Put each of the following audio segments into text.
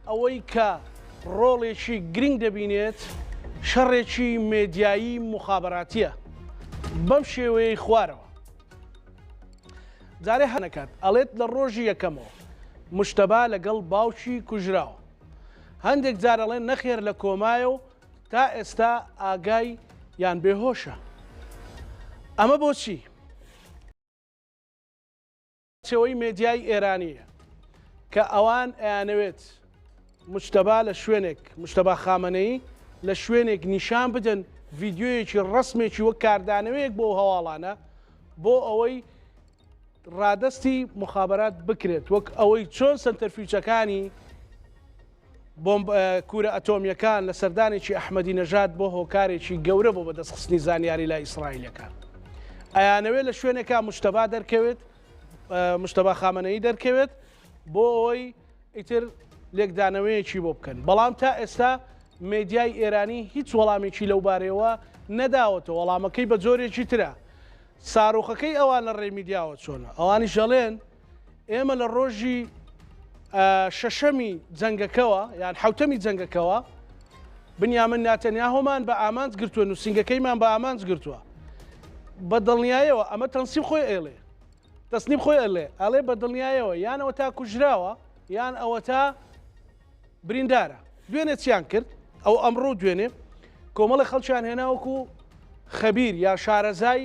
ئەوەی کە ڕۆڵێکی گرنگ دەبینێت شەڕێکی مێدیایی موخابەراتیە بەم شێوەیەی خوارەوە. جارێ هەنەکات ئەڵێت لە ڕۆژی یەکەمەوە مجتەبا لەگەڵ باوکی کوژراوە. هەندێک جار ئەڵێن نەخێر لە کۆمایە و تا ئێستا ئاگای یان بێهۆشە. ئەمە بۆچی؟ چێوەی مێدیای ئێرانییە کە ئەوان ئەیانەوێت مجتەبا لە شوێنێک، مجتەبا خامەنەیی لە شوێنێک نیشان بدەن، ڤیدیۆیەکی ڕەسمێکی وەک کاردانەوەیەک بۆ ئەو هەواڵانە، بۆ ئەوەی ڕادەستی موخابەرات بکرێت، وەک ئەوەی چۆن سەنتەرفیوچەکانی بۆمب کورە ئەتۆمیەکان لە سەردانێکی ئەحمەدی نەژاد بۆ هۆکارێکی گەورە بۆ بەدەستخستنی زانیاری لای ئیسرائیلەکان. ئەیانەوێت لە شوێنێکا مجتەبا دەرکەوێت، مجتەبا خامەنەیی دەرکەوێت بۆ ئەوەی ئیتر لێکدانەوەیەکی بۆ بکەن. بەڵام تا ئێستا مێدیای ئێرانی هیچ وەڵامێکی لەو بارەیەوە نەداوەتەوە، وەڵامەکەی بە جۆرێکی ترە. ساروخەکەی ئەوان لە ڕێی میدیاوە چۆنە؟ ئەوانیش ئەڵێن ئێمە لە ڕۆژی شەشەمی جەنگەکەوە یان حوتەمی جەنگەکەوە بنیامن ناتەنیاهۆمان بە ئامانج گرتووە نووسینگەکەیمان بە ئامانج گرتووە بە دڵنیایەوە ئەمە تەنسیب خۆی ئێڵێ تەسنیم خۆی ئەڵێ ئەڵێ بە دڵنیایەوە یان ئەوە تا کوژراوە یان ئەوە تا بریندارە دوێنێ چیان کرد ئەو ئەمڕۆ دوێنێ کۆمەڵی خەڵکیان هێناوەکو خەبیر یا شارەزای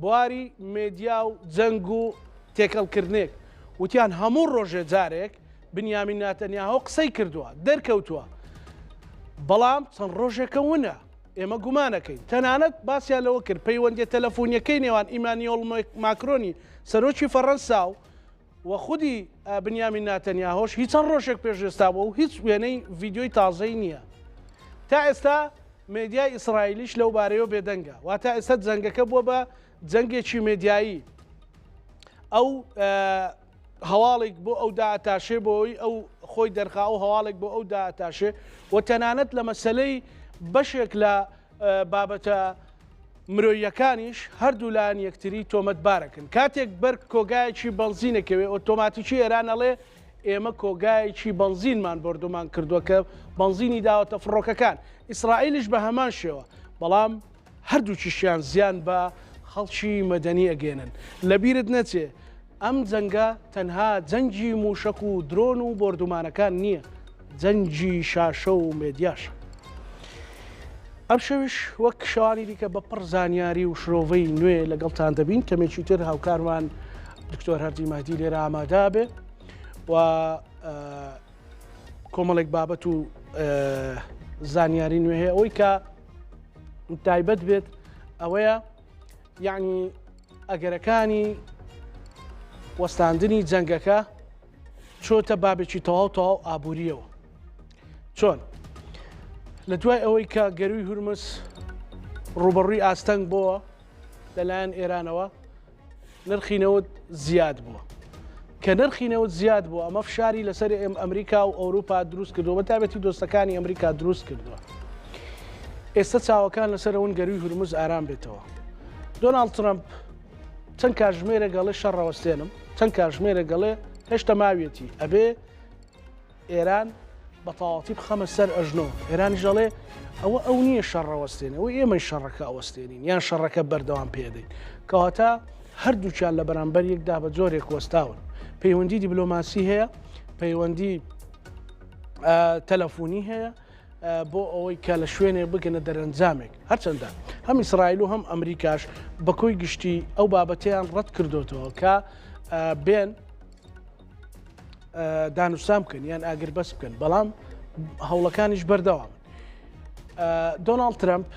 بواری مێدیا و جەنگ و تێکەڵکردنێک وتیان هەموو ڕۆژێ جارێک بنیامین ناتەنیاهۆ قسەی کردووە دەرکەوتووە بەڵام چەند ڕۆژێکە ونە ئێمە گومانەکەین تەنانەت باسیان لەوە کرد پەیوەندیە تەلەفۆنیەکەی نێوان ئیمانیۆڵ ماکرۆنی سەرۆکی فەڕەنسا و و خودی بنیامین ناتەنیاهۆش هی چەند ڕۆژێک پێش ئێستا بووە و هیچ وێنەی ڤیدیۆی تازەی نییە. تا ئێستا مێدیای ئیسرائیلیش لەو بارەیەوە بێدەنگە. واتە ئێستا جەنگەکە بووە بە جەنگێکی مێدیایی. ئەو هەواڵێک بۆ ئەو دائەتاشێ بۆ ئەوی ئەو خۆی دەرخا ئەو هەواڵێک بۆ ئەو دائەتاشێ و تەنانەت لە مەسەلەی بەشێک لە بابەتە مرۆییەکانیش هەردوولایەن یەکتری تۆمەتبارەکەن. کاتێک بەر کۆگایەکی بەنزین ئەکەوێ ئۆتۆماتیکی ئێران ئەڵێ ئێمە کۆگایەکی بەنزینمان بۆردومان کردووە کە بەنزینی داوەتە فڕۆکەکان. ئیسرائیلیش بە هەمان شێوە. بەڵام هەردووکیشیان زیان بە خەڵکی مەدەنی ئەگەیەنن. لەبیرت نەچێ ئەم جەنگە تەنها جەنگی مووشەک و درۆن و بۆردومانەکان نییە، جەنگی شاشە و مێدیاشە. ئەمشەویش وەک شەوانی دیکە بە پڕ زانیاری و شرۆڤەی نوێ لەگەڵتان دەبین. کەمێکی تر هاوکارمان دکتۆر هەردی مەهدی لێرە ئامادە بێ و کۆمەڵێک بابەت و زانیاری نوێ هەیە. ئەوەی کە تایبەت بێت ئەوەیە یعنی ئەگەرەکانی وەستاندنی جەنگەکە چۆتە بابێکی تەواو تەواو ئابووریەوە. چۆن؟ لە دوای ئەوەی کە گەروی هورمز ڕوبەڕووی ئاستەنگ بۆوە لەلایەن ئێرانەوە نرخی نەوت زیاد بووە. کە نرخی نەوت زیاد بووە ئەمە فشاری لەسەر ئێم ئەمریکا و ئەوروپا دروست کردووە بە تایبەتی دۆستەکانی ئەمریکا دروست کردووە. ئێستا چاوەکان لەسەر ئەوەن گەروی هورمز ئارام بێتەوە. دۆناڵد ترەمپ چەند کاژمێرێک ئەڵێ شەڕ ڕەوەستێنم، چەند کاژمێرێک ئەڵێ هێشتا ماویەتی، ئەبێ ئێران بە تەواوەتی بخەمە سەر ئەژنۆ. ئێرانیش ئەڵێ ئەوە ئەو نییە شەڕ ڕەوەستێنێ، ئەوە ئێمەین شەڕەکە ئەوەستێنین یان شەڕەکە بەردەوام پێدەین. کەواتە هەردووکیان لە بەرامبەر یەکدا بە جۆرێک وەستاون. پەیوەندی دیبلۆماسی هەیە، پەیوەندی تەلەفۆنی هەیە، بۆ ئەوەی کە لە شوێنێ بگەنە دەرەنجامێک. هەرچەندە هەم ئیسرائیل و هەم ئەمریکاش بە کۆی گشتی ئەو بابەتەیان ڕەت کردوتەوە کە بێن دانوسان بکەن یان ئاگربەست بکەن، بەڵام هەوڵەکانیش بەردەوامن. دۆناڵد ترەمپ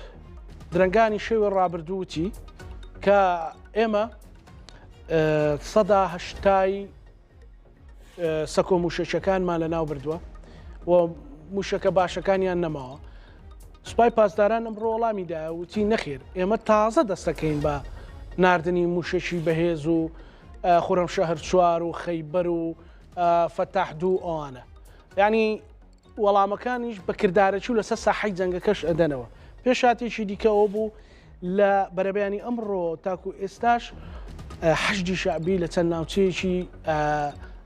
درەنگانی شەوی ڕابردوو وتی کە ئێمە 80% سەکۆ موشەکەکانمان لەناو بردووە و موشەکە باشەکانیان نەماوە. سوپای پاسداران ئەمڕۆ وەڵامی دایە وتی نەخێر ئێمە تازە دەستەکەین بە ناردنی موشەکی بەهێز و خورەمشەهر چوار و خەیبەر و فەتاح دوو ئەوانە. یعنی وەڵامەکانیش بە کردارەکی و لەسەر ساحەی جەنگەکەش ئەدەنەوە. پێشهاتێکی دیکە ئەوە بوو لە بەرەبەیانی ئەمڕۆ تاکو ئێستاش حەشدی شەعبی لە چەند ناوچەیەکی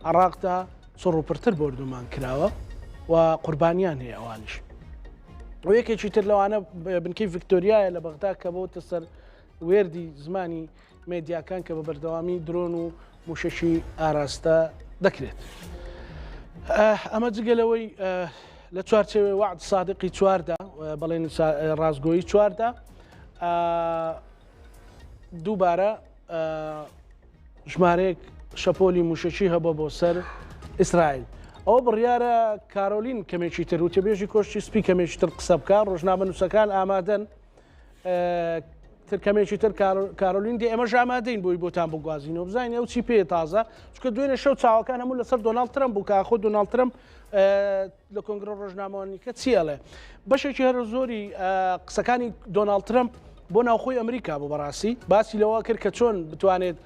عێراقدا چڕ و پڕتر بۆردومان کراوە. و قوربانیان هەیە ئەوانیش. و یەکێکی تر لەوانە بنکەی ڤیکتۆریایە لە بەغدا کە بۆتە سەر وێردی زمانی مێدیاکان کە بە بەردەوامی درۆن و موشەکی ئاراستە دەکرێت. ئەمە جگە لەوەی لە چوارچێوەی وەعد سادقی چواردا بەڵێنی ڕاستگۆیی چواردا دووبارە ژمارەیەک شەپۆلی موشەکی هەبووە بۆ سەر ئیسرائیل. ئەوە بڕیارە کارۆلین کەمێکی تر وتەبێژی کۆشکی سپی کەمێکی تر قسە بکە ڕۆژنامەنووسەکان ئامادەن تر کەمێکی تر کارۆلین دێ ئێمەش ئامادەین بۆی بۆتان بگوازینەوە بزانین ئەو چی پێ تازە چونکە دوێنێ شەو چاوەکان هەموو لەسەر دۆناڵد ترەمپ بوو کە ئاخۆ دۆناڵد ترەمپ لە کۆنگرە ڕۆژنامەوانیکە چی ئەڵێ بەشێکی هەرە زۆری قسەکانی دۆناڵد ترەمپ بۆ ناوخۆی ئەمریکا بوو بەڕاستی باسی لەوە کرد کە چۆن بتوانێت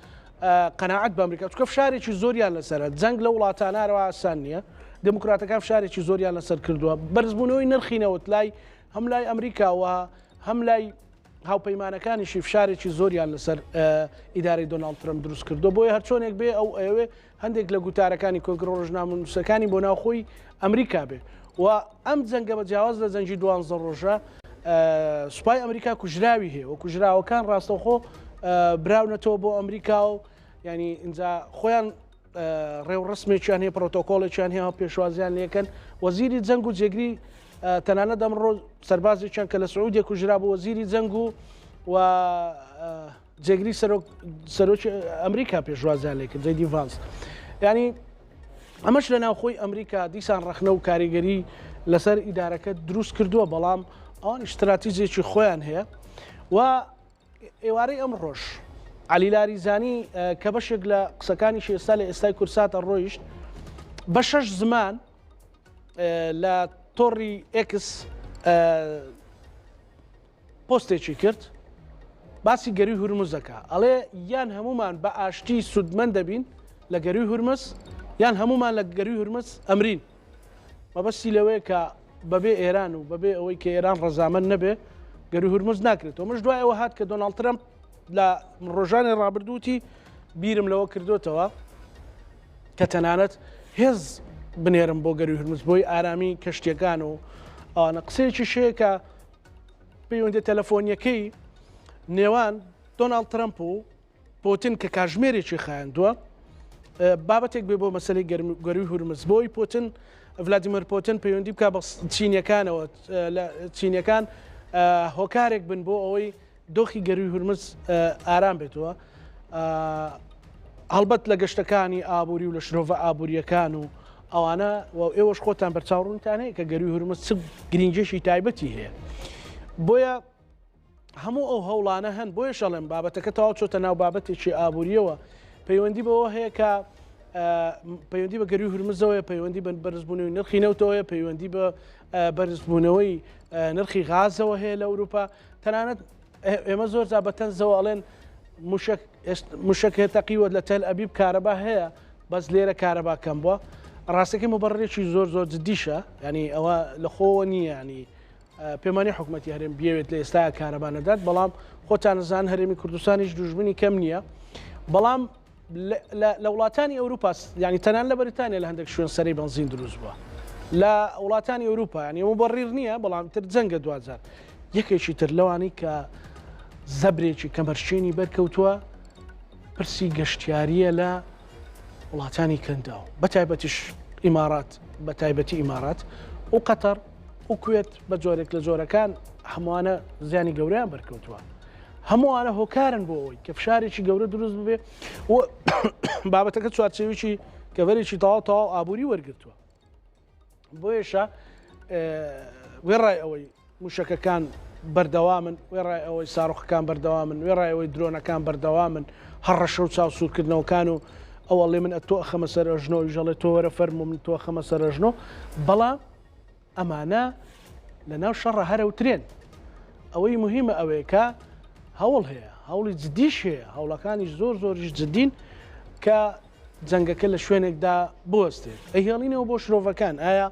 قەناعەت بە ئەمریکا چونکە فشارێکی زۆریان لەسەرە جەنگ لە وڵاتانارەوە ئاسان نییە دموکراتەکان فشارێکی زۆریان لەسەر کردووە بەرزبوونەوەی نرخی نەوت لای هەم لای ئەمریکا و هەم لای هاوپەیمانەکانیشی فشارێکی زۆریان لەسەر ئیدارەی دۆناڵد ترەمپ دروست کردووە، بۆیە هەرچۆنێک بێ ئەو ئەیەوێ هەندێک لە گوتارەکانی کۆنگرە ڕۆژنامەنووسەکانی بۆ ناوخۆی ئەمریکا بێ و ئەم جەنگە بە جیاواز لە جەنگی دوانزە ڕۆژە سوپای ئەمریکا کوژراوی هەیە و کوژراوەکان ڕاستەوخۆ براونەتەوە بۆ ئەمریکا و ینی اینجا خۆیان ڕێوڕسمێکیان هەیە پرۆتۆکۆڵێکیان هەیە پێشوازیان لێکەن وەزیری جەنگ و جێگری تەنانەت ئەمڕۆ سەربازێکیان کە لە سعودیە کوژرا بۆ وەزیری جەنگ و و جێگری سەرۆکی ئەمریکا پێشوازیان لێکرد جەیدی ڤانس ینی ئەمەش لە ناوخۆی ئەمریکا دیسان ڕەخنە و کاریگەری لەسەر ئیدارەکە دروست کردووە بەڵام ئەوان استراتیجێکی خۆیان هەیە و ئێوارەی ئەمڕۆش عەلی لاریجانی کە بەشێک لە قسەکانیشی ئێستا لە ئێستای کوردساتە ڕۆیشت بە شەش زمان لە تۆڕی ئێکس پۆستێکی کرد باسی گەروی هورمز دەکا ئەڵێ یان هەمومان بە ئاشتی سوودمەند دەبین لە گەروی هورمز یان هەمومان لە گەروی هورمز ئەمرین مەبەستی لەوەیە کە بەبێ ئێران و بەبێ ئەوەی کە ئێران ڕەزامەند نەبێ گەروی هورمز ناکرێتەوە. ئەمەش دوای ئەوە هات کە دۆناڵد ترەمپ لە ڕۆژانی ڕابردوو وتی بیرم لەوە کردۆتەوە کە تەنانەت هێز بنێرم بۆ گەروی هورمز بۆی ئارامی کەشتیەکان و ئەوانە. قسەیەکیش هەیە کە پەیوەندیە تەلەفۆنیەکەی نێوان دۆناڵد ترەمپ و پوتن کە کاژمێرێکی خایاندووە بابەتێک بێ بۆ مەسەلەی گەروی هورمز بۆی پوتن ڤلادیمیر پوتن پەیوەندی بک بە چینیەکانەوە لە چینیەکان هۆکارێک بن بۆ ئەوەی دۆخی گەروی هورمز ئارام بێتەوە هەڵبەت لە گەشتەکانی ئابووری و لە شرۆڤە ئابووریەکان و ئەوانە و ئێوەش خۆتان بەرچاوڕوونتان هەیە کە گەروی هورمز چ گرنگێکی تایبەتی هەیە بۆیە هەموو ئەو هەوڵانە هەن، بۆیەش ئەڵێم بابەتەکە تەواو چۆتە ناو بابەتێکی ئابوورییەوە، پەیوەندی بەوە هەیە کە پەیوەندی بە گەروی هورمزەوەیە، پەیوەندی بە بەرزبوونەوەی نرخی نەوتەوەیە، پەیوەندی بە بەرزبوونەوەی نرخی غازەوە هەیە لە ئەوروپا. تەنانەت ئێمە زۆر جار بە تەنزەوە ئەڵێن موشک موشک هەیە تەقیوە لە تەل ئەبیب کارەبا هەیە بەس لێرە کارەبا کەم بووە. ڕاستەکەی مبەڕێکی زۆر زۆر جدیشە، ینی ئەوە لە خۆوە نییە ینی پێمانیە حکومەتی هەرێم بیەوێت لە ئێستایا کارەبا نەدات، بەڵام خۆتان ئەزانن هەرێمی کوردستانیش دوژمنی کەم نییە، بەڵام لە وڵاتانی ئەوروپا ینی تەنان لە بەریتانیا لە هەندێک شوێن سەرەی بەنزین دروست بووە لە وڵاتانی ئەوروپا ینی ئەمە بەڕیر نییە بەڵام تر جەنگە دواجار یەکێکی تر لەوانەی کە زەبرێکی کەمەرشێنی بەرکەوتووە پرسی گەشتیاریە لە وڵاتانی کەنداو بە تایبەتیش ئیمارات بە تایبەتی ئیمارات و قەتەر و کوێت بە جۆرێک لە جۆرەکان هەمووانە زیانی گەورەیان بەرکەوتووە هەمووانە هۆکارن بۆ ئەوەی کە فشارێکی گەورە دروست ببێ و بابەتەکە چوارچێویی کەڤەرێکی تەواو تەواو ئابووری وەرگتووە بۆیەشە وێڕای ئەوەی موشەکەکان بەردەوامن وێڕای ئەوەی ساڕۆخەکان بەردەوامن وێڕای ئەوەی درۆنەکان بەردەوامن هەڕەشە و چاوسوورکردنەوەکان و ئەو ئەڵێ من ئەتۆ ئەخەمە سەر ئەژنۆ ئەویش ئەڵێ تۆ وەرە فەرموو من تۆ ئەخەمە سەر ئەژنۆ بەڵام ئەمانە لە ناو شەڕە هەرەوترێن ئەوەی مهمە ئەوەیە کە هەوڵ هەیە هەوڵی جدیش هەیە هەوڵەکانیش زۆر زۆریش جدین کە جەنگەکە لە شوێنێکدا بوەستێت. ئەیهێڵینەوە بۆ شرۆڤەکان، ئایا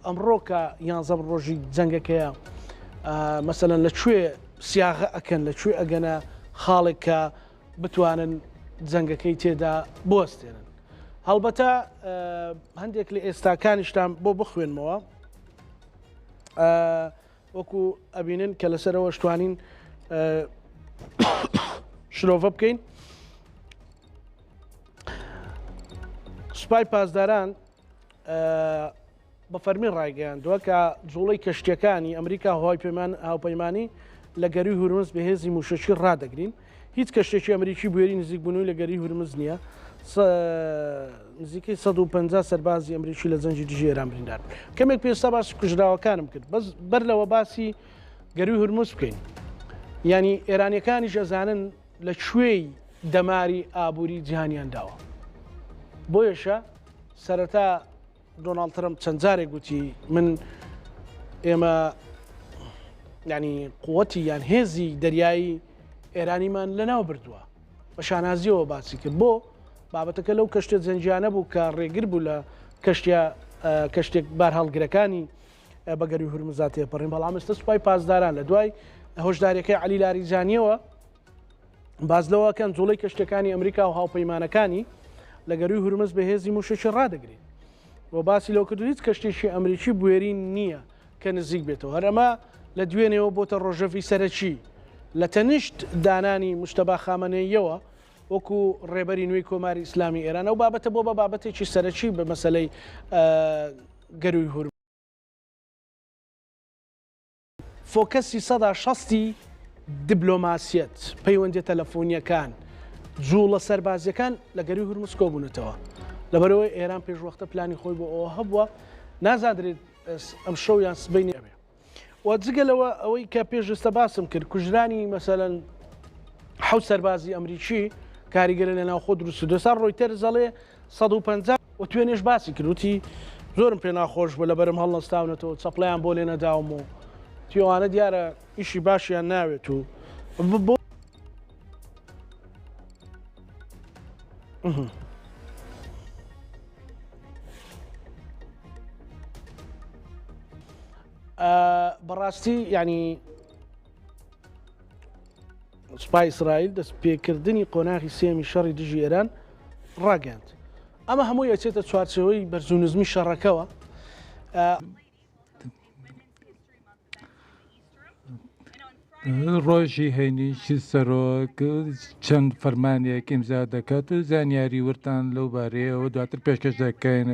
ئەمڕۆ کە یانزەم ڕۆژی جەنگەکەیە مەسەلەن لە کوێ سیاغە ئەکەن لە کوێ ئەگەنە خاڵێک کە بتوانن جەنگەکەی تێدا بوەستێنن. هەڵبەتە هەندێک لە ئێستاکانیشتان بۆ بخوێنمەوە وەکو ئەبینن کە لەسەرەوە شتوانین شرۆڤە بکەین سوپای پاسداران بە فەرمی ڕایگەیاندووە کە جوڵەی کەشتیەکانی ئەمریکا هاوپەیمانانی لە گەروی هورمز بە هێزی موشەکی ڕادەگرین. هیچ کەشتێکی ئەمریکی بوێری نزیکبوونەوەی لە گەروی هورمز نییە. نزیکەی 150 سەربازی ئەمریکی لە جەنگی دژی ئێران بریندار بوون. کەمێک پێشتا باسی کوژراوەکانم کرد، بەس بەر لەوە باسی گەروی هورمز بکەین. یانی ئێرانیەکانیش ئەزانن لە کوێی دەماری ئابووری جیهانیان داوە. بۆیەشە سەرەتا دۆناڵد ترەمپ چەند جارێک گوتی من ئێمە ینی قوتی یان هێزی دەریایی ئێرانیمان لەناو بردووە بە شانازیەوە باسی کرد بۆ بابەتەکە لەو کەشتە جەنگیانە بوو کە ڕێگر بوو لە کەشتە کەشتێک بارهەڵگرەکانی بە گەروی هورمزا تێپەڕین بەڵام ئێستا سوپای پاسداران لە دوای هۆشداریەکەی علی لاریجانیەوە باس لەوە کەن جوڵەی کەشتەکانی ئەمریکا و هاوپەیمانەکانی لە گەروی هورمز بە هێزی موشەکی ڕادەگرین و باسی لەو کردو هیچ کەشتێکی ئەمریکی بوێری نییە کە نزیک بێتەوە هەر ئەمە لە دوێنێەوە بۆتە ڕۆژەڤی سەرەکی لە تەنیشت دانانی مشتەبا خامەنەیەوە وەکو ڕێبەری نوێی کۆماری ئیسلامی ئێران ئەو بابەتە بۆ بە بابەتێکی سەرەکی بە مەسلەی گەروی هورمز. فۆکەسی سەدا شەستی دبلۆماسیەت، پەیوەندیە تەلەفۆنیەکان، جوڵە سەربازیەکان لە گەروی هورمز کۆبوونەتەوە. لەبەرئەوەی ئێران پێشوەختە پلانی خۆی بۆ ئەوە هەبووە، نازاندرێت ئەمشەو یان سبەینێ ئەبێ. و جگە لەوە ئەوەی کە پێش ئێستا باسم کرد، کوژرانی مەسەلەن حەوت سەربازی ئەمریکی کاریگەری لە ناوخۆ دروست کردووە. ئێستا ڕۆیتەرز ئەڵێ 150 و توێنێش باسی کرد وتی زۆرم پێ ناخۆش بوو لەبەرم هەڵنەستاونەتەوە چەپڵەیان بۆ لێ نەداوم و تیوانە دیارە ئیشی باشیان ناوێت و بۆ بەڕاستی ینی سوپای ئیسرائیل دەستپێکردنی قۆناغی سێیەمی شەڕی دژی ئێران ڕاگەیاند. ئەمە هەمووی ئەچێتە چوارچێوەی بەرزونزمی شەڕەکەوە. ڕۆژی هەینیش سەرۆک چەند فەرمانێک ئیمزا دەکات و زانیاری وردتان لەو بارەیەوە دواتر پێشکەش دەکەین.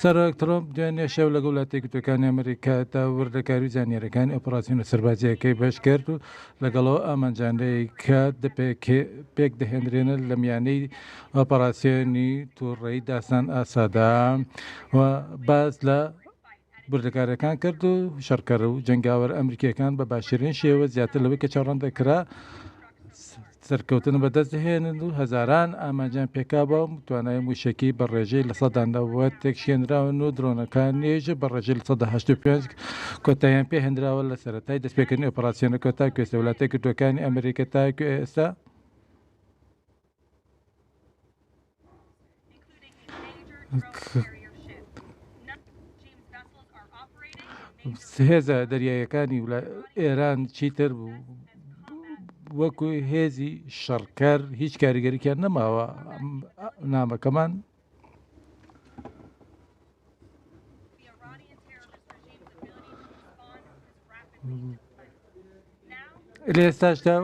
سەرۆک ترەمپ دوێنێ شەو لەگەڵ وڵاتە یەکگرتووەکانی ئەمریکادا وردەکاری و زانیارییەکانی ئۆپەراسیۆنە سەربازییەکەی بەش کرد و لەگەڵ ئەو ئامانجانەی کە پێک دەهێنرێن لە میانەی ئۆپەراسیۆنی تووڕەیی داستان ئاسادا و باس لە وردەکارییەکان کرد و شەڕکەر و جەنگاوەرە ئەمریکییەکان بە باشترین شێوە زیاتر لەوەی کە چاوەڕوان دەکرا سەرکەوتن بەدەست دەهێنن و هەزاران ئامانجیان پێکابووە و توانای مووشەکی بە ڕێژەی 90% تێکشکێنراون و درۆنەکانیش بە ڕێژەی 85% کۆتاییان پێهێنراوە لە سەرەتای دەستپێکردنی ئۆپەراسیۆنەکە تاکو ئێستا وڵاتە یەکگرتووەکانی ئەمریکا تاکو ئێستا هێزە دەریاییەکانی ئێران چیتر وەکو هێزی شەڕکەر هیچ کاریگەریکیان نەماوە نامەکەمان لە ئێستاشدا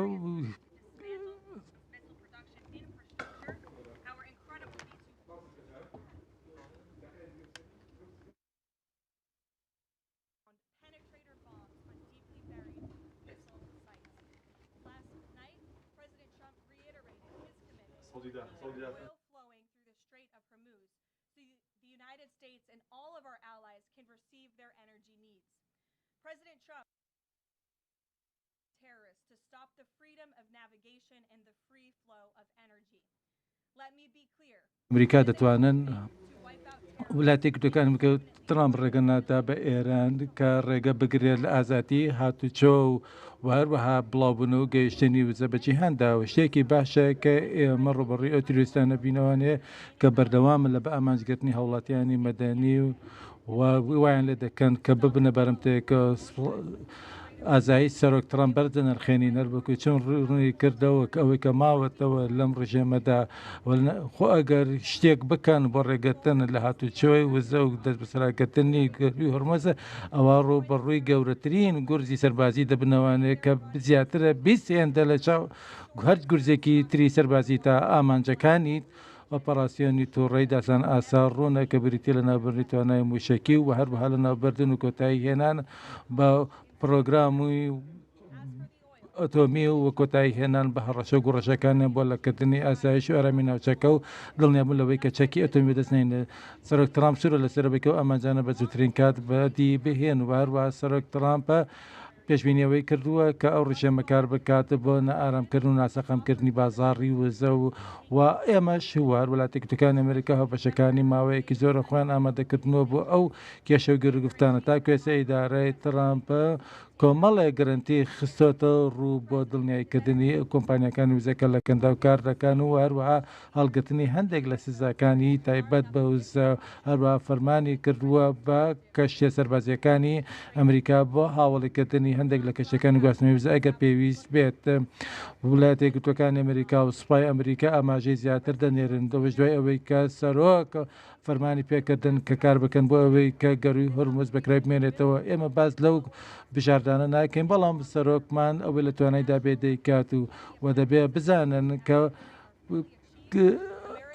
ئەمریکا دەتوانن وڵاتە یەکگرتووەکان بکە ترامپ ڕێگە نادا بە ئێران کە ڕێگە بگرێت لە ئازادی هاتوچۆ و هەروەها بڵاوبوون و گەیشتنی وزە بە جیهاندا و شتێکی باشە کە ئێمە ڕووبەڕووی ئەو تیرۆریستانە بینەوانێ کە بەردەوامن لە بە ئامانجگرتنی هاوڵاتیانی مەدەنی و وایان لێ دەکەن کە ببنە بارمتەیەکە. ئازایی سەرۆک ترەمپ بەرز دەنرخێنین هەر وەکو چۆن ڕوونی کردەوە کە ئەوەی کە ماوەتەوە لەم ڕژێمەدا خۆ ئەگەر شتێک بکەن بۆ ڕێگرتن لە هاتوچۆی وزە و دەستبەسەراگرتنی گەرووی هورمز ئەوا ڕووبەڕووی گەورەترین گورزی سەربازی دەبنەوانێ کە زیاترە 20 هێندە لە چاو هەر گورزێکی تری سەربازی تا ئامانجەکانی ئۆپەراسیۆنی توڕەی داسان ئاسا ڕوونە کە بریتیە لە ناوبردنی توانای مووشەکی و هەروەها لە ناوبردن و کۆتایی هێنان بە پرۆگرامی ئەتۆمی و کۆتایی هێنان بە هەڕەشە و گوڕەشەکانیان بۆ لەکردنی ئاسایش و ئارامی ناوچەکە و دڵنیابوون لەوەی کە چەکی ئەتۆمی بەدەست نەهێنێت. سەرۆک ترامپ سوورە لەسەر ئەوەی کە ئەو ئامانجانە بە زووترین کات بەدی بهێن و هەروەها سەرۆک ترامپ پێشبینی ئەوەی کردووە کە ئەو ڕژێمە کار بکات بۆ نائارامکردن و ناسەقامکردنی بازاڕی وزە و و ئێمەش و هەر وڵاتە یەکگرتووەکانی ئەمریکا هاوبەشەکانی ماوەیەکی زۆرە خۆیان ئامادەکردنەوە بۆ ئەو کێشە و گیروگرفتانە تاکو ئێستا ئیدارەی ترامپ کۆمەڵێک گرەنتی خستۆتە ڕوو بۆ دڵنیاییکردنی کۆمپانیاکانی وزە کە لە کەنداو کار دەکەن و هەروەها هەڵگرتنی هەندێک لە سزاکانی تایبەت بە وزە، هەروەها فەرمانی کردووە بە کەشتیە سەربازییەکانی ئەمریکا بۆ هاوەڵیکردنی هەندێک لە کەشتیەکانی گواستنەوەی وزە ئەگەر پێویست بێت. ویلایەتە یەکگرتووەکانی ئەمریکا و سوپای ئەمریکا ئاماژەی زیاتر دەنێرن، ئەوەش دوای ئەوەی کە سەرۆک فەرمانی پێکردن کە کار بکەن بۆ ئەوەی کە گەرووی هورمز بە کرای بمێنێتەوە، ئێمە باس لەو بژاردانە ناکەین، بەڵام سەرۆکمان ئەوەی لە توانایدا بێت دەیکات و و دەبێت بزانن کە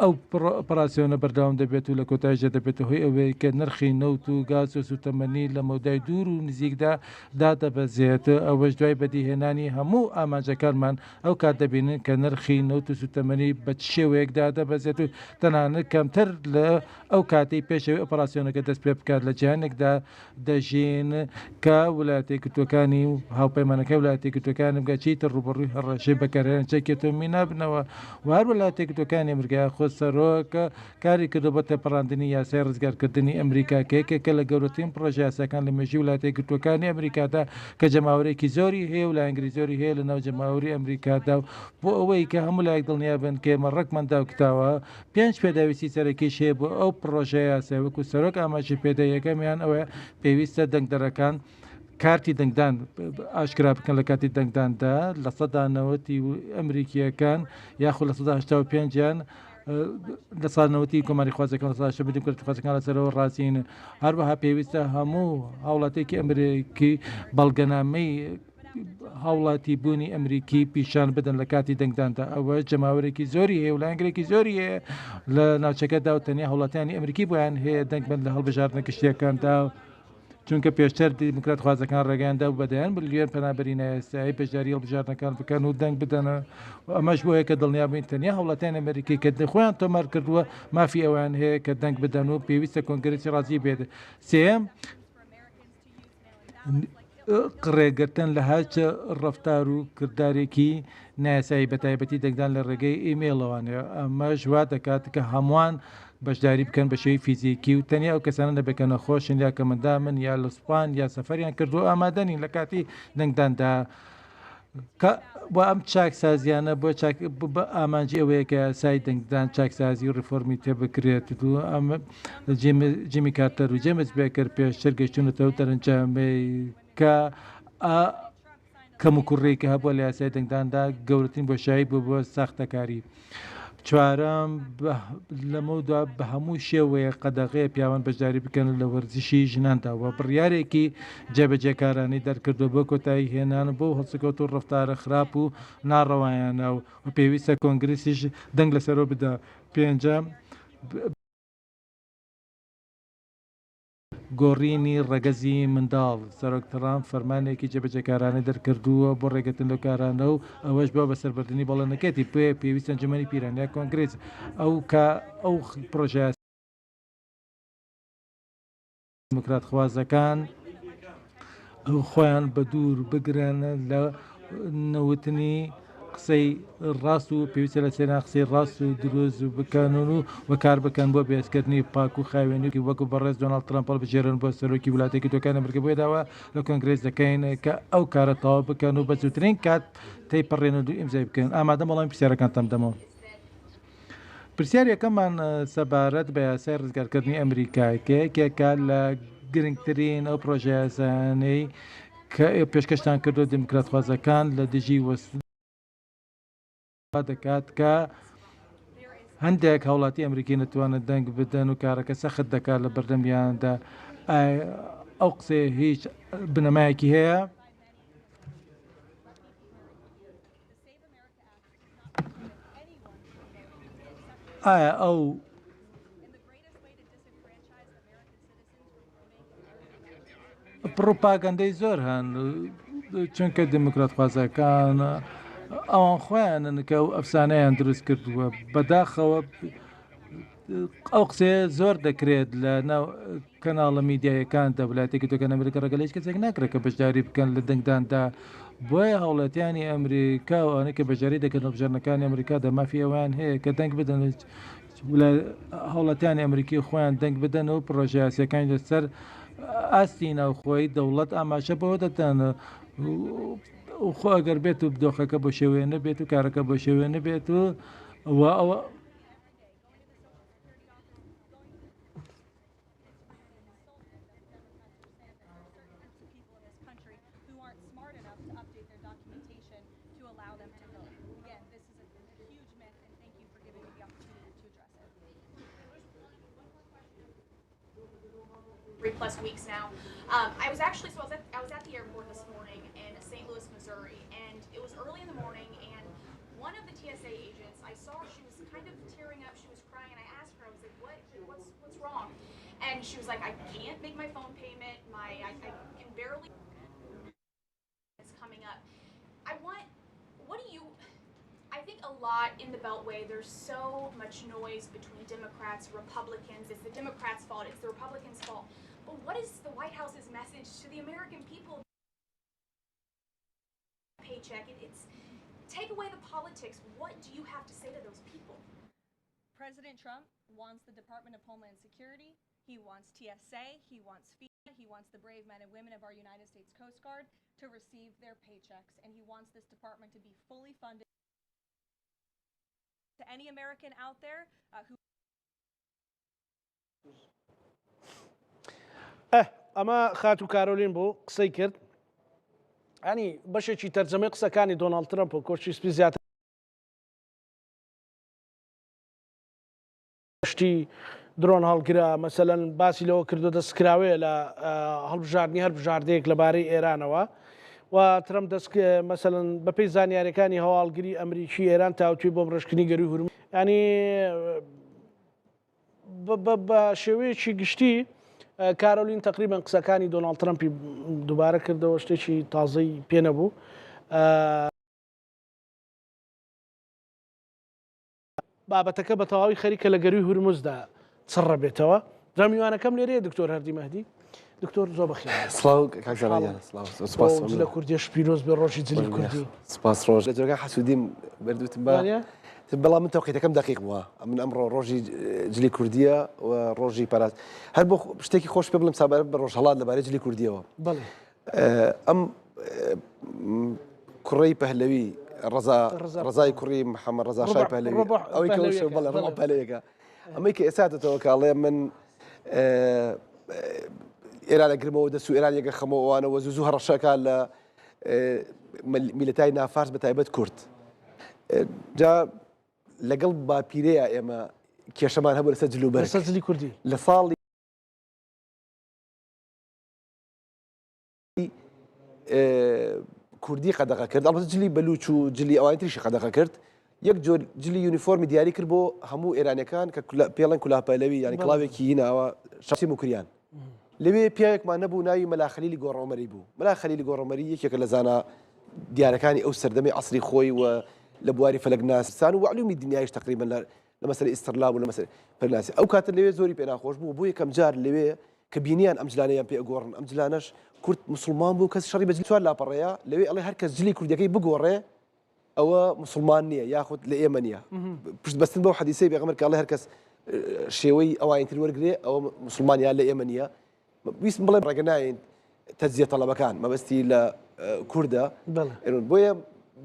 ئەو ئۆپەراسیۆنە بەردەوام دەبێت و لە کۆتاییشدا دەبێتە هۆی ئەوەی کە نرخی نەوت و گاز و سووتەمەنی لە مەودای دوور و نزیکدا دادەبەزێت، ئەوەش دوای بەدیهێنانی هەموو ئامانجەکانمان ئەو کات دەبینن کە نرخی نەوت و سووتەمەنی بە چ شێوەیەک دادەبەزێت و تەنانەت کەمتر لە ئەو کاتەی پێش ئەوەی ئۆپەراسیۆنەکە دەست پێ بکات لە جیهانێکدا دەژین کە ولایەتە یەکگرتووەکانی و هاوپەیمانەکانی ولایەتە یەکگرتووەکانی ئەمریکا چیتر ڕووبەڕووی هەڕەشەی بەکارهێنانی چەکی ئەتۆمی نابنەوە و هەر ولایەتە یەکگرتووەکانی ئەمریکا یاخود سەرۆک کاری کردووە بۆ تێپەڕاندنی یاسای ڕزگارکردنی ئەمریکا کە یەکێکە لە گەورەترین پڕۆژە یاساکان لە مێژووی ولایەتە یەکگرتووەکانی ئەمریکادا کە جەماوەرێکی زۆری هەیە و لایەنگری زۆری هەیە لە ناو جەماوەری ئەمریکادا و بۆ ئەوەی کە هەموو لایەک دڵنیا بن کە ئێمە ڕەگمان داکوتاوە پێنج پێداویستی سەرەکیش هەیە بۆ ئەو پڕۆژە یاسایە وەکو سەرۆک ئاماژەی پێدا یەکەمیان ئەوەیە پێویستە دەنگدەرەکان کارتی دەنگدان ئاشکرا بکەن لە کاتی دەنگداندا 90% ئەمریکییەکان یاخود 85%یان 90% کۆماری خوازەکان 80% دیموکراتیخوازەکان لەسەرەوە ڕازین. هەروەها پێویستە هەموو هاوڵاتیەکی ئەمریکی بەڵگەنامەی هاوڵاتی بوونی ئەمریکی پیشان بدەن لە کاتی دەنگداندا. ئەوە جەماوەرێکی زۆری هەیە و لایەنگرێکی زۆری هەیە لە ناوچەکەدا و تەنیا هاوڵاتیانی ئەمریکی بۆیان هەیە دەنگ بن لە هەڵبژاردنە گشتیەکاندا. چونکە پێشتر دیموکراتخوازەکان ڕێگەیان دا بە دەیان ملیۆن پەنابەری نایاسایی بەشداری هەڵبژاردنەکان بکەن و دەنگ بدەن و ئەمەش بۆیە کە دڵنیا بین تەنیا هاوڵاتیانی ئەمریکی کە خۆیان تۆمار کردووە مافی ئەوەیان هەیە کە دەنگ بدەن و پێویستە کۆنگرێسی ڕازی بێت. سێیەم، ڕێگرتن لە هەچ ڕەفتار و کردارێکی نایاسایی بەتایبەتی دەنگدان لە ڕێگەی ئیمەیڵەوانە، ئەمەش وا دەکات کە هەمووان بەشداری بکەن بە شێوەی فیزیکی و تەنیا ئەو کەسانە نەبێت کە نەخۆشن یا کەمەندامن یا لە سوپان یا سەفەریان کردووە ئامادە نین لە کاتی دەنگداندا کە و ئەم چاکسازیانە بۆ چاک بە ئامانجی ئەوەیە کە یاسای دەنگدان چاکسازی و ڕیفۆرمی تێ بکرێت و ئەم جیمی کارتەر و جێمس بێکەر پێشتر گەیشتوونەتەوە دەرەنجامەی کە کەموکوڕیی کە هەبووە لە یاسای دەنگداندا گەورەترین بۆشایی بووە بۆ ساختەکاری. چوارەم، لەمەودوا بە هەموو شێوەیەک قەدەغەیە پیاوان بەشداری بکەن لە وەرزشی ژناندا و بڕیارێکی جێبەجێکارانەی دەرکردووە بۆ کۆتایی هێنان بەو هەڵسوکەوت و ڕەفتارە خراپ و ناڕەوایانە و پێویستە کۆنگرسیش دەنگ لەسەرەوە بدا. پێنجەم، گۆڕینی ڕەگەزی منداڵ، سەرۆک ترامپ فەرمانێکی جێبەجێکارانەی دەرکردووە بۆ ڕێگرتن لەو کارانە و ئەوەش بۆ بەسەربردنی بەڵێنەکەیەتی، بۆیە پێویستە ئەنجومەنی پیران یا کۆنگرێس ئەو کە ئەو پڕۆژە دیموکراتخوازەکان خۆیان بەدوور بگرن لە نەوتنی قسەی ڕاست و پێویستە لە سێنا قسەی ڕاست و دروست بکەن و و کار بکەن بۆ بەهێزکردنی پاک و خاوێنی وەکو بەڕێز دۆناڵد ترەمپ هەڵبژێرن بۆ سەرۆکی وڵاتە یەکگرتووەکانی ئەمریکا. بۆیە داوا لە کۆنگرێس دەکەین کە ئەو کارە تەواو بکەن و بە زووترین کات تێیپەڕێنن و ئیمزای بکەن. ئامادەم وەڵامی پرسیارەکانتان بدەمەوە. پرسیار یەکەممان سەبارەت بە یاسای ڕزگارکردنی ئەمریکا کە یەکێکە لە گرنگترین ئەو پرۆژە یاسایانەی. کە پێشکەشتان کردووە دیموکراتخوازەکان لە دژی وا دەکات کە هەندێک هاوڵاتی ئەمریکی نەتوانن دەنگ بدەن و کارەکە سەخت دەکات لە بەردەمیاندا. ئایا ئەو قسەیە هیچ بنەمایەکی هەیە؟ ئایا ئەو پڕوپاگەندەی زۆر هەن چونکە دیموکراتخوازەکان ئەوان خۆیانن کە ئەو ئەفسانەیان دروست کردووە بەداخەوە ئەو قسەیە زۆر دەکرێت لە ناو کەناڵە میدیایەکاندا ولایەتە یەکگرتووەکانی ئەمریکا ڕێگە لە هیچ کەسێک ناکرێت کە بەشداری بکەن لە دەنگداندا بۆیە هاوڵاتیانی ئەمریکا و ئەوانەی کە بەشداری دەکەن لە هەڵبژاردنەکانی ئەمریکادا مافی ئەوەیان هەیە کە دەنگ بدەن هاوڵاتیانی ئەمریکی خۆیان دەنگ بدەن و پڕۆژە یاسیەکانی لەسەر ئاستی ناوخۆی دەوڵەت ئاماژە بەوە دەدەن خۆ ئەگەر بێت و دۆخەکە بۆ شێوەیە نەبێت و کارەکە بۆ شێوەیە نەبێت و ئەوە ئه ئەمە خاتوو کارۆلین بوو قسەی کرد ینی بەشێکی تەرجەمەی قسەکانی دۆناڵد ترەمپ و کۆشکی سپی زیاتر شتی درۆن هەڵگرە مەسەلەن باسی لەوە کردو دەستکراوەیە لە هەڵبژاردنی هەر بژاردەیەک لەبارەی ئێرانەوە و ترەمپ دەست مەسەلەن بەپێی زانیاریەکانی هەواڵگری ئەمریکی ئێران تاوتوێی بۆمبڕێژکردنی گەروی هورمز ینی بە شێوەیەکی گشتی کارۆلین تقریبان قسەکانی دۆناڵد ترەمپی دووبارە کردەوە شتێکی تازەی پێ نەبوو. بابەتەکە بە تەواوی خەریکە لە گەرووی هورمزدا چڕ بێتەوە. جا میوانەکەم لێرەیە دکتۆر هەردی مەهدی. دکتۆر زۆر بەخێر. سڵاو کاک زانا گیان سڵاو سپاس جلە کوردیش پیرۆز بێ ڕۆژی جلی کوردی. سپاس ڕۆژ لە جۆگا حەسوودیم بردوتم بە بەڵام من تەوقیتەکەم دەقیق بووە من ئەمڕۆ ڕۆژی جلی کوردیە و ڕۆژی پاراست هەر بۆ شتێکی خۆش پێ بڵم سابارەت بە ڕۆژهەڵات لەبارەی جلی کوردیەوە بەڵێ ئەم کوڕەی پەهلەوی ڕەزا ڕەزای کوڕی محەممەد ڕەزا شای پەهلەوی ئەوەی کە وشە بەڵێ ڕۆ پەهلەویەکە ئەمەی کە ئێستا دەتەوە کاڵێ من ئێران ئەگرمەوە دەست و ئێران یەکە خەمەوە ئەوانەوە زوو زوو هەڕەشەکە لە میلەتای نافارس بە تایبەت کورد جا لەگەڵ باپیرەیە ئێمە کێشەمان هەبوو لەسەر جلوبەرگ لەسەر جلی کوردی لە ساڵی کوردی قەدەغە کرد ئەڵبەتە جلی بەلوچ و جلی ئەوانی تریشی قەدەغە کرد یەک جۆر جلی یونیفۆرمی دیاری کرد بۆ هەموو ئێرانەکان کە پێڵەن کولاه پەهلەوی یانی کڵاوێکی هیناوە شەخسی موکریان لەوێ پیاوێکمان نەبوو ناوی مەلا خەلیلی گۆڕۆمەری بوو مەلا خەلیلی گۆڕۆمەری یەکێکە لە زانا دیارەکانی ئەو سەردەمی عەسری خۆی و لە بواری فەلەکناسان و علومی دنیایش تقریبا لە مەسەلەی ئیسترلاب و لە مەسەلەی فەلەکناسی ئەو کاتە لەوێ زۆری پێ ناخۆش بوو بۆ یەکەم جار لەوێ کە بینیان ئەم جلانەیان پێ ئەگۆڕن ئەم جلانەش کورد موسڵمان بوو کەس شەڕی بە جلی چوار لاپەڕەیە لەوێ ئەڵێ هەر کەس جلی کوردیەکەی بگۆڕێ ئەوە موسڵمان نییە یاخود لە ئێمە نییە پشت بەستن بەو حەدیسەی پێغەمبەر کە ئەڵێ هەر کەس شێوەی ئەوانی تر وەرگێ ئەوە موسڵمان یان لە ئێمە نییە ویستم بڵێم ڕێگە ناین تەجزیە تەڵەبەکان مەبەستی لە کوردە بۆیە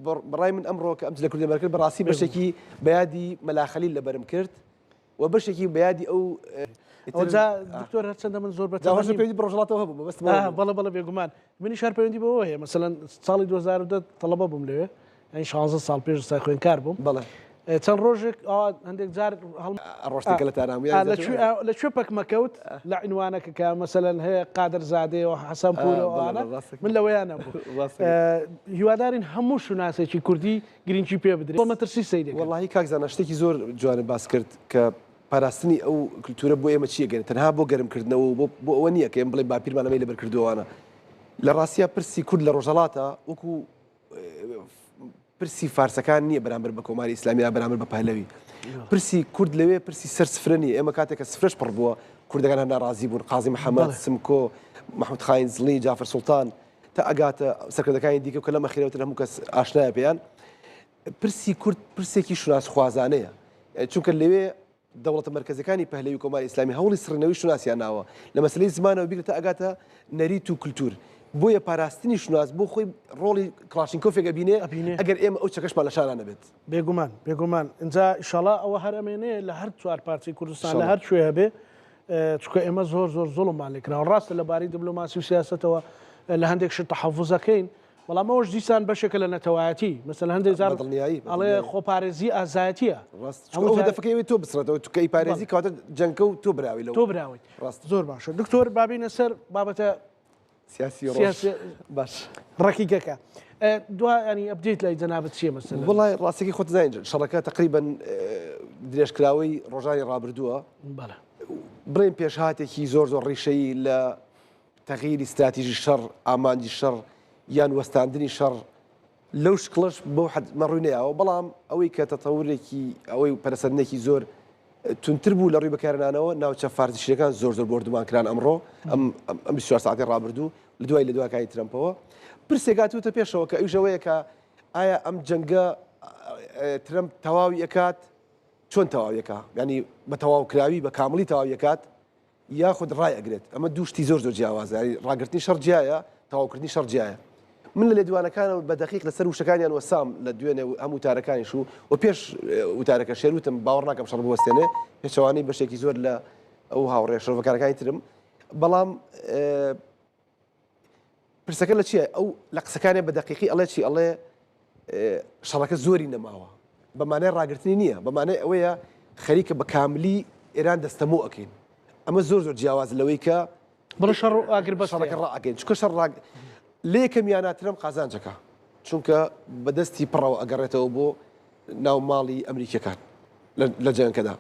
بەڕای من ئەمڕۆ کە ئەم جلە کوردی بەرکرد بەڕاستی بەشێکی بەیادی مەلا خەلیل لەبەرم کرد. و بەشێکی بە یادی ئەو ئەوجا دکتۆر هەرچەندە من زۆر بە جاوەش پەیوەندی بە ڕۆژهەڵاتەوە هەبوو مەبەستم ئەوە بوو. بەڵێ بەڵێ بێگومان منیش هەر پەیوەندی بەوە هەیە مەسەلەن ساڵی 2010 تەڵەبە بووم لەوێ یانی 16 ساڵ پێش ئێستا خوێندکار بووم بەڵێ چەند ڕۆژێک ئەوا هەندێک جار هەڵ ڕۆشتن کە لە تاران بوو یان لە کوێ لە کوێ پەکمەکەوت لە عینوانەکە کە مەسەلەن هەیە قادر زادەیە و حەسەن پوور و ئەوانە من لەوەیانە بوو هیوادارین هەموو شوناسێکی کوردی گرنگی پێ بدرێت بۆ مەترسی سەیرێکە. وەڵاهی کاک زانا شتێکی زۆر جوانت باس کرد کە پاراستنی ئەو کلتورە بۆ ئێمە چیە گەرێ تەنها بۆ گەرم کردنەوە و بۆ بۆ ئەوە نییە کە ئێمە بڵێین باپیرمان ئەمەی لەبەر کردووە لە ڕاستیا پرسی کورد لە ڕۆژهەڵاتە وەکو پرسی فارسەکان نییە بەرامبەر بە کۆماری ئیسلامی یا بەرامبەر بە پەهلەوی پرسی کورد لەوێ پرسی سەر سفرە نییە ئێمە کاتێک کە سفرەش پڕ بووە کوردەکان هەر ناڕازی بوون قازی محەممەد سمکۆ محمود خاین زڵی جافر سوڵتان تا ئەگاتە سەرکردەکانی دیکە کە لەم ئەخیرەوەتر هەموو کەس ئاشنایە پێیان پرسی کورد پرسێکی شوناسخوازانەیە چونکە لەوێ دەوڵەتە مەرکەزەکانی پەهلەوی کۆماری ئیسلامی هەوڵی سڕینەوەی شوناسیان ناوە لە مەسلەی زمانەوە بیگرە تا ئەگاتە نەریت و کلتور بۆیە پاراستنی شوناس بۆ خۆی ڕۆڵی کڵاشینکۆفێک ئەبینێ ئەگەر ئێمە ئەو چەکەشمان لە شارا نەبێت. بێگومان بێگومان ئینجا ئیشەڵا ئەوە هەر ئەمێنێ لە هەر چوار پارچەی کوردستان لە هەر کوێ هەبێ چونکە ئێمە زۆر زۆر زوڵممان لێ کراوە ڕاستە لە باری دبلۆماسی و سیاسەتەوە لە هەندێک شت تەحەفوزەکەین بەڵام ئەوەش دیسان بەشێکە لە نەتەوایەتی مەسەلەن هەندێک جار بەدڵنیایی ئەڵێ خۆپارێزی ئازایەتیە ڕاست چونکە ئەو هەدەفەکەی ئەوەی تۆ بسڕێتەوە تو کە ئەیپارێزی کەواتە جەنگکە و تۆ براوی لەو تۆ براویت ڕاست زۆر باشە دکتۆر بابینە سەر بابەتە سیاسی ڕۆژ باش ڕەکیکەکە دوا ینی update لای جەنابت چییە مەسەلەن؟ وڵای ڕاستەکەی خۆت زانین شەڕەکە تقریبا درێژکراوەی ڕۆژانی ڕابردووە بەڵێ بڵێن پێشهاتێکی زۆر زۆر ڕیشەیی لە تەغیری ستراتیژی شەڕ، ئامانجی شەڕ یان وەستاندنی شەڕ لەو شکڵەش بەو حەجمە ڕووی نەیاوە، بەڵام ئەوەی کە تەتەورێکی ئەوەی پەرەسەندنێکی زۆر توندتر بوو لە ڕووی بەکارهێنانەوە، ناوچە فارسنشینەکان زۆر زۆر بۆردومان کران ئەمڕۆ ئەم ئەم 24 ساعەتی ڕابردوو لە دوای لێدوانەکانی ترەمپەوە. پرسێک هاتووەتە پێشەوە کە ئەویش ئەوەیە کە ئایا ئەم جەنگە ترەمپ تەواوی ئەکات؟ چۆن تەواوی ئەکا؟ یانی بە تەواوکراوی بە کامڵی تەواوی ئەکات؟ یاخود ڕایئەگرێت، ئەمە دوو شتی زۆر زۆر جیاوازە، یانی ڕاگرتنی شەڕ جیایە، تەواوکردنی شەڕ جیایە. من لە لێدوانەکانەوە بە دەقیق لەسەر وشەکانیان وەسام لە دوێنێ و هەم وتارەکانیش و و پێش وتارەکە شێر وتم باوەڕ ناکەم شەڕ بوەستێنێ، پێچەوانەی بەشێکی زۆر لە ئەو هاوڕێ شرۆڤەکارەکانی ترم، بەڵام پرسەکە لە چییە؟ ئەو لە قسەکانێ بە دەقیقی ئەڵێ چی؟ ئەڵێ شەڕەکە زۆری نەماوە. بە مانای ڕاگرتنی نییە، بە مانای ئەوەیە خەریکە بە کاملی ئێران دەستەمۆ ئەکەین. ئەمە زۆر زۆر جیاوازە لەوەی کە بڵێ شەڕ و ئاگربەست شەڕەکە ڕائەگەین. چونکە شەڕ ڕاگ لە یەکەمیانا ترەمپ قازانجەکا. چونکە بە دەستی پڕەوە ئەگەڕێتەوە بۆ ناو ماڵی ئەمریکیەکان لە جەنگەکەدا.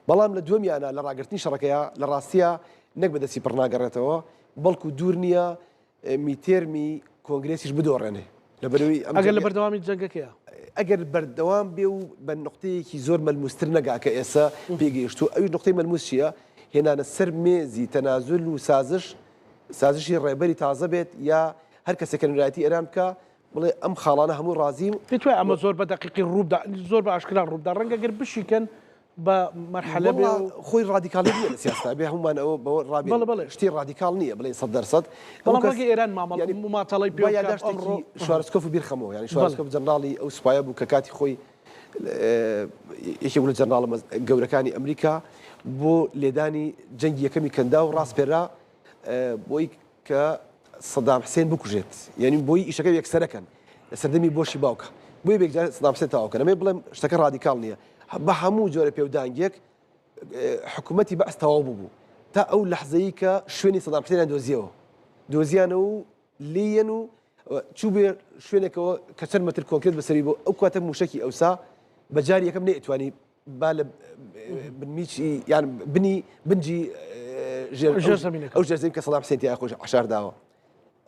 بەڵام لە دووەمیانا لە ڕاگرتنی شەڕەکەیا لە ڕاستیا نەک بە دەستی پڕ ناگەڕێتەوە، بەڵکو دوور نییە midterm ی کۆنگرێسیش بدۆڕێنێ لەبەرەوەی ئەم ئەگەر لە بەردەوامی جەنگەکەیە. ئەگەر بەردەوام بێ و بە نوقتەیەکی زۆر مەلموستر نەگا کە ئێستا پێی گەیشتووە، ئەویش نوقتەی مەلموس چییە؟ هێنانە سەر مێزی تەنازول و سازش، سازشی ڕێبەری تازە بێت یا هەر کەسێک کە نوێنەرایەتی ئێران بکا بڵێ ئەم خاڵانە هەموو ڕازیم. پێت وایە ئەمە زۆر بە دەقیقی ڕووبدا، زۆر بە ئاشکرا ڕووبدا؟ ڕەنگە گەر بشیکەن بە مەرحەلە بێ و. خۆی ڕادیکاڵی نییە لە سیاسەتا، بێ هەموومان ئەوە بەوە ڕابێین. بەڵێ بەڵێ. شتی ڕادیکاڵ نییە بڵێین 100%. بەڵام ڕەنگە ئێران مامەڵە مماتەڵەی پێ بکات یاداشتێکی شوارسکۆف بیر خەمەوە، یانی شوارسکۆف جەنراڵی ئەو سوپایە بوو کە کاتی خۆی یەکێک بوو لە جەنراڵە گەورەکانی ئەمریکا بۆ لێدانی جەنگی یەکەمی کەنداو ڕاسپێرا بۆی کە سەدام حسێن بکوژێت یعنی بۆی ئیشەکە یەکسەرەکەن لە سەردەمی بۆشی باوکە بۆی بێکجار سەدام حسێن تەواوکەن ئەمێ بڵێم شتەکە ڕادیکاڵ نییە بە هەموو جۆرە پێودانگێک حکوومەتی بەعس تەواو بوو تا ئەو لەحزەیی کە شوێنی سەدام حسێنیان دۆزیەوە دۆزیانە و لێیەن و چوو بێ شوێنێکەوە کە چەند مەتر کۆنکرێت بەسەری بۆ ئەو کاتە موشکی ئەوسا بە جاری یەکەم نەیتوانی با لە بنمیچی یان بنی بنجی ژێر ئەو ژێرزەمین کە سەدام حسێن تیا خۆش عەشار داوە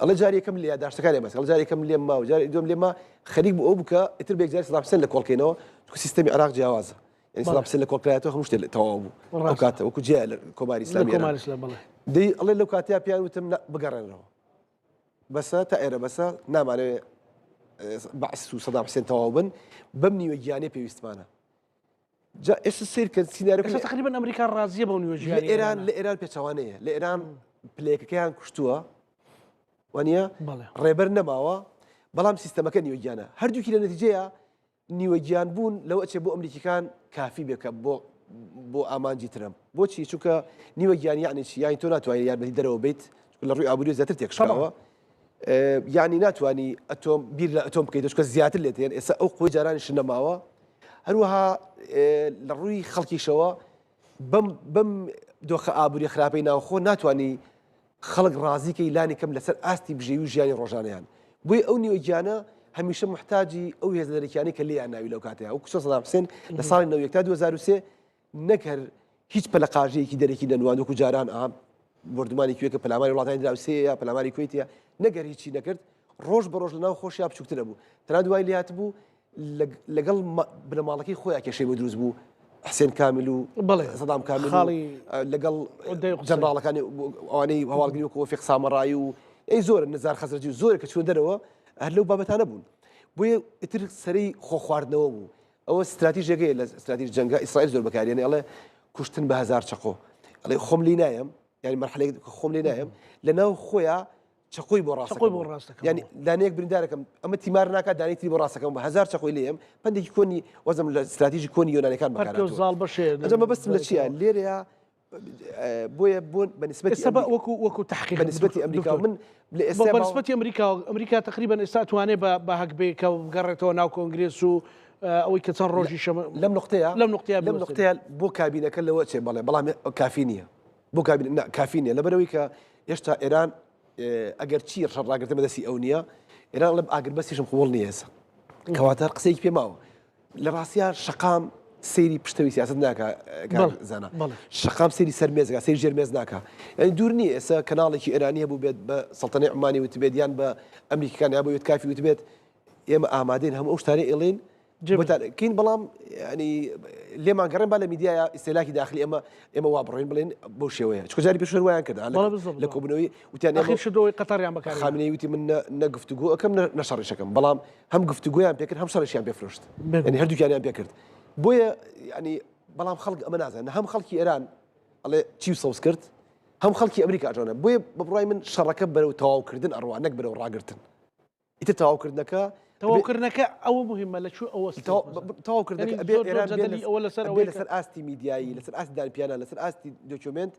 ئەڵێ جاری یەکەم لە یاداشتەکانی بەس ئەڵێ جاری یەکەم لێم ما و جاری دووەم لێم ما خەریک بوو ئەو بکە ئیتر بە یەکجاری سەدام حسێن لە کۆڵکەینەوە چونکە سیستەمی عێراق جیاوازە یعنی سەدام حسێن لە کۆڵکرایەتەوە هەموو شتێ تەواو بوو ئەو کاتە وەکو جیا لە کۆماری ئیسلامی ئێران دەی ئەڵێ لەو کاتەیا پێیان وتم بگەڕێنەوە بەسە تا ئێرە بەسە نامانەوێ بەعس و سەدام حسێن تەواو بن بەم نیوە گیانەی پێویستمانە جا ئێستا سیر کە سیناریۆکە ئێستا تقریبا ئەمریکا ڕازیە بەو نیوە لە ژیانی ئێران ئێرانە. لە ئێران پێچەوانەیە لە ئێران پلەیەکەکەیان کوشتووە وانە بەڵێ. ڕێبەر نەماوە بەڵام سیستەمەکە نیوە گیانە هەردووکی لە نەتیجەیە نیوە گیان بوون لەوە ئەچێ بۆ ئەمریکیەکان کافی بێ کە بۆ بۆ ئامانجی ترەمپ. بۆچی؟ چونکە نیوە گیانی یعنی چی؟ یانی تۆ ناتوانانی یارمەتی دەرەوە بیت لە ڕووی ئابووری زیاتر تێکشکاوە. یعنی ناتوانانی ئەتۆم بیر لە ئەتۆم بکەیت چونکە زیاتر لێت هێن ئێستا ئەو قوی جارانیش نەماوە. هەروەها لە ڕووی خەڵکیشەوە بەم بەم دۆخە ئابووری خراپەی ناوخۆ ناتوانانی خەڵک ڕازی کەی لانی کەم لەسەر ئاستی بژێوی و ژیانی ڕۆژانەیان. بۆیە ئەو نیوە گیانە هەمیشە موحتاجی ئەو هێزە دەرەکیانەی کە لێیان ناوی لەو کاتەیا. وەکو چۆن سەدام حوسێن لە ساڵی 91 تا 2003 نەک هەر هیچ پەلەقاژەیەکی دەرەکی نەنواند وەکو جاران ئا بۆردومانی کوێ کە پەلاماری وڵاتانی دراوسێیە پەلاماری کوەیتە نەک هەر هیچی نەکرد ڕۆژ بە ڕۆژ لەناو خۆشیا بچووکتر بوو تەنانەت وای لێهاتبوو لەگەڵ بنەماڵەکەی خۆیان کێشەی بۆ دروست بوو حسێن کامیل و سەدام کامیل لەگەڵ جەنراڵەکانی ئەوانەی هەواڵگری وەکو وەفیق سامەڕایی و ئەی زۆر نزار خەزرەجی و زۆر کە چوون دەرەوە هەر لەو بابەتانە بوون بۆیە ئیتر سەری خۆخواردنەوە بوو ئەوە استراتیژێکەیە لە استراتیژ جەنگە ئیسرائیل زۆر بەکارێنێ ئەڵێ کوشتن بە هەزار چەقۆ ئەڵێ خۆم لی نایەم یعنی مەرحەلەیەک خۆم لێ نایەم لە ناو خۆیان چەقۆی بۆ ڕاست چەقۆی بۆ ڕاست دەکەم. یعنی دانەیەک بریندارەکەم ئەمە تیمار ناکات دانەی تری بۆ ڕاستەکەم بە هەزار چەقۆی لێم پەندێکی کۆنی وەزم لە استراتیژی کۆنی یۆنانەکان پەرکە و بەکارهاتووە زاڵ بەشێ ئەجا مەبەستم لە چییە لێرەیە بۆیە بۆ بە نسبەتی ئێستا بە وەکو وەکو تحقیق بە نسبەتی ئەمریکا دکتۆر. من لە ئێستا بە نسبەتی ئەمریکا ئەمریکا تقریبا ئێستا توانێ بە بە هەگبەیەکە بگەڕێتەوە ناو کۆنگرێس و ئەوەی کە چەند ڕۆژی شەمە لەم نقطەیە لەم نقطەیە لەم بوەستێنێ. نقطەیە بۆ کابینەکە لەوە چێ بەڵێ بەڵام کافی نییە بۆ کابینە نا کافی نییە لەبەرەوەی کە هێشتا ئێران ئەگەر چی شەڕ ڕاگرتن بەدەستی ئەو نییە ئێران ئەڵێ ئاگربەستیشم قبوڵ نییە ئێستا کەواتە هەر قسەیەکی پێ ماوە لە ڕاستیا شەقام سەیری پشتەوی سیاست ناکا زانا شەقام سەیری سەر مێزگا سەیری ژێر مێز ناکا یعنی دوور نییە ئێستا کەناڵێکی ئێرانی هەبوو بێت بە سەڵتەنەی عومانی وتبێت یان بە ئەمریکیەکان یا بە وێتکافی وتبێت ئێمە ئامادەین هەموو ئەو شتانەی ئێڵین بۆتان کەین بەڵام ینی لێمان گەڕێن با لە میدیایا ئیسلاکی داخلی ئێمە ئێمە وا بڕۆین بڵێن بەو شێوەیە چکە جاری پێشوەر وایان کرد لە کۆبوونەوەی وتیان ئەخیر شدەوەی قەتەریان بەکار خامنەی وتی من نە گفتوگۆ ئەکەم نە شەڕیشەکەم بەڵام هەم گفتوگۆیان پێکرد هەم شەڕیشیان پێ فرۆشت ینی هەردووکیانیان پێکرد بۆیە ینی بەڵام خەڵک ئەمە نازانن هەم خەڵکی ئێران ئەڵێ چی و سەوز کرد هەم خەڵکی ئەمریکا جۆنە بۆیە بە بڕای من شەڕەکە بەرەو تەواوکردن ئەڕوا نەک بەرەو ڕاگرتن ئیتر تەواوکردنەکە تەواوکردنەکە ئەوە مهمە لە کوێ ئەوە تەواوکردنەکە ئەبێ ئێران ئەوە لەسەر ئەوەی لەسەر ئاستی میدیایی لەسەر ئاستی دانپیانان لەسەر ئاستی دۆکیۆمێنت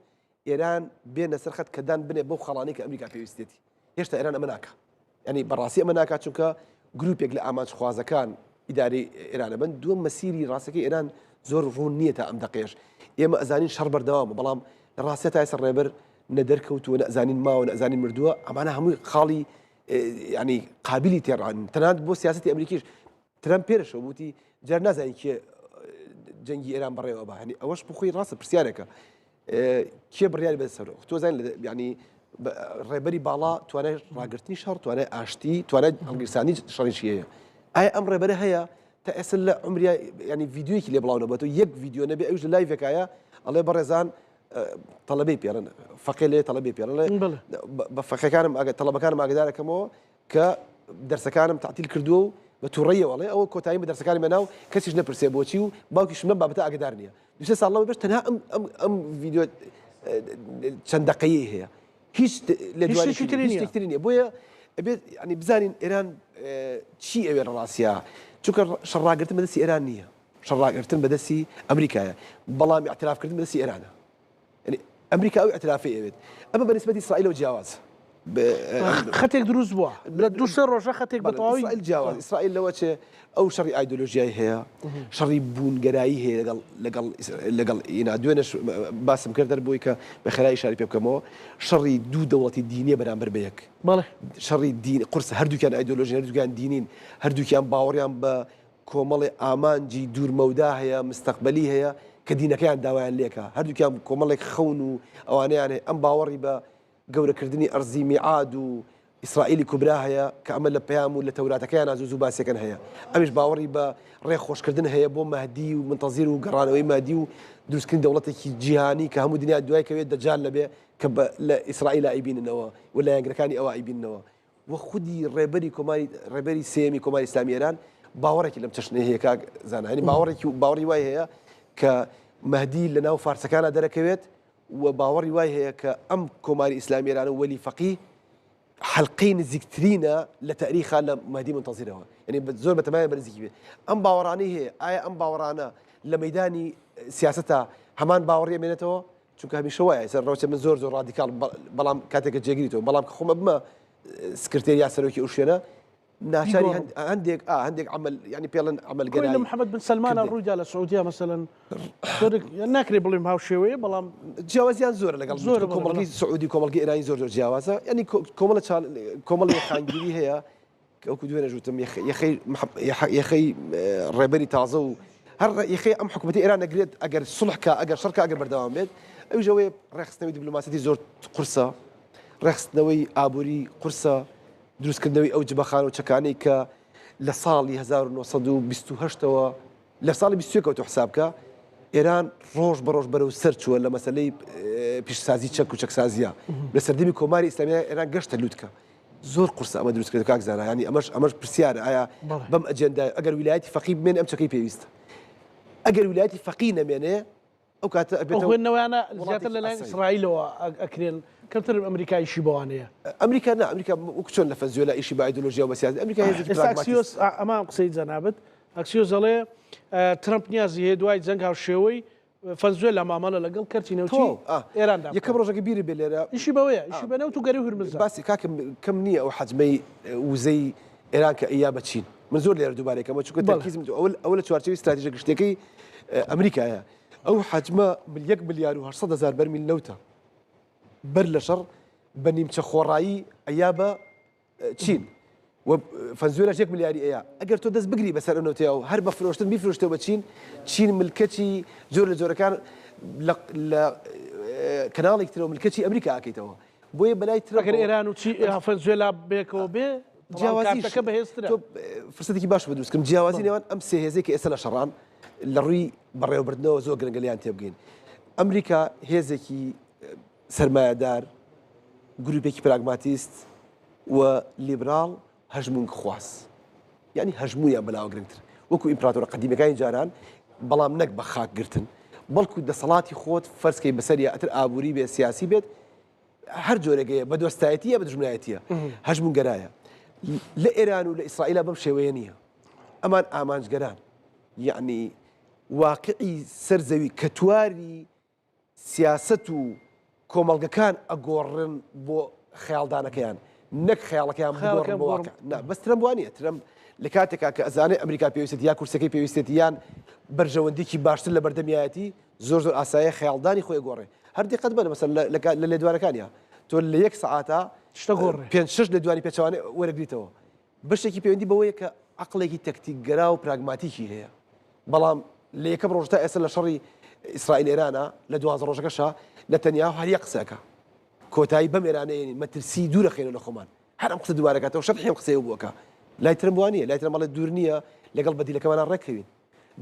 ئێران بێنە سەر خەت کە دان بنێ بەو خەڵانەی کە ئەمریکا پێویستێتی هێشتا ئێران ئەمە ناکا ینی بەڕاستی ئەمە ناکات چونکە گروپێک لە ئامانجخوازەکان ئیداری ئێرانە بن دووەم مەسیری ڕاستەکەی ئێران زۆر ڕوون نییە تا ئەم دەقێش ئێمە ئەزانین شەڕ بەردەوامە بەڵام لە ڕاستە تا ئێستا ڕێبەر نەدەرکەوتووە نەزانین ماوە نەزانین مردووە ئەمانە هەمووی خاڵی ینی قابلی تێڕان تەنانەت بۆ سیاستی ئەمریکیش ترەمپ پێرەشەوە وتی جار نازانین کێ جەنگی ئێران بەڕێوە بە هەنی ئەوەش بخۆی ڕاستە پرسیارێکە کێ بڕیاری بەسەر تۆزان ینی ڕێبەری باڵا توانای ڕاگرتنی شەڕ توانای ئاشتی توانای هەڵگیرسانی شەڕیشی هەیە ئایا ئەم ڕێبەرە هەیە تا ئێستا لە عمریا ینی ڤیددیویەکی لێ بڵاو نەبێتەوە یەک ڤیددیو نەبێ ئەوش لە live ێکایە ئەڵێ بەڕێزان تەڵەبەی پێڵن فەقێ لێ تەڵەبەی پێڵێ بە فەقەکانم ئەگە تەڵەبەکانم ئاگدارەکەمەوە کە دەرسەکانم تەعتیل کردووە و بە تووڕەیەوە ئەڵێ ئەوە کۆتاییم بە دەرسەکانم هێنا و کەسیش نەپرسێ بۆچی و باوکیشم لەم بابەتە ئاگدار نییە دوو سێ ساڵ لەمەوبەر تەنها ئەم ئەم ئەم ڤیدیۆ چەند دەقەیەی هەیە هیچ لێدوانێکی تری هیچ نییە. شتێکی تری نییە بۆیە ئەبێت یعنی بزانین ئێران چی ئەوێ لە ڕاستیا چونکە شەڕ ڕاگرتن بەدەستی ئێران نییە شەڕ ڕاگرتن بەدەستی ئەمریکایە بەڵام اعترافکردن بەدەستی ئێرانە یعنی ئەمریکا ئەو اعترافەی ئەوێت ئەمە بە نسبەتی ئیسرائیلەوە جیاواز خەتێک دروست بووە لە دوو سێ ڕۆژە خەتێک بە تەواوی ئیسرائیل جیاواز ئیسرائیل لەوە چێ ئەو شەڕی ئایدۆلۆژیای هەیە شەڕی بوونگەرایی هەیە لەگەڵ لەگەڵ لەگەڵ ئینا دوێنێش باسم کرد دەر بووی کە بە خێرایی شاری پێ بکەمەوە شەڕی دوو دەوڵەتی دینیە بەرامبەر بە یەک بەڵێ شەڕی دین قورس هەردووکیان ئایدۆلۆژی هەردووکیان دینین هەردووکیان باوەڕیان بە کۆمەڵێ ئامانجی دوور مەودا هەیە، مستەقبەلی هەیە کە دینەکەیان داوایان لێکا، هەردووکیان کۆمەڵێک خەون و ئەوانەیان هەیە، ئەم باوەڕی بە گەورەکردنی ئەرزی میعاد و ئیسرائیلی کوبرا هەیە کە ئەمە لە پەیام و لە تەوراتەکەیانا زوو زوو باسیەکەن هەیە، ئەمیش باوەڕی بە ڕێ خۆشکردن هەیە بۆ مەهدی و منتەزیر و گەڕانەوەی مەهدی و دروستکردنی دەوڵەتێکی جیهانی کە هەموو دنیا دوای کەوێت دەجال نەبێ کە بە لە ئیسرائیلا ئەیبیننەوە و لایەنگرەکانی ئەوە ئەیبیننەوە. و خودی ڕێبەری کۆماری ڕێبەری سێیەمی کۆماری ئیسلامی ئێران باوەڕێکی لەم چەشنەی هەیە کاک زانا یعنی باوەڕێکی و باوەڕی وای هەیە کە مەهدی لە ناو فارسەکانە دەرەکەوێت و باوەڕی وای هەیە کە ئەم کۆماری ئیسلامی ئێران و وەلی فەقی حلقەی نزیکترینە لە تاریخا لە مەهدی منتەزیرەوە یعنی زۆر بەتەمایە بەنزیکی بێت ئەم باوەڕانەی هەیە ئایا ئەم باوەڕانە لە مەدانی سیاسەتە هەمان باوەڕی ئەمێنێتەوە؟ چونکە هەمیشە وایە ئێستا ڕەوشە من زۆر زۆر ڕادیکاڵ بەڵام کاتێک کە جێگری تۆ بەڵام کە خۆم ئەبمە سکرتێر یا سەرۆکی ئەو شوێنە ناچاری هەندێک هەندێک عمل ینی پێڵن عملگەرایی محەممەد بن سەلمانە ڕوویدا لە سعودیا مەسەلەن ناکرێ بڵێم هاوشێوەیە بەڵام جیاوازیان زۆرە لەگەڵ زۆر کۆمەڵگەی سعودی کۆمەڵگەی ئێرانی زۆر زۆر جیاوازە ینی کۆمەڵە کۆمەڵی خانگیری هەیە کە وەکو دوێنێش وتم یەخەی یەخەی ڕێبەری تازە و هەر یەخەی ئەم حکوومەتی ئێران نەگرێت ئەگەر سڵح کە ئەگەر شەڕکە ئەگەر بەردەوام بێت ئەویش ئەوەیە ڕێکخستنەوەی دیبلۆماسیەتی زۆر قورسە ڕێکخستنەوەی ئابووری قورسە دروستکردنەوەی ئەو جبەخانە و چەکانەی کە لە ساڵی 1928ەوە لە ساڵی 21 تۆ حساب بکە ئێران ڕۆژ بە ڕۆژ بەرەو سەر چووە لە مەسلەی پیشسازی چەک و چەکسازیە لە سەردەمی کۆماری ئیسلامی ئێران گەشتە لوتکە زۆر قورسە ئەمە دروست کرد کاک زانا ینی ئەمەش ئەمەش پرسیارە ئایا بەم ئەجێندا ئەگەر ویلایەتی فەقی بمێنێ ئەم چەکەی پێویستە ئەگەر ویلایەتی فەقی نەمێنێ ئەو کاتە ئەبێتەوە خوێندنەوەیانە زیاتر لەلایەن ئیسرائیلەوە ئەکرێن کەمتر ئەمریکا ئیشی بەوانەیە. ئەمریکا نا ئەمریکا وەک چۆن لە فەنزوێلا ئیشی بە ئایدۆلۆژیا و بە سیاسەت ئەمریکا هێزێکی ئێستا ئەکسیۆس ئەمە قسەی جەنابت ئەکسیۆس ئەڵێ ترەمپ نیازی هەیە دوای جەنگ هاوشێوەی فەنزوێلا مامەڵە لەگەڵ کەرتی نەوتی ئێراندا بکات. یەکەم ڕۆژەکە بیرت بێ لێرە. ئیشی بەوەیە، ئیشی بە نەوت و گەروی هورمزە. باسی کاکە کەم نییە ئەو حەجمەی وزەی ئێران کە ئەیا بە چین. من زۆر لێرە دووبارەی کەمەوە چونکە تەرکیزم ئەوە لە چوارچێوەی ستراتیژە گشتیەکەی ئەمریکایە. ئەو حەجمە یەک ملیار و 800 هەزار بەرمیل نەوتە بەر لە شەڕ بە نیمچە خۆڕایی ئەیا بە چین و فەنزوێلاش یەک ملیاری ئەیا ئەگەر تۆ دەست بگری بەسەر ئەو نەوتەیە و هەر بە فرۆشتن بیفرۆشتەوە بە چین چین ملکەچی جۆر لە جۆرەکان لە کەناڵێک ترەوە ملکەچی ئەمریکا ئەکەیتەوە بۆیە بەلای ترەوە ئەگەر ئێران و چی فەنزوێلا بێکەوە بێ جیاوازیەکە بەهێزترە. تۆ فرسەتێکی باش بە دروستکردم جیاوازی نێوان ئەم سێ هێزەی کە ئێستا لە شەڕان لە ڕووی بەڕێوەبردنەوە زۆر گرنگە لێیان تێبگەین ئەمریکا هێزێکی سەرمایەدار، گروپێکی پراگماتیست و لیبراڵ هەژموونخواز. یانی هەژموونیان بەلاوە گرنگتر. وەکو ئیمپراتۆرە قەدیمەکانی جاران، بەڵام نەک بە خاک گرتن، بەڵکو دەسەڵاتی خۆت فەرز کەی بەسەریا ئەتر ئابووری بێ سیاسی بێت، هەر جۆرێک هەیە بە دۆستایەتی یا بە دوژمنایەتیە هەژموونگەرایە. لە ئێران و لە ئیسرائیلا بەم شێوەیە نییە. ئەمان ئامانجگەران. یەعنی واقعی سەر زەوی کەتواری سیاسەت و کۆمەڵگەکان ئەگۆڕن بۆ خەیاڵدانەکەیان نەک خەیاڵەکەیان بگۆڕن بۆ واقع نا بەس ترەمپ وانیە ترەمپ لە کاتێکا کە ئەزانێ ئەمریکا پێویستێتی یا کورسەکەی پێویستێتی یان بەرژەوەندیکی باشتر لە بەردەمیایەتی زۆر زۆر ئاسایە خەیاڵدانی خۆی گۆڕێ هەر دیقەت بەرە مەسەلەن لە لێدوانەکانیا تۆ لە یەک سەعاتا شتە گۆڕێ پێنج شەش لێدوانی پێچەوانە وەرەگریتەوە بەشێکی پەیوەندی بەوەیە کە عەقڵێکی تەکتیکگەرا و پراگماتیکی هەیە، بەڵام لە یەکەم ڕۆژ تا ئێستا لە شەڕی ئیسرائیل ئێرانە لە 12 ڕۆژەکەشا نەتەنیاهۆ هەر یەک قسە ئەکا کۆتایی بەم ئێرانە ئێنین مەترسی دوورە خەینەوە لە خۆمان هەر ئەم قسە دووبارە کاتەوە شەرحی ئەم قسەیە بووەکە لای ترەمپ وا نییە لای ترەمپ ئەڵێ دوور نییە لەگەڵ بەدیلەکەمانا ڕێککەوین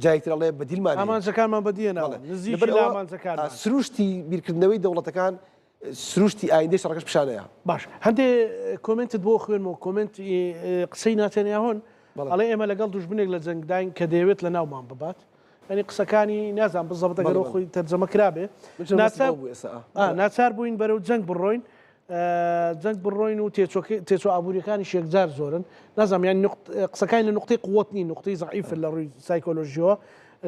جارێک تر ئەڵێ بەدیلمان هەیە ئامانجەکانمان بەدیهێناوە نزیکی لە ئامانجەکانمان سروشتی بیرکردنەوەی دەوڵەتەکان سروشتی ئایندەی شەڕەکەش پیشانەیا. باش هەندێ کۆمێنتت بۆ خوێنمەوە کۆمێنت قسەی ناتەنیاهۆن ئەڵێ ئێمە لەگەڵ دوژمنێک لە جەنگداین کە دەیەوێت لە ناومان ببات ینی قسەکانی نازان بزەبت ئەگەر خۆی تەرجەمە کرابێ ناچار بووین بەرەو جەنگ بڕۆین جەنگ بڕۆین و تێچۆ ئابووریەکانی شێکجار زۆرن نازانم یان قسەکانی لە نقطەی قوت نین نقطەی زەعیفن لە ڕووی سایکۆلۆژیەوە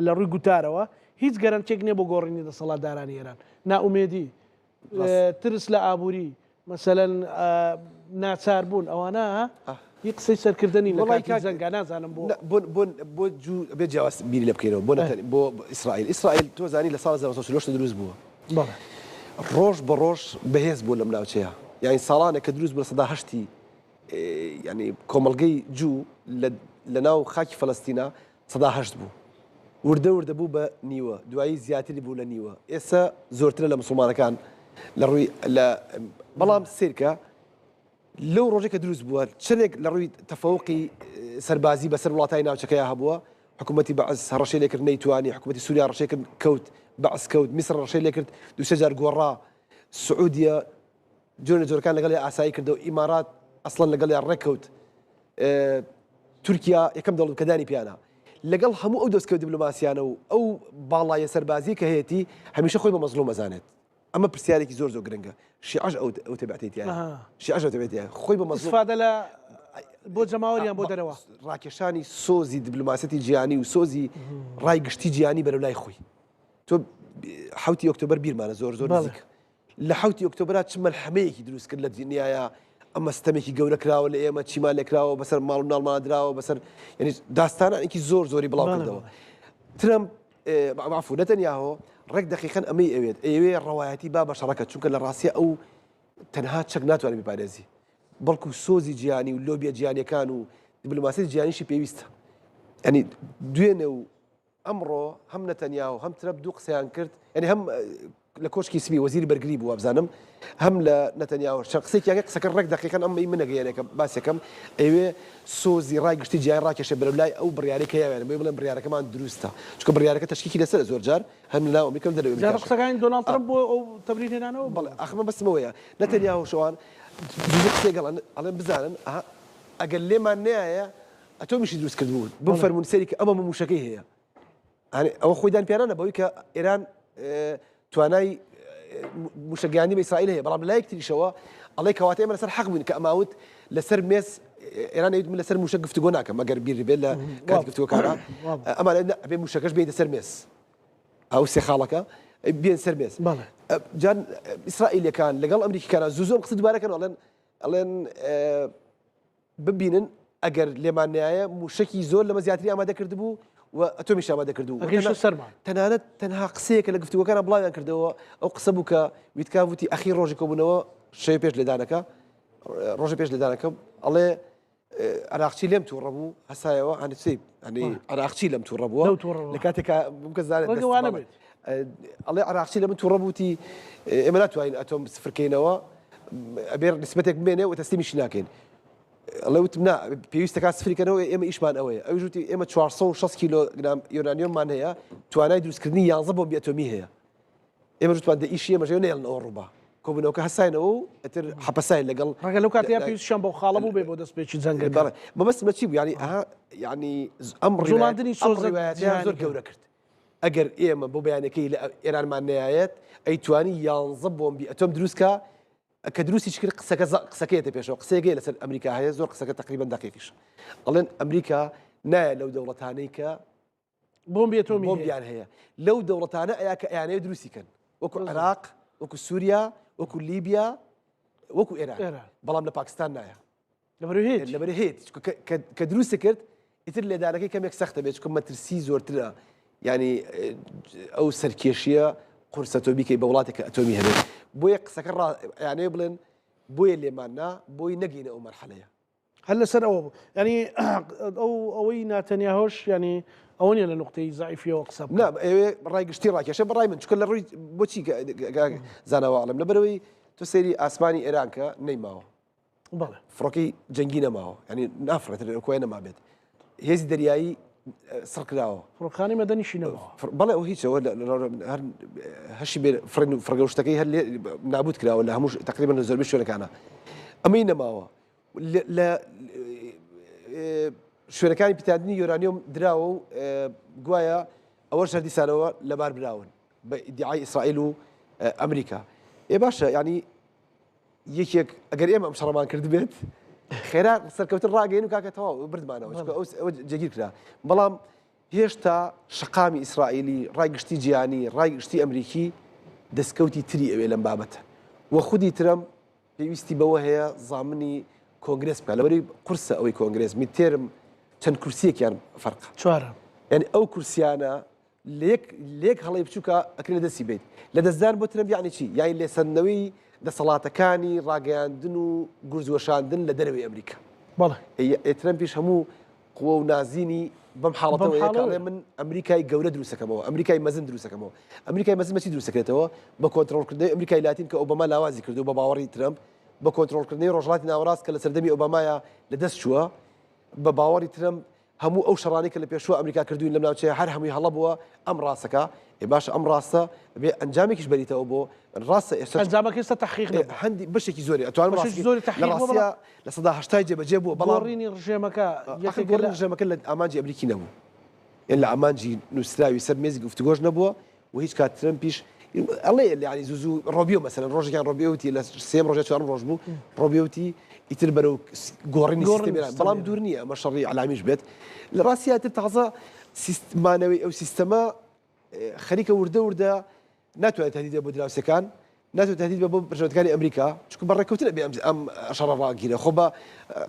لە ڕووی گوتارەوە هیچ گەرەنتیەک نیە بۆ گۆڕینی دەسەڵاتدارانی ئێران. نائومێدی، ترس لە ئابووری، مەسەلەن ناچار بوون، ئەوانە هی قسەی سەرکردە نین لە کاتی جەنگا، نازانم بۆ. بۆ بۆ بۆ جوو ئەبێ جیاواز بیری لێ بکەینەوە بۆ نەتەن بۆ ئیسرائیل ئیسرائیل تۆ زانی لە ساڵ 1948 دروست بووە بەڵێ ڕۆژ بە ڕۆژ بەهێز بووە لەم ناوچەیە یانی ساڵانێک کە دروست بوو لە سەدا هەشتی یانی کۆمەڵگەی جوو لە لەناو خاکی فەلەستینا 8% بوو. وردە وردە بوو بە نیوە، دوایی زیاتری بوو لە نیوە، ئێستا زۆرترە لە موسڵمانەکان لە ڕووی لە بەڵام سەیرکە لەو ڕۆژەی کە دروست بووە چەندێک لە ڕووی تەفەوقی سەربازی بەسەر وڵاتانی ناوچەکەیا هەبووە، حکوومەتی بەعس هەڕەشەی لێکرد نەیتوانی، حکوومەتی سووریا هەڕەشەی کرد کەوت، بەعس کەوت، میسر هەڕەشەی لێکرد دوو سێ جار گۆڕا، سعودیە جۆر لە جۆرەکان لەگەڵیا ئاسایی کردەوە، ئیمارات ئەسڵەن لەگەڵیا ڕێککەوت، تورکیا یەکەم دەوڵەت کە دانی پیانا لەگەڵ هەموو ئەو دەستکەوت دیبلۆماسیانە و ئەو باڵایە سەربازی کە هەیەتی هەمیشە خۆی بە مەزڵوم ئەزانێت. ئەمە پرسیارێکی زۆر زۆر گرنگە. شیعەش ئەو ئەو تەبعەتەی تیایە. شیعەش ئەو تەبعەتەی تیایە. خۆی بە مەزڵوم ئیسفادە لە بۆ جەماوەر یان بۆ دەرەوە. ڕاکێشانی سۆزی دیبلۆماسیەتی جیهانی و سۆزی ڕای گشتی جیهانی بەرەو لای خۆی. تۆ حوتی ئۆکتۆبەر بیرمانە زۆر زۆر نزیک لە حوتی ئۆکتۆبرا چ مەلحەمەیەکی دروست کرد لە دنیاە ئەمە ستەمێکی گەورە کراوە لە ئێمە چیمان لێکراوە بەسەر ماڵ و ناڵمان دراوە بەسەر یعنی داستانێکی زۆر زۆری بڵاو کردەوە ترەمپ عفو نەتەنیاهۆ ڕێک دەقیقەن ئەمەی ئەوێت ئەوێ ڕەوایەتی با بە شەڕەکە چونکە لە ڕاستیە ئەو تەنها چەک ناتوانێت بپارێزی بەڵکو سۆزی جیهانی و لۆبیە جیهانیەکان و دیبلۆماسیەتی جیهانیشی پێویستە ینی دوێنێ و ئەمڕۆ هەم نەتەنیاهۆ هەم ترەمپ دوو قسەیان کرد یعنی هەم لە کۆشکی سپی وەزیری بەرگری بوو وابزانم هەم لە نەتەنیاهۆ چەند قسەیەکیان کرد قسەکە ڕێک دەقیقەن ئەم منەگەیەنێ کە باسێکم ئەیوێ سۆزی ڕای گشتی جیای ڕاکێشێ بەرەو لای ئەو بڕیارەی کە یاویانە بۆیە بڵێن بڕیارەکەمان دروستە چونکە بڕیارەکە تەشکیکی لەسەرە زۆر جار هەم لە ناو ئەمریکا و دەرەوەی جا ئەمریکاش. قسەکانی دۆناڵد ترەمپ بۆ ئەو تەبریر هێنانەوە بوو. بەڵێ ئاخر مەبەستم ئەوەیە نەتەنیاهۆش ئەوان دوو قسەیەک ئەڵێن ئەڵێن بزانن ئەها ئەگەر لێمان نەیایە ئەتۆمیشی دروست کردبوو بفەرموون سەیری کە ئەمە مووشەکەی هەیە ئەنی ئەوە خۆی دان پیانانە بەوەی کە ئێران توانای موشەگەیاندنی بە ئیسرائیل هەیە بەڵام لایەک تریشەوە ئەڵێ کەواتە ئێمە لەسەر حەق بووین کە ئەماوت لەسەر مێز ئێران ئەیوت من لەسەر موشەک گفتوگۆ ناکەم ئەگەر بیر بێت لە کاتی گفتوگۆکانە ئەمان ئەبێ موشەکەش بێتە سەر مێز ئەو سێ خاڵەکە بێن سەر مێز جان ئیسرائیلەکان لەگەڵ ئەمریکیکانە زوو زۆر قسە دووبارەکەن ئەڵێن ئەڵێن ببینن ئەگەر لێمان نایە موشەکی زۆر لەمە زیاتری ئامادە کردبوو و ئەتۆمیش ئامادە کردبوو ئەگەیشتە سەرمان. تەنانەت تەنها قسەیەکە لە گفتوگۆکانە بڵاویان کردەوە ئەو قسە بوو کە ویتکاف وتی ئەخیر ڕۆژی کۆبوونەوە شەوی پێش لێدانەکە ڕۆژی پێش لێدانەکە ئەڵێ عراقچی لێم تووڕە بوو هەسایەوە هەنی چی هەنی عراقچی لەم تووڕە بووە لەو تووڕە بووە. لە کاتێکا بکە زانێت ڕەنگە وا نەبێت. ئەڵێ عراقچی لە من تووڕە بووتی ئێمە ناتوانین ئەتۆم سفرکەینەوە ئەبێ نسبەتێک بمێنێ و تەسلیمیشی ناکەین ئەڵێ وتم نا پێویستە کات سفری کەنەوە ئێمە ئیشمان ئەوەیە ئەویش وتی ئێمە 460 کیلۆگرام یۆرانیۆممان هەیە توانای دروستکردنی 11 بۆمبی ئەتۆمی هەیە ئێمە وتمان دە ئیشی ئێمەش هەیە نەیەڵن ئەوە ڕووبا کۆبوونەوەکە هەساینەوە و ئیتر حەپەساین لەگەڵ ڕەنگە لەو کاتەیا پێویستیشیان بەو خاڵە بوو بێ بۆ دەستپێکی جەنگەکە بەڵێ مەبەستم لە چی بوو یعنی ئەها یعنی ئەم ڕیوایەت جوڵاندنی ئەم سۆزە ڕیوایەتیان زۆر جیهانیکە. گەورە کرد ئەگەر ئێمە بۆ بەیانەکەی لە ئێرانمان نەیایەت ئەیتوانی یانزە بۆمبی ئەتۆم دروست کا کە دروستیش کرد قسەکە قسەکە یەتە پێشەوە قسەیەکەی لەسەر ئەمریکا هەیە زۆر قسەکە تقریبا دقیقیش ئەڵێن ئەمریکا نایە لەو دەوڵەتانەی کە بۆمبی ئەتۆمی هەیە. بۆمبیان هەیە لەو دەوڵەتانە ئەیا کە ئەیانەوێت دروستی کەن وەکو عێراق وەکو سووریا وەکو لیبیا وەکو ئێران ئێران. بەڵام لە پاکستان نایە لەبەرەوەی هەیەتی. لەبەرەوەی هەیەتی چونکە کە دروستی کرد ئیتر لێدانەکەی کەمێک سەختە بێت چونکە مەترسی زۆرترە یعنی ئەو سەرکێشیە قورسە تۆ بیکەی بە وڵاتێک کە ئەتۆمی هەبێت بۆیە قسەکە یانەیە بڵێن بۆیە لێمان نا بۆی نەگەینە ئەو مەرحەلەیە. هەر لەسەر ئەوە بوو یعنی ئەو ئەوەی ناتەنیاهۆش یعنی ئەوە نیە لە نوقتەی زەعیفیەوە قسە بکات. نا ئەوێ ڕای گشتی ڕاکێشە بەڕای من چونکە لە ڕووی بۆچی زاناوە ئەڵێم لەبەرەوەی تۆ سەیری ئاسمانی ئێران کە نەیماوە بەڵێ. فڕۆکەی جەنگی نەماوە یعنی نافڕێت کۆی نەمابێت هێزی دەریایی سڕکراوە فڕۆکخانەی مەدەنیشی نەماوە بەڵێ ئەو هیچەوە هەر هەشی بێ فڕین و فڕگە و شتەکەی هەر نابوت کراوە لە هەموو تقریبا لە زۆربەی شوێنەکانە ئەمەی نەماوە لە شوێنەکانی پیتاندنی یۆرانیۆم دراوە و گوایە ئەوەش هەر دیسانەوە لەبار براون بە ئیدعای ئیسرائیل و ئەمریکا ئێ باشە یعنی یەکێک ئەگەر ئێمە ئەم شەڕەمان کردبێت خێرا سەرکەوتن ڕاگەین و کاکە تەواو بردمانەوە چونکە ئەو جێگیر کرا بەڵام هێشتا شەقامی ئیسرائیلی ڕای گشتی جیهانی ڕای گشتی ئەمریکی دەستکەوتی تری ئەوێ لەم بابەتە و خودی ترەمپ پێویستی بەوە هەیە زامنی کۆنگرس بکات لەبەری قورسە ئەوەی کۆنگرس midterm چەند کورسیەکیان فەرقە چوارە یعنی ئەو کورسیانە لەیەک لەیەک هەڵەی بچووکا ئەکرێ لەدەستی بەیت. لەدەستدان بۆ ترەمپ یەعنی چی؟ یانی لێسەندنەوەی دەسەڵاتەکانی ڕاگەیاندن و گورزوەشاندن لە دەرەوەی ئەمریکا. بەڵێ. ئێ ترەمپیش هەموو قوە و نازینی بەم حاڵەتەوەیە کە ئەڵێ من ئەمریکای گەورە دروستەکەمەوە، ئەمریکای مەزن دروستەکەمەوە. ئەمریکای مەزن بە چی دروستەکرێتەوە؟ بە کۆنترۆڵکردنەوەی ئەمریکای لاتین کە ئۆباما لاوازی کردووە بە باوەڕی ترەمپ، بە کۆنترۆڵکردنەوەی ڕۆژهەڵاتی ناوەڕاست کە لە سەردەمی ئۆبامایا لەدەست چووە، بە باوەڕی ترەمپ هەموو ئەو شەڕانەی کە لە پێشووە ئەمریکا کردووین لەم ناوچەیە هەر هەمووی هەڵە بووە، ئەم ڕاستەکە، ئێ باشە ئەم ڕاستە ئەبێ ئەنجامێکیش بەریتەوە بۆ ڕاستە ئێستا ئەنجامەکە ئێستا تەحقیق نەبووە. هەندی بەشێکی زۆری ئەتوانم بەشێکی ڕاستەکەی زۆری لە تەحقیق بووە ڕاستیا بەڵام 80% جێبەجێ بووە بەڵام گۆڕینی ڕژێمەکە ئاخر یەکێکە لە گۆڕینی ڕژێمەکە لە ئامانجی ئەمریکی نەبوو یان لە ئامانجی نووسراوی سەر مێزی گفتوگۆش نەبووە و هیچ کات ترەمپیش ئەڵێ یعنی زوو زوو ڕۆبیۆ مەسەلەن ڕۆژێکیان ڕۆبیۆ وتی لە سێم ڕۆژە چوارم ڕۆژ بوو ڕۆبیۆ وتی ئیتر بەرەو گۆڕینی سیستەمی ئێران بەڵام دوور نییە ئەمە شەڕی ئەلامیش بێت لە ڕاستیاتر تازە مانەوەی ئەو سیستەمە خەریکە وردە وردە ناتوانێت تهدید بێ بۆ دراوسێکان، ناتوانێت تهدید بێ بۆ بەرژەوەندەکانی ئەمریکا، چونکە بە ڕێککەوتن ئەبێ ئەم شەڕە ڕاگیرێ، خۆ بە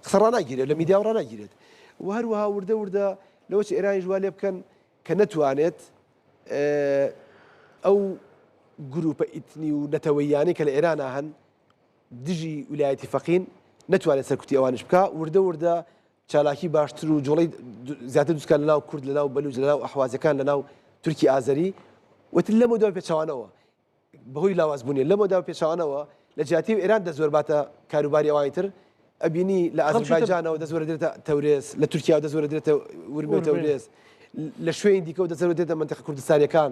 قسە ڕاناگیرێت، لە میدیاوە ڕاناگیرێت. و هەروەها وردە وردە لەوە چ ئێرانیش وا لێ بکەن کە نەتوانێت ئەو گروپە ئیتنی و نەتەوەییانەی کە لە ئێرانا هەن دژی ویلایەتی فەقین نەتوانێت سەرکوتی ئەوانیش بکا، وردە وردە چالاکی باشتر و جوڵەی زیاتر دروست بکات لەناو کورد، لەناو بەلوج، لەناو ئەحوازەکان، لەناو تورکی ئازەری و تر لەمەودوا پێچەوانەوە بەهۆی لاوازبوونی لەمەودا پێچەوانەوە لە جیاتی و ئێران دەست وەرباتە کاروباری ئەوانی تر ئەبینی لە ئازەربایجانەوە دەست وەرەدرێتە تەورێز، لە تورکیاوە دەست وەرەدرێتە ورمێ و تەورێز، لە شوێنی دیکەوە دەست وەرەدرێتە مەنتیقە کوردستانیەکان.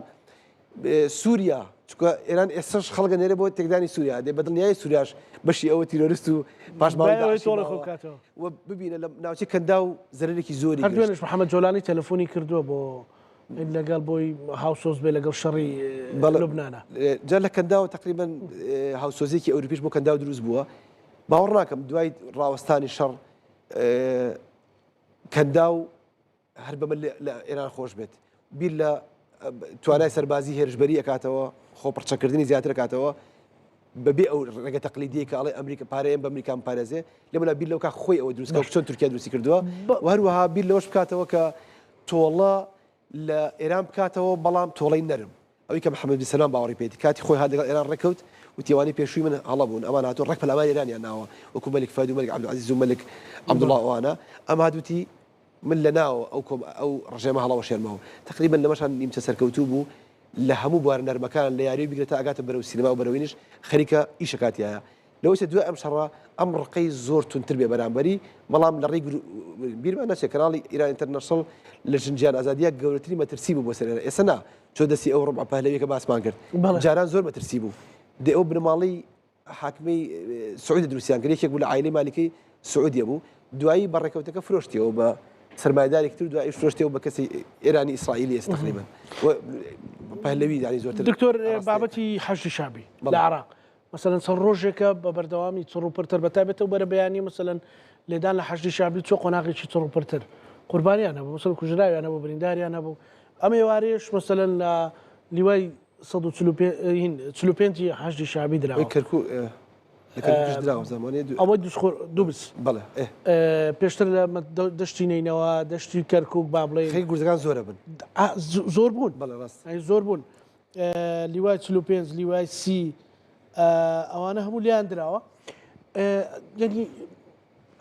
سووریا چونکە ئێران ئێستاش خەڵک ئەنێرێ بۆ تێکدانی سووریا دێ بە دڵنیایی سووریاش بەشی ئەوە تیرۆریست و پاشماوەی داعشی ماوە و ببینە لە ناوچەی کەنداو زەرەرێکی زۆری هەر دوێنێش محەممەد جۆلانی تەلەفۆنی کردووە بۆ لەگەڵ بۆی هاوسۆز بێ لەگەڵ شەڕی لوبنانە. جا لە کەنداو تقریبا هاوسۆزیەکی ئەوروپیش بۆ کەنداو دروست بووە. باوەڕ ناکەم دوای ڕاوەستانی شەڕ کەنداو هەر بەمە لە ئێران خۆش بێت بیر لە توانای سەربازی هێرشبەری ئەکاتەوە خۆ پڕچەکردنی زیاتر ئەکاتەوە بەبێ ئەو ڕێگە تەقلیدیە کە ئەڵێ ئەمریکا پارەیەم بە ئەمریکام پارێزێ لەملا بیر لەو کا خۆی ئەوە دروست کە چۆن تورکیا دروستی کردووە و هەروەها بیر لەوەش بکاتەوە کە تۆڵە لە ئێران بکاتەوە بەڵام تۆڵەی نەرم ئەوەی کە محەمەد بن سەلمان باوەڕی پێیەتی کاتی خۆی هات لەگەڵ ئێران ڕێککەوت وتی ئەوانەی پێشووی من هەڵە بوون ئەمان هاتوون ڕێک پەلاماری ئێرانیان ناوە وەکو مەلیک فەهد و مەلیک عەبدولعەزیز و مەلیک عەبدوڵڵا ئەوانە ئەم هات وتی من لە ناوە ئەو کۆم ئەو ڕژێمە هەڵەوەشێنمەوە تەقریبەن لەمەشان نیمچە سەرکەوتوو بوو لە هەموو بوارە نەرمەکان لە یاری بگرە تا ئەگاتە بەرەو سینەما و بەرەوینیش خەریکە ئیشەکات تیایە لەوەچێ دوای ئەم شەڕە ئەم ڕقەی زۆر توندتر بێ بەرامبەری، بەڵام لە ڕێی بیرمان نەچێ کەناڵی ئیران ئینتەرنەشنڵ لە ژن ژیان ئازادیە گەورەترین مەترسی بوو بۆ سەر ئێران، ئێستا نا چۆ دەستی ئەو ڕوبع پەهلەویە کە باسمان کرد جاران زۆر مەترسی بوو، دێ ئەو بنەماڵەی حاکمی سعودی دروستیان کرد یەکێک بوو لە عایلەی مالیکەی سعودیە بوو دوایی بە ڕێکەوتەکە فرۆشتیەوە بە سەرمایەدارێکی تر دوایش فرۆشتیەوە بە کەسی ئێرانی ئیسرائیلی ئێستا تقریبا پەهلەوی یانی زۆرتر. دکتۆر بابەتی حەشدی شەعبی لە عێراق مەسەلەن چەند ڕۆژێکە بە بەردەوامی چڕ و پرتر بە تایبەت ئەو بەرەبەیانیە مەسەلەن لێدان لە حەشدی شەعبی چۆ قۆناغێکی چڕ و پرتر قوربانیان هەبوو مەسەلەن کوژراویان هەبوو برینداریان هەبوو ئەم ئێوارەیەش مەسەلەن لە لیوای 145 ی حەشدی شەعبی دراوە کەرکوک لە کەرکوکیش دراوە زمانێ ئەوە دووسخۆر دووبس بەڵێ پێشتر لە دەشتی نەینەوە دەشتی کەرکوک با بڵێ خەی گورزەکان زۆرە بن زۆر بوون بەڵێ ڕاست زۆر بوون لیوای 45 لیوای سی ئەوانە هەموو لیان دراوە یعنی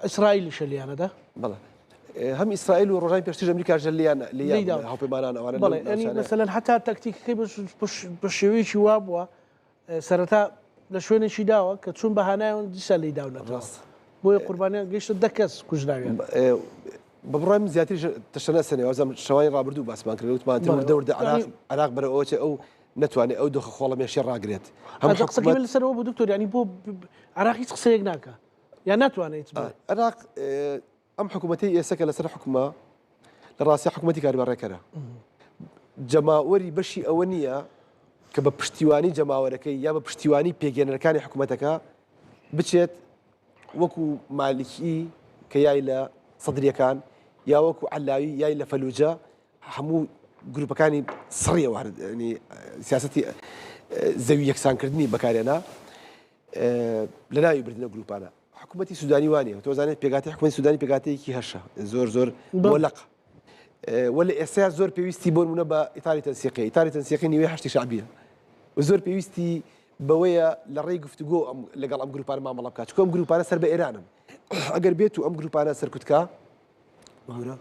ئیسرائیلیشە لیانەدا بەڵێ هەم ئیسرائیل و ڕۆژانی پێشتر ئەمریکا ژە لیان لیان هاوپەیمانان ئەوانە بەڵێ یعنی مەسەلەن حتا تەکتیکەکەی بە شێوەیەکی وا بووە سەرەتا لە شوێنێکی داوە کە چوون بە هانایەوە دیسان لێی داونەتەوە ڕاست بۆیە قوربانیان گەیشتە دە کەس کوژراویان. بە بڕوای من زیاتریش تەشەنە سەنێ وازم شەوانی ڕابردوو باسمان کرد وتمان تر وردە وردە عراق عراق بەرەو ئەوە چێ ئەو نەتوانێت ئەو دۆخە خۆڵەمێشیە ڕاگرێت هەم قسەکەی من لەسەر ئەوە بوو دکتۆر یانی بۆ عراق هیچ قسەیەک ناکا یان ناتوانێت هیچ بڵێ عراق ئەم حکوومەتەی ئێستا کە لەسەر حکومە لە ڕاستی حکوومەتی کاربەڕێکەرە جەماوەری بەشی ئەوە نییە کە بە پشتیوانی جەماوەرەکەی یا بە پشتیوانی پێگەێنەرەکانی حکوومەتەکە بچێت وەکو مالکی کە یای لە سەدریەکان یا وەکو عەلاوی یای لە فەلوجە هەموو گروپەکانی سڕیەوە سیاستی زەوی یەکسانکردنی بەکارێنا لە ناوی بردنە گروپانە حکوومەتی سودانی وانە تۆزانێت پێگاتی حکوومەتی سودانی پێگاتەیەکی هەشە زۆر زۆر مۆلەق وە لە ئێستا زۆر پێویستی بۆ نمونە بە ئیتاری تەنسیقی ئیتاری تەنسیقی نیوەی حەشدی شەعبیە و زۆر پێویستی بەوەیە لە ڕێی گفتوگۆ ئەم لەگەڵ ئەم گروپانە مامەڵە بکات چونکە ئەم گروپانە سەر بە ئێرانن ئەگەر بێت و ئەم گروپانە سەرکوتکا بگورە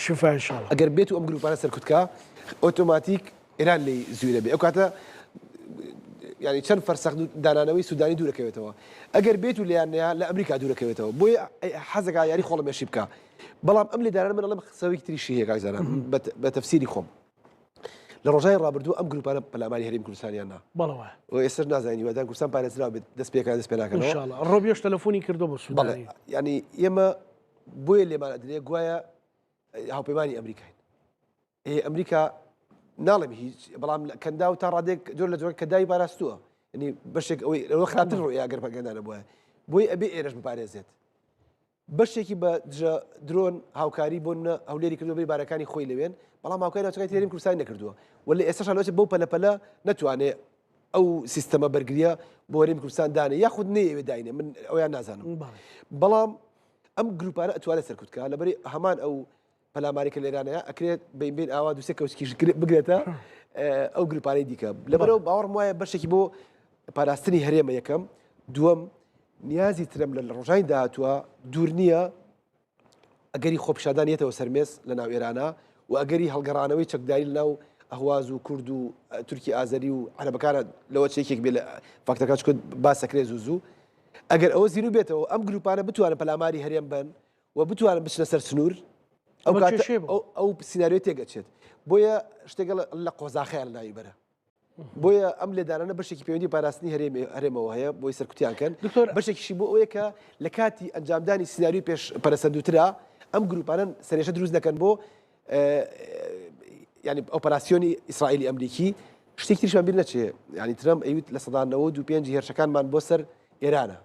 شفا ان شاء الله ئەگەر بێت و ئەم گروپانە سەرکوتکا ئۆتۆماتیک ئێران لێی زویرە بێ ئەو کاتە یعنی چەند فەرسەخ دانانەوەی سودانی دوورەکەوێتەوە ئەگەر بێت و لێیان نەیا لە ئەمریکا دوورەکەوێتەوە بۆیە حەزەکا یاری خۆڵەمێشی بکا بەڵام ئەم لێدانانە من ئەڵێم سەوێکی تریشی هەیە کاک زانا بە تەفسیری خۆم لە ڕۆژانی ڕابردوو ئەم گروپانە پەلاماری هەرێمی کوردستانیان نا بەڵێ وایە و ئێستاش نازانین هیوادارم کوردستان پارێزراو بێت دەست پێکان دەست پێ ناکەنەوە ان شاء الله ڕۆبیۆش تەلەفۆنی کردو بۆ بەڵێ سودانی یعنی ئێمە بۆیە لێمان ئەدرێ گوایە هاوپەیمانی ئەمریکاین ئێ ئەمریکا ناڵێم هیچ بەڵام لە کەنداو تا ڕادێک جۆر لە جۆر کەنداوی پاراستووە یعنی بەشێک ئەوەی لەوە خراپتر ڕۆی ئەگەر پەگەندانە بووە بۆی ئەبێ ئێرەش بپارێزێت بەشێکی بە دژە درۆن هاوکاری بۆ نمونە هەولێری کردووە بەری بارەکانی خۆی لەوێن. بەڵام هاوکاری ناوچەکانی تری هەرێمی کوردستانی نەکردووە و لە ئێستاشا لەوەچێت بەو پەلە پەلە نەتوانێ ئەو سیستەمە بەرگریە بۆ هەرێمی کوردستان دانێ یاخود نەیەوێ داینێ من ئەویان نازانم بەڵام ئەم گروپانە ئەتوانێت سەرکوت کە لەبەری هەمان ئەو پەلاماری کە لێرانەیە ئەکرێت بین بین ئاوا دوسێ کەوچکیش بگرێتە ئەو گروپانەی دیکە لەبەرەوە باوەڕم وایە بەشێکی بۆ پاراستنی هەرێمە یەکەم دووەم نیازی ترەم لە ڕۆژانی داهاتووە دوور نییە ئەگەری خۆپیشاندان یەتەوە سەر مێز لە ناو ئێرانە و ئەگەری هەڵگەڕانەوەی چەکداری لە ناو ئەهواز و کورد و تورکی ئازەری و عەرەبەکانە لەوە چێکێک بێ لە فاکتەکان چکە باسەکرێ زوو زوو ئەگەر ئەوە زیرو بێتەوە ئەم گروپانە بتوانن پەلاماری هەرێم بن و بتوانن بچنە سەر سنوور ئەو کاتە ئەو سیناریۆ تێگەچێت بۆیە شتێکە لە قۆزاخیان ناوی بەرە بۆیە ئەم لێدانانە بەشێکی پەیوەندی پاراستنی هەرێمی هەرێمەوە هەیە بۆی سەرکوتیان کەن دکتۆر بەشێکیشی بۆ ئەوەیە کە لە کاتی ئەنجامدانی سیناریۆی پێش پەرەسەندووترا ئەم گروپانە سەرێشە دروست نەکەن بۆ ینی ئۆپەراسیۆنی ئیسرائیلی ئەمریکی شتێکی تریشمان بیر نەچێ ینی ترەمپ ئەیوت 95% هێرشەکانمان بۆ سەر ئێرانە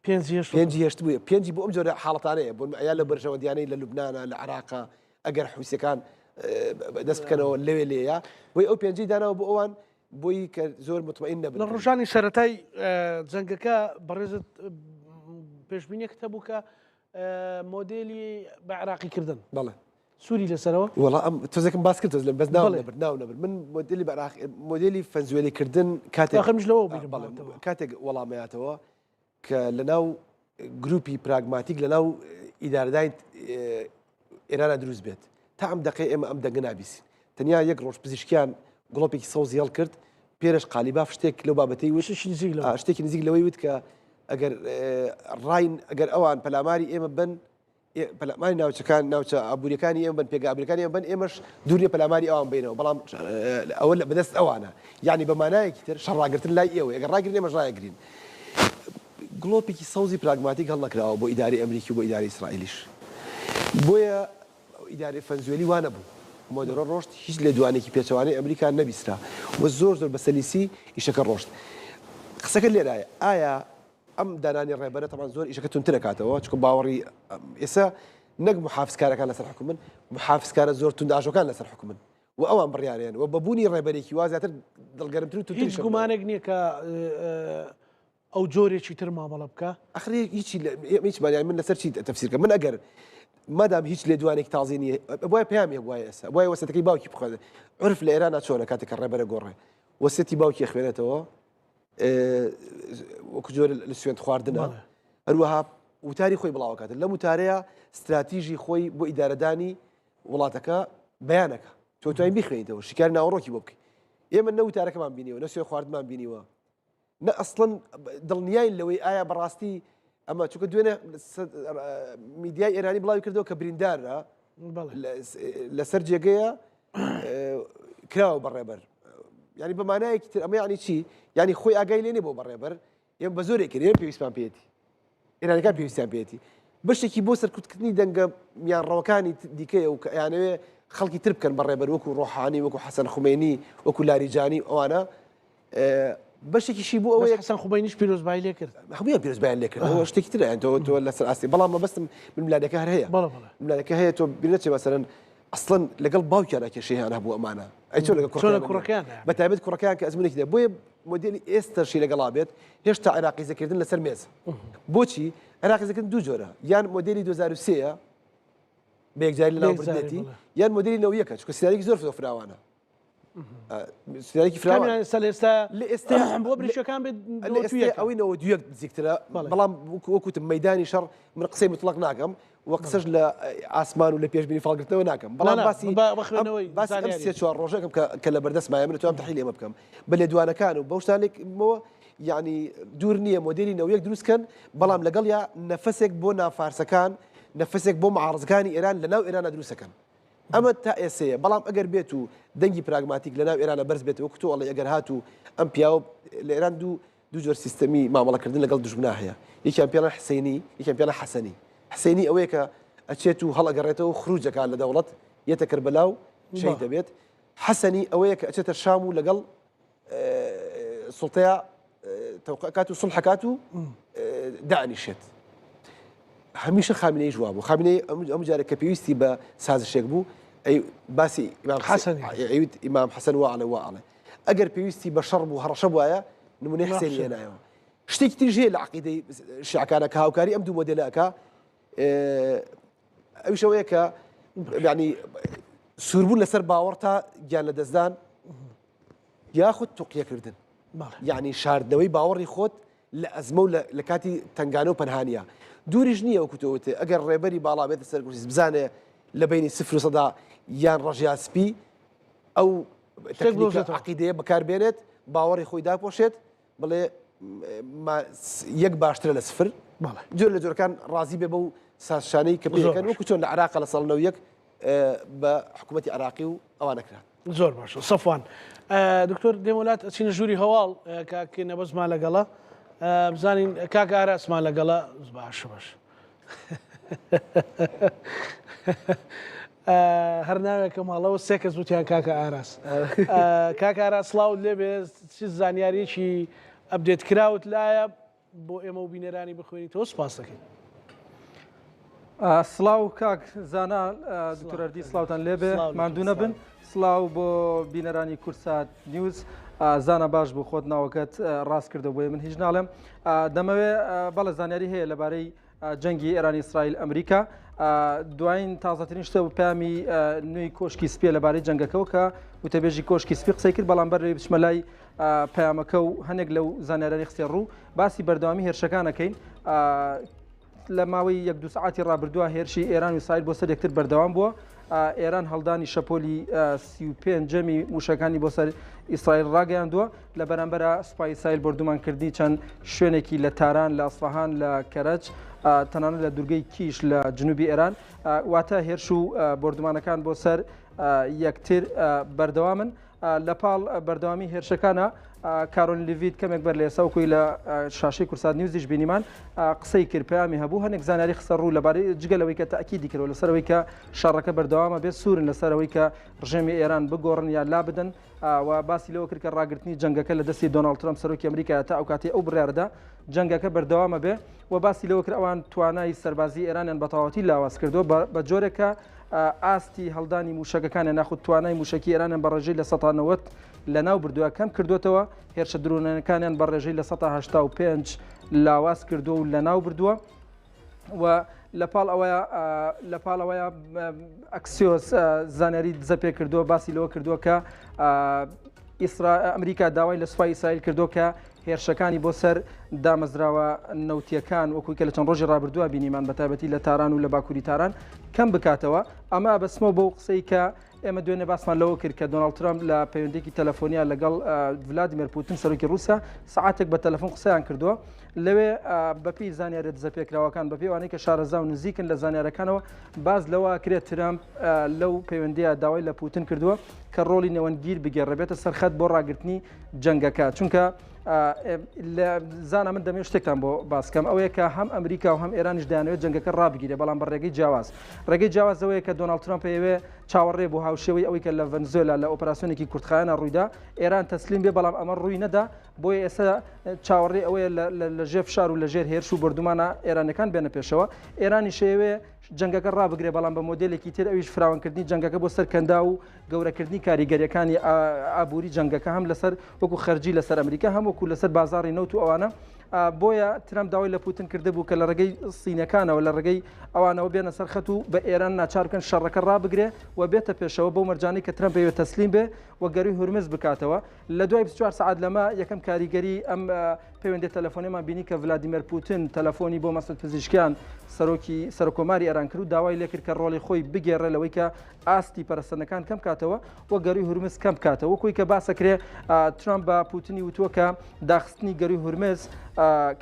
پێنجی هێشت پێنجی هێشت بووە پێنجی بۆ ئەم جۆرە حاڵەتانەیە بۆ ئەیا لە بەرژەوەندیانەی لە لوبناە لە عراقا ئەگەر حوسەکان دەست بکەنەوە لەوێ لێیە بۆی ئەو پێنجی داناوە بۆ ئەوان بۆی کە زۆر مطمئن نەبن لە ڕۆژانی سەتای جەنگەکە بەڕێزت پێشبینێکت هەبوو کە مۆدێلی بە عراقیکردن بەڵێ سووری لەسەرەوە؟ وەڵا ئەم تۆزێکم باس کرد لە بەس ناو نەبرد ناو نەبرد من مۆدێلی بە عراق مۆدێلی فەنزوێلی کردن کاتێک ئاخر منیش لەوە بیرم بەڵێ کاتێک وەڵامەیاتەوە کە لە ناو گروپی پراگماتیک لە ناو ئیدارەدای ئێرانە دروست بێت تا ئەم دقەی ئێمە ئەم دەنگە نابیسین تەنیا یەک ڕۆژ پزیشکیان گڵۆپێکی سەوزی هەڵکرد پێرش قالیباف شتێک لەو بابەتەی وت شتێکی نزیک لەوەی وت کە ئەگەر ڕاین ئەگەر ئەوان پەلاماری ئێمە بن پەلاماری ناوچەکان ناوچە ئابووریەکانی ئێمە بن پێگە ئابووریەکانی ئێمە بن ئێمەش دوور نیە پەلاماری ئەوان بینەوە بەڵام ئەوە لە بەدەست ئەوانە یعنی بە مانایەکی تر شەڕ ڕاگرتن لای ئێوە ئەگەر ڕاگرن ئێمەش ڕایەگرین گڵۆپێکی سەوزی پراگماتیک هەڵنەکراوە بۆ ئیدارەی ئەمریکی و بۆ ئیدارەی ئیسرائیلیش بۆیە ئیدارەی فەنزوێلی وا نەبوو مادۆرۆ ڕۆشت هیچ لێدوانێکی پێچەوانەی ئەمریکا نەبیسترا و زۆر زۆر بە سەلیسی ئیشەکە ڕۆشت قسەکە لێرایە ئایا ئەم دانانی ڕێبەرە تەبعەن زۆر ئیشەکە توندتر ئەکاتەوە، چونکە باوەڕی ئێستا نەک محافزکارەکان لەسەر حوکمن، محافزکارە زۆر توندئاژۆکان لەسەر حوکمن و ئەوان بڕیارێن و بە بوونی ڕێبەرێکی وا زیاتر دڵگەرمتر و توندتریش هیچ گومانێک نییە کە ئەو جۆرێکی تر مامەڵە بکا. ئەخر هیچی هیچمان یانی من لەسەر چی تەفسیر کەم من ئەگەر مادام هیچ لێدوانێک تازی نییە ئەبوایە پەیامی هەبوایە ئێستا ئەبوایە وەسیەتەکەی باوکی بخوێنێ عورف لە ئێرانا چۆنە کاتێک کە ڕێبەرە گۆڕێ وەسیەتی باوکی ئەخوێنێتەوە وەکو جۆرە لە سوێند خواردنە هەروەها وتاری خۆی بڵاوکات لەم وتارەیە استراتیژی خۆی بۆ ئیدارەدانی وڵاتەکە بەیانەکە تۆ توانین بخوێنیتەوە شکار ناوەڕۆکی بۆ بکەیت ئێمە نە وتارەکەمان بینیوە نە سوێ خواردمان بینیوە نە ئەسڵەن دڵنیاین لەوەی ئایا بەڕاستی ئەمە چونکە دوێنێ میدیای ئێرانی بڵاوی کردەوە کە بریندارە لەسەر جێگەیە کراوە بەڕێبەر ینی بە مانایەکی تر ئەمە ینی چی ینی خۆی ئاگای لێ بۆ بەڕێبەر ئێمە بە زۆرێک کرد ئێمە پێویستمان پێێتی ئێرانەکان پێویستیان پێێتی بەشێکی بۆ سەرکوتکردنی دەنگە میانڕەوەکانی دیکەیە و کە ئەیانەوێ خەڵکی تر بکەن بە ڕێبەر وەکو ڕۆحانی وەکو حەسەن خومێنی وەکو لاریجانی ئەوانە بەشێکیشی بۆ ئەوەیە حەسەن خومەینیش پیرۆزبایی لێ کرد هەموویان پیرۆزبایان لێ کرد ئەوە شتێکی ترە یان تۆ تۆ لەسەر ئاستی بەڵام مەبەستم ململانێکە هەر هەیە بەڵێ بەڵێ ململانێکە هەیە تۆ بیر نەچێ مەسەلەن ئەسڵەن لەگەڵ باوکیان کێشەیان هەبوو ئەمانە ئەی چۆن لەگەڵ چۆن لە کوڕەکەیان بە تایبەت کوڕەکەیان کە ئەزمونێکی دە بۆیە مۆدێلی ئێستەشی لەگەڵا بێت هێشتا عێراقیزەکردن لەسەر مێز بۆچی عێراقیزەکردن دوو جۆرە یان مۆدێلی 2023 بە یەکجاری لەناوبردنێتی یان مۆدێلی نەوەیەکە چونکە سیناریۆیەکی زۆر زۆر فراوانە سیناریۆیەکی فراوان ئێستا لە ئێستا لە ئێستا بۆ بریشەکان بێت لە ئێستا ئەوەی 91 نزیکترە بەڵام وەکوتم مەدانی شەڕ من قسەی مطلق ناکەم و قسەش لە ئاسمان و لە پێشبینی فاڵگرتنەوە ناکەم بەڵام باسی باسی ئەم سێ چوار ڕۆژەکەم کە لە بەردەست مایە من توام تحلیل ئێمە بکەم بە لێدوانەکان و بەو شتانێکەوە یعنی دوور نییە مۆدێلی نەوەیەک دروست کەن بەڵام لەگەڵ یا نەفەسێک بۆ نافارسەکان نەفەسێک بۆ معارزەکانی ئێران لە ناو ئێرانە دروستەکەن ئەمە تا ئێسەیە، بەڵام ئەگەر بێت و دەنگی پراگماتیک لە ناو ئێرانە بەرز بێتەوە، وەکو تۆ ئەڵێی ئەگەر هاتوو ئەم پیاوە لە ئێران دوو دوو جۆر سیستەمی مامەڵەکردن لەگەڵ دوژمنا هەیە، یەکیان پێڵێن حسەینی، یەکیان پێڵێن حەسەنی. حسەینی ئەوەیە کە ئەچێت و هەڵئەگەڕێتەوە و خروج ئەکات لە دەوڵەت، یەتە کەربەلا و شەهید دەبێت. حەسەنی ئەوەیە کە ئەچێتە شام و لەگەڵ سوڵتەیە تەوقع کات و سڵح کات و دانیشێت. هەمیشە خامنەییش وابوو. خامنەیی ئەم جارە کە پێویستی بە سازشێک بوو، ئەی باسی ئیمام حەسەن ئەیوت ئیمام حەسەن وا ئەڵێ وا ئەڵێ ئەگەر پێویستی بە شەڕ بوو هەڕەشە بوایە نمونەی حسێنی هێنایەوە. شتێکی تریش هەیە لە عەقیدەی شیعەکانە کە هاوکاری ئەم دوو مۆدێلە ئەکا ئەویش ئەوەیە کە یعنی سووربوون لەسەر باوەڕ تا گیان لەدەستدان یاخود توقیەکردن یعنی شاردنەوەی باوەڕی خۆت لە ئەزمە و لە کاتی تنگانە و پەنهانیە دووریش نییە وەکو تۆ وتێ ئەگەر ڕێبەری باڵا بێتە سەر کورسی بزانێ لە بینی سفر و سەدا یان ڕەش یا سپی ئەو تەکنیکە عەقیدەیە بەکار بێنێت باوەڕی خۆی داپۆشێت بڵێ یەک باشترە لە سفر جۆر لە جۆرەکان ڕازی بێ بەو سازشانەی کە پێکەن وەکو چۆن لە عراق لە ساڵ 91 بە حکوومەتی عراقی و ئەوانە کرا. زۆر باشە سەفوان دکتۆر دێمۆلات ئەچینە ژووری هەواڵ کاک نەبەزمان لەگەڵە بزانین کاک ئاراسمان لەگەڵە باشە باش هەر ناوێکم هەڵەوە سێ کەس وتیان کاکە ئاراس کاک ئاراس سڵاوت لێبێ چ زانیاریەکی update کراوت لایە بۆ ئێمە و بینەرانی بخوێنیتەوە سپاس دەکەین. سڵاو کاک زانا دکتۆر ئەردی سڵاوتان لێبێ ماندوو نەبن سڵاو بۆ بینەرانی کوردسات نیوز زانا باش بوو خۆت ناوەکەت ڕاست کردەوە بۆیە من هیچ ناڵێم دەمەوێ بەڵێ زانیاری هەیە لەبارەی جەنگی ئێران ئیسرائیل ئەمریکا دوایین تازەترین شتە و پامی نوێی کۆشکی سپیە لەبارەی جەنگەکەەوە کە وتەبێژی کۆشکی سپی قسەی کرد بەڵام بەر لەوەی بچمە لای پەیامەکە و هەنێک لەو زانیارانی خستێ ڕوو باسی بەردەوامی هێرشەکانەکەین لە ماوەی یەک دو سعاتی ڕابردووە هێرشی ئێران و ئیسرائیل بۆ سەر یەکتر بەردەوام بووە ئێران هەڵدانی شەپۆلی 35ەمی موشەکانی بۆ سەر ئیسرائیل ڕاگەیاندووە لە بەرامبەرا سوپای ئیسرائیل بۆردومانکردنی چەند شوێنێکی لە تاران لە ئەسفەهان لە کەرەج تەنانەت لە دوورگەی کیش لە جنوبی ئێران واتە هێرش و بۆردومانەکان بۆ سەر یەکتر بەردەوامن. لە پاڵ بەردەوامی هێرشەکانە کارۆلین لیڤیت کەمێک بەر لە ئێستا وەکوی لە شاشەی کوردسات نیوزیش بینیمان قسەی کرد پەیامی هەبوو هەنێک زانیاری خستە ڕوو لەبارەی جگە لەوەی کە تاکیدی کردەوە لەسەر ئەوەی کە شەڕەکە بەردەوامە بێت سوورن لەسەر ئەوەی کە ڕژێمی ئێران بگۆڕن یا لا بدەن و باسی لەوە کرد کە ڕاگرتنی جەنگەکە لە دەستی دۆناڵد ترەمپ سەرۆکی ئەمریکا تا ئەو کاتەی ئەو بڕیارەدا جەنگەکە بەردەوامە بێ و باسی لەوە کرد ئەوان توانای سەربازی ئێرانیان بە تەواوەتی لاواز کردووە بە جۆرێک کە ئاستی هەڵدانی مووشەکەکانیان یاخود توانای مووشەکی ئێرانیان بە ڕێژەی 90% لەناو بردووە کەم کردوێتەوە هێرشە درۆنەکانیان بە ڕێژەی 85% لاواز کردووە و لەناو بردووە و لە پاڵ ئەوەیە لە پاڵ ئەوەیە ئەکسیۆس زانیاری دزە پێ کردووە باسی لەوە کردووە کە ئەمریکا داوای لە سوپای ئیسرائیل کردووە کە هێرشەکانی بۆ سەر دامەزراوە نەوتیەکان وەکوی کە لە چەند ڕۆژی ڕابردووە بینیمان بە تایبەتی لە تاران و لە باکووری تاران کەم بکاتەوە ئەمە بەسمەوە بەو قسەی کە ئێمە دوێنێ باسمان لەوە کرد کە دۆناڵد ترەمپ لە پەیوەندێکی تەلەفۆنیا لەگەڵ ڤلادیمێر پوتن سەرۆکی رووسیا سەعاتێک بە تەلەفۆن قسەیان کردووە لەوێ بەپێی زانیاریە دزەپێکراوەکان بەپێی ئەوانەی کە شارەزا و نزیکن لە زانیارەکانەوە باس لەوە کرێت ترەمپ لەو پەیوەندیە داوای لە پوتن کردووە کە ڕۆڵی نێوەندگیر بگێڕێ بێتە سەرخەت بۆ ڕاگرتنی جەنگەکە چونکە زانا من دەمێ شتێکتان بۆ باسکەم ئەوەیە کە هەم ئەمریکا و هەم ئێرانیش دەیانەوێت جەنگەکە ڕابگیرێ بەڵام بە ڕێگەی جیاواز ڕێگەی جیاوازەوەیە کە دۆناڵد ترەمپ ئەیەوێ چاوەڕێ بوو هاوشێوەی ئەوەی کە لە ڤەنزوێلا لە ئۆپەراسیۆنێکی کورتخایەنە ڕوویدا ئێران تەسلیم بێ بەڵام ئەمە ڕووی نەدا بۆیە ئێستا چاوەڕێ ئەوەیە لە ژێر فشار و لە ژێر هێرش و بۆردومانە ئێرانەکان بێنە پێشەوە ئێرانیش ئەیەوێ جەنگەکە ڕابگرێ بەڵام بە مۆدێلێکی تر ئەویش فراوانکردنی جەنگەکە بۆ سەر کەنداو و گەورەکردنی کاریگەریەکانی ئابووری جەنگەکە هەم لەسەر وەکو خەرجی لەسەر ئەمریکا هەم وەکو لەسەر بازاڕی نەوت و ئەوانە بۆیە ترەمپ داوای لە پوتن کردبوو کە لە ڕێگەی سینەکانەوە لە ڕێگەی ئەوانەوە بێنە سەر خەت و بە ئێران ناچار بکەن شەڕەکە ڕابگرێ و بێتە پێشەوە بەو مەرجانەی کە ترەمپ ئەیەوێت تەسلیم بێ و گەرووی هورمز بکاتەوە لە دوای 24 سەعات لەمە یەکەم کاریگەری ئەم پەیوەندی تەلەفۆنیمان بینی کە ڤلادیمێر پوتن تەلەفۆنی بۆ مەسعود پزیشکیان سەرۆکی سەرۆکۆماری ئێران کرد و داوای لێکرد کە ڕۆڵی خۆی بگێڕێ لەوەی کە ئاستی پەرەسەندنەکان کەم کاتەوە و گەروی هورمز کەم بکاتەوە وەکوی کە باسەکرێ ترامپ بە پوتنی وتووە کە داخستنی گەروی هورمز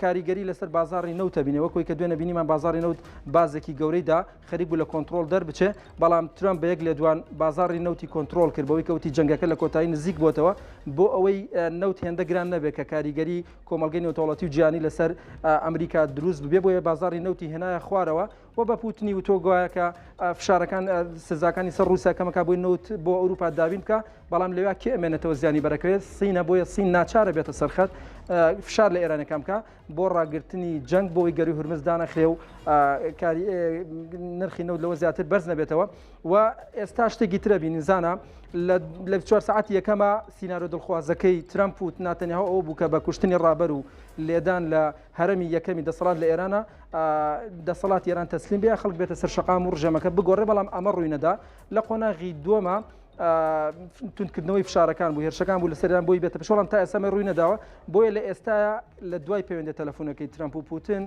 کاریگەری لەسەر بازاڕی نەوتە بینێ وەکوی کە دوێنە بینیمان بازاڕی نەوت بازێکی گەورەی دا خەریک بوو لە کۆنترۆڵ دەربچێ بەڵام ترامپ بە یەک لێدوان بازاڕی نەوتی کۆنترۆڵ کرد بەوەی کەوتی جەنگەکە لە کۆتایی نزیک بۆتەوە بۆ ئەوەی نەوت هێندە گران نەبێت کە کاریگەری کۆمەڵگەی نێودەوڵەتی و جیهانی لەسەر ئەمریکا دروست ببێ بۆیە بازاڕی نەوتی هێنایە خوارەوە و بە پوتنی وتووە گوایە کە فشارەکان سزاکانی سەر ڕووسیا کەمەکە بۆی نەوت بۆ ئەوروپا دابین بکە بەڵام لەویا کێ ئەمێنێتەوە زیانی بەرەکەوێت سینە بۆیە سین ناچارە بێتە سەرخەت. فشار لە ئێرانەکان بکە بۆ ڕاگرتنی جەنگ بۆی گەروی هورمز دانەخرێ و نرخی نەوت لەوە زیاتر بەرز نەبێتەوە و ئێستا شتێکی ترە بینین زانا لە چوار ساعتی یەکەمە سینارۆ دڵخوازەکەی ترەمپ و ناتەنیاهۆ ئەوە بوو کە بە کوشتنی ڕابەر و لێدان لە هەرەمی یەکەمی دەسەڵات لە ئێرانە دەسەڵات ئێران تەسلیم بێ خەڵک بێتە سەر شەقام و ڕژێمەکە بگۆڕێ بەڵام ئەمە ڕووی نەدا لە قۆناغی دووەمە توندکردنەوەی فشارەکان بوو هێرشەکان بوو لەسەریان بۆی بێتە پێش بەڵام تا ئێستا ڕووی نەداوە بۆیە لە ئێستا لە دوای پەیوەندی تەلەفۆنەکەی ترەمپ و پوتن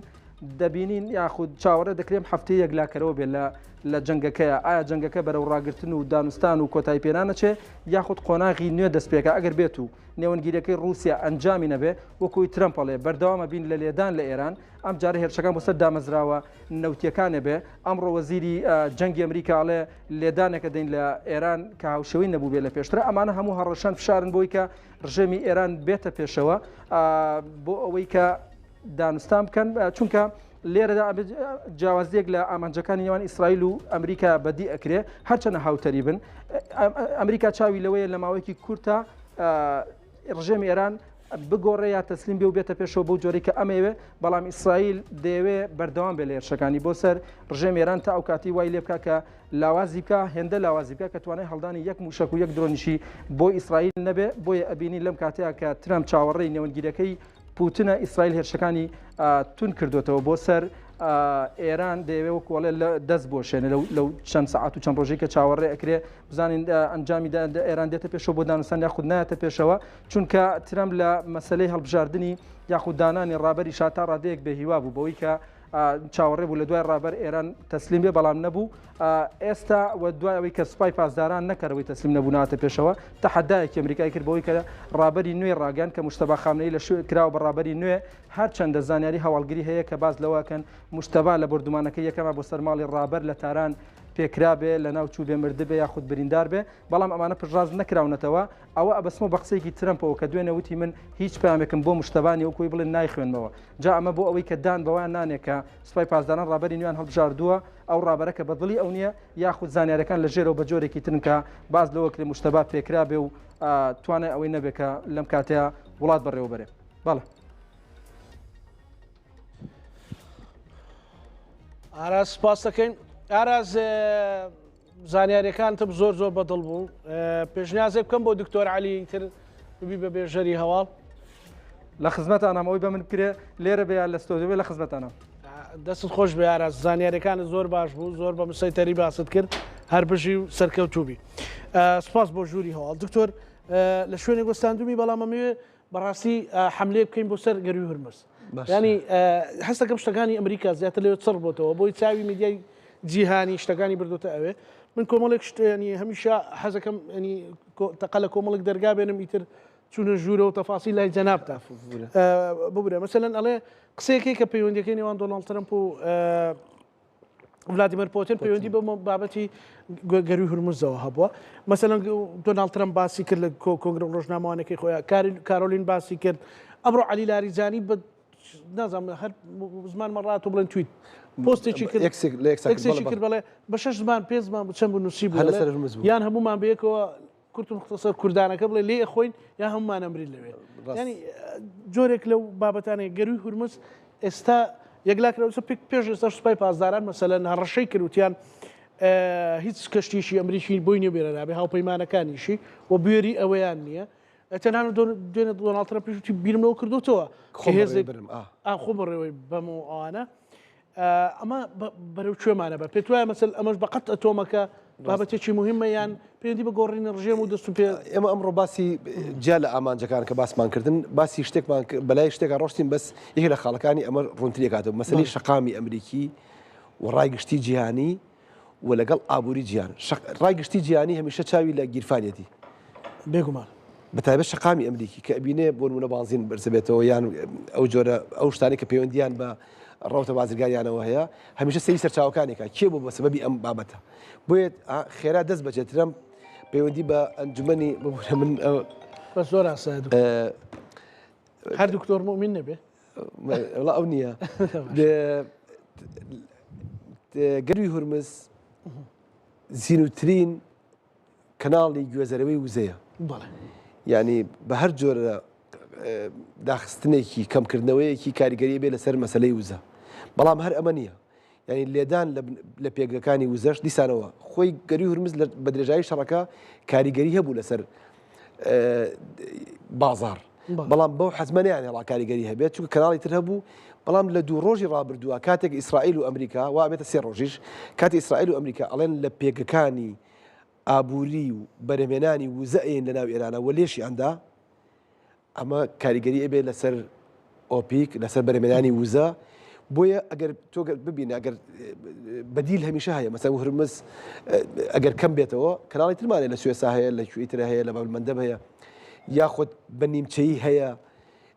دەبینین یاخود چاوەڕێ دەکرێم هەفتەی یەکلاکەرەوە بێت لە لە جەنگەکەیە ئایا جەنگەکە بەرەو ڕاگرتن و دانوستان و کۆتایی پێنانەچێ یاخود قۆناغی نوێ دەست پێکا ئەگەر بێت و نێوەندگیریەکەی ڕووسیا ئەنجامی نەبێ وەکوی ترەمپ ئەڵێ بەردەوامە بین لە لێدان لە ئێران ئەم جارە هێرشەکان بۆ سەر دامەزراوە نەوتیەکانێ بێ ئەمڕۆ وەزیری جەنگی ئەمریکا ئەڵێ لێدانێکە دەین لە ئێران کە هاوشێوەی نەبوو بێ لە پێشتر ئەمانە هەموو هەڕەشەن فشارن بۆی کە ڕژێمی ئێران بێتە پێشەوە بۆ ئەوەی کە دانوستان بکەن چونکە لێرەدا جیاوازیەک لە ئامانجەکانی نێوان ئیسرائیل و ئەمریکا بەدی ئەکرێ هەرچەنە هاوتەری بن ئەمریکا چاوی لەوەیە لە ماوەیەکی کورتە ڕژێمی ئێران بگۆڕێ یا تەسلیم بێ و بێتە پێشەوە بەو جۆرەی کە ئەمەوێ بەڵام ئیسرائیل دەیەوێ بەردەوام بێ لە هێرشەکانی بۆ سەر ڕژێمی ئێران تا ئەو کاتی وای لێ بکا کە لاوازی بکا هێندە لاوازی بکا کە توانای هەڵدانی یەک موشک و یەک درۆنیشی بۆ ئیسرائیل نەبێ بۆیە ئەبینی لەم کاتەیە کە ترەمپ چاوەڕێی نێوەندگیرەکەی پوتنە ئیسرائیل هێرشەکانی توند کردوێتەوە بۆ سەر ئێران دەیەوێ وەکوڵێ لە دەست بۆشێنێ لەو چەند سەعات و چەند ڕۆژێک کە چاوەڕێ ئەکرێ بزانین ئەنجامی ئێران دێتە پێشەوە بۆ دانوستان یاخود نایەتە پێشەوە چونکە ترەمپ لە مەسلەی هەڵبژاردننی یاخود دانانی ڕابەری شا تا ڕادەیەک بێ هیوا بوو بەوەی کە چاوەڕێ بوو لە دوای ڕابەر ئێران تەسلیم بێ بەڵام نەبوو ئێستا و دوای ئەوەی کە سوپای پاسداران نەکەرەوەی تەسلیم نەبوو ناتە پێشەوە تەحەدایەکی ئەمریکای کرد بەوەی کە ڕابەری نوێی ڕاگەن کە مشتەبا خامنەیی لە شوێ کراوە بە ڕابەری نوێ هەرچەندە زانیاری هەواڵگری هەیە کە باس لەوەکەن مشتەبا لە بۆردومانەکەی یەکەمە بۆ سەر ماڵی ڕابەر لە تاران پێکرابێ لە ناو چوو بێ مردبێ یاخود بریندار بێ بەڵام ئەمانە پشتڕاست نەکراونەتەوە ئەوە ئەبەستمەوە بە قسەیەکی ترەمپەوە کە دوێنێ وتی من هیچ پەیامێکم بۆ مشتەبا نیە وەکو ئەوەی بڵێن نایخوێنمەوە جا ئەمە بۆ ئەوەی کە دان بەوە نانێ کە سوپای پاسداران ڕابەری نوێیان هەڵبژاردووە ئەو ڕابەرە کە بە دڵی ئەو نییە یاخود زانیارەکان لە ژێرەوە بە جۆرێکی ترن کە باس لەوە کرێ مشتەبا پێکرابێ و توانای ئەوەی نەبێ کە لەم کاتەیە وڵات بەڕێوە بەرێ بەڵێ. ئاراز سپاس دەکەین ئاراز زانیاریەکانتم زۆر زۆر بەدڵ بوو پێشنیازێک بکەم بۆ دکتۆر علی تر ببی بە بێژەری هەواڵ لە خزمەتانم ئەوەی بە من بکرێ لێرە بێ لە ستۆدیۆ بێ لە خزمەتانم دەستت خۆش بێ ئاراز زانیاریەکانت زۆر باش بوو زۆر بە مسەیتەری باست کرد هەر بژی و سەرکەوتوبی سپاس بۆ ژووری هەواڵ دکتۆر لە شوێنێک وەستاندومی بەڵام ئەمەوێ بەڕاستی حملەیە بکەین بۆ سەر گەروی هورمز ینی هەستەکەم شتەکانی ئەمریکا زیاتر لەوێ چڕ بۆتەوە بۆی چاوی میدیای جیهانی شتەکانی بردوتە ئەوێ من کۆمەڵێک شتێنی هەمیشە حەزەکەم ینی تەقە لە کۆمەڵێک دەرگا بێنم ئیتر چوونە ژوورە و تەفاسی لای جەنابتا ببرێ مەسەلەن ئەڵێ قسەیەکەی کە پەیوەندەکەی نێوان دۆناڵد ترەمپ و ڤلادیمێر پۆتین پەیوەندی بە بابەتی گەروی هورمزەوە هەبووە مەسەلەن دۆناڵد ترەمپ باسی کرد لە کۆنگرە ڕۆژنامەوانەکەی خۆیان کارۆلین باسی کرد ئەمڕۆ عەلی لاریجانی بە نازانم هەر زمان مەڕات و بڵێن تویت پۆستێکی کرد ئێکسێکی کرد بەڵێ بە شەش زمان پێ زمان چەند بوو نووسی بوو یان هەمومان بەیەکەوە کورت و مختصر کوردانەکە بڵێ لێ ئەخۆین یا هەمومان ئەمرین لەوێ ینی جۆرێک لەو بابەتانەیە گەروی هورمز ئێستا یەکلا کراوە پێش ئێستا سوپای پاسداران مەسەلەن هەڕەشەی کرد وتیان هیچ کەشتیشی ئەمریکی بۆی نیە بێرە نابێ هاوپەیمانەکانیشی و بوێری ئەوەیان نییە تەنانەت دوێنێ دۆناڵد ترەمپیش وتی بیرم لەوە کردوتەوە کە هێزێک خۆ بەڕێوەی بەم و ئەوانە ئەمە بەرەو کوێمانە بە پێت وایە مەسەل ئەمەش بە قەت ئەتۆمەکە بابەتێکی مهمە یان پەیوەندی بە گۆڕینی ڕژێم و دەست و پێ ئێمە ئەمڕۆ باسی جیا لە ئامانجەکان کە باسمان کردن باسی شتێکمان بەلای شتێکا ڕۆشتین بەس یەکێک لە خاڵەکانی ئەمە ڕوونتری کاتەوە مەسەلەی شەقامی ئەمریکی و ڕای گشتی جیهانی و لەگەڵ ئابووری جیهان ڕای گشتی جیهانی هەمیشە چاوی لە گیرفانیەتی بێگومان بە تایبەت شەقامی ئەمریکی کە ئەبینێ بۆ نمونە بانزین بەرزبێتەوە یان ئەو جۆرە ئەو شتانەی کە پەیوەندیان بە ڕەوتە بازرگانیانەوە هەیە هەمیشە سەیری سەرچاوەکانێکە کێ بوو بە سەبەبی ئەم بابەتە بۆیە خێرا دەست بەجێ ترەمپ پەیوەندی بە ئەنجومەنی ببورە من بە زۆر ئاسایە هەر دکتۆر مومین نەبێ وەڵا ئەو نییە گەروی هورمز زینوترین کەناڵی گوێزەرەوەی وزەیە یعنی بە هەر جۆرە. داخستنێکی کەمکردنەوەیەکی کاریگەری بێ لەسەر مەسلەی وزە بەڵام هەر ئەمە نییە یعنی لێدان لە پێگەکانی وزەش دیسانەوە خۆی گەروی هورمز بە درێژایی شەڕەکە کاریگەری هەبوو لەسەر بازار بەڵام بەو حەزمەنیان هێڵا کاریگەری هەبێت چونکە کەناڵی تر هەبوو بەڵام لە دوو ڕۆژی ڕابردووە کاتێک ئیسرائیل و ئەمریکا وا بێتە سێ ڕۆژیش کاتی ئیسرائیل و ئەمریکا ئەڵێن لە پێگەکانی ئابووری و بەرهەمێنانی وزە ئەیەن لەناو ئێرانە و لێشیاندا، ئەمە کاریگەری ئەبێت لەسەر ئۆپیک، لەسەر بەرهەمێنانی وزە. بۆیە ئەگەر تۆ ببینە ئەگەر بەدیل هەمیشە هەیە مەسەن هرمز ئەگەر کەم بێتەوە کەناڵی ترمانە لە سوێسا هەیە لە کوێی ترە هەیە لە بابلمەندەب هەیە یاخود بە نیمچەیی هەیە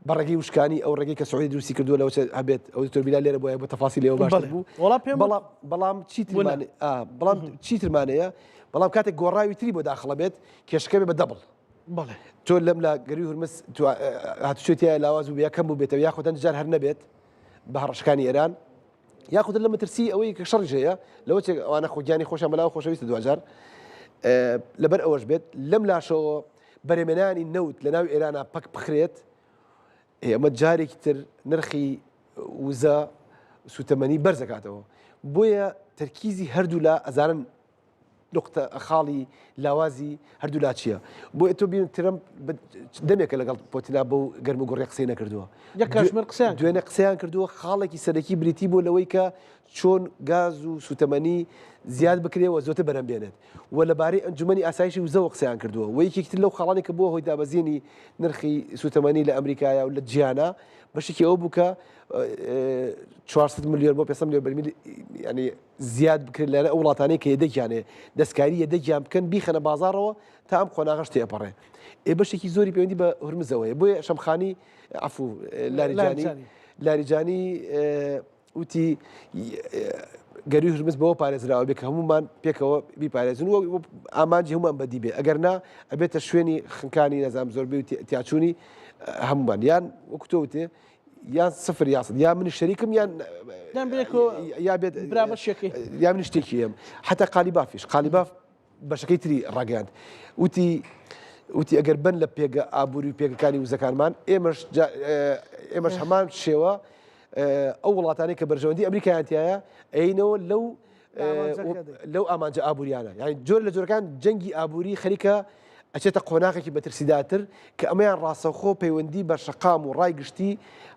بە ڕێگەی وشکانی ئەو ڕێگەی کە سعودی دروستی کردووە لەوە هەبێت ئەو دکتۆر بیلال لێرە بۆیە بۆ تەفاسیل ئەوە باشتر بوو وەڵا پێم بەڵام بەڵام چیترمان بەڵام چیترمانەیە بەڵام کاتێک گۆڕاوی تری بۆ داخڵە بێت کێشەکە بێ بە دەبڵ بەڵێ تۆ لەم لا گەروی هورمز هاتوچۆی تیا لاواز بوو یا کەم بوو بێتەوە یاخود هەندێک جار هەر نەبێت بە هەڕەشەکانی ئێران یاخود لە مەترسی ئەوەی کە شەڕیش هەیە لەوە چێک ئەوانە خۆگیانی خۆشیان بەلاوە خۆشەویستە دواجار لەبەر ئەوەش بێت لەم لاشەوە بەرهەمێنانی نەوت لە ناو ئێرانا پەک بخرێت، ئەمە جارێکی تر نرخی وزە سوتەمەنی بەرز دەکاتەوە. بۆیە تەرکیزی هەردوولا ئەزانن نقطە خاڵی لاوازی هەردوولا چییە. بۆیە تۆ بین ترەمپ دەمێکە لەگەڵ پۆتینا بەو گەرم و گوڕی قسەی نەکردووە. یەک کاتژمێر قسەیان دوێنێ قسەیان کردووە خاڵێکی سەرەکی بریتی بوو لەوەی کە چۆن گاز و سوتەمەنی زیاد بکرێ و زۆتر بەرهەم بێنێت. و لەبارەی ئەنجومەنی ئاسایشی وزەوە قسەیان کردووە و یەکێکی تر لەو خاڵانەی کە بووە هۆی دابەزینی نرخی سووتەمەنی لە ئەمریکایە و لە جیهانا بەشێکی ئەوە بوو کە 400 ملیۆن بۆ 500 ملیۆن بەرمیل ینی زیاد بکرێت لەلایەن ئەو وڵاتانەی کە یەدەگیان هەیە دەستکاری یەدەگیان بکەن بیخەنە بازاڕەوە تا ئەم قۆناغەش تێپەڕێ ئێ بەشێکی زۆری پەیوەندی بە هورمزەوە هەیە بۆیە شەمخانی عەفو لاریجانی لاریجانی وتی، گەرووی هورمز بەوە پارێزراوە بێ کە هەموومان پێکەوە بیپارێزن و ئامانجی هەمووان بەدی بێ ئەگەر نا ئەبێتە شوێنی خنکانی نەزام زۆربەی و تیاچوونی هەموومان یان وەکو تۆ وتێ یان سفر یاسد یا من شەریکم یان یا بێت یا من شتێکی هەم حتا قالیبافیش قالیباف بەشەکەی تری ڕاگەیاند وتی وتی ئەگەر بن لە پێگە ئابووری و پێگەکانی وزەکانمان ئێمەش ئێمەش هەمان شێوە ئەو وڵاتانەی کە بەرژەوەندی ئەمریکایان تایە ئەینەوە لەو لەو ئامانجە ئابووریانە یعنی جۆر لە جۆرەکان جەنگی ئابووری خەریکە ئەچێتە قۆناغێکی بەترسیداتر کە ئەمەیان ڕاستەوخۆ پەیوەندی بە شەقام و ڕای گشتی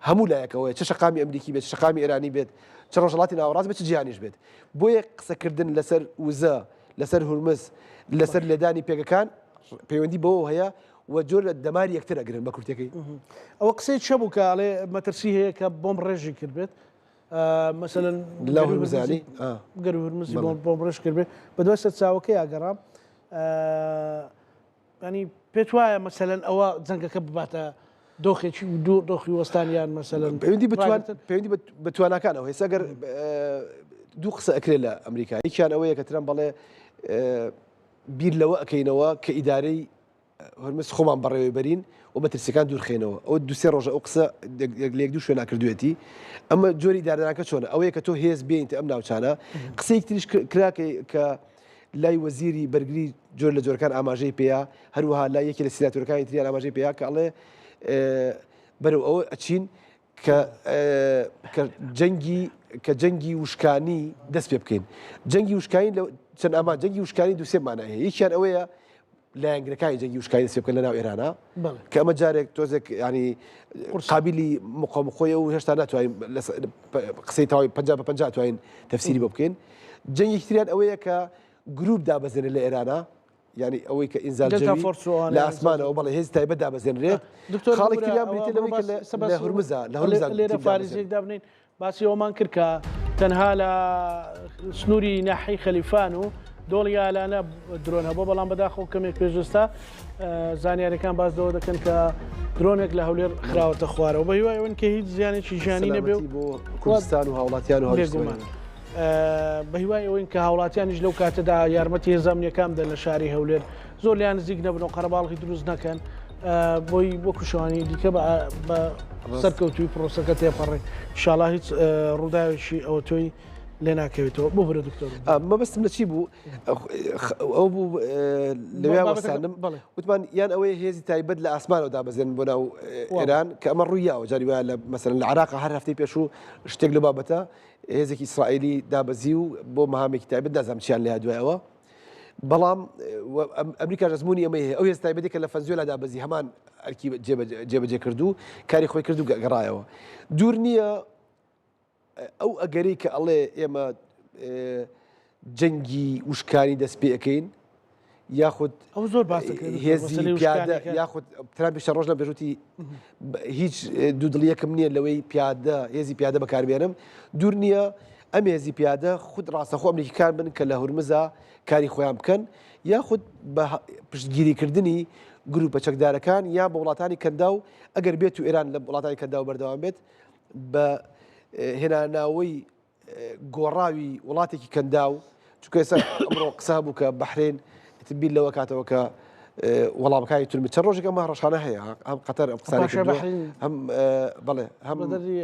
هەموو لایەکەوەیە چ شەقامی ئەمریکی بێت شەقامی ئێرانی بێت چ ڕۆژهەڵاتی ناوەڕاست بێت چ جیهانیش بێت بۆیە قسەکردن لەسەر وزە لەسەر هورمز، لەسەر لێدانی پێگەکان پەیوەندی بەوەوە هەیە و جۆر لە دەماری یەکتر ئەگرن بە کورتەکەی. ئەوە قسەی چە بوو کە ئەڵێ مەترسی هەیە کە بۆمب ڕێژی کردبێت مەسەلەن لە هورمزانی گەروی هورمزی بۆمب ڕێژ کردبێت بەدوای سەرچاوەکەی ئەگەڕام ینی پێت وایە مەسەلەن ئەوە جەنگەکە بباتە دۆخێکی دوو دۆخی وەستان یان مەسەلەن پەیوەندی پەیوەندی بە تواناکانەوە هێستا گەر دوو قسە ئەکرێ لە ئەمریکا یەکیان ئەوەیە کە ترەمپ بەڵێ بیر لەوە ئەکەینەوە کە ئیدارەی هرمز خۆمان بەڕێوەی بەرین و مەترسیەکان دوورخێنەوە ئەو دوسێ ڕۆژە ئەو قسە لێک دوو شوێنا کردوێتی ئەمە جۆری دارانەکە چۆنە ئەوەیە کە تۆ هێز بینیتە ئەم ناوچانە قسەیەک تریش کرا کە لای وەزیری بەرگری جۆر لە جۆرەکان ئاماژەی پێیە، هەروەها لای یەکێ لە سیناتۆرەکانی تریان ئاماژەی پێیە کە ئەڵێ بەرەو ئەوە ئەچین کە کە جەنگی کە جەنگی وشکانی دەست پێ بکەین. جەنگی وشکانی لە چەند ئامان جەنگی وشکانی دووسێ مانای هەیە یەکیان ئەوەیە لایەنگرەکانی جەنگی وشکانی دەست پێ بکەن لە ناو ئێرانە کە ئەمە جارێک تۆزێک ینی قابلی مقاومخۆیە و هێشتا ناتوانین قسەی تەواوی 50 بە 50 توانین تەفسیری بۆ بکەین جەنگێکی تریان ئەوەیە کە گروپ دابەزێنێت لە ئێرانە یعنی ئەوەی کە ئینزال جەوی لە ئاسمانەوە بەڵێ هێز تایبەت دابەزێنرێت دکتۆر خاڵێکی تریان بریتیە لەوەی کە لە هورمزا لە هورمزا لێرە فارزێک دابنین باسی ئەوەمان کرد کە تەنها لە سنووری ناحیەی خەلیفان و دۆڵی ئالانە درۆن هەبوو بەڵام بەداخەوە کەمێک پێشێستا زانیاریەکان باس لەوە دەکەن کە درۆنێک لە هەولێر خراوەتە خوارەوە بە هیوای ئەوەن کە هیچ زیانێکی ژیانی نەبێ سەلامەتی بۆ کوردستان و هاوڵاتیان و بێگومان بە هیوای ئەوەین کە هاوڵاتیانیش لەو کاتەدا یارمەتی هێزە ئەمنیەکان بدەن لە شاری هەولێر زۆر لیان نزیک نەبن و قەرەباڵغی دروست نەکەن بۆی وەکو شەوانی دیکە بە سەرکەوتوی پرۆسەکە تێپەڕێ شاڵا هیچ ڕووداوێکی ئەوتۆی. لێ ناکەوێتەوە. ببورە دکتۆر. مەبەستم لە چی بوو؟ ئەو بوو لەوێ وەستانم وتمان یان ئەوەیە هێزی تایبەت لە ئاسمانەوە دابەزێنن بۆ ناو ئێران کە ئەمە ڕوویاوە جاری وایە لە مەسەلەن لە عێراق هەر هەفتەی پێشوو شتێک لەو بابەتە هێزێکی ئیسرائیلی دابەزی و بۆ مەهامێکی تایبەت نازانم چیان لێ دوای ئەوە بەڵام ئەمریکاش ئەزمموی ئەمەی هەیە ئەو هێز تایبەتی کە لە فەنزوێلا دابەزی هەمان ئەرکی جێبەجێ کرد و کاری خۆی کرد و گەڕایەوە دوور نییە ئەو ئەگەرەی کە ئەڵێ ئێمە جەنگی وشکانی دەست پێ ئەکەین یاخود ئەو زۆر هێزی پیادە یاخود ترامپیش ڕۆژ لە بێژوتی هیچ دوودڵیەکم نییە لەوەی پیادە هێزی پیادە بەکاربێنم دوور نییە ئەم هێزی پیادە خود ڕاستەخۆ ئەمریکیکان بن کە لە هورمزا کاری خۆیان بکەن یاخود بە پشتگیریکردنی گروپە چەکدارەکان یا بە وڵاتانی کەنداو ئەگەر بێت و ئێران لە وڵاتانی کەنداو بەردەوام بێت بە هێناناوەی گۆڕاوی وڵاتێکی کەنداو چونکە ئێستا ئەمڕۆ قسە بوو کە بەحرێن بیر لەوە کاتەوە کە وەڵامەکانی تورم چەند ڕۆژێک ئەمە هەڕەشانە هەیە هەم قەتەر ئەم قسانەی هەم بەڵێ هەم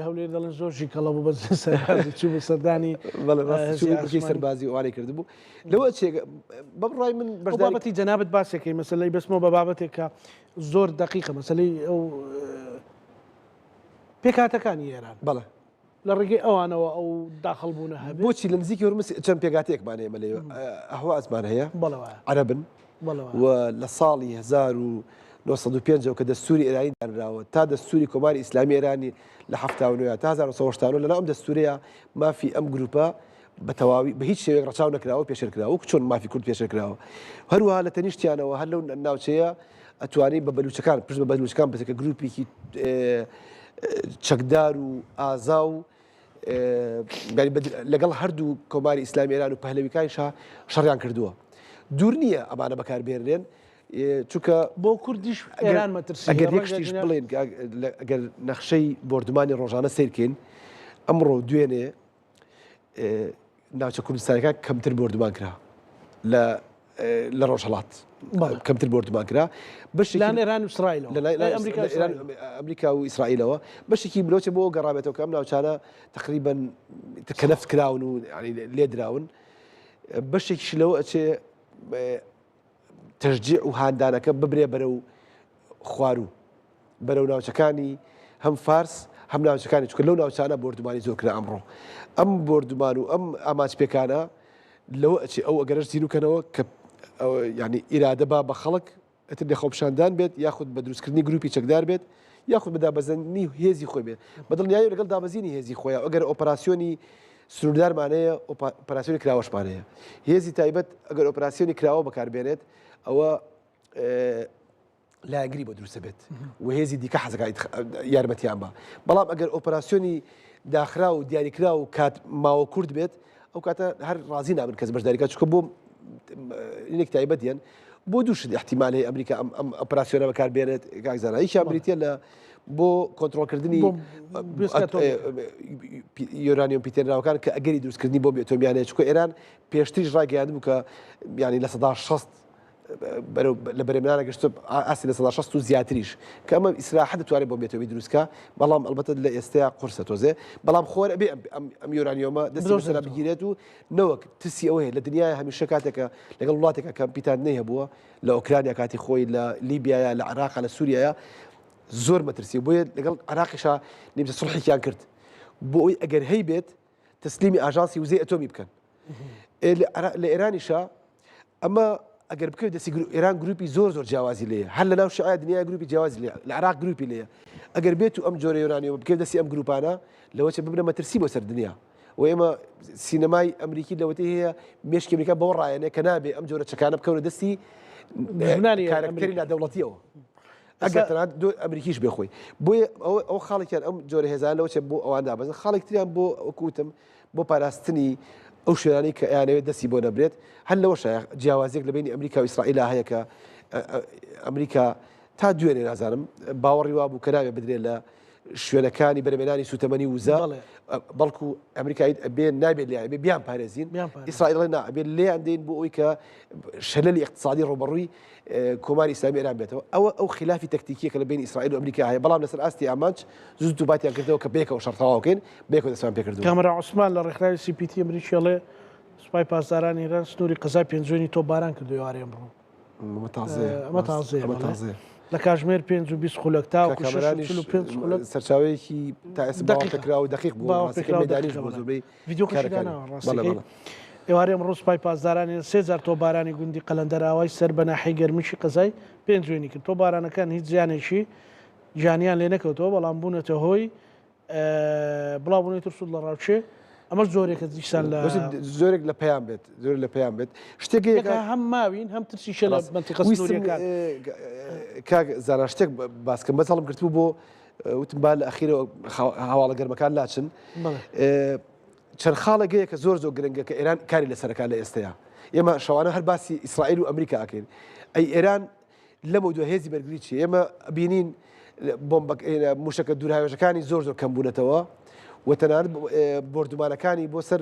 هەولێر دەڵێن زۆر ژیکەڵە بوو بە سەربازی چوو بە سەردانی بەڵێ ڕاستی سەربازی ئەوانەی کردبوو لەوە چێ بە بڕای من بەشداربەتی جەنابت باسێکەی مەسەلەی بەسمەوە بە بابەتێک کە زۆر دقیقە مەسەلەی ئەو پێکهاتەکانی ئێران. بەڵێ. لە ڕێگەی ئەوانەوە ئەو داخڵ بوونە هەبێت. بۆچی لە نزیکی هورمز چەند پێکهاتەیەکمان هەیە مەلەی ئەهوازمان هەیە. بەڵێ وایە. عەرەبن. بەڵێ وایە. و لە ساڵی 1905 ەوە کە دەستووری ئێرانی دانراوە تا دەستووری کۆماری ئیسلامی ئێرانی لە 79 تا 1989 لەناو ئەم دەستوورەیە مافی ئەم گرووپە بە تەواوی بە هیچ شێوەیەک ڕەچاو نەکراوە و پێشێل کراوە وەک چۆن مافی کورد پێشێل کراوە. هەروەها لە تەنیشتیانەوە هەر لەو ناوچەیە ئەتوانی بە بەلوچەکان پشت بە بەلوچەکان بەستێت کە گروپێکی چەکدار و ئازا و لەگەڵ هەردوو کۆماری ئیسلامی ئێران و پەهلەویکانیشا شەڕیان کردووە. دوور نییە ئەمانە بەکاربهێنرێن چونکە بۆ کوردیش ئێران مەترسی ئەگەر یەک شتیش بڵێن ئەگەر نەخشەی بۆردومانی ڕۆژانە سەیرکەین ئەمڕۆ دوێنێ ناوچە کوردستانەکان کەمتر بۆردومان کرا لە لە ڕۆژهڵات کەمتر بۆردومان کرا بەشێکی ئێران و ئیسرائیل ئەمریکا و ئیسرائیلەوە بەشێکی بلۆچە بۆ گەڕابێتەوە کە ئەم ناوچانە تقریبن کە نەفت کراون و لێدراون بەشێکیش لەوە ئەچێ تەشجیع و هاندانەکە ببرێ بەرەو خواروو بەرەو ناوچەکانی هەم فارس هەم ناوچەکانی چونکە لەو ناوچانە بۆردومانی زۆر کرا ئەمڕۆ ئەم بۆردومان و ئەم ئامانج پێکانە لەوە ئەچێ ئەو ئەگەرەش زیروکەنەوە کە ینی ئیرادە با بە خەڵک ئەتر لە خۆپشاندان بێت یاخود بە دروستکردنی گروپی چەکدار بێت یاخود بە دابەزاندنی هێزی خۆی بێت بە دڵنیایی لەگەڵ دابەزینی هێزی خۆیان ئەگەر ئۆپەراسیۆنی سنووردارمان هەیە ئۆپەراسیۆنی کراوەشمان هەیە هێزی تایبەت ئەگەر ئۆپەراسیۆنی کراوە بەکاربێنێت ئەوە لایەنگری بۆ دروستە بێت و هێزی دیکە حەزەکە یارمەتیان بە بەڵام ئەگەر ئۆپەراسیۆنی داخرا و دیاریکرا و کات ماوە کورت بێت ئەو کاتە هەر ڕازی نابن کەس بەشداریکە چکە بۆ اینێک تایبەت یەن بۆ دوو شت احتیمال هەیە ئەمریکا ئەم ئەم ئۆپەراسیۆنە بەکار بێنێت کاک زانا یەکیان بریتیە لە بۆ کۆنترۆڵکردنی یۆرانیۆم پیتێنراوەکان کە ئەگەری دروستکردنی بۆمبی ئەتۆمیان هەیە چونکە ئێران پێشتریش ڕایگەیاندبوو کە یانی 60% لە بەرێمنانە گەشتە ئاستی 60% و زیاتریش کە ئەمە ئیسراحە دەتوانێت بۆمبی ئەتۆمی دروستکە بەڵام ئەلبەتە لە ئێستەیا قورسە تۆزێ بەڵام خۆر ئەبێ ئەم یۆرانیۆمە دەستی بەسەرا بگیرێت و نەوەک ترسی ئەوەیە لە دنیای هەمیشە کاتێکە لەگەڵ وڵاتێکە کە پیتاندنەی هەبووە لە ئۆکرانیا کاتی خۆی لە لیبیاە لە عراق لە سووریایە زۆر مەترسی بۆیە لەگەڵ عراقیشا نیمچە سڵحێکیان کرد بۆ ئەوی ئەگەر هەی بێت تەسلیمی ئاژانسی وزەی ئەتۆمی بکەن لە ئێرانیشا ئەمە ئەگەر بکەوێت دەستی ئێران گروپی زۆر زۆر جیاوازی لێیە هەر لە ناو شیعە دنیا گروپی جیاوازی لێ لە عراق گروپی لێیە ئەگەر بێت و ئەم جۆرە یۆرانیۆمە بکەوێت دەستی ئەم گروپانە لەوە چێ ببنە مەترسی بۆ سەر دنیا و ئێمە سینەمای ئەمریکی لەوەتی هەیە مێشکی ئەمریکا بەوە ڕایەنێ کە نابێ ئەم جۆرە چەکانە بکەونە دەستی کارەکتەری نادەوڵەتیەوە ئەگەر تەنانەت دۆ ئەمریکیش بێ خۆی بۆیە ئەو خاڵێکیان ئەم جۆرە هێزانە لەوە چێ بۆ ئەوان دابەزن خاڵێک تریان بۆ وەکوتم بۆ پاراستنی ئەو شوێنانەی کە ئەیانەوێت دەستی بۆ نەبرێت هەر لەوەشە جیاوازیەک لە بینی ئەمریکا و ئیسرائیلا هەیە کە ئەمریکا تا دوێنێ نازانم باوەڕی وابوو کە نابێ بدرێت لە شوێنەکانی بەرهەمێنانی سوتەمەنی وزە بەڵکو ئەمریکا ئەبێ نابێت لێ ئەبێ بیان پارێزین ئیسرائیل نا ئەبێ لێیان دێن بۆ ئەوی کە شەلەلی اقتصادی ڕوبەڕووی کۆماری ئیسلامی ئێران بێتەوە ئەوە ئەو خلافی تەکتیکیە کە لە بین ئیسرائیل و ئەمریکا هەیە بەڵام لەسەر ئاستی ئامانج زوو دووباتیان کردەوە کە بێکەوە شەڕ تەواوکەین بێکەوە دەستمان پێکردو کامەران عوسمان لە ڕێکخراوی سی پی تی ئەمریکی ئەڵێ سوپای پاسدارانی ئێران سنووری قەزای پێنجوێنی تۆپباران کردو ئێوارەی ئەمڕۆ. ئەمە تازەیە. ئەمە تازەیە، ئەمە بەڵێ. تازەیە. لە کاژمێر پێنج و 20 خولەک تاوەکو کاک شەش و کامەرانیش 45 خولەک سەرچاوەیەکی تا ئێستا دەقیقە. باوەڕپێکراو و دەقیق بوو، ڕاستەکەی باوەڕپێکراو مەیدانیش دەقیقە، بوو بەڵێ. زۆربەی ڤیدیۆکەشی کارەکانی. داناوە، بەڵێ، ڕاستەکەی. بەڵێ. ئێوارەی ئەمڕۆ سوپای پاسدارانی سێ جار تۆپبارانی گوندی قەلەندەرئاوای سەر بە ناحیەی گەرمکی قەزای پێنجوێنی کرد. تۆپبارانەکان هیچ زیانێکی گیانیان لێنەکەوتەوە، بەڵام بوونەتە هۆی بڵاوبوونەوەی ترس و دڵەڕاوکێ، ئەمەش جۆرێکە دیسان لە زۆرێک لە پەیام بێت زۆر لە پەیام بێت شتێک هەم ماوین هەم ترسیشە لە مەنتیقە سنووریەکان. کاک زانا شتێک باسکەم بەس هەڵم گرتبوو بۆ وتم با لە ئەخیرەوە هەواڵە گەرمەکان لاچن چەند خاڵێک هەیە کە زۆر زۆر گرنگە کە ئێران کاری لەسەرەکان لە ئێستەیە ئێمە شەوانە هەر باسی ئیسرائیل و ئەمریکا ئەکەین ئەی ئێران لەمەودوا هێزی بەرگری چیە؟ ئێمە بینین بۆمبە موشەکە دوورهاوێژەکانی زۆر زۆر کەم بوونەتەوە و تەنانەت بۆردومانەکانی بۆ سەر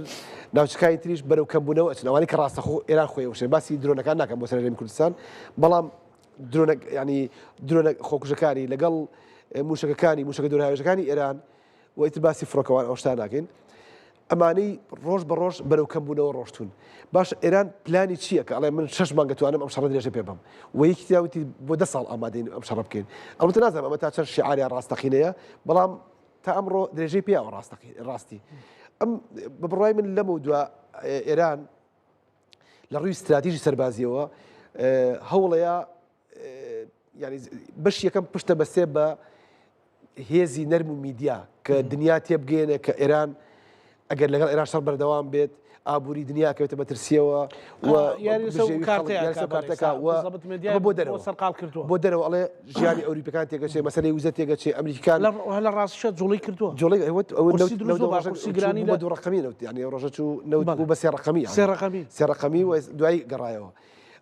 ناوچەکانی تریش بەرەو کەمبوونەوە ئەچن ئەوانەی کە ڕاستەخۆ ئێران خۆی وشێ باسی درۆنەکان ناکەم بۆ سەر هەرێمی کوردستان بەڵام درۆنە ینی درۆنە خۆکوژەکانی لەگەڵ موشەکەکانی موشەکە دوورهاوێژەکانی ئێران و ئیتر باسی فڕۆکەوان ئەو شتانە ناکەین ئەمانەی ڕۆژ بە ڕۆژ بەرەو کەمبوونەوە ڕۆشتوون. باشە ئێران پلانی چییە کە ئەڵێ من شەش مانگە توانم ئەم شەڕە درێژە پێ بەم و یەکی ترا وتی بۆ دە ساڵ ئامادەین ئەم شەڕە بکەین. ئەڵبەتە نازانم ئەمە تا چەند شیعار یا ڕاستەقینەیە، بەڵام تا ئەمڕۆ درێژەی پێیاوە ڕاستەقی ڕاستی. ئەم بە بڕوای من لەمەودوا ئێران لە ڕووی ستراتیژی سەربازییەوە هەوڵەیە یانی بەشی یەکەم پشتە بەسێ بە هێزی نەرم و میدیا کە دنیا تێبگەێنێ کە ئێران ئەگەر لەگەڵ ئێران شەڕ بەردەوام بێت ئابووری دنیا کەوێتە مەترسیەوە و بۆ دەرەوە سەرقال کردووە بۆ دەرەوە ئەڵێ ژیانی ئەوروپەکان تێگەچێ مەسەلەی وزە تێگەچێ ئەمریکان لە ڕاستیشە جوڵی کردووە جوڵی ئەوە بە دوو ڕقمی نەوت یانی ڕۆژە چوو نەوت بوو بە سێ ڕقمی سێ ڕقمی سێ ڕقمی و دوایی گەڕایەوە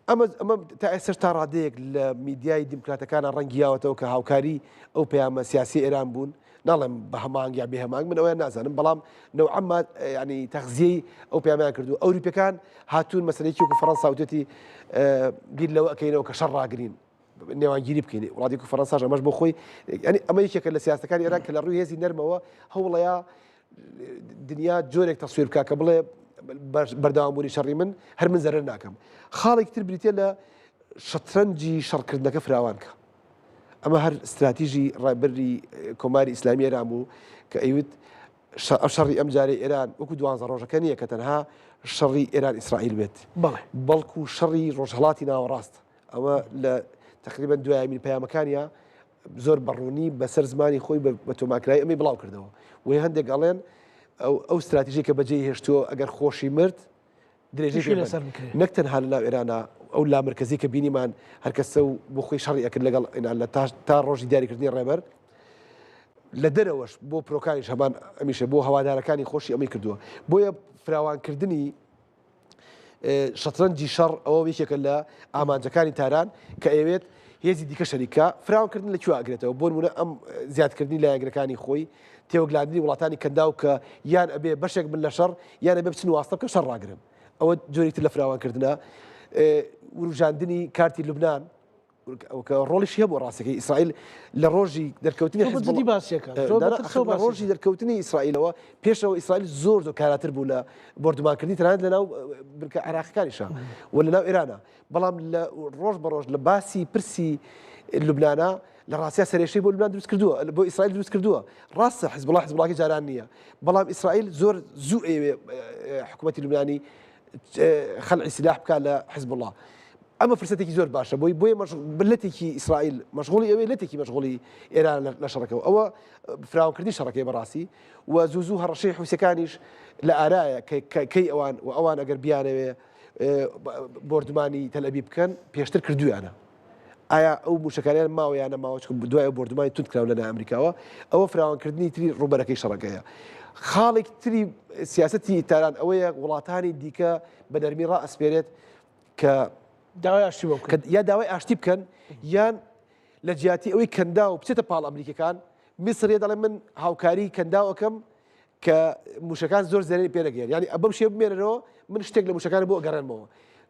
ئەمە ئەمە تا ئێستاش تا ڕادەیەک لە میدیای دیموکراتەکانە ڕەنگی یاوەتەوە کە هاوکاری ئەو پەیامە سیاسی ئێران بوون ناڵێم بە هەمانگ یا بێ هەمانگ من ئەویان نازانم بەڵام نەوعەما ینی تەغزیەی ئەو پەیامیان کردو ئەوروپەکان هاتوون مەسەلەیەکی وەکو فەڕەنسا وتێتی بیر لەوە ئەکەینەوە کە شەڕ ڕاگرین نێوانگیری بکەین وڵاتێک و فەڕەنساش ئەمەش بۆ خۆی ینی ئەمە یەکێکە لە سیاستەکانی ئێران کە لە ڕووی هێزی نەرمەوە هەوڵەیە دنیا جۆرێک تەسویر بکە کە بڵێ بەردەوامبوونی شەڕی من هەر من زەرەر ناکەم خاڵێکی تر بریتە لە شەترەنجی شەڕکردنەکە فراوان کە ئەمە هەر استراتیژی ڕابەری کۆماری ئیسلامی ئێران بوو کە ئەیوت ئەو شەڕی ئەم جارەی ئێران وەکو دوانزە ڕۆژەکە نییە کە تەنها شەڕی ئێران ئیسرائیل بێت بەڵکو شەڕی ڕۆژهڵاتی ناوەڕاست ئەوە لە تقریبا دوایمین پەیامەکانیا زۆر بەڕوونی بەسەر زمانی خۆی بە تۆمارکراوی ئەمەی بڵاو کردەوە و هەندێک ئەڵێن ئەو ستراتیژی کە بەجێی هێشتووە ئەگەر خۆشی مرد درێژەی پێ لەسەر بکرێت نەک تەنها لە ناو ئێرانە ئەو لامرکەزی کە بینیمان هەرکەسە و بۆ خۆی شەڕی ئەکرد لەگەڵ ئێران لە تا ڕۆژی دیاریکردنی ڕێبەر لە دەرەوەش بۆ پرۆکانیش هەمان ئەمیشە بۆ هەوادارەکانی خۆشی ئەمەی کردووە بۆیە فراوانکردنی شەترەنجی شەڕ ئەوە یەکێکە لە ئامانجەکانی تاران کە ئەیەوێت هێزی دیکە شەریکە فراوانکردن لە کوێ ئەگرێتەوە بۆ نمونە ئەم زیادکردنی لایەنگرەکانی خۆی تێوەگلاندنی وڵاتانی کەنداو کە یان ئەبێ بەشێک بن لە شەڕ یان ئەبێ بچن واستە بکەن شەڕ ڕاگرن ئەوە جۆرێکی تر لە فراوانکردنە وروژاندنی کارتی لوبناان کە ڕۆڵیشی هەبوو ڕاستەکەی ئیسرائیل لە ڕۆژی دەرکەوتنی حزبی باسیەکە ڕۆژی دەرکەوتنی ئیسرائیلەوە پێشەوە ئیسرائیل زۆر زۆر کاراتر بوو لە بۆردومانکردنی تەنانەت لەناو بنکە عێراقیەکانیشە و لەناو ئێرانە بەڵام لە ڕۆژ بە ڕۆژ لە باسی پرسی لوبناە لە ڕاستیا سەرێشەی بۆ لوبنان دروست کردووە بۆ ئیسرائیل دروست کردووە ڕاستە حزبڵا حزبڵاکی جاران نییە بەڵام ئیسرائیل زۆر زوو ئەوێ حکوومەتی لوبنانی خەلعی سلاح بکات لە حزبوڵا ئەمە فرسەتێکی زۆر باشە بۆی بۆیە لەتێکی ئیسرائیل مەشغوڵی ئەوەی لەتێکی مەشغوڵی ئێران لە شەڕەکەەوە ئەوە فراوانکردنی شەڕەکەی بەڕاستی و زوو زوو هەڕەشەی حوسەکانیش لە ئارایە کەی ئەوان و ئەوان ئەگەر بیانەوێ بۆردومانی تەلئەبیب بکەن پێشتر کردویانە ئایا ئەو موشەکانیان ماوە یان نەماوە چونکە دوای ئەو بۆردومانی توند کراو لەلایەن ئەمریکاوە ئەوە فراوانکردنی تری ڕووبەرەکەی شەڕەکەیە خاڵێک تری سیاسەتی تاران ئەوەیە وڵاتانی دیکە بە نەرمی ڕائەسپێرێت کە داوای ئاشتی بۆ بکەن یا داوای ئاشتی بکەن یان لە جیاتی ئەوەی کەنداو بچێتە پاڵ ئەمریکەکان. میسر دەڵێ من هاوکاری کەنداو ئەکەم کە موشەکان زۆر زەرەری پێ نەگەیەن یانی بەم شێوە بمێنەرەوە من شتێک لە موشەکان بۆ ئەگەڕێنمەوە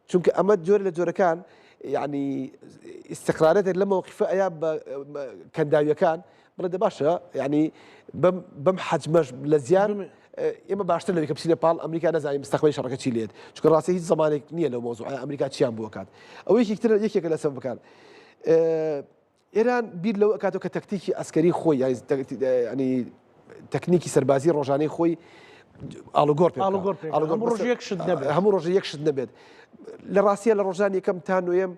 چونکە ئەمە جۆر لە جۆرەکان یعنی ئیستقرارێتێک لە مەوقفە ئەیا بە کەنداویەکان بڵێ دە باشە یعنی بەم بەم حەجمەش لە زیان ئێمە باشتر لەوەی کە بچینە پاڵ ئەمریکا نەزانین مستەقبەلی شەڕەکە چی لێت چونکە ڕاستی هیچ زمانێک نییە لەو مەوزوعە ئەمریکا چیان بۆ کات ئەوە یەکێک تر یەکێکە لە سەبەبەکان ئێران بیر لەوە ئەکاتەوە کە تەکتیکی ئەسکەری خۆی ینی تەکنیکی سەربازی ڕۆژانەی خۆی ئاڵوگۆڕ پێ ئاڵوگۆڕ ڕۆژ یەک شت نەبێت هەموو ڕۆژ یەک شت نەبێت لە ڕاستیە لە ڕۆژان یەکەم تا نوێم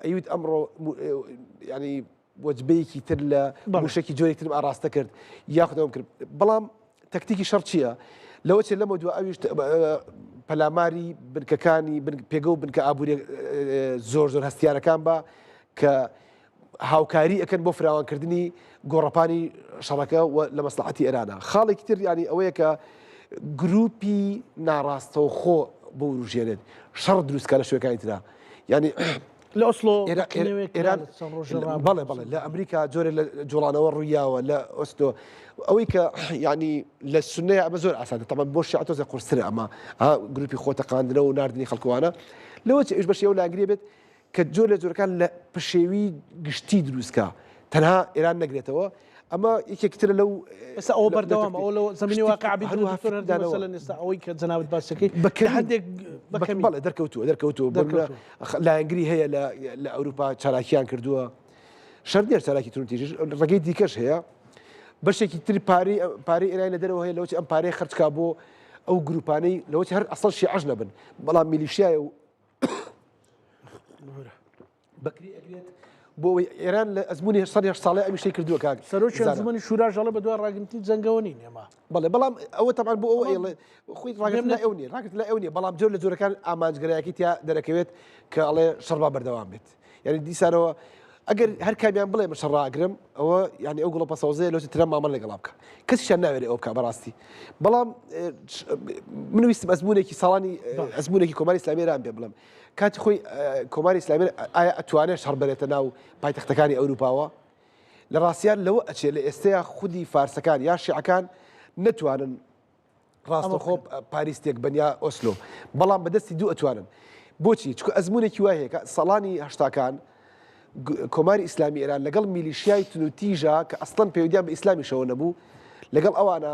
ئەیوت ئەمڕۆ ینی وەجبەیەکی تر لە موشکی جۆرێک ترم ئاراستە کرد یاخودەوەم کرد بەڵام تەکتیکی شەڕ چییە؟ لەوە چێ لەمە دو ئەویش پەلاماری بنکەکانی پێگە و بنکە ئابووری زۆر زۆر هەستیارەکان بە کە هاوکاری ئەکەن بۆ فراوانکردنی گۆڕەپانی شەڕەکە و لە مەسلحەتی ئێرانە خاڵێکی تر ینی ئەوەیە کە گروپی ناڕاستەوخۆ بۆ وروژێنێت شەڕ دروستکە لە شوێکانی ترا ینی لە ئۆسلۆ ئێران بەڵێ بەڵێ لە ئەمریکا جۆرە لە جوڵانەوە ڕوویاوە لە ئۆستۆ ئەوەی کە ینی لە سنەیە ئەمە زۆر ئاسانە تەمان بۆ شیعە تۆزێ قورسترە ئەمە گروپی خۆتەقاندنەوە و ناردنی خەڵکوانە لەوە چ ئیش بەشی ئەو لاگرێ بێت کە جۆر لە جۆرەکان لە پشێوی گشتی دروستکا تەنها ئێران نەگرێتەوە ئەمە یەکێک ترە لەو ئێستا ئەوە بەردەوامە ئەوە لە زمینی واقع بیت ئێستا ئەوەی کە جەنابت باسەکەی بە هەندێک بەڵێ دەرکەوتووە دەرکەوتووە لایەنگری هەیە لە ئەوروپا چالاکیان کردووە شەر نییە چالاکی توندوتیژیش ڕێگەی دیکەش هەیە بەشێکی تر پارەی پارەی ئێرانی لە دەرەوە هەیە لەوەی ئەم پارەی خەرجکا بۆ ئەو گروپانەی لەوەی هەر ئەسڵ شیعەش نەبن بەڵام میلیشیایە و بەکری ئەگرێت بۆ ئەوەی ئێران لە ئەزمموی 1970 ساڵی ئەمیشەی کردووە کاک سەرۆکی ئەنجومەنی شوراش ئەڵێ بەدوای ڕاگرتنی جەنگەوە نین ئێمە. بەڵێ بەڵام ئەوە تەبعەن بۆ ئەوە ئەیڵێ خۆی ڕاگرتن لای ئەو نییە ڕاگرتن لای ئەو نییە بەڵام جۆر لە جۆرەکان ئامانجگەرایەکی تیا دەرەکەوێت کە ئەڵێ شەڕ با بەردەوام بێت یعنی دیسانەوە ئەگەر هەر کامیان بڵێ من شەڕ ڕاگرم ئەوە یعنی ئەو گوڵۆپە سەوزەیە لەوچ ترەمپ مامەڵە لەگەڵا بکە کەسیشیان ناوێرێ ئەو بکە بەڕاستی بەڵام من ویستم ئەزمونێکی ساڵانی ئەزمونێکی کۆماری ئیسلامی ئێران پێ بڵێم کاتی خۆی کۆماری ئیسلامی ئایا ئەتوانێت شەڕ بەرێتە ناو پایتەختەکانی ئەوروپاوە؟ لە ڕاستیان لەوە ئەچێ لە ئێستەیە خودی فارسەکان یا شیعەکان نەتوانن ڕاستەخۆ پاریس تێک بن یا ئۆسلۆ بەڵام بەدەستی دوو ئەتوانن بۆچی چکە ئەزمونێکی وای هەیە کە ساڵانی هەشتاکان کۆماری ئیسلامی ئێران لەگەڵ میلیشیای تونوتیژە کە ئەسڵەن پەیوەندیان بە ئیسلامیشەوە نەبوو لەگەڵ ئەوانە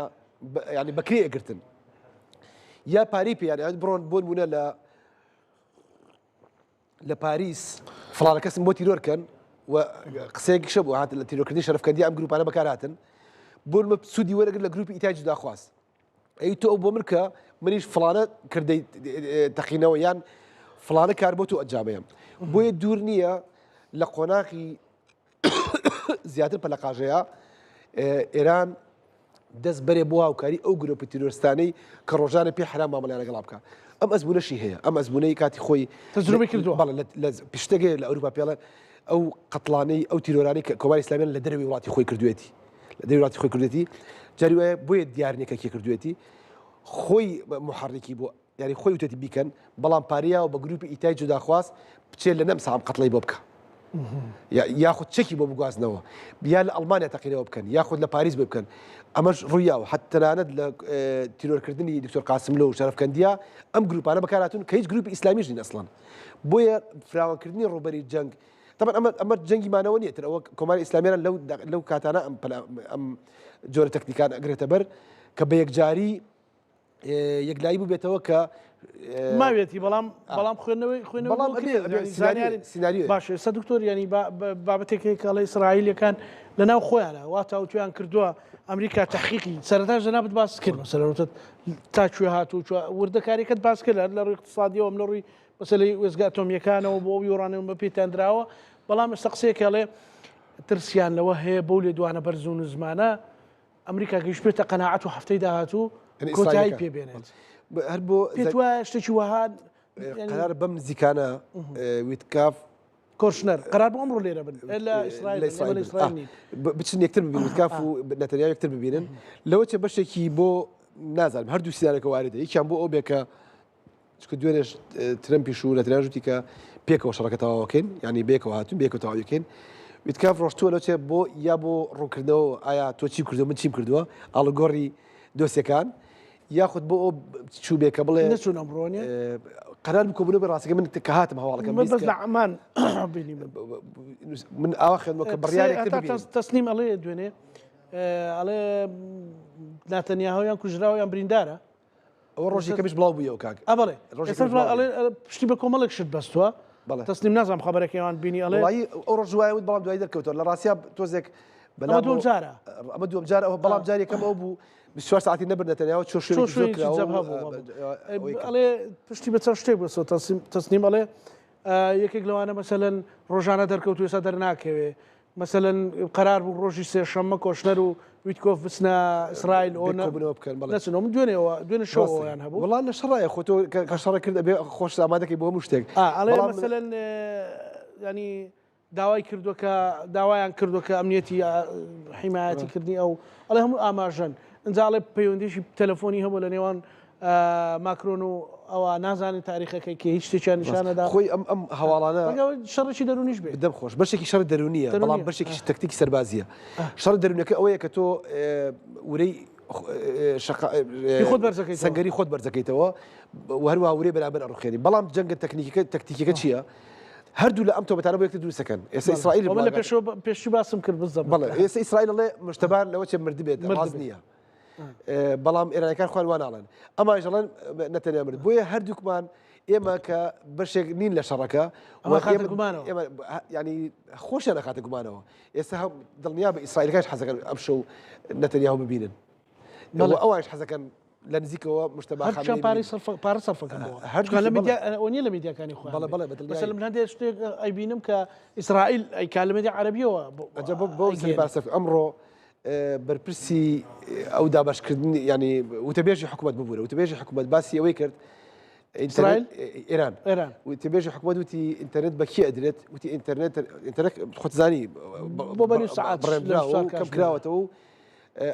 ینی بەکرێ ئەگرتن یا پارەی پێیان بڕۆن بۆ نمونە لە لە پاریس فڵانە کەسم بۆ تیرۆر کەن و قسەیەکیشە بوو هات لە تیرۆرکردنی شەرەفکەندی ئەم گروپانە بەکارهاتن بۆ نمە سوودی وەرەگر لە گروپی ئیتای جوداخواز ئەی تۆ ئەو بۆ من کە منیش فڵانە کردەی تەقینەوە یان فڵانە کار بۆ تۆ ئەنجامەیەم بۆیە دوور نییە لە قۆناغی زیاتر پەلەقاژەیە ئێران دەست بەرێ بۆ هاوکاری ئەو گرۆپی تیرۆرستانەی کە ڕۆژانە پێ حرام مامەڵیان لەگەڵا بکە ئەم ئەزمونەشی هەیە ئەم ئەزمونەی کاتی خۆی تەجروبەی کردووە بەڵێ لە پشتەگەی لە ئەوروپا پێڵێن ئەو قەتڵانەی ئەو تیرۆرانەی کە کۆماری ئیسلامیان لە دەرەوەی وڵاتی خۆی کردوێتی لە دەرەوەی وڵاتی خۆی کردوێتی جاری وایە بۆیە دیار نییە کە کێ کردوێتی خۆی محەڕیکی بۆ یانی خۆی وتێتی بیکەن بەڵام پاریاوە بە گروپی ئیتای جوداخواز بچێت لە نەمسا ئەم قەتڵەی بۆ بکە یاخود چەکی بۆ بگوازنەوە یا لە ئەڵمانیا تەقینەوە بکەن یاخود لە پاریس بکەن ئەمەش ڕوویاوە حت تەنانەت لە تیرۆرکردنی دکتۆر قاسملۆ و شەرەفکەندیا ئەم گروپانە بەکارهاتون کە هیچ گروپی ئیسلامیش نین ئەسڵەن بۆیە فراوانکردنی ڕووبەری جەنگ طبعا ئەمە ئەمە جەنگی مانەوە نییە تر ئەوە کۆماری ئیسلامیان لەو لەو کاتانە ئەم ئەم جۆرە تەکنیکان ئەگرێتە بەر کە بە یەکجاری یەکلایی بووبێتەوە کە ماوێتی بەڵام بەڵام خوێندنەوەی خوێندنەوە سیناریۆ باش ئێستا دکتۆر ینی بابەتێک هەیە کە ئەڵێ ئیسرائیلەکان لە ناو خۆیانە وا تاوتویان کردووە ئەمریکا تحقیقی سەرەتا جەنابت باس کرد مەسەلەن وتت تا کوێ هاتوو وردەکاریەکەت باس کرد لە ڕووی اقتصادیەوە لە ڕووی مەسەلەی وێستگە ئەتۆمیەکانەوە بۆ ئەو یۆرانیۆم بە پێتان دراوە بەڵام ئێستا قسەیەک ئەڵێ ترسیان لەوە هەیە بەو لێدوانە بەرز و نزمانە ئەمریکا گەیشتبێتە قەناعەت و هەفتەی داهاتوو کۆتایی پێ بێنێت. هەر بۆ پێت وایە شتێکی وەها قەرار بەم نزیکانە ویتکاف کۆشنەر قەرار بۆ ئەمڕۆ لێرە بن لە ئیسرائیل لە ئیسرائیل نین. بچن یەکتر ببینن ویتکاف و نەتەنیاهۆ یەکتر ببینن لەوە چێ بەشێکی بۆ نازانم هەردوو سیناریۆکە واردە یەکیان بۆ ئەو بێ کە چونکە دوێنێش ترەمپیش و نەتەنیاهۆش وتی کە پێکەوە شەڕەکە تەواوەکەین یعنی بێکەوە هاتوون بێکەوە تەواویکەین. ویتکاف ڕۆشتووە لەو چێ بۆ یا بۆ ڕوونکردنەوە ئایا تۆ چیم کردووە من چیم کردووە ئاڵوگۆڕی دۆسیەکان یاخود بۆ ئەو چوو بێ کە بڵێ نەچوون ئەمڕۆ نیە؟ قەرار بوو کۆبوونەوە بێ ڕاستەکە من کە هاتم هەواڵەکەم من بەس لە عەمان بینی من من ئاوا خوێندمەوە کە بڕیارێک تر ببینم. تەسنیم ئەڵێ دوێنێ ئەڵێ ناتەنیاهۆ یان کوژراوە یان بریندارە. ئەوە ڕۆژی کەمیش بڵاو بوویەوە کاک. ئە بەڵێ ئێستا ئەڵێ پشتی بە کۆمەڵێک شت بەستووە. بەڵێ تەسنیم نازانم خەبەرەکەیان بینی ئەڵێ وڵی ئەو ڕۆژ وایە وت بەڵام دوای دەرکەوتەوە لە ڕاستیا تۆزێک بەلام دووەم جارە ئەمە دووەم جار ئەوە بەڵام جار یەکەم ئەو بوو 24 ساعتی نەبرد نەتەنیاوە چۆ شوێنێکی زۆر کراوە ئەڵێ پشتی بە چەند شتێک بەستووە تەسنیم ئەڵێ یەکێک لەوانە مەسەلەن ڕۆژانە دەرکەوتو ئێستا دەرناکەوێ مەسەلەن قەرار بوو ڕۆژی سێشەممە کۆشنەر و ویتکۆف بچنە ئیسرائیل ئەو کۆبوونەوە بکەن بەڵێ نەچنەوە من دوێنێەوە دوێنێ شەوەیان هەبوو وڵا لە شەڕایە خۆ تۆ کە شەڕە کرد ئەبێ خۆش ئامادەکەی بۆ هەموو شتێک ئەڵێ مەسەلەن ینی داوای کردووە کە داوایان کردووە کە ئەمنیەتی حیمایەتی کردنی ئەو ئەڵێ هەموو ئاماژەن ئینجا ئەڵێ پەیوەندیشی تەلەفۆنی هەبوو لە نێوان ماکرۆن و ئەوە نازانین تاریخەکەی کە هیچ شتێکیان نیشانەدا خۆی ئەم ئەم هەواڵانە شەڕێکی دەروونیش بێ دەم خۆش بەشێکی شەڕی دەروونیە بەڵام بەشێکی تەکتیکی سەربازیە شەڕی دەروونەکە ئەوەیە کە تۆ ورەی خۆت بەرزەکەی سەنگەری خۆت بەرزەکەیتەوە و هەروەها ورەی بەرامبەر ئەڕوخێنی بەڵام جەنگە تەکنیکەکە تەکتیکەکە چییە؟ هەردوو لە ئەم تۆمەتانە بۆ یەکتر دروست دەکەن ئێستا ئیسرائیل لە پێشەوە پێشوو باسم کرد بزەبت بەڵێ ئێستا ئیسرائیل ئەڵێ مشتەبار لەوە چێ مردبێت ڕاست نییە بەڵام ئێرانەکان خۆیان وا ناڵێن ئەمانش ئەڵێن نەتەنیا مرد بۆیە هەردووکمان ئێمە کە بەشێک نین لە شەڕەکە ئێمە ینی خۆشیان دەخاتە گومانەوە ئێستا هەم دڵنیا بە ئیسرائیلەکانش حەزەکەن ئەم شەو نەتەنیاهۆ ببینن ئەوانش حەزەکەن لە نزیکەوە مشتەبا خامنەیی پارەی سەرف پارە سەرفەکەن بۆ هەر لە میدیا ئەوە نییە لە میدیاکانی خۆیان بەڵێ بەڵێ بە دڵنیایی مەسەلەن من هەندێک شتێک ئەیبینم کە ئیسرائیل ئەیکا لە میدیا عەرەبیەوە ئەجا بۆ بۆ پارە سەرف ئەمڕۆ بەرپرسی ئەو دابەشکردن ینی وتەبێژی حکوومەت ببوورە وتەبێژی حکوومەت باسی ئەوەی کرد ئیسرائیل ئێران ئێران وتەبێژی حکوومەت وتی ئینتەرنێت بە کێ ئەدرێت وتی ئینتەرنێت ئینتەرنێت خۆتزانی بۆ بەنی سەعات بڕێندراوە و کەم کراوەتەوە و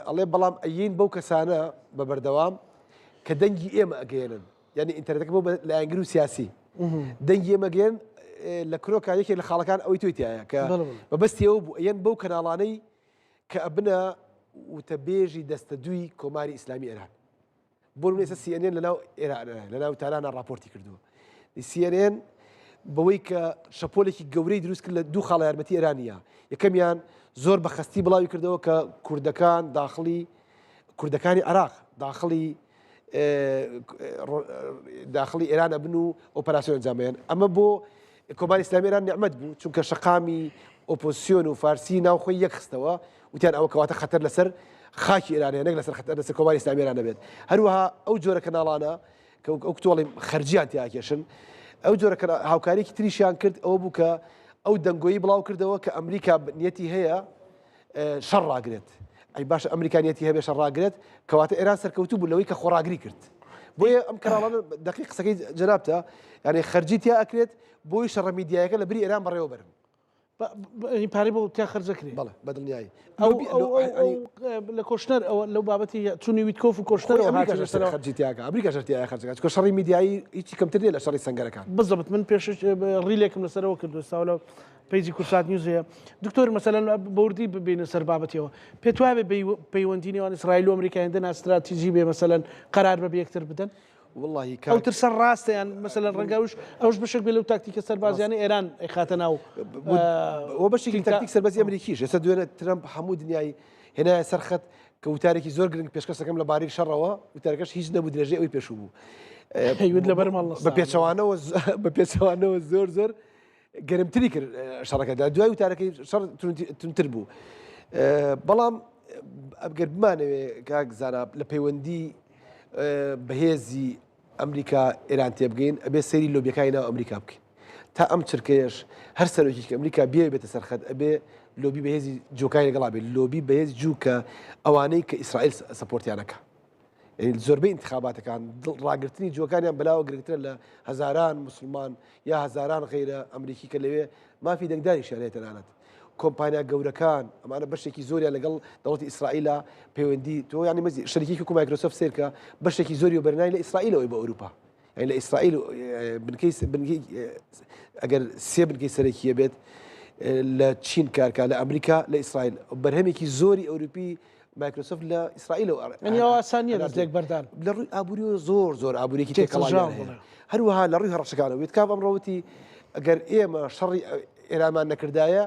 ئەڵێ بەڵام ئەیین بەو کەسانە بە بەردەوام کە دەنگی ئێمە ئەگەیەنن یعنی ئینتەرنێتەکە بۆ لایەنگر و سیاسی دەنگی ئێمە گەێن لە کرۆکە یەکێک لە خاڵەکان ئەوەی تۆی تایە کە بەبەستی ئەو بوو ئەیەن بەو کەناڵانەی کە ئەبنە وتەبێژی دەستە دووی کۆماری ئیسلامی ئێران بۆ نمونە ئێستا CNN لەناو ئێران لەناو تارانە ڕاپۆرتی کردووە CNN بەوەی کە شەپۆلێکی گەورەی دروست کرد لە دوو خاڵە یارمەتی ئێرانیە یەکەمیان زۆر بە خەستی بڵاوی کردەوە کە کوردەکان داخڵی کوردەکانی عراق داخڵی داخڵی ئێران ئەبن و ئۆپەراسیۆن ئەنجامیان ئەمە بۆ کۆماری ئیسلامی ئێران نیعمەت بوو چونکە شەقامی ئۆپۆزسیۆن و فارسی ناوخۆی یەکخستەوە وتیان ئەوە کەواتە خەتەر لەسەر خاکی ئێران هەیە نەک لەسەر خەتەر لەسەر کۆماری ئیسلامی ئێران نەبێت هەروەها ئەو جۆرە کەناڵانە کە ئەو کتۆڵی خەرجیان تیاکێشن ئەو جۆرە هاوکاریکی تریشیان کرد ئەوە بوو کە ئەو دەنگۆیی بڵاو کردەوە کە ئەمریکا نیەتی هەیە شەڕ ڕاگرێت ئەی باشە ئەمریکا نیەتی هەبێ شەڕ ڕاگرێت کەواتە ئێران سەرکەوتوو بوو لەوەی کە خۆڕاگری کرد بۆیە ئەم کەناڵانە دەقیق قسەکەی جەنابتە یعنی خەرجی تیا ئەکرێت بۆی شەڕە میدیایەکە لە بری ئێران بەڕێوە بەرن پارەی بۆ تیا خەرج دەکرێت بەڵێ بە دڵنیایی لە کۆشنەر ئەوە لەو بابەتی چونی ویتکۆف و کۆشنەر خەرجی تیاکە ئەمریکا شەرتیایە خەرجەکە چونکە شەڕی میدیایی هیچی کەمتر نییە لە شەڕی سەنگەرەکان بزەبت من پێش ڕیلێکم لەسەرەوە کردو ساو لە پەیجی کوردسات نیوز هەیە دکتۆر مەسەلەن بەوردی ببینە سەر بابەتیەوە پێت وایە پەیوەندی نێوان ئیسرائیل و ئەمریکا هێندە ناستراتیژی بێ مەسەلەن قەرار بە یەکتر بدەن وەڵاهی ئەو ترسە ڕاستە یان مەسەلەن ڕەنگە ئەوش ئەوش بەشێک بێ لەو تاکتیکە سەربازیانەی ئێران ئەیخاتە ناو و بەشێکی تاکتیک سەربازی ئەمریکیش ئێستا دوێنێ ترەمپ هەموو دنیای هێنایە سەر خەت کە وتارێکی زۆر گرنگ پێشکەش دەکەم لە بارەی شەڕەوە وتارەکەش هیچ نەبوو درێژەی ئەوی پێشوو بوو هەیوت لەبەرم هەڵنەسا بە پێچەوانەوە بە پێچەوانەوە زۆر زۆر گەرمتری کرد شەڕەکەدا دوای وتارەکەی شەڕ تونتر بوو بەڵام ئەگەر بمانەوێ کاک زانا لە پەیوەندی بەهێزی ئەمریکا ئێران تێبگەین ئەبێ سەیری لۆبیەکانی ناو ئەمریکا بکەین تا ئەم چرکەیەش هەر سەرۆکی کە ئەمریکا بێ بێتە سەرخەت ئەبێ لۆبی بەهێزی جوکانی لەگەڵا بێت لۆبی بەهێز جوو کە ئەوانەی کە ئیسرائیل سەپۆرتیانەکە زۆربەی ئینتخاباتەکان ڕاگرتنی جووەکانیان بەلاوە گرنگترە لە هەزاران موسڵمان یا هەزاران غەیرە ئەمریکی کە لەوێ مافی دەنگدانیشیان هەیە تەنانەت کۆمپانیا گەورەکان ئەمانە بەشێکی زۆریان لەگەڵ دەوڵەتی ئیسرائیلە پەیوەندی تۆ ینی مەزی شەریکی وەکو مایکرۆسۆفت سێرکە بەشێکی زۆری وەبەرهێنانی لە ئیسرائیلەوەی بۆ ئەوروپا یعنی لە ئیسرائیل بنکەی بنکەی ئەگەر سێ بنکەی سەرەکیە بێت. لە چین کارکە لە ئەمریکا لە ئیسرائیل بەرهەمێکی زۆری ئەوروپی مایکرۆسۆفت لە ئیسرائیلەوە یانی ئەوە ئاسان نییە دەست لێک بەردان. لە ڕووی ئابووریەوە زۆر زۆر ئابووریەکی تێکەڵاویان هەیە. هەروەها لە ڕووی هەڕەشەکانەوە ویتکاف ئەمڕۆ وتی ئەگەر ئێمە شەڕی ئێرانمان نەکردایە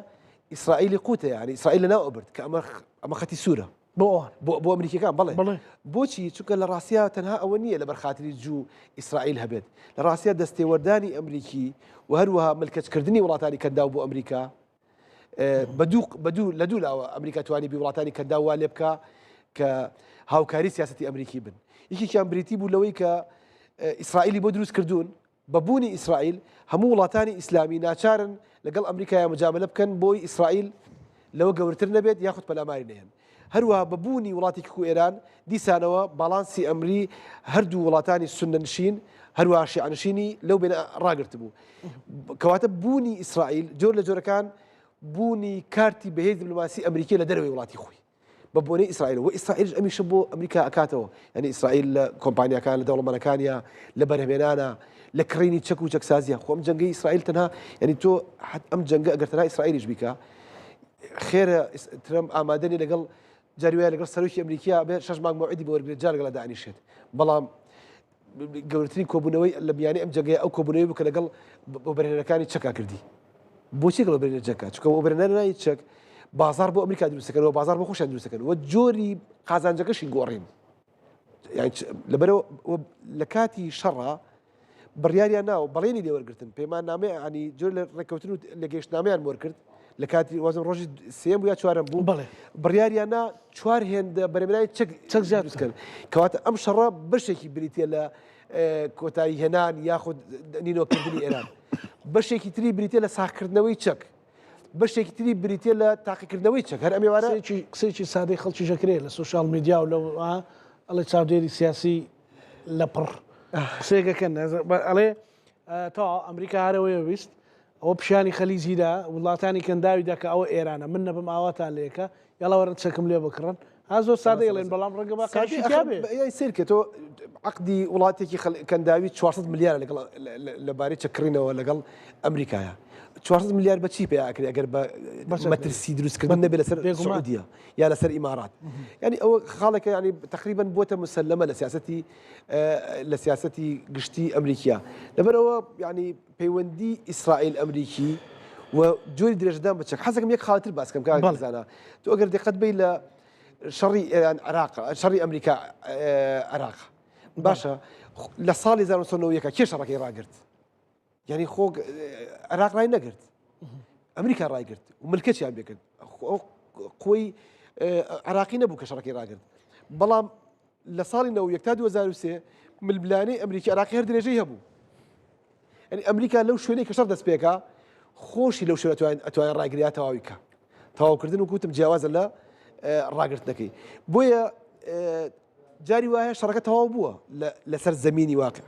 ئیسرائیلی قوتە یانی ئیسرائیل لەناو ئەبرد کە ئەمە ئەمە خەتی سوورە بۆ ئەوان بۆ بۆ ئەمریکیەکان بەڵێ بەڵێ. بۆچی چونکە لە ڕاستیا تەنها ئەوە نییە لەبەر خاتری جوو ئیسرائیل هەبێت لە ڕاستیا دەستێوەردانی ئەمریکی و هەروەها ملکەچکردنی وڵاتانی کەنداو بۆ ئەمریکا بە دوو بە دوو لە دوو لاوە ئەمریکا توانی بی وڵاتانی کەنداو وا لێ بکا کە هاوکاری سیاسەتی ئەمریکی بن یەکێکیان بریتی بوو لەوەی کە ئیسرائیلی بۆ دروست کردوون بە بوونی ئیسرائیل هەموو وڵاتانی ئیسلامی ناچارن لەگەڵ ئەمریکایا مجاملە بکەن بۆی ئیسرائیل لەوە گەورتر نەبێت یاخود پەلاماری نەیەن. هەروەها بە بوونی وڵاتێکی کو ئێران دیسانەوە باڵانسی ئەمری هەردوو وڵاتانی سوننە نشین هەروەها شیعە نشینی لەو بێنە ڕاگرتبوو. کەواتە بوونی ئیسرائیل جۆر لە جۆرەکان بوونی کارتی بەهێز دیپلۆماسی ئەمریکی لە دەرەوەی وڵاتی خۆی. بە بۆنەی ئیسرائیل و ئیسرائیلش ئەمیشە بۆ ئەمریکا ئەکاتەوە یعنی ئیسرائیل لە کۆمپانیاکان لە دەوڵەمەنەکانیا لە بەرهەمێنانە لە کڕینی چەک و چەکسازیە خۆم جەنگەی ئیسرائیل تەنها یعنی تۆ ئەم جەنگە ئەگەر تەنها ئیسرائیلیش بیکە خێرە ترەمپ ئامادەنی لەگەڵ جاری وایە لەگەڵ سەرۆکی ئەمریکیا بێ شەش مانگ مەوعیدی بۆ وەرگرێت جار لەگەڵ دانیشێت بەڵام گەورەترین کۆبوونەوەی لە میانی ئەم جەنگەیە ئەو کۆبوونەوەی بوو کە لەگەڵ وەبەرهێنەرەکانی چەکا کردی. بۆچی لەگەڵ وەبەرهێنەر چەکا؟ چونکە وەبەرهێنەرانی چەک بازاڕ بۆ ئەمریکا دروست دەکەن و بازاڕ بۆ خۆشیان دروست دەکەن و جۆری قازانجەکەشی گۆڕین. یان لەبەرەوە لە کاتی شەڕا بڕیاریان ناوە بەڵێنی لێوەرگتن پەیماننامەی ینی جۆر لە ڕێککەوتن و لە گەیشتنامەیان وەرکرد لە کاتی وازم ڕۆژی سێم بوو یا چوارەم بوو بەڵێ. بڕیاریان نا چوار هێندە بەرەمێنانی چەک چەک زیاد دروست بکەن کەواتە ئەم شەڕە بەشێکی بریتە لە کۆتایی هێنان یاخود نینۆکردنی ئێران بەشێکی تری بریتە لە ساخکردنەوەی چەک بەشێکی تری بریتە لە تاقیکردنەوەی چەک هەر ئەمێوارە قسەیەکی سادەی خەڵکی ژەکرێ لە سۆشیال میدیا و لەو ئەڵێ چاودێری سیاسی لە پڕ قسەیەکەکەن ئەڵێ تەواو ئەمریکا هەرەوەیە ویست ئەوە پیشانی خەلیجی دا وڵاتانی کەنداوی دا کە ئەوە ئێرانە من نەبم ئاواتان لێکە یاڵا وەرن چەکم لێ بکڕن ها زۆر سادە ئەڵێن بەڵام ڕەنگە با قایشی تیا بێ یای سەیر کە تۆ عەقدی وڵاتێکی کەنداوی 400 ملیار لەگەڵ لەبارەی چەک کڕینەوە لەگەڵ ئەمریکایە 400 ملیار بە چی پێ ئەکرێ ئەگەر بە مەترسی دروستکردن نەبێ لەسەر سعودیە یا لەسەر ئیمارات یعنی ئەوە خاڵێکە یعنی تقریبا بۆتە مسلمە لە سیاسەتی لە سیاسەتی گشتی ئەمریکیا لەبەرەوە یعنی پەیوەندی ئیسرائیل ئەمریکی و جۆری درێژەدان بە چەک حەزەکەم یەک خاڵتر باس کەم کاک زانا تۆ ئەگەر دقت بی لە شەڕی ئێران عراق شەڕی ئەمریکا عراق باشە لە ساڵی 1990 کێ شەڕەکەی ڕاگرت یعنی خۆ عراق ڕای نەگرت ئەمریکا ڕایگرت و ملکەچیان بێکرد قوی عراقی نەبوو کە شەڕەکەی ڕاگرت بەڵام لە ساڵی 91 تا 2023 ململانێی ئەمریکی عراقی هەر درێژەی هەبوو یعنی ئەمریکا لەو شوێنەی کە شەڕ دەست پێکا خۆشی لەو شوێنە ئەتوانێت ڕایگرێ یا تەواوی کە تەواوکردن و کوتم جیاوازە لە ڕاگرتنەکەی بۆیە جاری وایە شەڕەکە تەواو بووە لەسەر زمینی واقع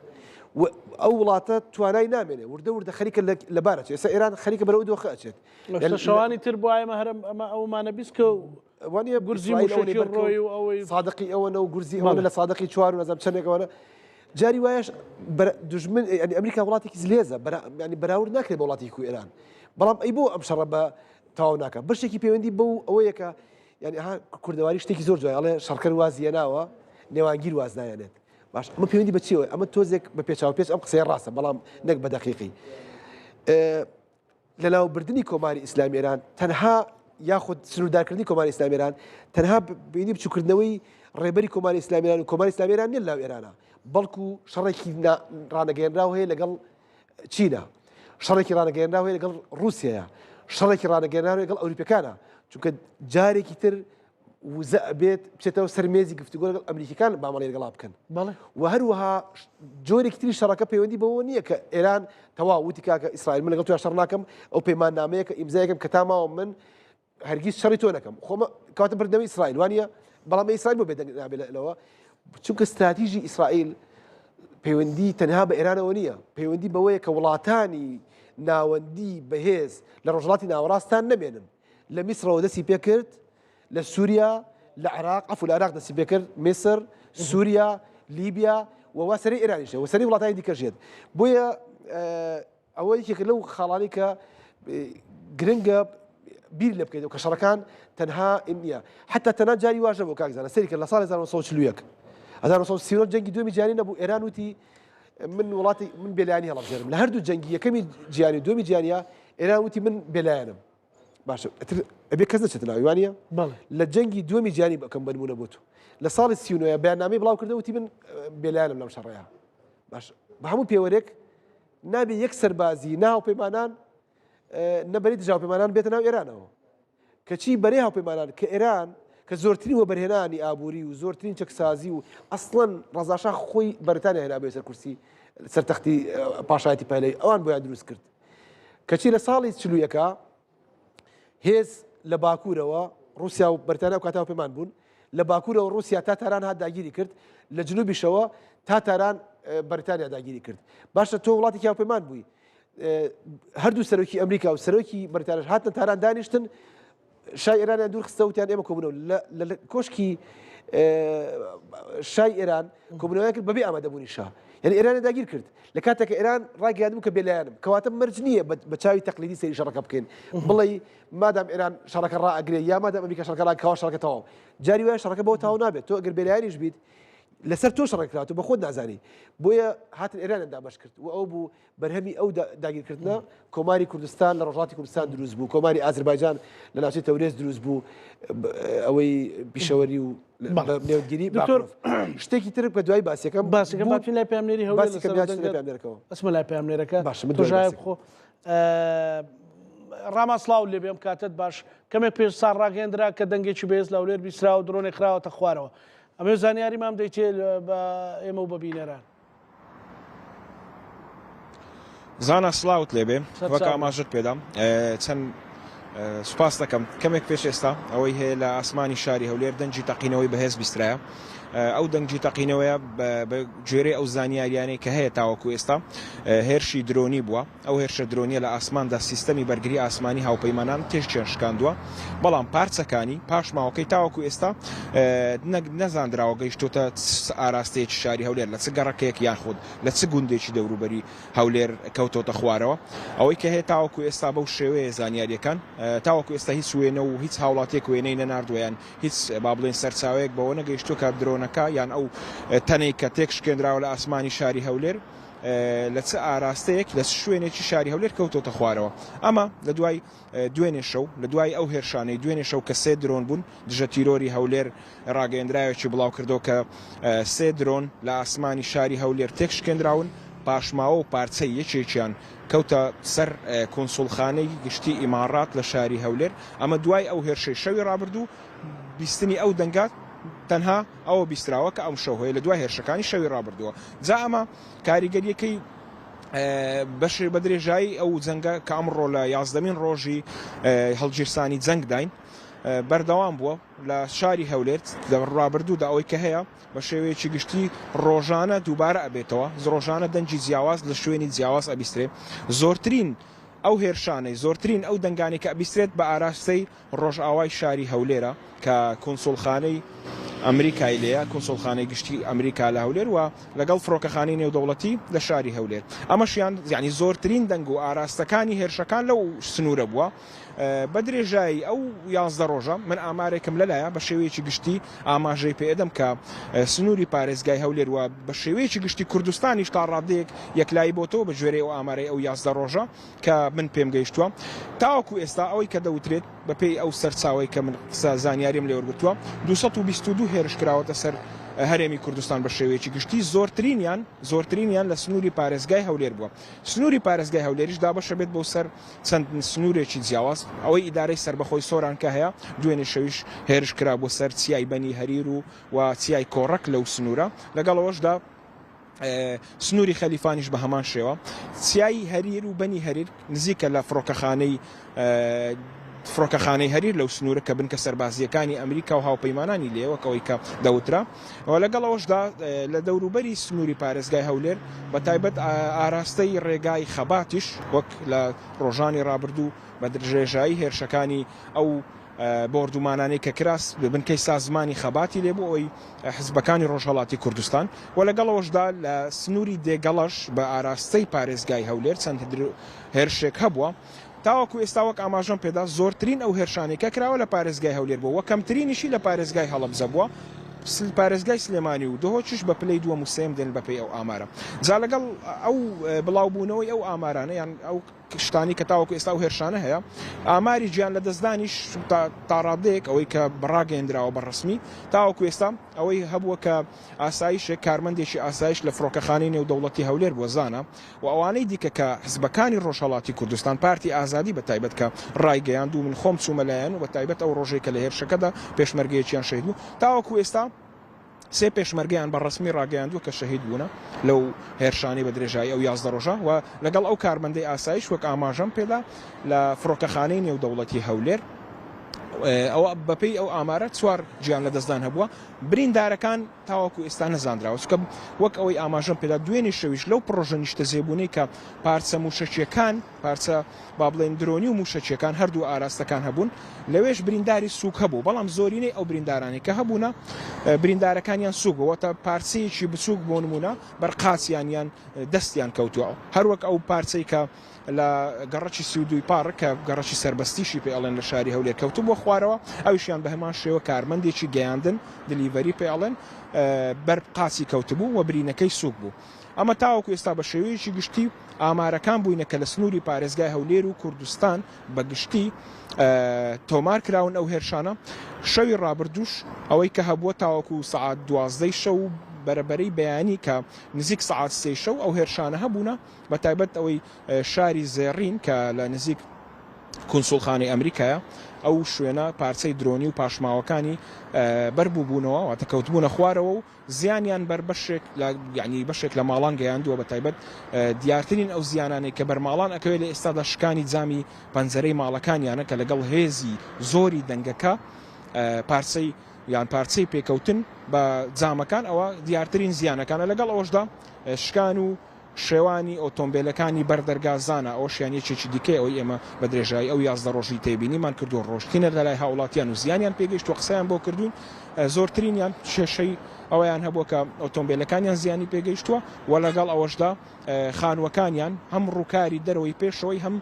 ئەو وڵاتە توانای نامێنێ وردە وردە خەریکە لەبارە چێت ئێستا ئێران خەریکە بەرەو دۆخە ئەچێت شەوانی تر بواە هەرم ئەمە ئەومانە بیست کە وانە گورزی موشەکی ڕۆی و ئەوەی سادقی ئەوەنە و گورزی ئەوەنە لە سادقی چوار و نازانم چەندێک ئەوەنە جاری وایەش دوژمن ینی ئەمریکا وڵاتێکی زلێزە ینی بەراورد ناکرێت بە وڵاتی کو ئێران بەڵام ئەی بۆ ئەم شەڕە بە تەواو ناکە بەشێکی پەیوەندی بەو ئەوەیەکە یعنی ها کوردەواری شتێکی زۆر جوای ئەڵێ شەڕکەر وازی هێناوە نێوانگیر واز نایەنێت باش ئەمە پەیوەندی بە چیەوە ئەمە تۆزێک بە پێچاو پێچ ئەم قسەیە ڕاستە بەڵام نەک بە دەقیقی لەناوبردنی کۆماری ئیسلامی ئێران تەنها یاخود سنووردارکردنی کۆماری ئیسلامی ئێران تەنها بینی بچووکردنەوەی ڕێبەری کۆماری ئیسلامی ئێران و کۆماری ئیسلامی ئێران نیە لەناو ئێرانە بەڵکو شەڕێکی ڕانەگەیەنراو هەیە لەگەڵ چینە شەڕێکی ڕانەگەیەنراو هەیە لەگەڵ ڕووسیایە شەڕێکی ڕانەگەیەنراو لەگەڵ ئەوروپیەکانە چونکە جارێکی تر وزە ئەبێت بچێتەوە سەر مێزی گفتوگۆ لەگەڵ ئەمریکیەکان مامەڵەی لەگەڵا بکەن و هەروەها جۆرێکی تری شەڕەکە پەیوەندی بەوە نییە کە ئێران تەواو وتی کاکە ئیسرائیل من لەگەڵ تۆ شەڕ ناکەم ئەو پەیماننامەیە کە ئیمزایەکەم کە تا ماوە من هەرگیز شەڕی تۆ نەکەم خۆمە کاتە بردنەوەی ئیسرائیل وانە بەڵام ئیسرائیل بۆ بێدەنگ نابێت لەوە چونکە ستراتیژی ئیسرائیل پەیوەندی تەنها بە ئێرانەوە نییە پەیوەندی بەوەیە کە وڵاتانی ناوەندی بەهێز لە ڕۆژهەڵاتی ناوەڕاستان نەمێنن لە میسرەوە دەستی پێکرد لە سووریا لە عراق عفو لە عراق دەستی پێکرد میسر سووریا لیبیا و وا سەری ئێرانیشە و سەری وڵاتانی دیکەش یەت بۆیە ئەوە یەکێکە لەو خاڵانی کە گرنگە بیر لێ بکەیتەوە کە شەڕەکان تەنها نییە حتا تەنها جاری واش نەبوو کاک زانا سەیری کە لە ساڵی 1941 1939 جەنگی دووەمی جیهانی نەبوو ئێران وتی من وڵاتی من بێلایەنی هەڵبژێرم لە هەردوو جەنگی یەکەمی جیهانی و دووەمی جیهانیە ئێران وتی من بێلایەنم باشە ئەتر ئەبێ کەس نەچێتە ناوی وانە لە جەنگی دووەمی جیهانی بکەم بەنمونە بۆ تو لە ساڵی 39 بەیاننامەی بڵاو کردەوە وتی من بێلایەنم لەم شەڕەیە باش بە هەموو پێوەرێک نابێ یەک سەربازی نە هاوپەیمانان نە بەرەی دژ هاوپەیمانان بێتە ناو ئێرانەوە. کەچی بەرەی هاوپەیمانان کە ئێران کە زۆرترین وەبەرهێنانی ئابووری و زۆرترین چەکسازی و ئەسڵەن ڕەزاشا خۆی بەریتانیا هێنابووە سەر کورسی سەر تەختی پاشایەتی پەهلەوی ئەوان بۆیان دروست کرد. کەچی لە ساڵی 41 هێز لە باکوورەوە ڕووسیا و بەریتانیا ئەو کاتە هاوپەیمان بوون لە باکوورەوە ڕووسیا تا تاران هات داگیری کرد لە جنوبیشەوە تا تاران بەریتانیا داگیری کرد باشە تۆ وڵاتێکی هاوپەیمان بووی هەردوو سەرۆکی ئەمریکا و سەرۆکی بەریتانیاش هاتنە تاران دانیشتن شای ئێرانیان دوور خستە وتیان ئێمە کۆبوونەوە لە کۆشکی شای ئێران کۆبوونەوەیان کرد بەبێ ئامادەبوونی شا یعنی ئێرانیان داگیر کرد لە کاتێک کە ئێران ڕاگەیاندبوو کە بێلایەنم کەواتە مەرج نییە بە چاوی تەقلیدی سەیری شەڕەکە بکەین بڵێ مادام ئێران شەڕەکە ڕائەگرێ یا مادام ئەمریکا شەڕەکە ڕاکەوە شەڕەکە تەواو جاری وایە شەڕەکە بەوە تەواو نابێت تۆ ئەگەر بێلایەنیش بیت لەسەر تۆ شەڕ کرا تۆ بە خۆت نازانی بۆیە هاتن ئێرانیان دابەش کرد و ئەو بوو بەرهەمی ئەو داگیرکردنە کۆماری کوردستان لە ڕۆژهەڵاتی کوردستان دروست بوو کۆماری ئازربایجان لە ناوچەی تەورێز دروست بوو ئەوەی پیشەوەری و نێوەندگیری دکتۆر شتێکی تر بە دوای باسەکەم باسەکەم باسین لای پەیامنێری هەولێر باسەکەم پەیامنێرەکەەوە ئەسمە لای پەیامنێرەکە باشە من دوای بخۆ ڕاما سڵاو لێ بێم کاتت باش کەمێک پێش ساڕ ڕاگەندرا کە دەنگێکی بەهێز لە هەولێر بیسرا و درۆنێک خراوەتە خوارەوە ئەمەوێ زانیاریمان بدەیتێ بە ئێمە و بە بینەران. زانا سڵاوت لێبێ وەک ئاماژت پێدام چەند سوپاس دەکەم کەمێک پێش ئێستا ئەوەی هەیە لە ئاسمانی شاری هەولێر دەنگی تەقینەوەی بەهێز بیسترایە ئەو دەنگی تەقینەوەیە بە گوێرەی ئەو زانیاریانەی کە هەیە تاوەکو ئێستا هێرشی درۆنی بووە ئەو هێرشە درۆنییە لە ئاسماندا سیستەمی بەرگری ئاسمانی هاوپەیمانان تێکیان شکاندووە، بەڵام پارچەکانی پاشماوەکەی تاوەکو ئێستا نەزاندراوە گەیشتۆتە چ ئاراستەیەکی شاری هەولێر، لە چ گەڕەکێک یاخود لە چ گوندێکی دەوروبەری هەولێر کەوتۆتە خوارەوە. ئەوەی کە هەیە تاوەکو ئێستا بەو شێوەیە زانیارییەکان، تاوەکو ئێستا هیچ وێنە و هیچ هاوڵاتییەک وێنەی نەناردووە یان هیچ با بڵێین سەرچاوەیەک بەوە نەگەیشتووە کە درۆنەکە یان ئەو تەنەی کە تێکشکێنراوە لە ئاسمانی شاری هەولێر، لە چ ئاراستەیەک لە چ شوێنێکی شاری هەولێر کەوتۆتە خوارەوە. ئەمە لە دوای دوێنێ شەو، لە دوای ئەو هێرشانەی دوێنێ شەو کە سێ درۆن بوون، دژە تیرۆری هەولێر ڕاگەیەندراوێکی بڵاوکردەوە کە سێ درۆن لە ئاسمانی شاری هەولێر تێکشکێنراون، پاشماوە و پارچەی یەکێکیان کەوتە سەر کونسوڵخانەی گشتی ئیماڕات لە شاری هەولێر، ئەمە دوای ئەو هێرشەی شەوی ڕابردوو بیستنی ئەو دەنگە تەنها ئەوە بیستراوە کە ئەمشەو هەیە لە دوای هێرشەکانی شەوی ڕابردووە جا ئەمە کاریگەریەکەی بەش بە درێژایی ئەو جەنگە کە ئەمڕۆ لە یازدەمین ڕۆژی هەڵگیرسانی جەنگداین بەردەوام بووە لە شاری هەولێر لە ڕابردوودا ئەوەی کە هەیە بە شێوەیەکی گشتی ڕۆژانە دووبارە ئەبێتەوە ڕۆژانە دەنگی جیاواز لە شوێنی جیاواز ئەبیسترێ زۆرترین ئەو هێرشانەی زۆرترین ئەو دەنگانەی کە ئەبیسترێت بە ئاراستەی ڕۆژئاوای شاری هەولێرە کە کونسوڵخانەی ئەمریکای لێیە، کونسوڵخانەی گشتی ئەمریکا لە هەولێر و لەگەڵ فڕۆکەخانەی نێودەوڵەتی لە شاری هەولێر. ئەمەشیان یانی زۆرترین دەنگ و ئاراستەکانی هێرشەکان لەو سنوورە بووە. بە درێژایی ئەو 11 ڕۆژە من ئامارێکم لەلایە بە شێوەیەکی گشتی ئاماژەی پێ ئەدەم کە سنووری پارێزگای هەولێر و بە شێوەیەکی گشتی کوردستانیش تا ڕادەیەک یەکلایی بۆتەوە بە گوێرەی ئەو ئامارەی ئەو 11 ڕۆژە کە من پێم گەیشتووە تاوەکو ئێستا ئەوەی کە دەوترێت بەپێی ئەو سەرچاوەی کە من قسە زانیاریم لێ وەرگرتووە 222 هێرش کراوەتە سەر هەرێمی کوردستان بە شێوەیەکی گشتی زۆرترینیان زۆرترینیان لە سنووری پارێزگای هەولێر بووە سنووری پارێزگای هەولێریش دابەشە بێت بۆ سەر چەند سنوورێکی جیاواز ئەوەی ئیدارەی سەربەخۆی سۆران کە هەیە دوێنێ شەویش هێرش کرا بۆ سەر چیای بەنی هەریر و و چیای کۆڕەک لەو سنوورە لەگەڵ ئەوەشدا سنووری خەلیفانیش بە هەمان شێوە. چیای هەریر و بەنی هەریر نزیکە لە فڕۆکەخانەی فڕۆکەخانەی هەریر لەو سنوورە کە بنکە سەربازییەکانی ئەمریکا و هاوپەیمانانی لێیە وەک ئەوەی کە دەوترا و لەگەڵ ئەوەشدا لە دەوروبەری سنووری پارێزگای هەولێر بە تایبەت ئاراستەی ڕێگای خەباتیش وەک لە ڕۆژانی ڕابردوو بە درێژایی هێرشەکانی ئەو بۆردومانانەی کە کرا بنکەی سازمانی خەباتی لێ بوو ئەوەی حزبەکانی ڕۆژهەڵاتی کوردستان و لەگەڵ ئەوەشدا لە سنووری دێگەڵەش بە ئاراستەی پارێزگای هەولێر چەند هێرشێک هەبووە. تاوەکو ئێستا وەک ئاماژەم پێدا زۆرترین ئەو هێرشانەی کە کراوە لە پارێزگای هەولێر بووە و کەمترینیشی لە پارێزگای هەڵەبجە بووە، پارێزگای سلێمانی و دهۆکیش بە پلەی دووەم و سێیەم دێن بەپێی ئەو ئامارە. جا لەگەڵ ئەو بڵاوبوونەوەی ئەو ئامارانە یان ئەو شتانەی کە تاوەکو ئێستا ئەو هێرشانە هەیە، ئاماری گیان لەدەستدانیش تاڕادەیەک ئەوەی کە ڕاگەیەندراوە بە ڕەسمی تاوەکو ئێستا ئەوەی هەبووە کە ئاسایشێک کارمەندێکی ئاسایش لە فڕۆکەخانەی نێودەوڵەتی هەولێر بووە زانا و ئەوانەی دیکە کە حزبەکانی ڕۆژهەڵاتی کوردستان پارتی ئازادی بە تایبەت کە ڕایگەیاند و من خۆم چوومە لایان و بە تایبەت ئەو ڕۆژەی کە لە هێرشەکەدا پێشمەرگەیەکیان شەهید بوو تاوەکو ئێستا سێ پێشمەرگەیان بە ڕەسمی ڕاگەیاندووە کە شەهید بوونە لەو هێرشانەی بە درێژایی ئەو 11 ڕۆژە و لەگەڵ ئەو کارمەندەی ئاسایش وەک ئاماژەم پێدا لە فڕۆکەخانەی نێودەوڵەتی هەولێر ئەوە بەپێی ئەو ئامارە چوار گیان لەدەستدان هەبووە بریندارەکان تاوەکو ئێستا نەزانراوە چونکە وەک ئەوەی ئاماژەم پێدا دوێنێ شەویش لەو پڕۆژە نیشتەجێبوونەی کە پارچە موشەکیەکان پارچە با بڵێن درۆنی و موشەکیەکان هەردوو ئاراستەکان هەبوون لەوێش برینداری سوک هەبوو بەڵام زۆرینەی ئەو بریندارانەی کە هەبوونە بریندارەکانیان سوک بووە تا پارچەیەکی بچووک بۆ نمونە بەر قاچیان یان دەستیان کەوتووە هەروەک ئەو پارچەی کە لە گەڕەکی 32 پاڕک کە گەڕەکی سەربەستیشی پێ ئەڵێن لە شاری هەولێر کەوتبووە خوارەوە، ئەویشیان بە هەمان شێوە کارمەندێکی گەیاندن، delivery، پێ ئەڵێن، بەر قاچی کەوتبوو و برینەکەی سووک بوو. ئەمە تاوەکو ئێستا بە شێوەیەکی گشتی ئامارەکان بووینە کە لە سنووری پارێزگای هەولێر و کوردستان بە گشتی تۆمار کراون ئەو هێرشانە. شەوی ڕابردووش ئەوەی کە هەبووە تاوەکو سەعات دوازدەی شەو و بەرەبەرەی بەیانی کە نزیک سەعات سێی شەو ئەو هێرشانە هەبوونە، بە تایبەت ئەوەی شاری زێڕین کە لە نزیک کونسوڵخانەی ئەمریکایە، ئەو شوێنە پارچەی درۆنی و پاشماوەکانی بەربووبوونەوە، واتە کەوتبوونە خوارەوە و زیانیان بەر بەشێک لە یانی بەشێک لە ماڵان گەیاندووە، بە تایبەت دیارترین ئەو زیانانەی کە بەر ماڵان ئەکەوێت لە ئێستادا شکانی جامی پەنجەرەی ماڵەکانیانە کە لەگەڵ هێزی زۆری دەنگەکە پارچەی یان پارچەی پێکەوتن بە جامەکان ئەوە دیارترین زیانەکانە لەگەڵ ئەوەشدا شکان و شێوانی ئۆتۆمبێلەکانی بەر دەرگا زانا، ئەوەشیان یەکێکی دیکەیە ئەوەی ئێمە بە درێژایی ئەو 11 ڕۆژی تێبینیمان کردووە ڕۆشتینە لەلای هاوڵاتیان و زیانیان پێگەیشتووە قسەیان بۆ کردووین زۆرترینیان کێشەی ئەوەیان هەبووە کە ئۆتۆمبێلەکانیان زیانی پێگەیشتووە و لەگەڵ ئەوەشدا خانووەکانیان هەم ڕووکاری دەرەوەی پێشەوەی هەم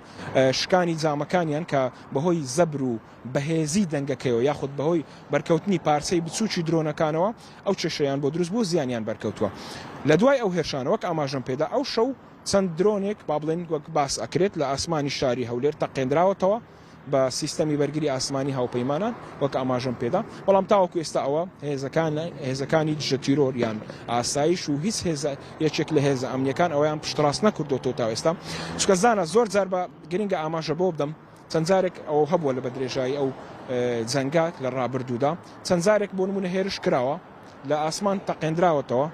شکانی جامەکانیان کە بەهۆی زەبر و بەهێزی دەنگەکەیەوە یاخود بەهۆی بەرکەوتنی پارچەی بچووکی درۆنەکانەوە ئەو کێشەیان بۆ دروست بووە زیانیان بەرکەوتووە. لە دوای ئەو هێرشانە وەک ئاماژەم پێدا ئەو شەو چەند درۆنێک با بڵێین وەک باس ئەکرێت لە ئاسمانی شاری هەولێر تەقێندراوەتەوە بە سیستەمی بەرگری ئاسمانی هاوپەیمانان وەک ئاماژەم پێدا بەڵام تاوەکو ئێستا ئەوە هێزەکان هێزەکانی دژە تیرۆر یان ئاسایش و هیچ هێزە یەکێک لە هێزە ئەمنیەکان ئەویان پشتڕاست نەکردۆتەوە تا ئێستا چونکە زانا زۆر جار بە گرنگە ئاماژە بۆ بدەم چەند جارێک ئەوە هەبووە لە بە درێژایی ئەو جەنگە لە ڕابردوودا چەند جارێک بۆ نمونە هێرش کراوە لە ئاسمان تەقێندراوەتەوە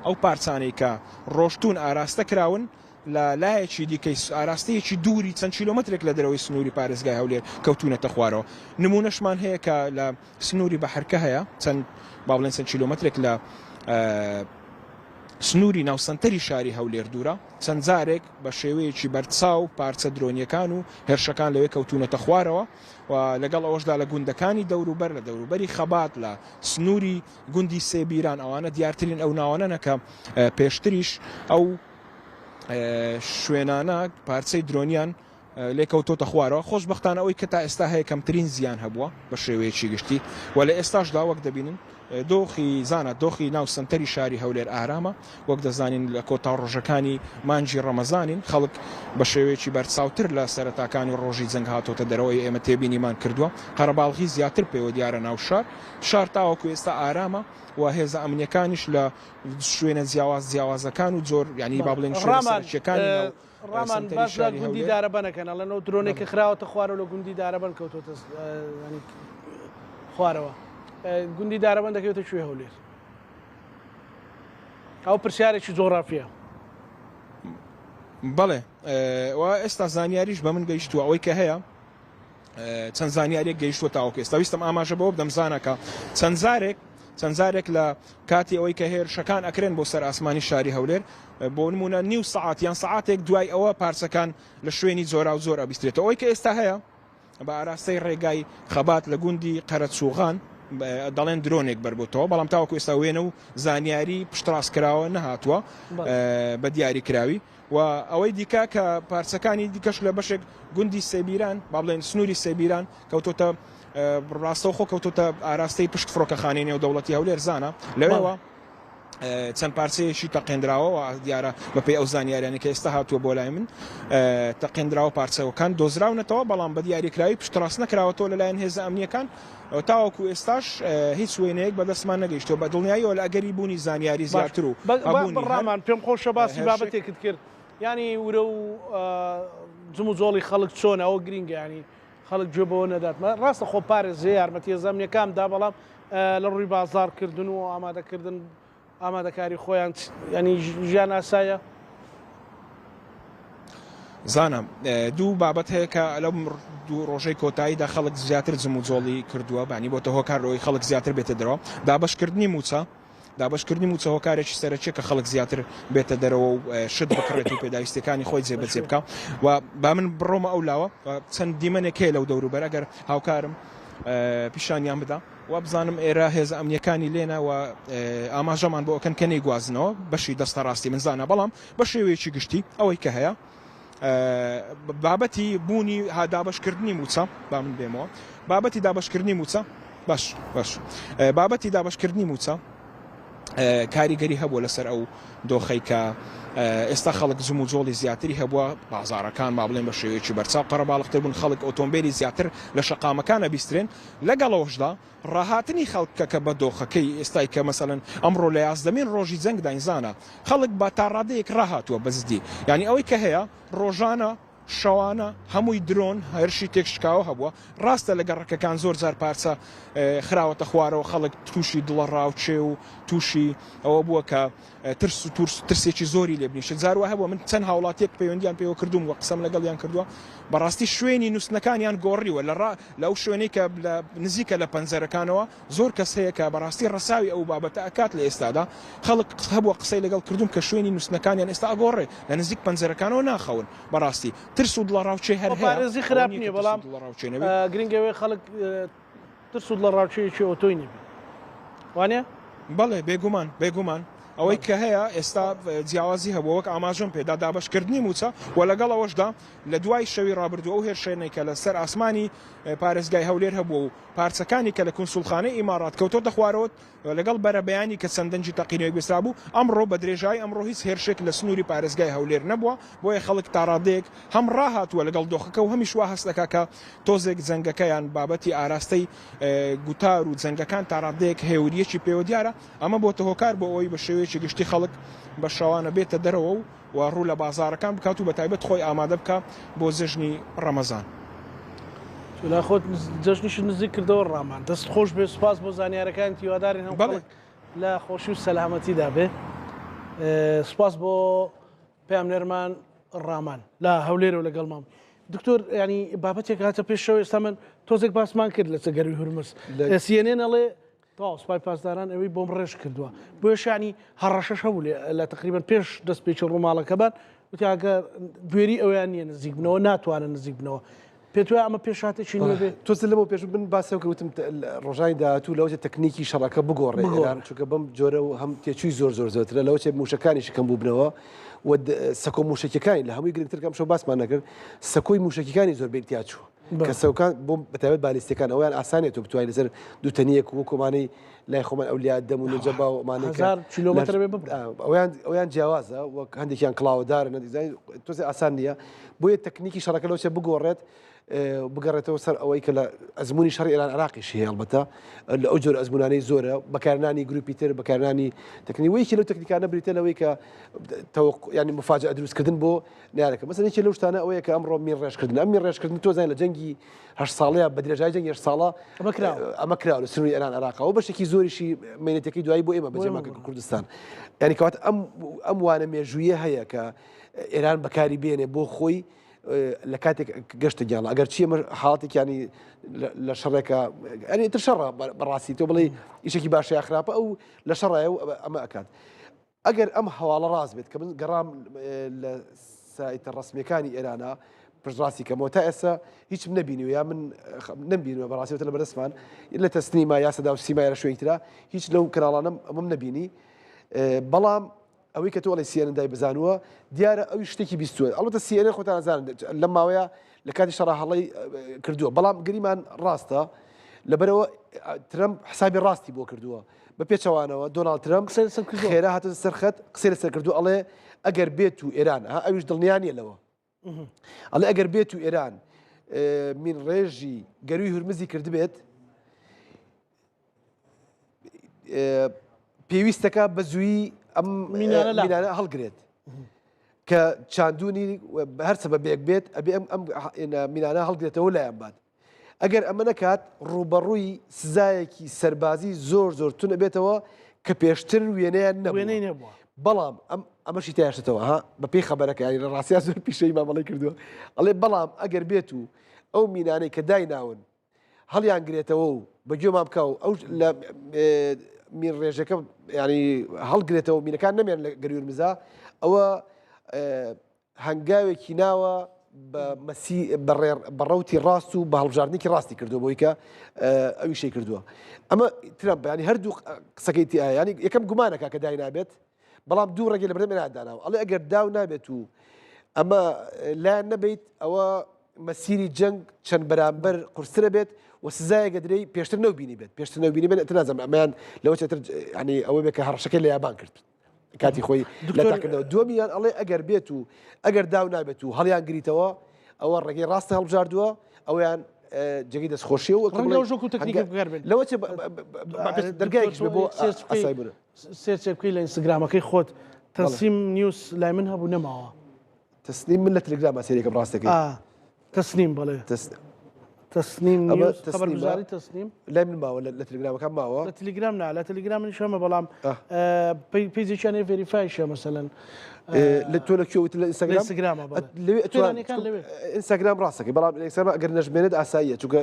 ئەو پارچانەی کە ڕۆشتون ئاراستە کراون لە لایەکی دیکەی ئاراستەیەکی دووری چەند کیلۆمەترێک لە دەرەوەی سنووری پارێزگای هەولێر کەوتونەتە خوارەوە نمونەشمان هەیە کە لە سنووری بەحرکە هەیە چەند با بڵێن چەند کیلۆمەترێک لە سنووری ناو سەنتەری شاری هەولێر دوورە، چەند جارێک بە شێوەیەکی بەرچاو پارچە درۆنییەکان و هێرشەکان لەوێ کەوتوونەتە خوارەوە و لەگەڵ ئەوەشدا لە گوندەکانی دەوروبەر، لە دەوروبەری خەبات، لە سنووری گوندی سێبیران، ئەوانە دیارترین ئەو ناوانەنە کە پێشتریش ئەو شوێنانە پارچەی درۆنیان لێکەوتۆتە خوارەوە، خۆشبەختانە ئەوەی کە تا ئێستا هەیە کەمترین زیان هەبووە بە شێوەیەکی گشتی و لە ئێستاشدا وەک دەبینن دۆخی زانا دۆخی ناو سەنتەری شاری هەولێر ئارامە، وەک دەزانین لە کۆتا ڕۆژەکانی مانگی ڕەمەزانین خەڵک بە شێوەیەکی بەرچاوتر لە سەرەتاکانی ڕۆژی جەنگ هاتۆتە دەرەوە ئێمە تێبینیمان کردووە قەرەباڵغی زیاتر پێوە دیارە ناو شار شار تاوەکو ئێستا ئارامە و هێزە ئەمنیەکانیش لە شوێنە جیاواز جیاوازەکان و جۆر یانی با بڵێین شوێنە سەرەکیەکانی ناو ڕامان باس لە گوندی دارەبەن ئەکەن ئەڵێن ئەو درۆنێک کە خراوەتە خوارەوە لە گوندی دارەبەن کەوتۆتە خوارەوە گوندی دارەبەن دەکەوێتە کوێ هەولێر ئەو پرسیارێکی جۆغرافیە. بەڵێ و ئێستا زانیاریش بە من گەیشتووە ئەوەی کە هەیە چەند زانیاریەک گەیشتووە تاوەکو ئێستا ویستم ئاماژە بەوە بدەم زانەکە چەند جارێک چەند جارێک لە کاتی ئەوەی کە هێرشەکان ئەکرێن بۆ سەر ئاسمانی شاری هەولێر بۆ نمونە نیو سەعات یان سەعاتێک دوای ئەوە پارچەکان لە شوێنی جۆرا و زۆر ئەبیسترێتەوە ئەوەی کە ئێستا هەیە بە ئاراستەی ڕێگای خەبات لە گوندی قەرەچوغان. دەڵێن درۆنێک بەربووتەوە، بەڵام تاوەکو ئێستا وێنە و زانیاری پشتڕاستکراوە نەهاتووە بە دیاریکراوی. و ئەوەی دیکە کە پارچەکانی دیکەش لە بەشێک گوندی سێبیران، با بڵێن سنووری سێبیران کەوتۆتە ڕاستەوخۆ کەوتۆتە ئاراستەی پشت فڕۆکەخانەی نێودەوڵەتی هەولێر زانا لەوێوە چەند پارچەیەکی تەقێنراوە و دیارە بەپێی ئەو زانیاریانە کە ئێستا هاتووە بۆ لای من تەقێنراوە پارچەکان دۆزراونەتەوە بەڵام بە دیاریکراوی پشتڕاست نەکراوەتەوە لەلایەن هێزە ئەمنیەکان تاوەکو ئێستاش هیچ وێنەیەک بەدەستمان نەگەیشتووە بە دڵنیاییەوە لە ئەگەری بوونی زانیاری زیاتر و هەبوونی هەر ڕامان پێم خۆشە باسی بابەتێکت کرد یانی ورە و جموجۆڵی خەڵک چۆنە ئەوە گرینگە ینی خەڵک گوێ بەوە نەدات ڕاستە خۆ پارێزێ یارمەتیە زەمنیەکان دا بەڵام لە ڕووی بازاڕکردن و ئامادەکردن ئامادەکاری خۆیان ینی ژیان ئاسایە؟ زانا دوو بابەت هەیە کە لەم دوو ڕۆژەی کۆتاییدا خەڵک زیاتر جموجۆڵی کردووە بانی بۆتە هۆکار لەوەی خەڵک زیاتر بێتە دەرەوە دابەشکردنی مووچە دابەشکردنی مووچە هۆکارێکی سەرەکیە کە خەڵک زیاتر بێتە دەرەوە و شت بکڕێت و پێداویستیەکانی خۆی جێبەجێ بکا و با من بڕۆمە ئەو لاوە چەند دیمەنێک هەیە لەو دەوروبەر ئەگەر هاوکارم پیشانیان بدا وابزانم ئێرە هێزە ئەمنیەکانی لێنە و ئاماژەمان بۆ ئەکەن کە نەیگوازنەوە بەشی دەستە ڕاستی من زانا بەڵام بە شێوەیەکی گشتی ئەوەی کە هەیە بابەتی بوونی دابەشکردنی موچە با من بێمەوە بابەتی دابەشکردنی موچە باش باش بابەتی دابەشکردنی موچە کاریگەری هەبووە لەسەر ئەو دۆخەی کە ئێستا خەڵک جم و جۆڵی زیاتری هەبووە بازارەکان با بڵێن بە شێوەیەکی بەرچاو قەرەباڵغتر بوون خەڵک ئۆتۆمبیلی زیاتر لە شەقامەکانە بیسترێن لەگەڵ ئەوەشدا ڕاهاتنی خەڵکەکە بە دۆخەکەی ئێستای کە مەسەلەن ئەمڕۆ لە یازدەمین ڕۆژی جەنگداین زانا خەڵک بە تا ڕادەیەک ڕاهاتووە بە جدی یانی ئەوەی کە هەیە ڕۆژانە شەوانە هەمووی درۆن هێرشی تێکشکاوە هەبووە ڕاستە لە گەڕەکەکان زۆر جار پارچە خراوەتە خوارەوە خەڵک تووشی دڵەڕاوکێ و تووشی ئەوە بووە کە ترس و تورس ترسێکی زۆری لێ بنیشێت جار وا هەبووە من چەند هاوڵاتیەک پەیوەندیان پێوە کردووم و قسەم لەگەڵیان کردووە بەڕاستی شوێنی نووستنەکانیان گۆڕیوە لە ڕا لە ئەو شوێنەی کە لە نزیکە لە پەنجەرەکانەوە زۆر کەس هەیە کە بەڕاستی ڕەساوی ئەو بابەتە ئەکات لە ئێستادا خەڵک هەبووە قسەی لەگەڵ کردووم کە شوێنی نووستنەکانیان ئێستا ئەگۆڕێ لە نزیک پەنجەرەکانەوە ناخەون بەڕاستی ترس و دڵەڕاوکێ هەر هەیە خۆپارێزی ئەوە خراپ نییە نییە کە ترس و بەڵام دڵەڕاوکێ نەبێت. گرنگ ئەوەیە خەڵک ترس و دڵەڕاوکێیەکی ئەوتۆی نەبێ وانە؟ بەڵێ بێگومان بێگومان ئەوەی کە هەیە ئێستا جیاوازی هەبووە وەک ئاماژەم پێدا دابەشکردنی مووچە و لەگەڵ ئەوەشدا لە دوای شەوی ڕابردوو ئەو هێرشانەی کە لەسەر ئاسمانی پارێزگای هەولێر هەبووە و پارچەکانی کە لە کونسوڵخانەی ئیماڕات کەوتۆتە خوارەوە لەگەڵ بەرەبەیانی کە چەند دەنگی تەقینەوەی بیسترابوو، ئەمڕۆ بە درێژایی ئەمڕۆ هیچ هێرشێک لە سنووری پارێزگای هەولێر نەبووە، بۆیە خەڵک تاڕادەیەک هەم ڕاهاتووە لەگەڵ دۆخەکە و هەمیش وا هەست دەکا کە تۆزێک جەنگەکە یان بابەتی ئاراستەی گوتار و جەنگەکان تاڕادەیەک هێورییەکی پێوە دیارە، ئەمە بۆتە هۆکار بۆ ئەوەی بە شێوەیەکی گشتی خەڵک بە شەوانە بێتە دەرەوە و و ڕوو لە بازاڕەکان بکات و بەتایبەت خۆی ئامادە بکا بۆ جەژنی ڕەمەزان. تۆ لای خۆت جەژنیشت نزیک کردەوە ڕامان. دەست خۆش بێ سوپاس بۆ زانیارەکانت هیوادارین هەموو خەڵک لە خۆشی و سەلامەتیدا بێ. سوپاس بۆ پەیامنێرمان ڕامان لە هەولێرەوە لەگەڵمان. دکتۆر ینی بابەتێک هاتە پێشەوە ئێستا من تۆزێک باسمان کرد لە گەروی هورمز CNN ئەڵێ تەواو سوپای پاسداران ئەوەی بۆم ڕێژ کردووە بۆیە شانی هەڕەشەش هەبوو لە تقریبا پێش دەستپێکی ڕووماڵەکەمان وتی ئەگەر بوێری ئەویان نییە نزیک بنەوە ناتوانن نزیک بنەوە پێت وایە ئەمە پێشهاتێکی نوێ بێ؟ تۆزێ لەمەو پێش من باسم کرد وتم ڕۆژانی داهاتوو لەوەچێ تەکنیکی شەڕەکە بگۆڕێ ئێران چونکە بەم جۆرە و هەم تێچووی زۆر زۆر زۆرترە لەوەچێ مووشەکانیشی کەم بووبنەوە و سەکۆ مووشەکیەکانی لە هەمووی گرنگتر کە ئەمشەو باسمان نەکرد سەکۆی مووشەکیەکانی زۆر بێ تیا چوو. کە سەوکان بۆ بەتایبەت بالیستیەکان ئەویان ئاسانێت تۆ بتوانانی لەسەر دوو تەنیەک وەکو ئەمانەی لای خۆمان ئەولیا دەم و نوجەبا و ئەمانەی کە کیلۆمەتر بێ ببڕ ئەویان ئەویان جیاوازە وەک هەندێکیان کڵاوەدارن هەندێک تۆزێ ئاسان نییە بۆیە تەکنیکی شەڕەکە لەوچە بگۆڕێت بگەڕێتەوە سەر ئەوەی کە لە ئەزمموی شەڕی ئێران عراقیش هەیە هەڵبەتە لە ئەو جۆر ئەزمونانەی زۆرە بەکارنانی گروپی تر بەکارنانی تەکنی وەیکی لەو تەکنیکانە بریتە لەوەی کە ینی مفاجئە دروستکردن بۆ نارەکە مەسەلەن یەکێ لەو شتانە ئەوەیە کە ئەمڕۆ مین ڕێژکردن ئەم مین ڕێژکردن تۆ زانین لە جەنگی هەشت ساڵەیە بە درێژای جەنگی هەشت ساڵە ئەمە کراوە ئەمە کراوە لە سنووری ئێران عێراقەوە بەشێکی زۆریشی مینەتەکەی دوایی بۆ ئێمە بەجێما کە کوردستان یعنی کەواتە ئەم ئەم وانە مێژوویە هەیە کە ئێران بەکاری بێنێ بۆ خۆی لە کاتێک گەشتە گیاڵە ئەگەر چی ئەمە حاڵەتێکیانی لە شەڕێکە ئەنی تر شەڕە بەڕاستی تۆ بڵێ ئیشێکی باشە یا خراپە ئەو لە شەڕایە و ئەمە ئەکات ئەگەر ئەم هەواڵە ڕاست بێت کە من گەڕام لە سایتە ڕەسمیەکانی ئێرانە. پشتڕاستی کەمەوە تا ئێستا هیچم نەبینیوە یا من نەمبینیوە بەڕاستی وتە لە بەردەستمان لە تەسنیما یا سەدا و سیما یا لە شوێنی ترا هیچ لەو کەناڵانەم ئەمەم نەبینی بەڵام ئەوەی کە تۆ ئەڵێ CNN دای بزانووە دیارە ئەوی شتێکی بیستووە ئەڵبەتە CNN خۆتان ئەزانن لەم ماوەیە لە کاتی شەڕا هەڵەی کردووە بەڵام گریمان ڕاستە لەبەرەوە ترەمپ حسابی ڕاستی بۆ کردووە بە پێچەوانەوە دۆناڵد ترەمپ قسەی لەسەر کردووە. خێرا هاتۆتە سەر خەت قسەی لەسەر کردووە ئەڵێ ئەگەر بێت و ئێران ها ئەویش دڵنیا نییە لەوە ئەڵێ ئەگەر بێت و ئێران مین ڕێژی گەروی هورمزی کردبێت پێویستەکە بە زووی ئەم مینانە هەڵگرێت کە چاندونی هەر سەبەبێک بێت ئەبێ ئەم ئەم مینانە هەڵگرێتەوە لایان بات ئەگەر ئەمە نەکات ڕووبەڕووی سزایەکی سەربازی زۆر زۆر تون ئەبێتەوە کە پێشتر وێنەیان نەبووە. بەڵام ئەم ئەمەشی تیاشتەوە ها بە پێی خەبەرەکە یانی لە ڕاستیا زۆر پیشەی مامەڵەی کردووە ئەڵێ بەڵام ئەگەر بێت و ئەو مینانەی کە دایناون هەڵیان گرێتەوە و بە گوێمان بکە و ئەو لە مین ڕێژەکە ینی هەڵگرێتەوە مینەکان نەمێن لە گەروی هورمزا ئەوە هەنگاوێکی ناوە بە مەسی بە ڕەوتی ڕاست و بە هەڵبژاردنێکی ڕاستی کردووە بۆی کە ئەویشەی کردووە ئەمە ترەمپ ینی هەردوو قسەکەی تیا ینی یەکەم گومانەکە کە دای نابێت بەڵام دوو ڕێگەی لە بەردەم ئێران داناوە ئەڵێ ئەگەر داو نابێت و ئەمە لایەن نەبیت ئەوە مەسیری جەنگ چەند بەرامبەر قورسترە بێت و سزایەکە درێی پێشتر نەوبینی بێت پێشتر نەوبینی بێت نازانم ئەمەیان لەوە چێتر ینی ئەوە بێت کە هەڕەشەکەی لە یابان کرد کاتی خۆی لە تاکردنەوە دووەمیان ئەڵێ ئەگەر بێت و ئەگەر داو نابێت و هەڵیان گریتەوە ئەوە ڕێگەی ڕاستە هەڵبژاردووە ئەویان جێگەی دەستخۆشی و لەوە دەرگایەکیش بۆ ئاسای بوون. search بکەی لە ئینستاگرامەکەی خۆت تەسنیم نیوز لای من هەبوو نەماوە. تەسنیم من لە تەلەگراما سەیرێکم ڕاستەکەی. تەسنیم بەڵێ. تەسنیم خەبەرگوزاری تەسنیم لای من ماوە لە تەلەگرامەکان ماوە لە تەلەگرام نا لە تەلەگرام منیش هەمە بەڵام page ێکیان هەیە verify شە مەسەلەن لە تۆ لە کوێ وت لە ئینستاگرام ئینستاگرامە لەوێ ئەتوانەکان لەوێ ئینستاگرام ڕاستەکەی بەڵام ئینستاگرام ئەگەر نەژمێنێت ئاساییە چونکە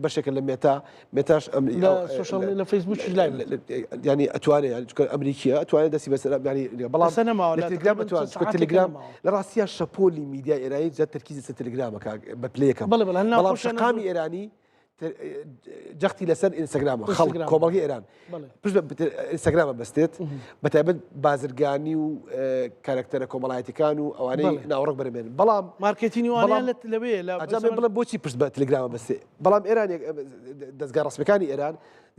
بەشێکە لە مێتا مێتاش social لە فەیسبووکیش لای ینی ئەتوانێت ینی چونکە ئەمریکیە ئەتوانێت دەستی بەسەر ینی بەڵام لە تەلەگرام ئەتوان چونکە تەلەگرام لە ڕاستیا شەپۆلی میدیای ئێرانی زیاد تەرکیزی لەسەر تەلەگرامە بە پلەی یەکەم بەڵام شەقامی ئێرانی جەختی لەسەر ئینستاگرامە خەڵک کۆمەڵگەی ئێران پشت بە ئینستاگرامە بەستێت بە تایبەت بازرگانی و کارکتەرە کۆمەڵایەتەکان و ئەوانەی ناوەڕۆک بەرەمێن بەڵام مارکێتینی وانیان لەوێ لە بڵێم بۆچی پشت بە تەلەگرامە بەستێ بەڵام ئێران دەزگا ڕەسمیەکانی ئێران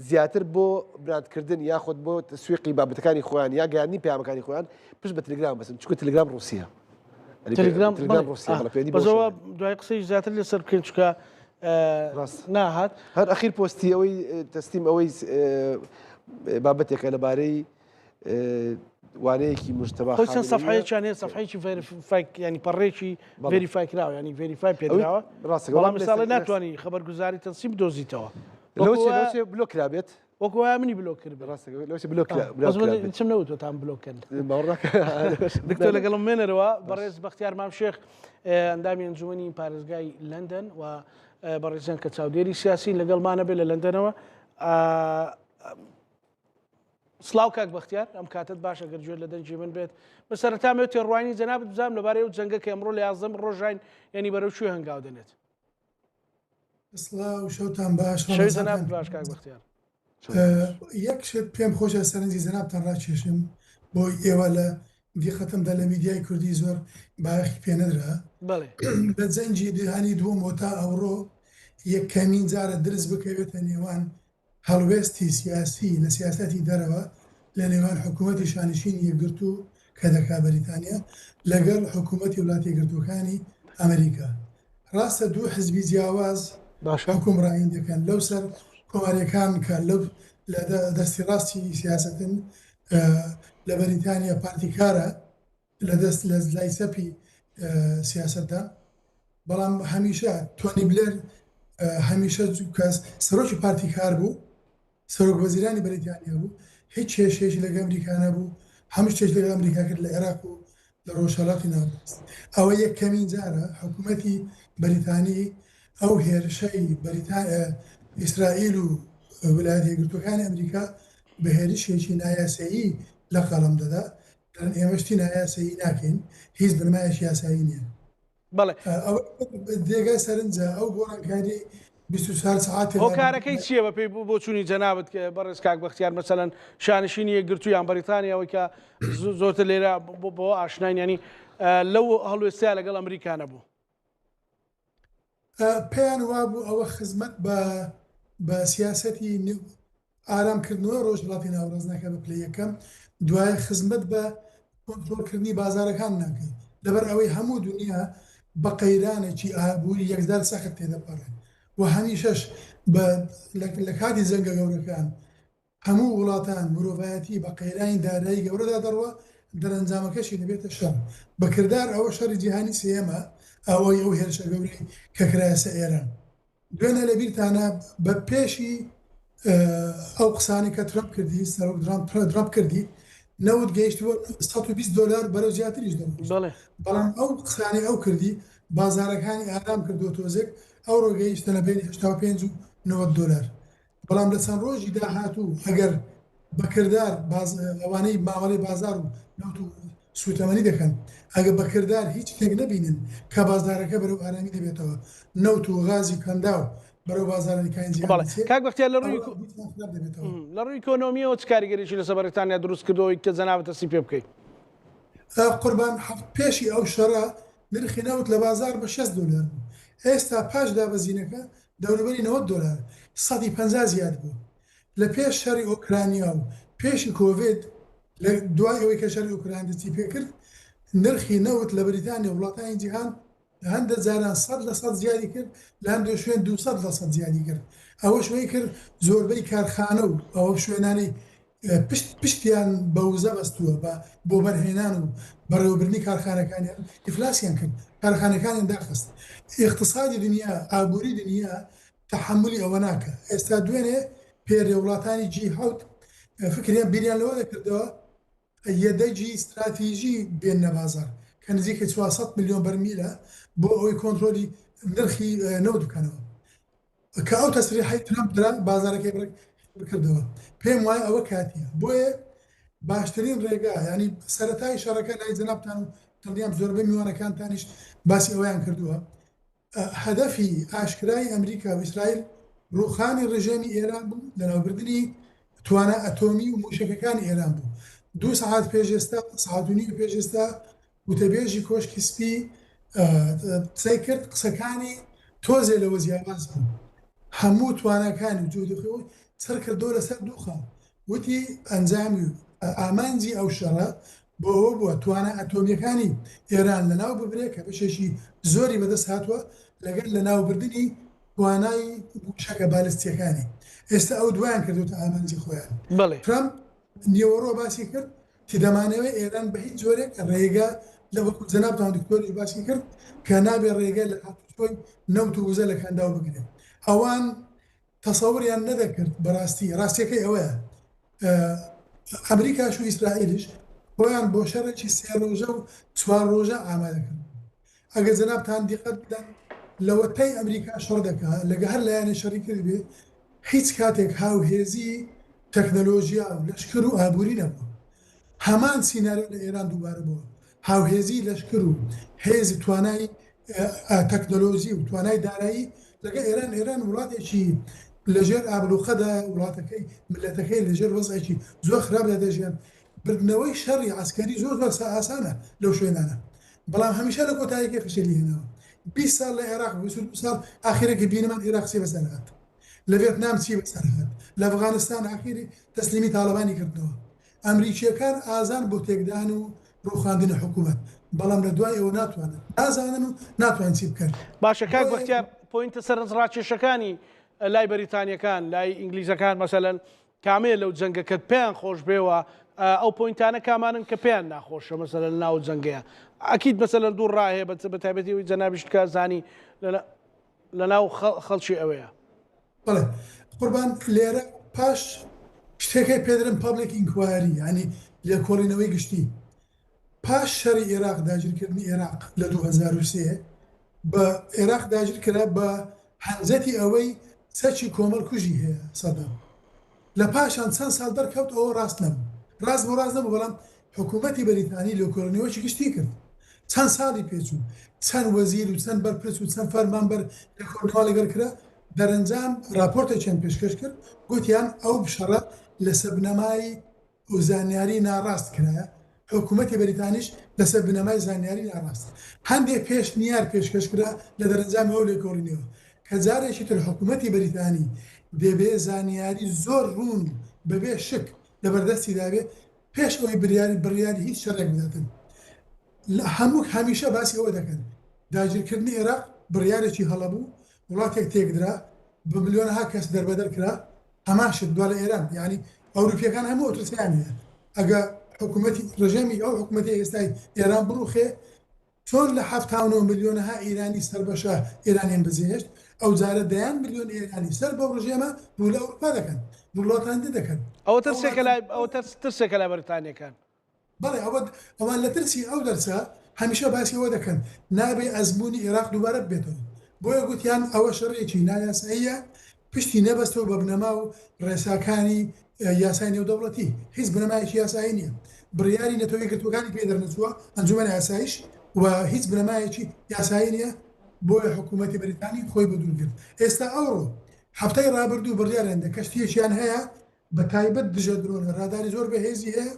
زیاتر بۆ براندکردن یاخود بۆ تەسویقی بابەتەکانی خۆیان یا گەیاندنی پەیامەکانی خۆیان پشت بە تەلەگرام بەسن چونکە تەلەگرام ڕووسیە تەلەگرام تەلەگرام ڕووسیە بەڵێ پەیوەندی بەوە دوای قسەی زیاتر لەسەر بکەین چونکە ڕاست ناهات هەر ئەخیر پۆستی ئەوەی تەسلیم ئەوەی بابەتێکە لەبارەی وانەیەکی مجتەبا خۆی چەند سەفحەیەکیان هەیە سەفحەیەکی verify ینی پەڕێکی verify کراوە ینی verify پێدراوە ڕاستە بەڵام مثاڵێ ناتوانانی خەبەرگوزاری تەنسیم بدۆزیتەوە لەوچێ بلۆک کرابێت وەکو وایە منی بلۆک کرد ڕاستە لەوچێ بلۆک کرا بلۆک کرابێت چم نەوتوە تام بلۆک کەن دکتۆر لەگەڵم مێنەرەوە بەڕێز بەختیار مام شێخ ئەندامی ئەنجومەنی پارێزگای لەندەن و بەڕێزیان کە چاودێری سیاسی لەگەڵمانە بێ لە لەندەنەوە سڵاو کاک بەختیار ئەم کاتت باش ئەگەر گوێت لە دەنگی من بێت بە سەرەتا مێ تێڕوانی جەنابت بزانم لەبارەی ئەو جەنگە کە ئەمڕۆ لە یازدەم ڕۆژاین یعنی بەرەو کوێ هەنگاو دەنێت. سڵاو شەوتان باش شەوی ڕەمەزانتان جەنابت باش کاک بەختیار. یەک شت پێم خۆشە سەرنجی جەنابتان ڕاکێشم بۆی ئێوە لە دیقەتمدا لە میدیای کوردی زۆر بایەخی پێ نەدرا بەڵێ. لە جەنگی جیهانی دووەمەوە تا ئەوڕۆ یەکەمین جارە درز بکەوێتە نێوان هەڵوێستی سیاسی لە سیاسەتی دەرەوە لە نێوان حکوومەتی شانشینی یەکگرتوو کە دەکا بەریتانیا لەگەڵ حکوومەتی وڵاتە یەکگرتووەکانی ئەمریکا. ڕاستە دوو حزبی جیاواز باشە. حوکمڕانی دەکەن لەو سەر کۆمارییەکان کە لەو لە دەستی ڕاستی سیاسەتن لە بەریتانیا پارتی کارە لە دەست لە لای چەپی سیاسەتدا بەڵام هەمیشە تۆنی بلێر هەمیشە کەس سەرۆکی پارتی کار بوو سەرۆک وەزیرانی بەریتانیا بوو هیچ کێشەیەکی لەگە ئەمریکا نەبوو هەموو شتێک لەگە ئەمریکا کرد لە عێراق و لە ڕۆژهەڵاتی ناوەڕاست ئەوە یەکەمین جارە حکوومەتی بەریتانی ئەو هێرشەی ئیسرائیل و ویلایەتە یەکگرتووەکانی ئەمریکا بە هێرشێکی نایاسایی لە قەڵەم دەدا دەڵێن ئێمە شتی نایاسایی ناکەین، هیچ بنەمایەکی یاسایی نییە. بەڵێ. ئەوەی جێگای سەرنجە ئەو گۆڕانکاری 24 سەعاتی هۆکارەکەی چییە بە پێی بۆچوونی جەنابت بەڕێز کاک بەختیار مەسەلەن شانشینی یەکگرتوو یان بەریتانیا ئەوەی کە زۆرتر لێرە بۆ ئاشناین ینی لەو هەڵوێستەیە لەگەڵ ئەمریکا نەبوو. پێیان وابوو ئەوە خزمەت بە بە سیاسەتی ئارامکردنەوەی ڕۆژهەڵاتی ناوەڕاست ناکات بە پلەی یەکەم، دوایە خزمەت بە کۆنترۆڵکردنی بازاڕەکان ناکات، لەبەر ئەوەی هەموو دونیا بە قەیرانێکی ئابووری یەکجار سەخت تێدەپەڕێت و هەمیشەش بە لە کاتی جەنگە گەورەکان هەموو وڵاتان مرۆڤایەتی بە قەیرانی دارایی گەورەدا دەڕوا، دەرەنجامەکەشی دەبێتە شەڕ. بە کردار ئەوە شەڕی جیهانی سێیەمە، ئەوەی ئەو هێرشە گەورەی کە کرایە سەر ئێران. دوێنێ لە بیرتانە بە پێشی ئەو قسانەی کە ترەمپ کردی، سەرۆک ترەمپ کردی، نەوت گەیشتبووە 120 دۆلار بەرەو زیاتریش دەڕۆیشت. بەڵام ئەو قسانەی ئەو کردی بازاڕەکانی ئارام کردووە تۆزێک، ئەوڕۆ گەیشتە لە بەینی 85 و 90 دۆلار. بەڵام لە چەند ڕۆژی داهاتوو ئەگەر بە کردار ئەوانەی مامەڵەی بازار و نەوت و سووتەمەنی دەکەن ئەگە بە کردار هیچ شتێک نەبینن کە بازارەکە بەرەو ئارامی دەبێتەوە نەوت و غازی کەنداو بەرەو بازارەکانی جیهان بەڵێ دەچێت، کاک بەختیار لە ڕووی ئەوە دیسان خراپ دەبێتەوە. لە ڕووی ئیکۆنۆمییەوە چ کاریگەریی لەسەر بەریتانیا دروست کردووە کە جەنابت هەستی پێ بکەی؟ قوربان حەق پێشی ئەو شەڕە نرخی نەوت لە بازاڕ بە 60 دۆلار بوو ئێستا پاش دابەزینەکە دەوروبەری 90 دۆلار سەدی 50 زیاد بوو لە پێش شەڕی ئۆکرانیا و پێشی کۆڤید لە دوای ئەوەی کە شەڕی ئۆکران دەستی پێکرد نرخی نەوت لە بەریتانیا و وڵاتانی جیهان لە هەندە جاران 100% زیادی کرد لە هەندێک شوێن 200% زیادی کرد ئەوەش وەی کرد زۆربەی کارخانە و ئەوە شوێنانی پشت پشتیان بە وزە بەستووە بە بۆ بەرهێنان و بەڕێوەبردنی کارخانەکانیان ئیفلاسیان کرد کارخانەکانیان داخست ئیقتسادی دنیا ئابووری دنیا تەحەمولی ئەوە ناکە ئێستا دوێنێ پێرێ وڵاتانی جی حوت فکریان بیریان لەوە دەکردەوە یەدەگی ستراتیژی بێننە بازاڕ کە نزیکەی 400 ملیۆن بەرمیلە بۆ ئەوەی کۆنترۆلی نرخی نەوت بکەنەوە کە ئەو تەسریحەی ترەمپ درا بازارەکەی ڕێک بکردەوە پێم وایە ئەوە کاتیە بۆیە باشترین ڕێگا ینی سەتای شەڕەکە لای جەنابتان و دڵنیام زۆربەی میوانەکانتانیش باسی ئەویان کردووە هەدەفی ئاشکرای ئەمریکا و ئیسرائیل ڕوخانی ڕژێمی ئێران بوو لەناوبردنی توانا ئەتۆمی و موشەکەکانی ئێران بوو دوو سەعات پێش ئێستا سەعات و نیو پێش ئێستا وتەبێژی کۆشکی سپی قسەی کرد قسەکانی تۆزێ لەوە جیاواز بوو هەموو تواناکانی و جهدی خۆی چڕ کردەوە لەسەر دوو خاڵ وتی ئەنجامی ئامانجی ئەو شەڕە بۆ ئەوە بووە توانا ئەتۆمیەکانی ئێران لەناو ببرێ کە بەشێکی زۆری بەدەست هاتووە لەگەل لەناوبردنی توانای موشەکە بالستیەکانی ئێستا ئەو دوایان کردوتە ئامانجی خۆیان بەڵێ. ترەمپ نیوەڕۆ باسی کرد کە دەمانەوێت ئێران بە هیچ جۆرێک ڕێگە لە وەکو جەنابتان دکتۆریش باسی کرد کە نابێ ڕێگە لە هاتوچۆی نەوت و وزە لە کەنداو بگرێت ئەوان تەسەوریان نەدەکرد بەڕاستی ڕاستیەکەی ئەوەیە ئەمریکاش و ئیسرائیلیش خۆیان بۆ شەڕێکی سێ ڕۆژە و چوار ڕۆژە ئامادە کرد ئەگەر جەنابتان دیقەت بدەن لەوەتەی ئەمریکا شەڕ دەکا لەگە هەر لایەنێ شەڕی کردبێ هیچ کاتێک هاوهێزی تەکنەلۆژیا و لەشکر و ئابووری نەبووە هەمان سیناریۆ لە ئێران دووبارە بووە هاوهێزی لەشکر و هێزی توانای تەکنەلۆژی و توانای دارایی لەگە ئێران ئێران وڵاتێکی لەژێر ئابلوقەدا وڵاتەکەی ملەتەکەی لەژێر وەزعێکی زۆر خراپدا دەژیان بردنەوەی شەڕی عەسکەری زۆر زۆر ئاسانە لەو شوێنانە بەڵام هەمیشە لە کۆتاییەکەی فشەلی هێناوە 20 ساڵ لە عێراق 22 ساڵ ئاخرێکی بینمان عێراق چی بەسەر هات لە ڤێتنام چی بەسەر هات لە ئەفغانستان ئاخیری تەسلیمی تاڵەبانی کردنەوە ئەمریکیەکان ئازان بۆ تێکدان و ڕوخاندنی حکوومەت بەڵام لە دوای ئەوە ناتوانن نازانن و ناتوان چی بکەن باشە کاک بەختیار point ە سەرنجڕاکێشەکانی لای بەریتانیەکان لای ئینگلیزەکان مەسەلەن کامەیە لەو جەنگە کە پێیان خۆش بێ و ئەو point انە کامانن کە پێیان ناخۆشە مەسەلەن ناو جەنگەیە ئەکید مەسەلەن دوو ڕا هەیە بە تایبەتی ئەوی جەنابیشت کە زانی لە ناو خەڵکی ئەوەیە. بەڵێ قوربان لێرە پاش شتێکەی پێدرن public inquiry یعنی لێکۆڵینەوەی گشتی پاش شەڕی ئێراق داگیرکردنی ئێراق لە 2003 بە ئێراق داگیر کرا بە هەنجەتی ئەوەی چەکی کۆمەڵ کوژی هەیە سەدام لە پاشان چەند ساڵ دەرکەوت ئەوە ڕاست نەبوو ڕاست بۆ ڕاست نەبوو بەڵام حکوومەتی بەریتانی لێکۆڵینەوەکی گشتی کرد. چەند ساڵی پێچوو، چەند وەزیر و چەند بەرپرس و چەند فەرمانبەر لێکۆڵینەوە لەگەڵ کرا، دەرەنجام راپۆرتێکیان پێشکەش کرد، گوتیان ئەو شەڕە لەسەر بنەمای زانیاری ناڕاست کرایە، حکوومەتی بەریتانیش لەسەر بنەمای زانیاری ناڕاست هەندێ پێشنیار پێشکەش کرا لە دەرەنجامی ئەو لێکۆڵینەوە کە جارێکی تر حکوومەتی بەریتانی دەبێ زانیاری زۆر ڕوون و بەبێ شک لەبەردەستیدا بێ پێش ئەوەی بریاری بڕیاری هیچ شەڕێک بداتن. لە هەموو هەمیشە باسی ئەوە دەکەن داگیرکردنی ئێراق بڕیارێکی هەڵە بوو، وڵاتێک تێکدرا، بە ملیۆنەها کەس دەربەدەر کرا، هەمان شت دوا لە ئێران، یانی ئەوروپییەکان هەموو ئەو ترسەیان هەیە ئەگە حکوومەتی ڕژێمی ئەو حکوومەتی ئێستای ئێران بڕوخێ چۆن لە 79 ملیۆنەها ئێرانی سەر بە شا ئێرانیان بەجێهێشت، ئەو جارە دەیان ملیۆن ئێرانی سەر بەو ڕژێمە ڕوو لە ئەوروپا دەکەن، ڕوو لە وڵاتانی دی دەکەن. ئەوە ترسێکە لای ئەوە ترسێکە لای بەریتانییەکان. بەڵێ ئەوە ئەوان لە ترسی ئەو دەرسە هەمیشە باسی ئەوە دەکەن نابێ ئەزموونی ئێراق دووبارە ببێتەوە. بۆیە گوتیان ئەوە شەڕێکی نایاساییە پشتی نەبەستەوە بە بنەما و ڕێساکانی یاسای نێودەوڵەتی، هیچ بنەمایەکی یاسایی نییە. بڕیاری نەتەوە یەکگرتووەکانی پێ دەرنەچووە، ئەنجومەنی ئاسایش، و هیچ بنەمایەکی یاسایی نییە، بۆیە حکوومەتی بەریتانی خۆی بەدوور گرت. ئێستا ئەوڕۆ هەفتەی ڕابردوو بڕیاریان دا کەشتییەکیان هەیە بە تایبەت دژە درۆنە ڕاداری زۆر بەهێزی هەیە،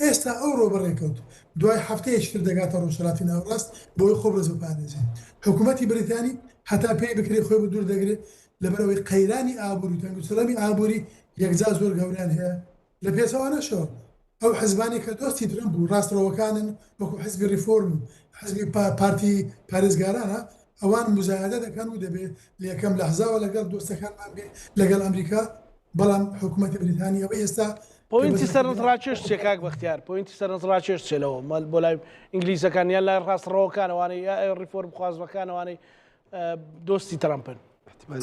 ئێستا ئەوڕۆ بەڕێکەوت دوای هەفتەیەکی تر دەگاتە ڕۆژهەڵاتی ناوەڕاست بۆی خۆ بەرز بپارێزێ. حکوومەتی بەریتانی هەتا پێی بکرێ خۆی بەدوور دەگرێ لەبەرئەوەی قەیرانی ئابووری و تەنگوچەڵەمی ئابووری یەکجار زۆر گەورەیان هەیە، لە پێچەوانەشەوە ئەو حزبانەی کە دۆستی ترەمپ و ڕاستڕەوەکانن وەکو حزبی ڕیفۆرم و حزبی پارتی پارێزگارانە ئەوان موزایەدە دەکەن و دەبێ لە یەکەم لەحزەوە لەگەڵ دۆستەکانمان بین لەگەڵ ئەمریکا، بەڵام حکوومەتی بریتانی ئەوەی ئێستا point ی سەرنجڕاکێش چیە کاک بەختیار؟ point ی سەرنجڕاکێش چیە لەوە بۆ لای ئینگلیزەکان یان لای ڕاستڕەوەکان ئەوانەی یا ڕیفۆرمخوازەکان ئەوانەی دۆستی ترەمپن؟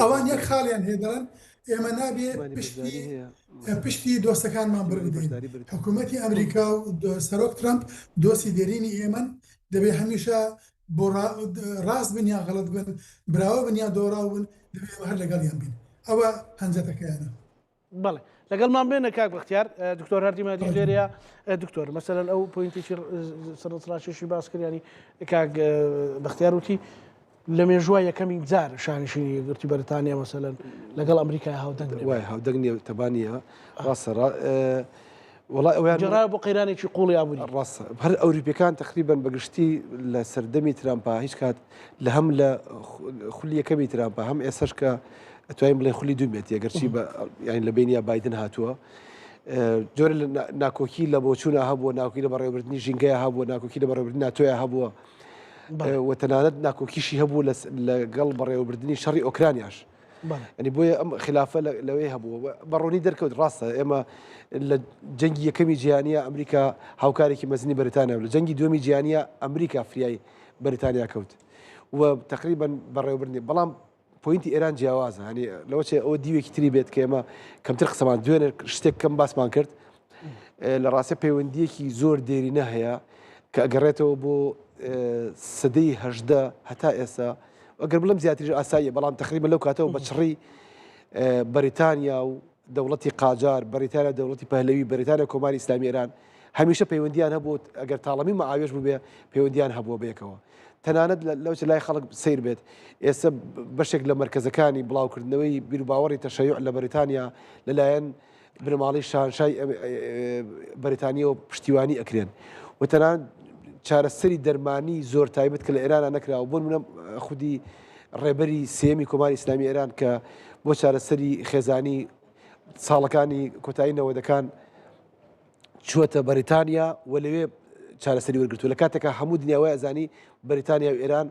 ئەوان یەک خاڵیان هەیە دەڵێن ئێمە نابێ پشتی پشتی دۆستەکانمان بڕ بدەین حکوومەتی ئەمریکا و سەرۆک ترەمپ دۆستی دێرینی ئێمەن دەبێ هەمیشە بۆ ڕاست بن یان غەڵەت بن براوە بن یان دۆڕاو بن دەبێ ئێمە هەر لەگەڵیان بین ئەوە هەنجەتەکەیانە. بەڵێ لەگەڵمان بێنە کاک بەختیار دکتۆر هەردی مادی لێرەیە دکتۆر مەسەلەن ئەو point ێکی سەرنجڕاکێشی باس کرد ینی کاک بەختیار وتی لە مێژووە یەکەمین جار شانشینی یەکگرتووی بەریتانیا مەسەلەن لەگەڵ ئەمریکا هاودەنگ وای هاودەنگ نییە تەبانیە ڕاستە وڵای ئەویان جێڕا بۆ قەیرانێکی قوڵی ئابووری ڕاستە هەر ئەوروپیەکان تقریبا بەگشتی لە سەردەمی ترامپا هیچ کات لە هەم لە خولی یەکەمی ترامپا هەم ئێسش کە ئەتوانین بڵێن خولی دوومێتی ئەگەرچی بە یانی لە بینیا بایدن هاتووە جۆرە لە ناکۆکی لە بۆچوونە هەبووە ناکۆکی لە بەڕێوەبردنی ژینگەیە هەبووە ناکۆکی لە بەڕێوەبردنی ناتۆیا هەبووە و تەنانەت ناکۆکیشی هەبوو لەگەڵ بەڕێوەبردنی شەڕی ئۆکرانیاش ینی بۆیە ئەم خلافە لەوەی هەبووە بەڕوونی دەرکەوت ڕاستە ئێمە لە جەنگی یەکەمی جیهانیە ئەمریکا هاوکارێکی مەزنی بەریتانیا لە جەنگی دووەمی جیهانیە ئەمریکا فریای بەریتانیا کەوت و تقریبا بەڕێوەبردنی بەڵام point ی ئێران جیاوازە هەنی لەوە چێ ئەوە دیوێکی تری بێت کە ئێمە کەمتر قسەمان دوێنێ شتێک کەم باسمان کرد لە ڕاستە پەیوەندیەکی زۆر دێرینە هەیە کە ئەگەڕێتەوە بۆ سەدەی هەژدە هەتا ئێستا ئەگەر بڵم زیاتریش ئاساییە بەڵام تقریبا لەو کاتەوە بە چڕی بەریتانیا و دەوڵەتی قاجار بەریتانیا دەوڵەتی پەهلەوی بەریتانیا کۆماری ئیسلامی ئێران هەمیشە پەیوەندیان هەبوو ئەگەر تاڵەمی مەعاوێش بووبێ پەیوەندیان هەبووە بەیەکەوە تەنانەت لەوچ لای خەڵک سەیر بێت ئێستا بەشێک لە مەرکەزەکانی بڵاوکردنەوەی بیروباوەڕی تەشەیع لە بەریتانیا لەلایەن بنەماڵەی شاهنشای بەریتانیەوە پشتیوانی ئەکرێن و تەنانەت چارەسەری دەرمانی زۆر تایبەت کە لە ئێرانە نەکراوە بۆ نمونە خودی ڕێبەری سێمی کۆماری ئیسلامی ئێران کە بۆ چارەسەری خێزانی ساڵەکانی کۆتایی نەوەدەکان چووەتە بەریتانیا و لەوێ چارەسەری وەرگرتووە لە کاتێکا هەموو دنیا وای ئەزانی بەریتانیا و ئێران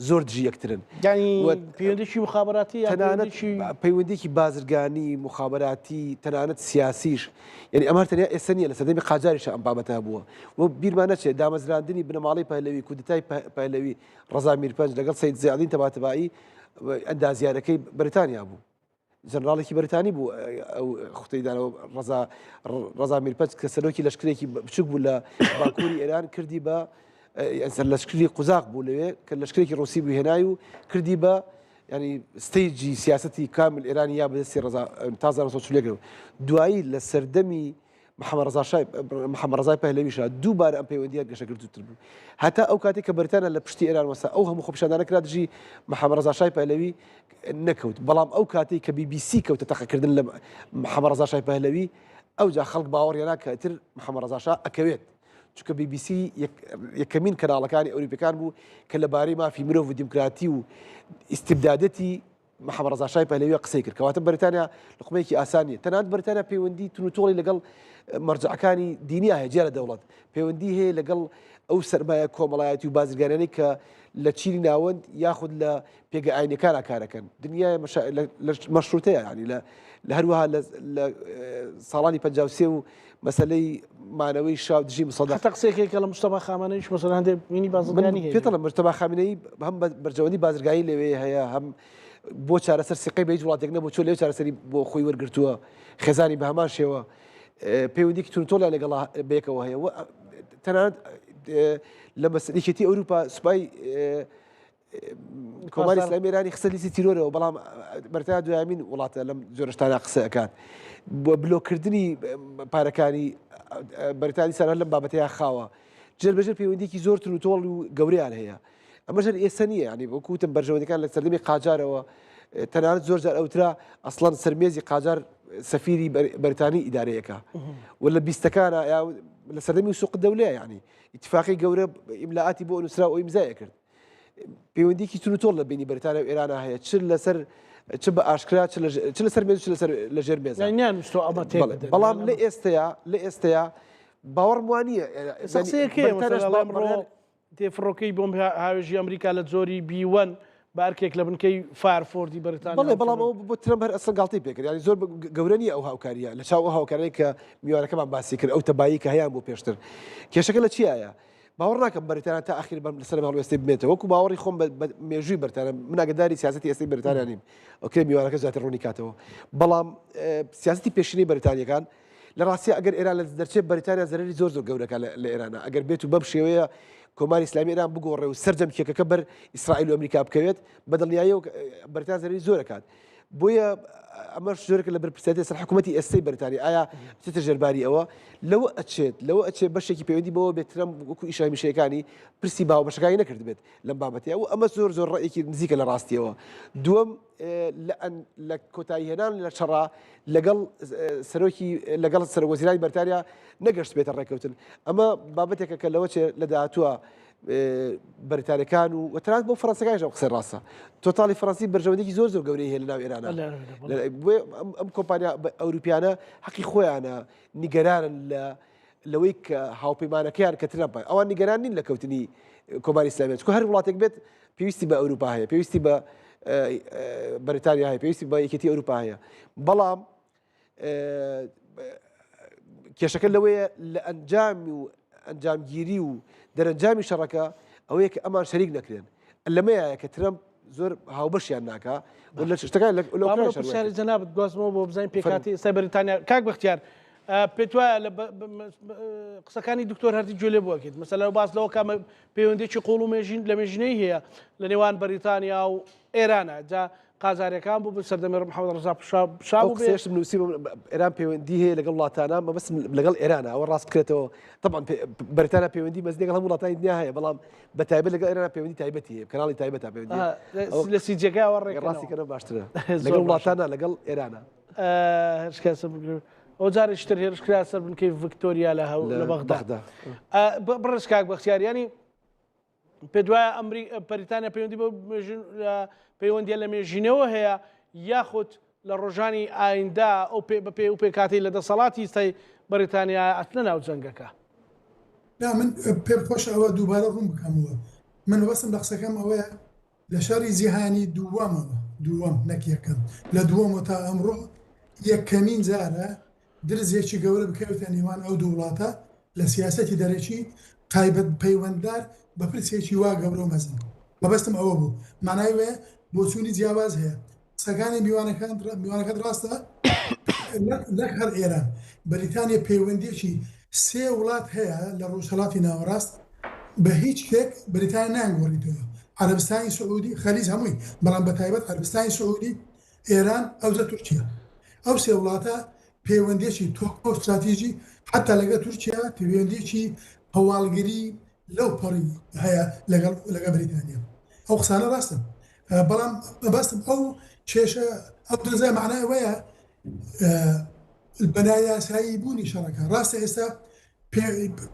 زۆر دژی یەکترن. یانی پەیوەندیی موخابەراتی یا تەنانەت پەیوەندیی بازرگانی، موخابەراتی، تەنانەت سیاسیش، یانی ئەمە هەر تەنیا ئێستا نییە، لە سەردەمی قاجاریشا ئەم بابەتە هەبووە و بیرمان نەچێت دامەزراندنی بنەماڵەی پەهلەوی، کودەتای پەهلەوی ڕەزا میرپەنج لەگەڵ سەید زیادین تەباتەبایی ئەندازیارەکەی بەریتانیا بوو. جەنراڵێکی بەریتانی بوو ئەو خوتەی دانەوە ڕەزا ڕەزا میرپەنج کە سەرۆکی لەشکرێکی بچوک بوو لە باکووری ئێران کردی بە سەر لەشکری قوزاق بوو لەوێ کە لەشکرێکی ڕوسی بوو هێنای و کردی بە ینی stage ی سیاستی کامل ئێرانی یا بەدەستی ڕەزا تا 1940 دوایی لە سەردەمی. محەممەد ڕەزا شای محەممەد ڕەزای پەهلەویشا دووبارە ئەم پەیوەندییە گەشەکردووتر بوو. هەتا ئەو کاتەی کە بەریتانیا لە پشتی ئێران وەستا ئەو هەموو خۆپیشاندانە کرا دژی محەممەد ڕەزا شای پەهلەوی نەکەوت. بەڵام ئەو کاتەی کە بی بی سی کەوتە تەقەکردن لە محەممەد ڕەزا شای پەهلەوی ئەوجا خەڵک باوەڕیان نا کە ئیتر محەممەد ڕەزا شا ئەکەوێت. چونکە بی بی سی یەکەمین کەناڵەکانی ئەوروپیەکان بوو کە لەبارەی مافی مرۆڤ و دیموکراتی و ئیستبدادەتی محەمەد ڕەزا شای پەهلەویە قسەی کرد کەواتە بەریتانیا لوقمەیەکی ئاسان نییە تەنانەت بەریتانیا پەیوەندی تونوتۆڵی لەگەڵ مەرجەعەکانی دینیا هەیە جیا لە دەوڵەت پەیوەندی هەیە لەگەڵ ئەو سەرمایە کۆمەڵایەتی و بازرگانیانەی کە لە چینی ناوەند یاخود لە پێگە ئاینەکان کارەکەن دنیای مەشروتەیە ینی لە لە هەروەها لە ساڵانی 53 و مەسلەی مانەوەی شا و دژی مسەدەق. حتا قسەیەک کە لە مجتەبا خامنەییش مەسەلەن هەندێک مینی بازرگانی هەیە. پێت دەڵێم مجتەبا خامنەیی هەم بەرژەوەندی بازرگانی لەوێ هەیە هەم بۆ چارەسەر سیقەی بە هیچ وڵاتێک نەبوو چۆن لەوێ چارەسەری بۆ خۆی وەرگرتووە خێزانی بە هەمان شێوە پەیوەندیکی توندوتۆڵیان لەگەڵ بەیەکەوە هەیە و تەنانەت لە مەسەلەی ئەوروپا سوپای کۆماری ئیسلامی ئێرانی خستە لیستی تیرۆرەوە بەڵام بەریتانیا دوایەمین وڵاتە لەم جۆرە شتانە قسە ئەکات بۆ بلۆکردنی پارەکانی بەریتانی سەر لەم بابەتەیە خاوە جێر بەژێر پەیوەندیکی زۆر تون و تۆڵ و گەورەیان هەیە ئەمەش هەر ئێستا نییە ینی وەکوتم بەرژەوەندەکان لە سەردەمی قاجارەوە تەنانەت زۆر جار ئەوترا ئەسڵەن سەرمێزی قاجار سەفیری بەریتانی ئیدارەیەکە و لە بیستەکانە لە سەردەمی سوق دەولەیە ینی ئیتفاقی گەورە ئیملاعاتی بۆ نووسرا و ئیمزای کرد پەیوەندیکی تون و تۆڵ لە بینی بەریتانیا و ئێرانە هەیە چ لەسەر چ بە ئاشکرا چ لەسەر مێز چ لەسەر لە ژێر مێز بەڵام لە ئێستەیە لە ئێستەیە باوەڕم وانە تێفڕۆکەی بۆم هاوێژی ئەمریکا لە جۆری بیوەن بارکێک لە بنکەی فارفۆردی بەریتانیا بەڵێ بەڵام ئەو بۆ ترەمپ هەر ئەسڵ گاڵتەی پێکرد یانی زۆر گەورە نییە ئەو هاوکارییە لە چاو ئەو هاوکارییە کە میوانەکەمان باسی کرد ئەو تەبایی کە هەیان بۆ پێشتر کێشەکە لە چیایە باوەڕ ناکەم بەریتانیا تا ئەخیر بەم لەسەر هەڵوێستی بمێتەوە وەکو باوەڕی خۆم بە مێژووی بەریتانیا من ئاگداری سیاسەتی ئێستای بەریتانیا نیم ئۆکرێ میوانەکە زیاتر ڕوونی کاتەوە بەڵام سیاسەتی پێشینەی بەریتانیەکان لە ڕاستیا ئەگەر ئێران لە دەرچێت بەریتانیا زەرەری زۆر زۆر گەورەکە لە ئێرانە ئەگەر بێت و بەم شێوەیە کۆماری ئیسلامی ئێران بگۆڕێ و سەرجەم کێکەکە بەر ئیسرائیل و ئەمریکا بکەوێت بە دڵنیاییەوە بەریتانیا زەرەری زۆر ئەکات بۆیە ئەمەش جۆرێکە لە بەرپرسیارێتی لەسەر حکوومەتی ئێستەی بەریتانیا ئایا چێتە ژێرباری ئەوە لەوە ئەچێت لەوە ئەچێت بەشێکی پەیوەندی بەوە بێت ترەمپ وەکو ئیشە هەمیشەیەکانی پرسی باوەبەشەکانی نەکردبێت لەم بابەتەیە و ئەمە زۆر زۆر ڕێکی نزیکە لە ڕاستیەوە دووەم لە کۆتاییهێنان لە شەڕا لەگەڵ سەرۆکی لەگەڵ سەرۆک وەزیرانی بەریتانیا نەگەشت بێتە ڕێککەوتن ئەمە بابەتێکە کە لەوە چێ لە داهاتووە بەریتانەکان و وەترات بۆ فەرەنسەکانیش ئەو قسەی ڕاستە تۆتاڵی فەرەنسی بەرژەوەندێکی زۆر زۆر گەورەی هەیە لە ناو ئێرانە ئەم کۆمپانیا ئەوروپیانە حەقی خۆیانە نیگەرانن لە لەوەی کە هاوپەیمانەکەیان کە ترەمپە ئەوان نیگەران نین لە کەوتنی کۆماری ئیسلامی چونکە هەر وڵاتێک بێت پێویستی بە ئەوروپا هەیە پێویستی بە بەریتانیا هەیە پێویستی بە یەکێتی ئەوروپا هەیە بەڵام کێشەکە لەوەیە لە ئەنجام و ئەنجامگیری و دەرەنجامی شەڕەکە ئەوەیە کە ئەمان شەریک نەکرێن لەمەیە کە ترەمپ زۆر هاوبەشیان ناکا و لە شتەکان لە ئۆکراین شەڕ پرسیاری جەنابت گوازمەوە بۆ بزانین پێکهاتەی ئێستای بەریتانیا کاک بەختیار پێت وایە لە قسەکانی دکتۆر هەردی گوێ لێ بووەکەیت مەسەلە باس لەوە کامە پەیوەندێکی قوڵ و مێژین لە مێژینەی هەیە لە نێوان بەریتانیا و ئێرانە جا قاجارەکان بوو بن سەردەمی محەممەد ڕەزا شا بوو قسەیشم نووسی ئێران پەیوەندی هەیە لەگەڵ وڵاتانە مەبەستم لەگەڵ ئێرانە ئەوە ڕاست بکرێتەوە طبعا بەریتانیا پەیوەندی مەزنی لەگەڵ هەموو وڵاتانی دنیا هەیە بەڵام بە تایبەت لەگەڵ ئێران پەیوەندی تایبەتی هەیە کەناڵی تایبەتە پەیوەندی لە سی جێگاوە ڕێک ڕاستی کەنە باشترە لەگەڵ وڵاتانە لەگەڵ ئێرانە هێرش کرا سەر بنکەی ئەو جارێکی تر هێرش کرا سەر بنکەی ڤکتۆریا لە هەو لە بەغدا بەڕێز کاک بەختیار یانی پێت وایە ئەمری بەریتانیا پەیوەندی بە پەیوەندیە لە مێژینەوە هەیە یاخود لە ڕۆژانی ئایندە ئەو پێ بە پێ و پێکاتی لە دەسەڵاتی ئیستای بەریتانیا ئەچنە ناو جەنگەکە؟ نا من پێم خۆشە ئەوە دووبارە ڕوون بکەمەوە من مەبەستم لە قسەکەم ئەوەیە لە شەڕی جیهانی دووەمەوە دووەم نەک یەکەم لە دووەمەوە تا ئەمڕۆ یەکەمین جارە درزێکی گەورە بکەوێتە نێوان ئەو دوو وڵاتە لە سیاسەتی دەرەکی تایبەت پەیوەنددار بە پرسێکی وا گەورە و مەزن. مەبەستم ئەوە بوو. مانای وەیە بۆچوونی جیاواز هەیە. قسەکانی میوانەکان میوانەکەت ڕاستە نەک هەر ئێران، بەریتانیا پەیوەندییەکی سێ وڵات هەیە لە ڕۆژهەڵاتی ناوەڕاست بە هیچ شتێک بەریتانیا نایانگۆڕیتەوە. عەرەبستانی سعودی، خەلیج هەمووی، بەڵام بە تایبەت عەرەبستانی سعودی، ئێران، ئەوجە تورکیا. ئەو سێ وڵاتە. پەیوەندیەکی تۆکمە و ستراتیژی حتا لەگەڵ تورکیا پەیوەندیەکی هەواڵگری لەو پەڕی هەیە لەگەڵ لەگەڵ بەریتانیا. ئەو قسانە ڕاستن بەڵام مەبەستم ئەو کێشە ئەو درزە معنای ئەوەیە بە نایاسایی بوونی شەڕەکە ڕاستە ئێستا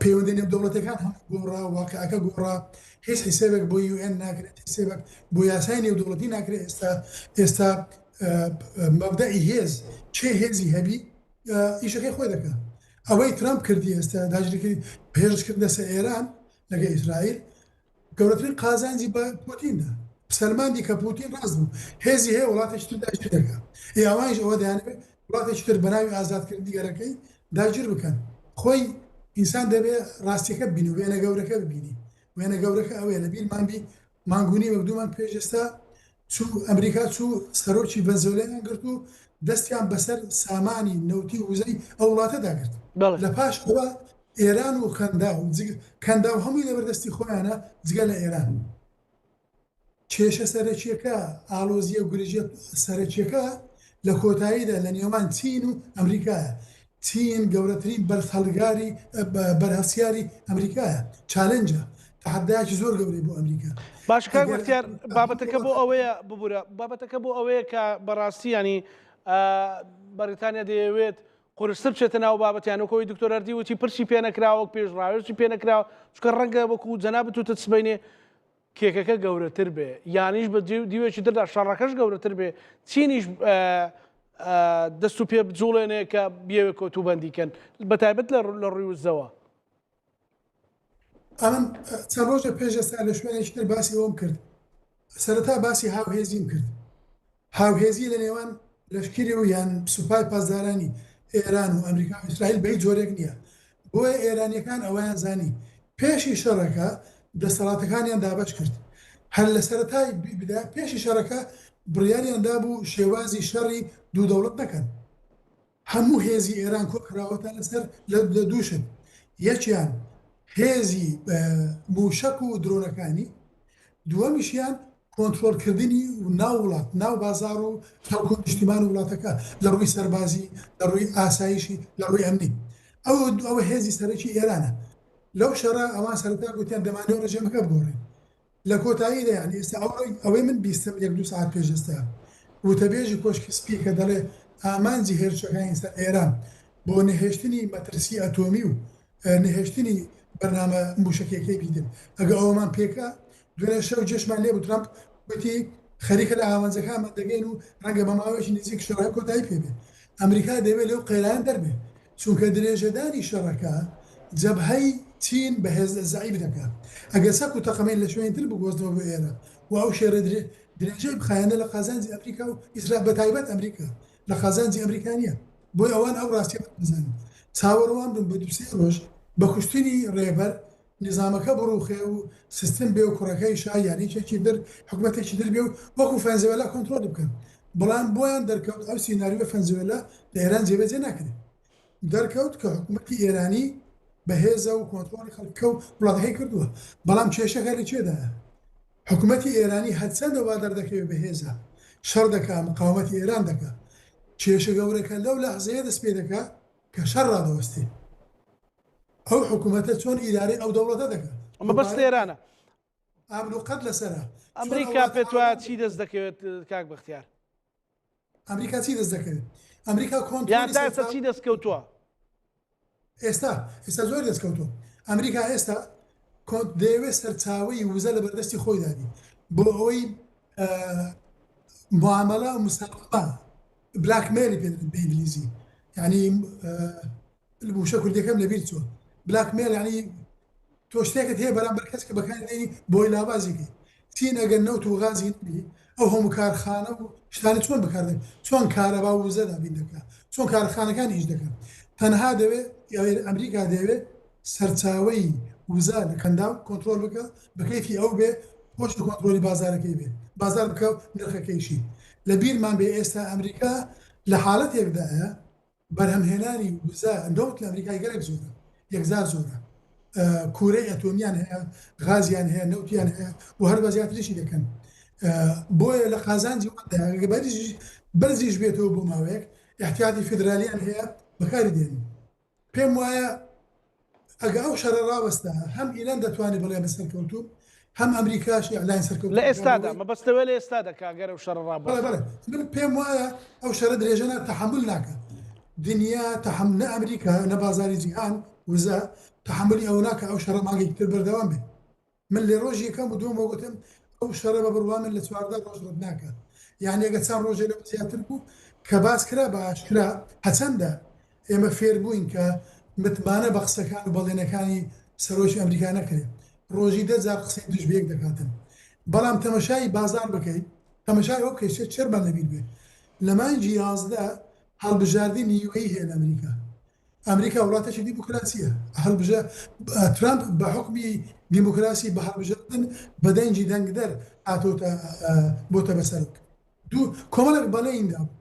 پەیوەندی نێودەوڵەتەکان هەم گۆڕا واقعەکە گۆڕا هیچ حیسابێک بۆ یوئێن ناکرێت حیسابێک بۆ یاسای نێودەوڵەتی ناکرێت ئێستا ئێستا مەبدەئی هێز چێ هێزی هەبی ئیشەکەی خۆی دەکات ئەوەی ترامپ کردی ئێستا داگیرکردنی هێرشکردنە سەر ئێران لەگە ئیسرائیل گەورەترین قازانجی بە پوتین دا. سەلماندی کە پوتین ڕاست بوو. هێزی هەیە وڵاتێکی تر داگیر دەکا. ئێ ئەوانیش ئەوە دەیانەوێت وڵاتێکی تر بە ناوی ئازادکردنی گەلەکەی داگیر بکەن. خۆی ئینسان دەبێ ڕاستیەکە ببینی و وێنە گەورەکە ببینی. وێنە گەورەکە ئەوەیە لە بیرمان بی مانگ و نیوێک دوو مانگ پێش ئێستا چوو ئەمریکا چوو سەرۆکی ڤەنزۆلایان گرت و دەستیان بەسەر سامانی نەوتی و وزەی ئەو وڵاتەدا گرت. لە پاش ئەوە ئێران و کەنداو کەنداو هەمووی لەبەر دەستی خۆیانە جگە لە ئێران. کێشە سەرەکیەکە، ئاڵۆزییە و گرژیە سەرەکیەکە لە کۆتاییدا لە نێوان چین و ئەمریکایە. چین گەورەترین بەرهەڵگاری بەرهەڵسیاری ئەمریکایە، چالنجە، تەحەدایەکی زۆر گەورەیە بۆ ئەمریکا. باشە کاک بەختیار بابەتەکە بۆ ئەوەیە ببورە بابەتەکە بۆ ئەوەیە کە بەڕاستی ینی بەریتانیا دەیەوێت قورستر بچێتە ناو بابەتیان وەکو ئەوەی دکتۆر هەردی وتی پرسی پێ نەکراوە وەک پێش ڕاوێژی پێ نەکراوە چونکە ڕەنگە وەکو جەنابت وتت سبەینێ کێکەکە گەورەتر بێ یانیش بە دیوێکی تردا شەڕەکەش گەورەتر بێ چینیش دەست و پێ بجوڵێنێ کە بیەوێ کۆتوبەندی کەن بە تایبەت لە ڕووی وزەوە. ئەمن چەند ڕۆژە پێش ئێستا لە شوێنێکی تر باسی ئەوەم کرد سەرەتا باسی هاوهێزیم کرد هاوهێزی لە نێوان لەشکری و یان سوپای پاسدارانی ئێران و ئەمریکا و ئیسرائیل بە هیچ جۆرێک نییە بۆیە ئێرانیەکان ئەوەیان زانی پێشی شەڕەکە دەسەڵاتەکانیان دابەش کرد هەر لە سەرەتای پێشی شەڕەکە بڕیاریان دابوو شێوازی شەڕی دوو دەوڵەت نەکەن هەموو هێزی ئێران کۆکراوەتە لەسەر لە دوو شت یەکیان هێزی موشەک و درۆنەکانی دووەمیشیان کۆنترۆڵکردنی ناو وڵات ناو بازار و خەڵک و نیشتیمان و وڵاتەکە لە ڕووی سەربازی لە ڕووی ئاسایشی لە ڕووی ئەمنی ئەو ئەوە هێزی سەرەکی ئێرانە لەو شەڕە ئەوان سەرەتا گوتیان دەمانەوە ڕژێمەکە بگۆڕین لە کۆتاییدا یانی ئێستا ئەوەی ئەوەی من بیستم یەک دوو سەعات پێش ئێستا وتەبێژی کۆشکی سپی کە دەڵێ ئامانجی هێرشەکانی سەر ئێران بۆ نەهێشتنی مەترسی ئەتۆمی و نەهێشتنی بەرنامە مووشەکیەکەی بیدن ئەگە ئەوەمان پێکا دوێنێ شەو جێشمان لێ بوو ترامپ گوتی خەریکە لە ئامانجەکانمان دەگەین و ڕەنگە بە ماوەیەکی نزیک شەڕەکە کۆتایی پێ بێت ئەمریکا دەیەوێت لەو قەیرانە دەربێ چونکە درێژەدانی شەڕەکە جەبهەی چین بەهێز زەعیف دەکات. ئەگەر چەک و تەقەمەنی لە شوێنی تر بگۆزنەوە بۆ ئێرە و ئەو شەرە درێژەی بخایەنە لە قازانجی ئەمریکا و ئیسرائیل بەتایبەت ئەمریکا لە قازانجی ئەمریکا نییە. بۆیە ئەوان ئەو ڕاستیە دەزانن. چاوەڕوان بن بە دوو سێ ڕۆژ بە کوشتنی ڕێبەر نیزامەکە بڕوخێ و سیستم بێ و کوڕەکەی شا یان یەکێکی تر حکومەتێکی تر بێ و وەکو فەنزوێلا کۆنترۆڵی بکەن. بەڵام بۆیان دەرکەوت ئەو سیناریۆی فەنزوێلا لە ئێران جێبەجێ ناکرێت. دەرکەوت کە حکومەتی ئێرانی بەهێزە و کۆنترۆڵی خەڵکەکە و وڵاتەکەی کردووە. بەڵام کێشەکە لە کوێدایە؟ حکومەتی ئێرانی هەرچەندە وا دەردەکەوێت بەهێزە، شەڕ دەکا، مقاومەتی ئێران دەکا. کێشە گەورەکە لەو لەحزەیە دەست پێ دەکا کە شەڕ ڕادەوەستێ. ئەو حکومەتە چۆن ئیدارەی ئەو دەوڵەتە دەکا؟ مەبەست ئێرانە. ئابلوقەت لەسەرە. ئەمریکا پێت وایە چی دەست دەکەوێت کاک بەختیار؟ ئەمریکا چی دەست دەکەوێت؟ ئەمریکا کۆنترۆڵی یان تا ئێستا چی دەست کەوتووە؟ ئێستا ئێستا زۆر دەست کەوتووە. ئەمریکا ئێستا دەیەوێت سەرچاوەی وزە لە بەردەستی خۆی دابی بۆ ئەوەی معاملە مساومە بلاک مێلی پێ بە ئینگلیزی یعنی وشە کوردیەکەم لەبیر چووە بلاک مێل یعنی تۆ شتێکت هەیە بەرامبەر کەس کە بەکاری دێنی بۆی لاوازی کەی چین ئەگەر نەوت و غازی نەبی ئەو هەموو کارخانە و شتانە چۆن بەکاردێن چۆن کارەبا و وزە دابین دەکات چۆن کارخانەکان ئیش دەکەن تەنها دەوێت ئەمریکا دەیەوێت سەرچاوەی وزە لە کەنداو کۆنترۆل بکە بە کەیفی ئەو بێ خۆش کۆنترۆلی بازارەکەی بێ بازار بکە و نرخەکەیشی لە بیرمان بێ ئێستا ئەمریکا لە حاڵەتێکدایە بەرهەمهێنانی وزە نەوت لە ئەمریکای گەلێک زۆرە یەکجار زۆرە کورەی ئەتۆمیان هەیە غازیان هەیە نەوتیان هەیە و هەر بە زیاتریشی دەکەن بۆیە لە قازانجی بەرزیش بێتەوە بۆ ماوەیەک احتیاطی فیدرالیان هەیە. بەکاری دێنن. پێم وایە ئەگە ئەو شەڕە ڕاوەستا هەم ئیران دەتوانێت بڵێ من سەرکەوتووم، هەم ئەمریکاش ئیعلانی سەرکەوتن لە ئێستادا مەبەستەوە لە ئێستادا کە ئەگەر ئەو شەڕە ڕابوەستێ. بەڵێ بەڵێ من پێم وایە ئەو شەڕە درێژە نا تەحەمول ناکا. دنیا تەحەم نە ئەمریکا نە بازاری جیهان وزە تەحەمولی ئەوە ناکا ئەو شەڕە مانگێکی تر بەردەوام بێ. من لە ڕۆژی یەکەم و دووەمەوە گوتم ئەو شەڕە بە بڕوا من لە 14 ڕۆژ ڕەت ناکا. یعنی ئەگەر چەند ڕۆژێ لەوە زیاتر بوو کە باس کرا بە ئاشکرا هەچەندە ئێمە فێر بووین کە متمانە بە قسەکان و بەڵێنەکانی سەرۆکی ئەمریکا نەکرێت. ڕۆژی دە جار قسەی دژ بە یەک دەکاتن. بەڵام تەمەشای بازاڕ بکەیت، تەمەشای ئەوە بکەیت چێرمان لەبیر بێت لە مانگی 11 هەڵبژاردنی UAE هەیە لە ئەمریکا. ئەمریکا وڵاتێکی دیموکراسیە. هەڵبژە ترامپ بە حوکمی دیموکراسی بە هەڵبژاردن بە دەنگی دەنگدەر هاتۆتە بۆتە بە سەرۆک. دوو کۆمەڵێک بەڵێنی دابوو.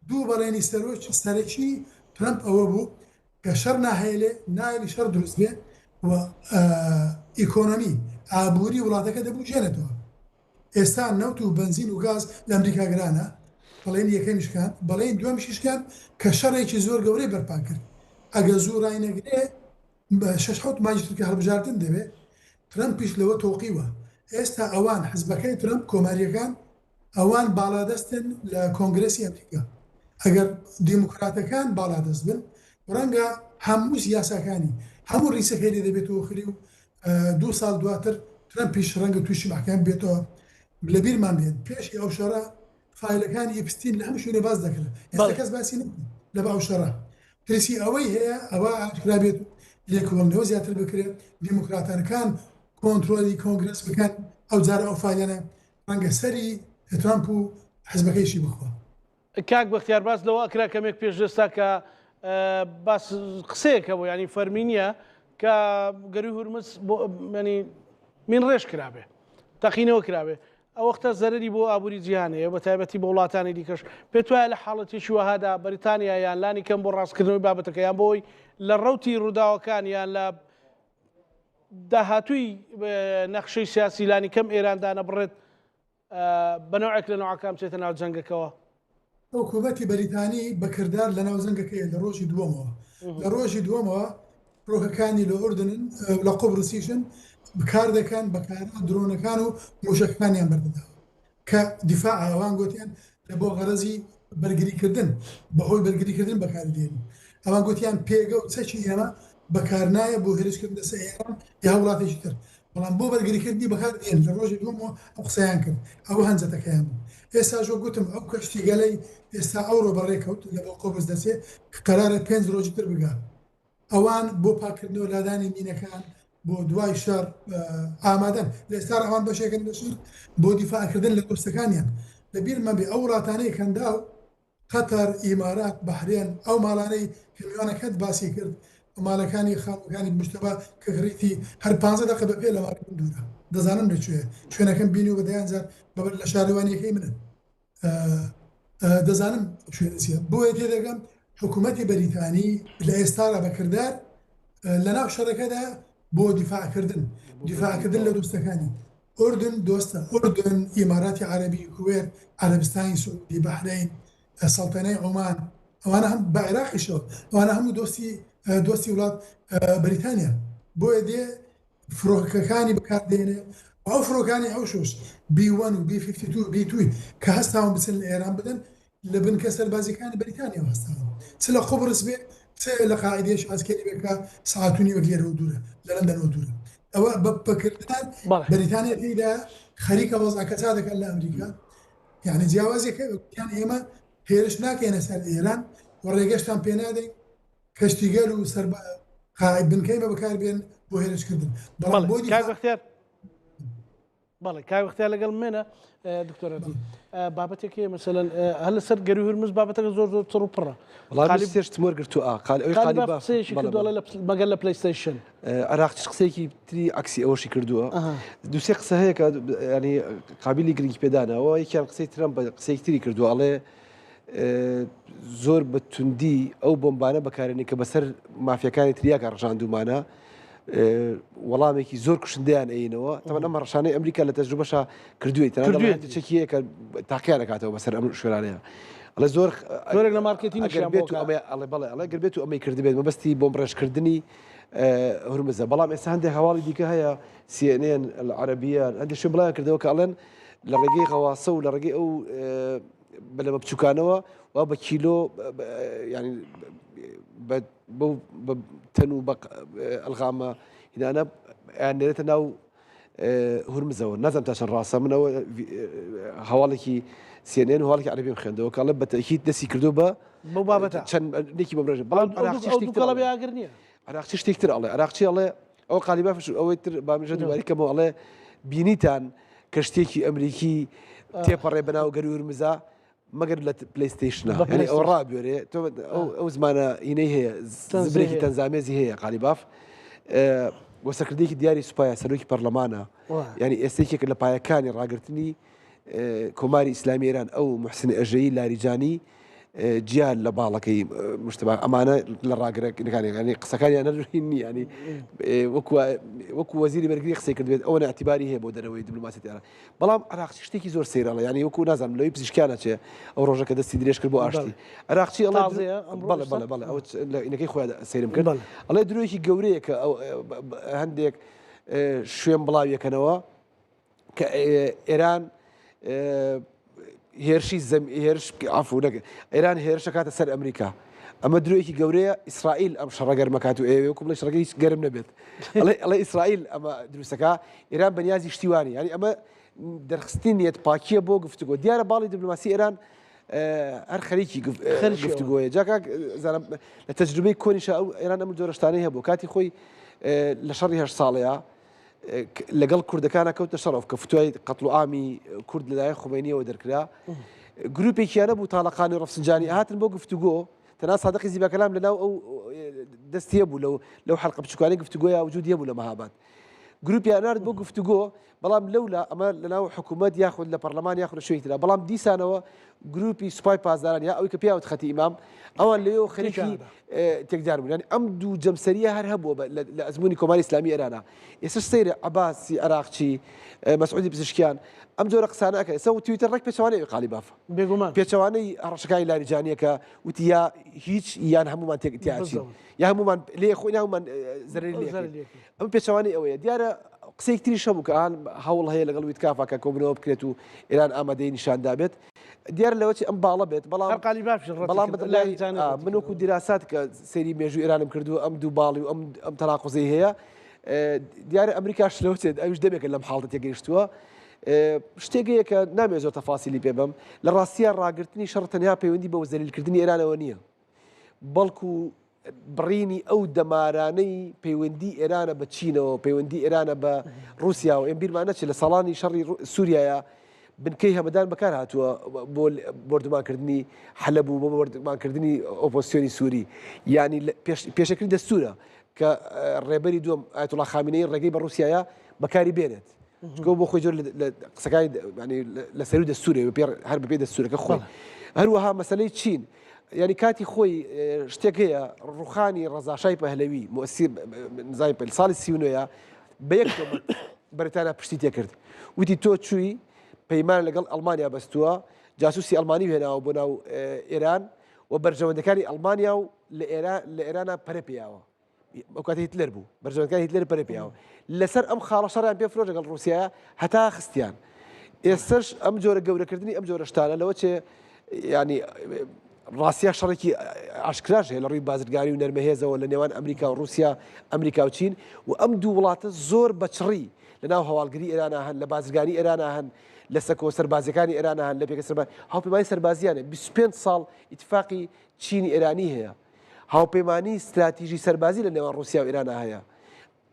دوو بەڵێنی سەرۆک سەرەکی ترەمپ ئەوە بوو کە شەڕ ناهێلێ، نایەلی شەڕ دروست بێ و ئیکۆنۆمی، ئابووری وڵاتەکە دەبووژێنێتەوە. ئێستا نەوت و بەنزین و گاز لە ئەمریکا گرانە، بەڵێنی یەکەمی شکاند، بەڵێنی دووەمیشی شکاند کە شەڕێکی زۆر گەورەی بەرپا کرد. ئەگەر زوو ڕاینەگرێ شەش حەوت مانگی تر کە هەڵبژاردن دەبێ، ترەمپیش لەوە تۆقیوە. ئێستا ئەوان، حزبەکەی ترەمپ، کۆمارییەکان، ئەوان باڵادەستن لە کۆنگرێسی ئەمریکا. ئەگەر دیموکراتەکان باڵادەست بن، ڕەنگە هەموو یاساکانی، هەموو ڕیسەکەی لێ دەبێتەوە خری و دوو ساڵ دواتر ترەمپیش ڕەنگە تووشی مەحکەمە بێتەوە. لەبیرمان بێت پێشی ئەو شەڕە فایلەکانی ئیپستین لە هەموو شوێنێ باس دەکرا، ئێستا کەس باسی ناکات لە ئەو شەڕە. ترسی ئەوەی هەیە ئەوە ئاشکرا بێت و لێکۆڵینەوە زیاتر بکرێت، دیموکراتەکان کۆنترۆلی کۆنگرێس بکەن، ئەو جارە ئەو فایلانە ڕەنگە سەری ترامپ و حزبەکەیشی بخوا. کاک بەختیار باس لەوە ئەکرا کەمێک پێش ئێستا کە باس قسەیەک هەبوو ینی فەرمی نییە کە گەروی هورمز بۆ ینی مین ڕێژ کرابێ تەقینەوە کرابێ ئەو وەختە زەرەری بۆ ئابووری جیهان هەیە بە تایبەتی بۆ وڵاتانی دیکەش پێت وایە لە حاڵەتێکی وەهادا بەریتانیا یان لانی کەم بۆ ڕاستکردنەوەی بابەتەکە یان بۆی لە ڕەوتی ڕووداوەکان یان لە داهاتووی نەخشەی سیاسی لانی کەم ئێران دانەبڕێت بە نەوعێک لە نەوعەکان بچێتە ناو جەنگەکەوە؟ حکوومەتی بەریتانی بە کردار لە ناو جەنگەکەیە لە ڕۆژی دووەمەوە. لە ڕۆژی دووەمەوە فڕۆکەکانی لە ئوردنن و لە قوبرسیشن کار دەکەن بە کارا درۆنەکان و مووشەکەکانیان بەردەداوە کە دیفاع ئەوان گوتیان لە بۆ غەرەزی بەرگریکردن بەهۆی بەرگریکردن بەکاری دێنین. ئەوان گوتیان پێگە و چەکی ئێمە بەکارنایە بۆ هێرشکردنە سەر ئێران یا وڵاتێکی تر، بەڵام بۆ بەرگریکردنی بەکار دێن. لە ڕۆژی دووەمەوە ئەو قسەیان کرد، ئەوە هەنجەتەکەیان بوو. ئێستاش وەک گوتم ئەو کەشتیگەلەی ئێستا ئەوڕۆ بەڕێکەوت لە بۆ قوبرس دەچێ کە قەرارە پێنج ڕۆژی تر بگا. ئەوان بۆ پاککردنەوە لادانی مینەکان بۆ دوای شەڕ ئامادەن. لە ئێستاڕا ئەوان بەشێکن لە شەڕ بۆ دیفاعکردن لە دۆستەکانیان. لە بیرمە بێ ئەو وڵاتانەی کەنداو، قەتەر، ئیمارات، بەحرێن، ئەو ماڵانەی کە میوانەکەت باسی کرد، ماڵەکانی خانووەکانی مجتەبا کە کڕیتی هەر پانزە دەقە بە پێ لە ماڵی من دوورە. دەزانم لە کوێیە. شوێنەکەم بینیوە بە دەیان جار بە لە شارەوانییەکەی منن. دەزانم شوێنە چیە. بۆیە تێدەگەم حکوومەتی بەریتانی لە ئێستادا بە کردار لەناو شەڕەکەدا بۆ دیفاعکردن دیفاعکردن لە دۆستەکانی ئوردن دۆستە ئوردن ئیماراتی عەرەبی کوێت عەرەبستانی سعودی بەحرەین سەڵتەنەی عومان ئەوانە هەم بە عێراقیشەوە ئەوانە هەموو دۆستی دۆستی وڵات بەریتانیا بۆیە دێ فرۆکەکانی بەکاردێنێ و ئەو فرۆکانی ئەو شۆش بی وەن و بی فیفتی تو بی توی کە هەستاون بچن لە ئێران بدەن لە بنکە سەربازیەکانی بەریتانیاوە هەستاون چ لە قوبرس بێ چ لە قاعدەیەکی عەسکەری بێ کە سەعات و نیوێک لێرەوە دوورە لە لەندەنەوە دوورە ئەوە بە بەکردار بەریتانیا تێیدا خەریکە وەزعەکە چا دەکات لە ئەمریکا یعنی جیاوازیەکە یان ئێمە هێرش ناکەینە سەر ئێران و ڕێگەشتان پێ نادەین کەشتیگەل و سەر قائد بنکەی بە بەکاربێن بۆ هێرشکردن بەڵام بۆ کاک بەختیار بەڵێ کاک بەختیار لەگەڵ منە دکتۆر ئەدی بابەتێک هەیە مەسەلەن هەر لەسەر گەروی هورمز بابەتەکە زۆر زۆر چڕ و پڕە وەڵا قالیب سێ شتم وەرگرتووە ئا قال ئەوی قالیباف قالیباف قسەیەکی بەڵێ کردووە بەڵێ ئەڵێ لە پل- مەگەر لە پلەیستەیشن عێراقچیش قسەیەکی تری عەکسی ئەوەشی کردووە ئەها. دوو سێ قسە هەیە کە یانی قابیلی گرنگی پێدانە ئەوە یەکیان قسەی ترەمپ قسەیەکی تری کردووە ئەڵێ زۆر بە توندی ئەو بۆمبانە بەکارێنی کە بەسەر مافیەکانی تریاکە ڕژاندومانە وەڵامێکی زۆر کوشندیان ئەینەوە تەوە ئەمە ڕشانەی ئەمریکا لە تەجروبەشە کردووی تەنانەت چەکیە کە تاقییان دەکاتەوە بەسەر ئەم شوێنانەیە. ئەڵێ زۆر زۆرێک لە مارکێتینیشیان ئەگەر بێت و ئەمەی ئەڵێ بەڵێ ئەڵێ گەر بێت و ئەمەی کردبێت مەبەستی بۆمبڕێژکردنی هورمزە بەڵام ئێستا هەندێک هەواڵی دیکە هەیە CNN العربیە هەندێک شوێن بڵاویان کردەوە کە ئەڵێن لە ڕێگەی غەواسە و لە ڕێگەی ئەو بەلەمە بچووکانەوە وا بە کیلۆ ینی بەو تەن و بە ئەلغامە هینانە یان نێرێتە ناو هورمزەوە نازانم تا چەند ڕاستە من ئەوە هەواڵێکی CNN و هەواڵێکی عەرەبیم خوێندەوە کە ئەڵێ بە تەئکید دەستی کردو بە بەو بابەتە چەند نێکی بۆ بڕێژە بەڵام عراقچی شتێک تر ئەڵێ ئاگر نییە عراقچی شتێک تر ئەڵێ عراقچی ئەڵێ ئەو قالیبافش ئەوەی تر بامژە دووبارەی کەمەوە ئەڵێ بینیتان کەشتێکی ئەمریکی تێپەڕێ بەناو گەرووی هورمزا مەگەر لە پلەیستەیشنە یانی ئەوە ڕابوێرێ تۆ ئەو زمانە هینەی هەیە زبرێکی تەنزامێزی هەیە قالیباف وە سەرکردێکی دیاری سوپایە سەرۆکی پەرلەمانە یعنی ئێستێکێک لە پایەکانی ڕاگرتنی کۆماری ئیسلامی ئێران ئەو محسن ئەژەیی لاریجانی جیا لە باڵەکەی مشتبا ئەمانە لە ڕاگرەکانی قسەکانیان نەرین ینی وەکو وەزیری بەرگری قسەی کردبێت ئەوە اعتباری هەیە بۆ دەرەوەی دیبلۆماسی ئێران بەڵام عراقچی شتێکی زۆر سەیرە ئەڵێ یانی وەکو نازانم لەوەی پزیشکیان ئەچێ ئەو ڕۆژە کە دەستی درێژ کرد بۆ ئاشتی عراقچی ئەڵێ بەڵێ بەڵێ بەڵێ ئەو لە ئینەکەی خۆیان سەیرم کرد ئەڵێ درۆیەکی گەورەیە کە ئەو هەندێک شوێن بڵاویەکەنەوە کە ئێران هێرشی زەم هێرش عفو نەکە ئێران هێرشەکاتە سەر ئەمریکا ئەمە درۆیەکی گەورەیە ئیسرائیل ئەم شەڕە گەرمەکات و ئەیەوێ وەکو بڵێ شەڕەکە هیچ گەرم نەبێت ئەڵێ ئەڵێ ئیسرائیل ئەمە دروستەکە ئێران بەنیازی شتی وانی یانی ئەمە دەرخستنی نیەت پاکیە بۆ گفتوگۆ دیارە باڵی دیبلۆماسی ئێران هەر خەریکی گفتوگۆیە جا کاک زانم لە تەجروبەی کۆنیشا ئەو ئێران ئەم جۆرە شتانەی هەبوو کاتی خۆی لە شەڕی هەشت ساڵەیە لەگەڵ کوردەکانە کەوتە شەڕەف کە فتوای قەتڵ و عامی کورد لەلایەن خومەینیەوە دەرکرا گروپێکیانە بوو تاڵەقانی و ڕەفسنجانی هاتن بۆ گفتوگۆ تەنها سادقی زیباکەلام لەناو ئەو دەستیە بوو لەو لەو حەلقە بچوکانەی گفتوگۆیا وجودی هەبوو لە مەهاباد گروپیان نارد بۆ گفتوگۆ بەڵام لەولا ئەمە لەناو حکوومەت یاخود لە پەرلەمان یاخود لە شوێنی ترا بەڵام دیسانەوە گروپی سوپای پاسداران یا ئەوی کە پیاوت خەتی ئیمام ئەوان لەوێ خەریکی تێکدان بوون یانی ئەم دوو جەمسەریە هەر هەبووە لە ئەزموونی کۆماری ئیسلامی ئێرانە ئێستا سەیرە عەباسی عراقچی مەسعودی پزیشکیان ئەم جۆرە قسانە ئەکەن ئێستا تویتەر ڕێک پێچەوانەی ئەوی قالیبافە بێگومان پێچەوانەی هەڕەشەکانی لاریجانیە کە وتی یا هیچ یان هەمومان تێک تیاچین یا هەمومان لێ خۆی هەمومان زەرەری لێ ئەم پێچەوانەی ئەوەیە دیارە قسەیەک تریش هەبوو کە ئان هەوڵ هەیە لەگەڵ ویتکافا کە کۆبوونەوە بکرێت و ئێران ئامادەی نیشان دابێت دیارە لەوە چی ئەم باڵە بێت بەڵام هەر قالیبافیش ڕەتی بەڵام کرد، بەدڵنیایی لاریجانی ڕەتی من وەکو کردەوە. دیراسات کە سەیری مێژوو ئێرانم کردووە ئەم دوو باڵی و ئەم ئەم تەناقوزەی هەیە دیارە ئەمریکاش لەوە چێت ئەویش دەمێکە لەم حاڵتە تێگەیشتووە شتێک هەیە کە نامەوێت زۆر تەفاسیلی پێ بەم لە ڕاستیە ڕاگرتنی شەڕ تەنیا پەیوەندی بە زەلیلکردنی ئێرانەوە نییە بەڵکو بڕینی ئەو دەمارانەی پەیوەندی ئێرانە بە چینەوە، پەیوەندی ئێرانە بە ڕووسیاوە، ئێمە بیرمان نەچێت لە ساڵانی شەڕی سووریایا بنکەی هەمەدان بەکار هاتووە بۆ بۆردومانکردنی حەلەب و بۆ بۆردومانکردنی ئۆپۆزسیۆنی سووری یانی پێشەکردنی دەستوورە کە ڕێبەری دووەم ئایەتوڵا خامنەیی ڕێگەی بە ڕووسیایا بەکاری بێنێت. چونکە بۆ خۆی زۆر لە قسەکانی لە سەروی دەستوورێ هەر بەپێی دەستوورەکە خۆی. هەروەها مەسەلەی چین یانی کاتی خۆی شتێک هەیە ڕوخانی ڕەزاشای پەهلەوی موسی نزای پەل ساڵی 39 بە یەک تۆمەت بەریتانیا پشتی تێکرد وتی تۆ چووی پەیمان لەگەڵ ئەڵمانیا بەستووە جاسوسی ئەڵمانی هێناوە بۆ ناو ئێران و بەرژەوەندەکانی ئەڵمانیا و لە ئێران لە ئێرانە پەرە پێیاوە ئەو کاتە هیتلەر بوو بەرژەوەندەکانی هیتلەر پەرە پێیاوە لەسەر ئەم خاڵە شەڕیان پێ فرۆش لەگەڵ ڕووسیا هەتا خستیان ئێستش ئەم جۆرە گەورەکردنی ئەم جۆرە شتانە لەوە چێ ینی ڕاستیا شەڕێکی ئاشکراش هەیە لە ڕووی بازرگانی و نەرمەهێزەوە لە نێوان ئەمریکا و رووسیا ئەمریکا و چین و ئەم دوو وڵاتە زۆر بەچڕی لە ناو هەواڵگری ئێرانە هەن لە بازرگانی ئێرانە هەن لە سەکۆ سەربازیەکانی ئێرانە هەن لە پێگە سەرباز هاوپەیمانی سەربازیانە 25 ساڵ ئیتفاقی چینی ئێرانی هەیە هاوپەیمانی ستراتیژی سەربازی لە نێوان ڕووسیا و ئێرانە هەیە.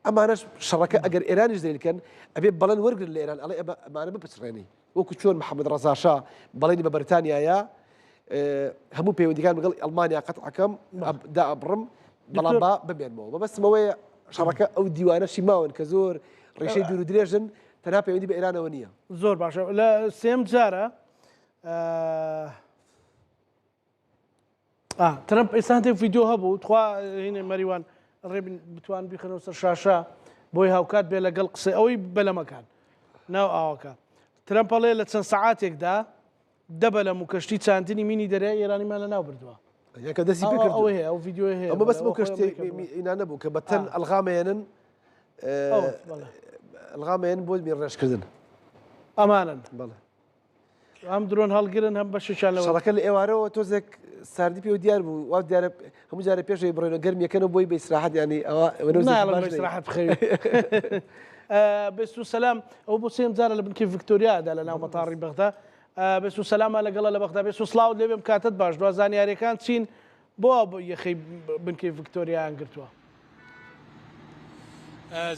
ئەمانەش شەڕەکە ئەگەر ئێرانیش زەلیل کەن ئەبێ بەڵێن وەرگرن لە ئێران ئەڵێ ئەمانە بپچڕێنی وەکو چۆن محەممەد ڕەزا شا بەڵێنی بە بەریتانیایە هەموو پەیوەندیەکان لەگەڵ ئەڵمانیا قەتعەکەم دابڕم بەڵام با بمێنمەوە مەبەستم ئەوەیە شەڕەکە ئەو دیوانەشی ماون کە زۆر ڕیشەی دوور و درێژن تەنها پەیوەندی بە ئێرانەوە نییە. زۆر باشە لە سێم جارە ترەمپ ئێستا هەندێک ڤیدیۆ هەبوو تخوا هینێ مەریوان ڕێبن بتوان بیخەنەوە سەر شاشە بۆی هاوکات بێ لەگەڵ قسەی ئەوەی بەلەمەکان ناو ئاوەکە ترەمپ ئەڵێ لە چەند سەعاتێکدا دە بەلەم و کەشتی چاندنی مینی دەریای ئێرانیمان لەناو بردووە. یان کە دەستی پێ کردووە. ئەوە هەیە، ئەو ڤیدیۆیە هەیە. ئەمە بەس بۆ کەشتی ئینا نەبوو کە بە تەن ئەلغامێنن ئەلغامێن بۆ مین ڕێژکردن. ئەمانن. بەڵێ. هەم درۆن هەڵگرن هەم بەشێکیان لەوە. شەڕەکە لە ئێوارەوە تۆزێک ساردی پێوە دیار بوو وا دیارە هەموو جارە پێشەوەی بڕۆینەوە گەرمیەکەنەوە بۆی بە ئیسراحەت یانی ئەوە نایەڵن بە ئیسراحەت بخەوی. بێستون سەلام ئەوە بۆ سێیەم جارە لە بنکەی ڤیکتۆریادا لە ناو مەتاڕی بەغدا بێستون سەلامان لەگەڵە لە بەغدا بێستون سڵاوت لێبێم کاتت باش دوا زانیاریەکان چین بۆ یەخەی بنکەی ڤیکتۆریایان گرتووە؟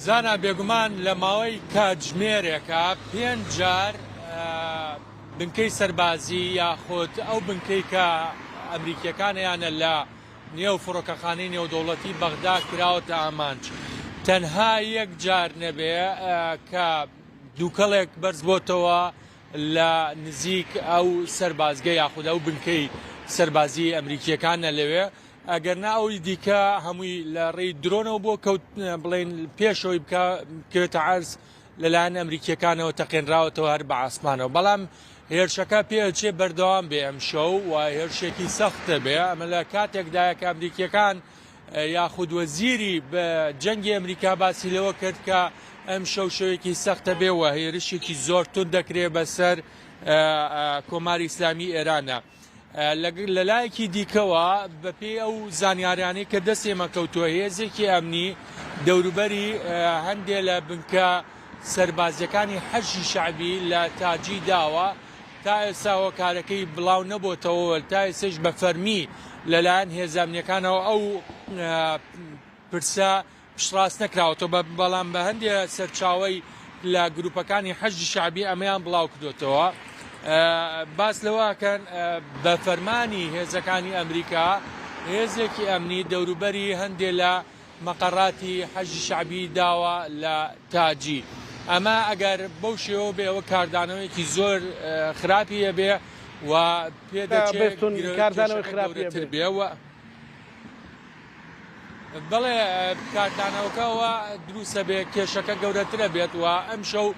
زانا بێگومان لە ماوەی کاتژمێرێکا پێنج جار بنکەی سەربازی یاخود ئەو بنکەی کە ئەمریکیەکانیانە لە نێو فڕۆکەخانەی نێودەوڵەتی بەغدا کراوەتە ئامانج تەنها یەک جار نەبێ کە دووکەڵێک بەرز بۆتەوە لە نزیک ئەو سەربازگە یاخود ئەو بنکەی سەربازی ئەمریکیەکانە لەوێ ئەگەرنا ئەوی دیکە هەمووی لە ڕێی درۆنەوە بۆ کەوت بڵێن پێشەوەی بکە بکەوێتە عەرز لەلایەن ئەمریکیەکانەوە تەقێنراوەتەوە هەر بە ئاسمانەوە بەڵام هێرشەکە پێچێ بەردەوام بێ ئەمشەو و هێرشێکی سەختە بێ ئەمە لە کاتێکدایە کە ئەمریکیەکان یاخود وەزیری جەنگی ئەمریکا باسی لەوە کرد کە ئەم شەو شەوێکی سەختە بێ و هێرشێکی زۆر تون دەکرێ بەسەر کۆماری ئیسلامی ئێرانە. لەلایەکی دیکەوە بەپێی ئەو زانیاریانەی کە دەست ئێمە کەوتووە هێزێکی ئەمنی دەوروبەری هەندێ لە بنکە سەربازیەکانی حەشی شەعبی لە تاجی داوە تا ئێستا هۆکارەکەی بڵاو نەبۆتەوە تا ئێستاش بە فەرمی لەلایەن هێزە ئەمنیەکانەوە ئەو پرسە پشتڕاست نەکراوەتەوە، بەڵام بە هەندێ سەرچاوەی لە گروپەکانی حەشدی شەعبی ئەمەیان بڵاوکردۆتەوە باس لەوە ئەکەن بە فەرمانی هێزەکانی ئەمریکا هێزێکی ئەمنی دەوروبەری هەندێ لە مەقەڕاتی حەشدی شەعبی داوە لە تاجی ئەمە ئەگەر بەو شێوە بێ ئەوە کاردانەوەیەکی زۆر خراپی هەبێ و پێدەچێت کاردانەوەی خراپی گەورەتر بێ و بەڵێ کاردانەوەکە وا دروستە بێ کێشەکە گەورەترە بێت و ئەمشەو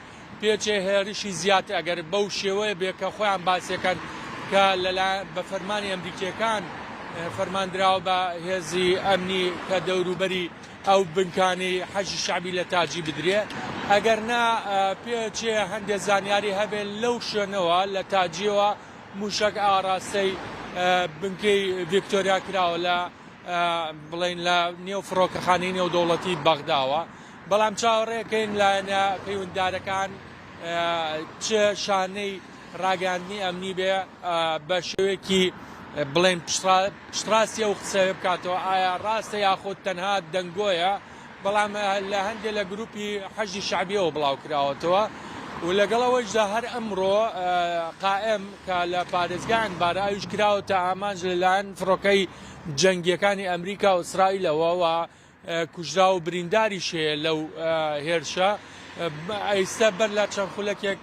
پێچێ هێرشی زیاتر ئەگەر بەو شێوەیە بێ کە خۆیان باسیەکەن کە لەلا بە فەرمانی ئەمریکیەکان فەرماندراوە بە هێزی ئەمنی کە دەوروبەری ئەو بنکانی حەشدی شەعبی لە تاجی بدرێ ئەگەر نا پێچێ هەندێ زانیاری هەبێ لەو شوێنەوە لە تاجیەوە موشەک ئاڕاستەی بنکەی ڤیکتۆریا کراوە لە بڵێین لە نێو فڕۆکەخانەی نێودەوڵەتی بەغداوە، بەڵام چاوەڕێکەین لایەنە پەیوەندیدارەکان چ شانەی ڕاگەیاندنی ئەمنی بێ بە شێوەیەکی بڵێن پشتڕاستی ئەو قسەیە بکاتەوە ئایا ڕاستە یاخود تەنها دەنگۆیە بەڵام لە هەندێک لە گروپی حەشدی شەعبیەوە بڵاوکراوەتەوە و لەگەڵ ئەوەیشدا هەر ئەمڕۆ قائم کە لە پارێزگای ئەنبارە ئەویش کراوەتە ئامانج لەلایەن فڕۆکەی جەنگیەکانی ئەمریکا و ئیسرائیلەوە و کوژراو و برینداریش هەیە لەو هێرشە ئێستا بەر لە چەند خولەکێک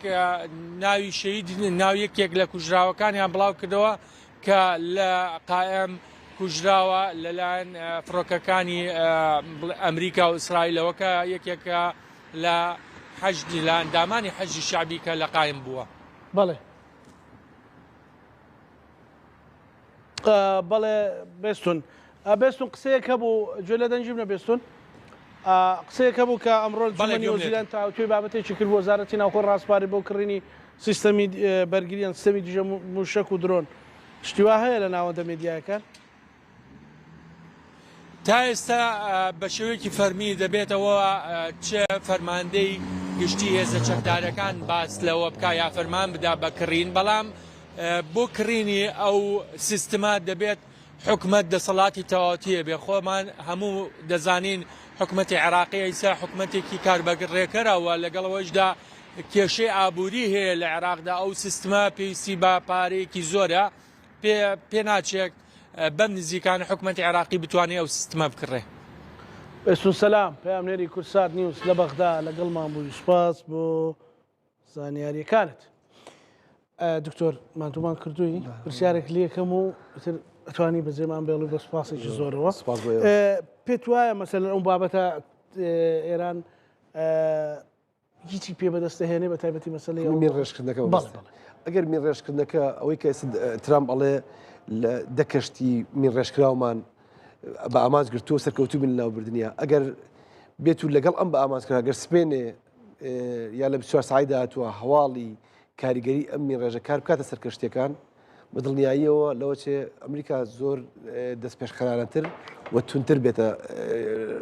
ناوی شەهید ناو یەکێک لە کوژراوەکانیان بڵاو کردەوە کە لە قائم کوژراوە لەلایەن فڕۆکەکانی ئەمریکا و ئیسرائیلەوە کە یەکێکە لە حەشد لە ئەندامانی حەشدی شەعبی کە لە قایم بووە. بەڵێ بەڵێ بێستون بێستون قسەیەک هەبوو گوێ لە دەنگی منە بێستون قسەیەک هەبوو کە ئەمڕۆ ئەنجومەنی وەزیران تاوتوێی بابەتێکی کرد وەزارەتی ناوخۆ ڕاسپاری بۆ کڕینی سیستەمی بەرگریان سیستەمی دژە موشەک و درۆن شتی وا هەیە لە ناوەندە مێدیایەکان؟ تا ئێستا بە شێوەیەکی فەرمی دەبێتەوە چ فەرماندەی گشتی هێزە چەکدارەکان باس لەوە بکا یا فەرمان بدا بە کڕین، بەڵام بۆ کڕینی ئەو سیستمە دەبێت حکومەت دەسەڵاتی تەواوەتی هەبێ، خۆمان هەموو دەزانین حکومەتی عێراقی ئیستا حکومەتێکی کاربەڕێکەرە و لەگەڵ ئەوەشدا کێشەی ئابووری هەیە لە عێراقدا ئەو سیستمە پێویستی بە پارەیەکی زۆرە پێ پێناچێت بەم نزیکانە حکومەتی عێراقی بتوانێت ئەو سیستمە بکڕێ. بێستون سەلام، پەیامنێری کوردسات نیوز لە بەغدا لەگەڵمان بووی، سوپاس بۆ زانیارییەکانت. دکتۆر ماندوومان کردووی، پرسیارێک لێکەم و ئیتر ئەتوانی بەجێمان بێڵی بە سوپاسێکی زۆرەوە. سوپاس بۆ ئێوە. پێت وایە مەسەلەن ئەو بابەتە ئێران هیچی پێ بەدەست دەهێنێ بە تایبەتی مەسەلەی ئەو مین ڕێژکردنەکە بەڵێ بەڵێ. ئەگەر مینڕێژکردنەکە ئەوەی کە ئێستا ترامپ ئەڵێ لە دە کەشتی مینڕێژکراومان بە ئامانج گرتووە سەرکەوتوو بین لەناوبردنیا ئەگەر بێت و لەگەڵ ئەم بە ئامانج کرا گەر سپێنێ یا لە 24 سەعات داهاتووە هەواڵی کاریگەری ئەم مینڕێژە کار بکاتە سەر کەشتیەکان بە دڵنیاییەوە لەوە چێ ئەمریکا زۆر دەستپێشخەرانەتر و توندتر بێتە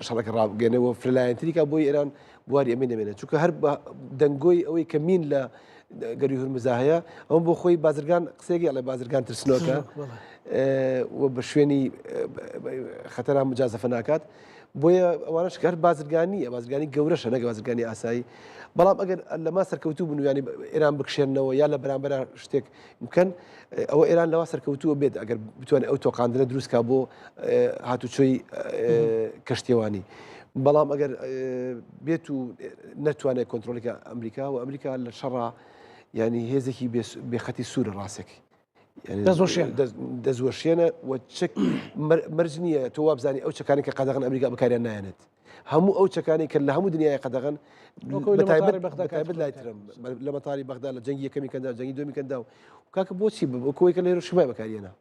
شەڕەکە ڕابگەێنێ و فرەلایەنتریکا بۆی ئێران بواری ئەمەی نەمێنێت چونکە هەر بە دەنگۆی ئەوەی کە مین لە گەروی هورمزا هەیە ئەوە بۆ خۆی بازرگان قسەیەکی ئەڵێ بازرگان ترسنۆکە و بە شوێنی خەتەرا مجازەفە ناکات بۆیە ئەوانش هەر بازرگانیە بازرگانی گەورەشە نەگە بازرگانی ئاسایی بەڵام ئەگەر لەما سەرکەوتوو بن و ینی ئێران بکشێنەوە یا لە بەرامبەر شتێک بکەن ئەوە ئێران لەوە سەرکەوتووە بێت ئەگەر بتوانێت ئەو تۆقاندنە دروستکا بۆ هاتوچۆی کەشتیوانی بەڵام ئەگەر بێت و نەتوانێت کۆنترۆڵیکە ئەمریکا و ئەمریکا لە شەڕا ینی هێزێکی بێخەتی سوورە ڕاستێکی دەستوەشێنە و چەک مەرج نییە تۆ وابزانی ئەو چەکانی کە قەدەغن ئەمریکا بەکاریان نایەنێت هەموو ئەو چەکانی کە لە هەموو دنیای قەدەغن بەتایبەت لای ترەمپ لە مەتاری بەغدا لە جەنگی یەکەمی کەندا جەنگی دومی کەندا و کاکە بۆچی بۆ کۆی کە لە هێرۆشیمای بەکاریێنە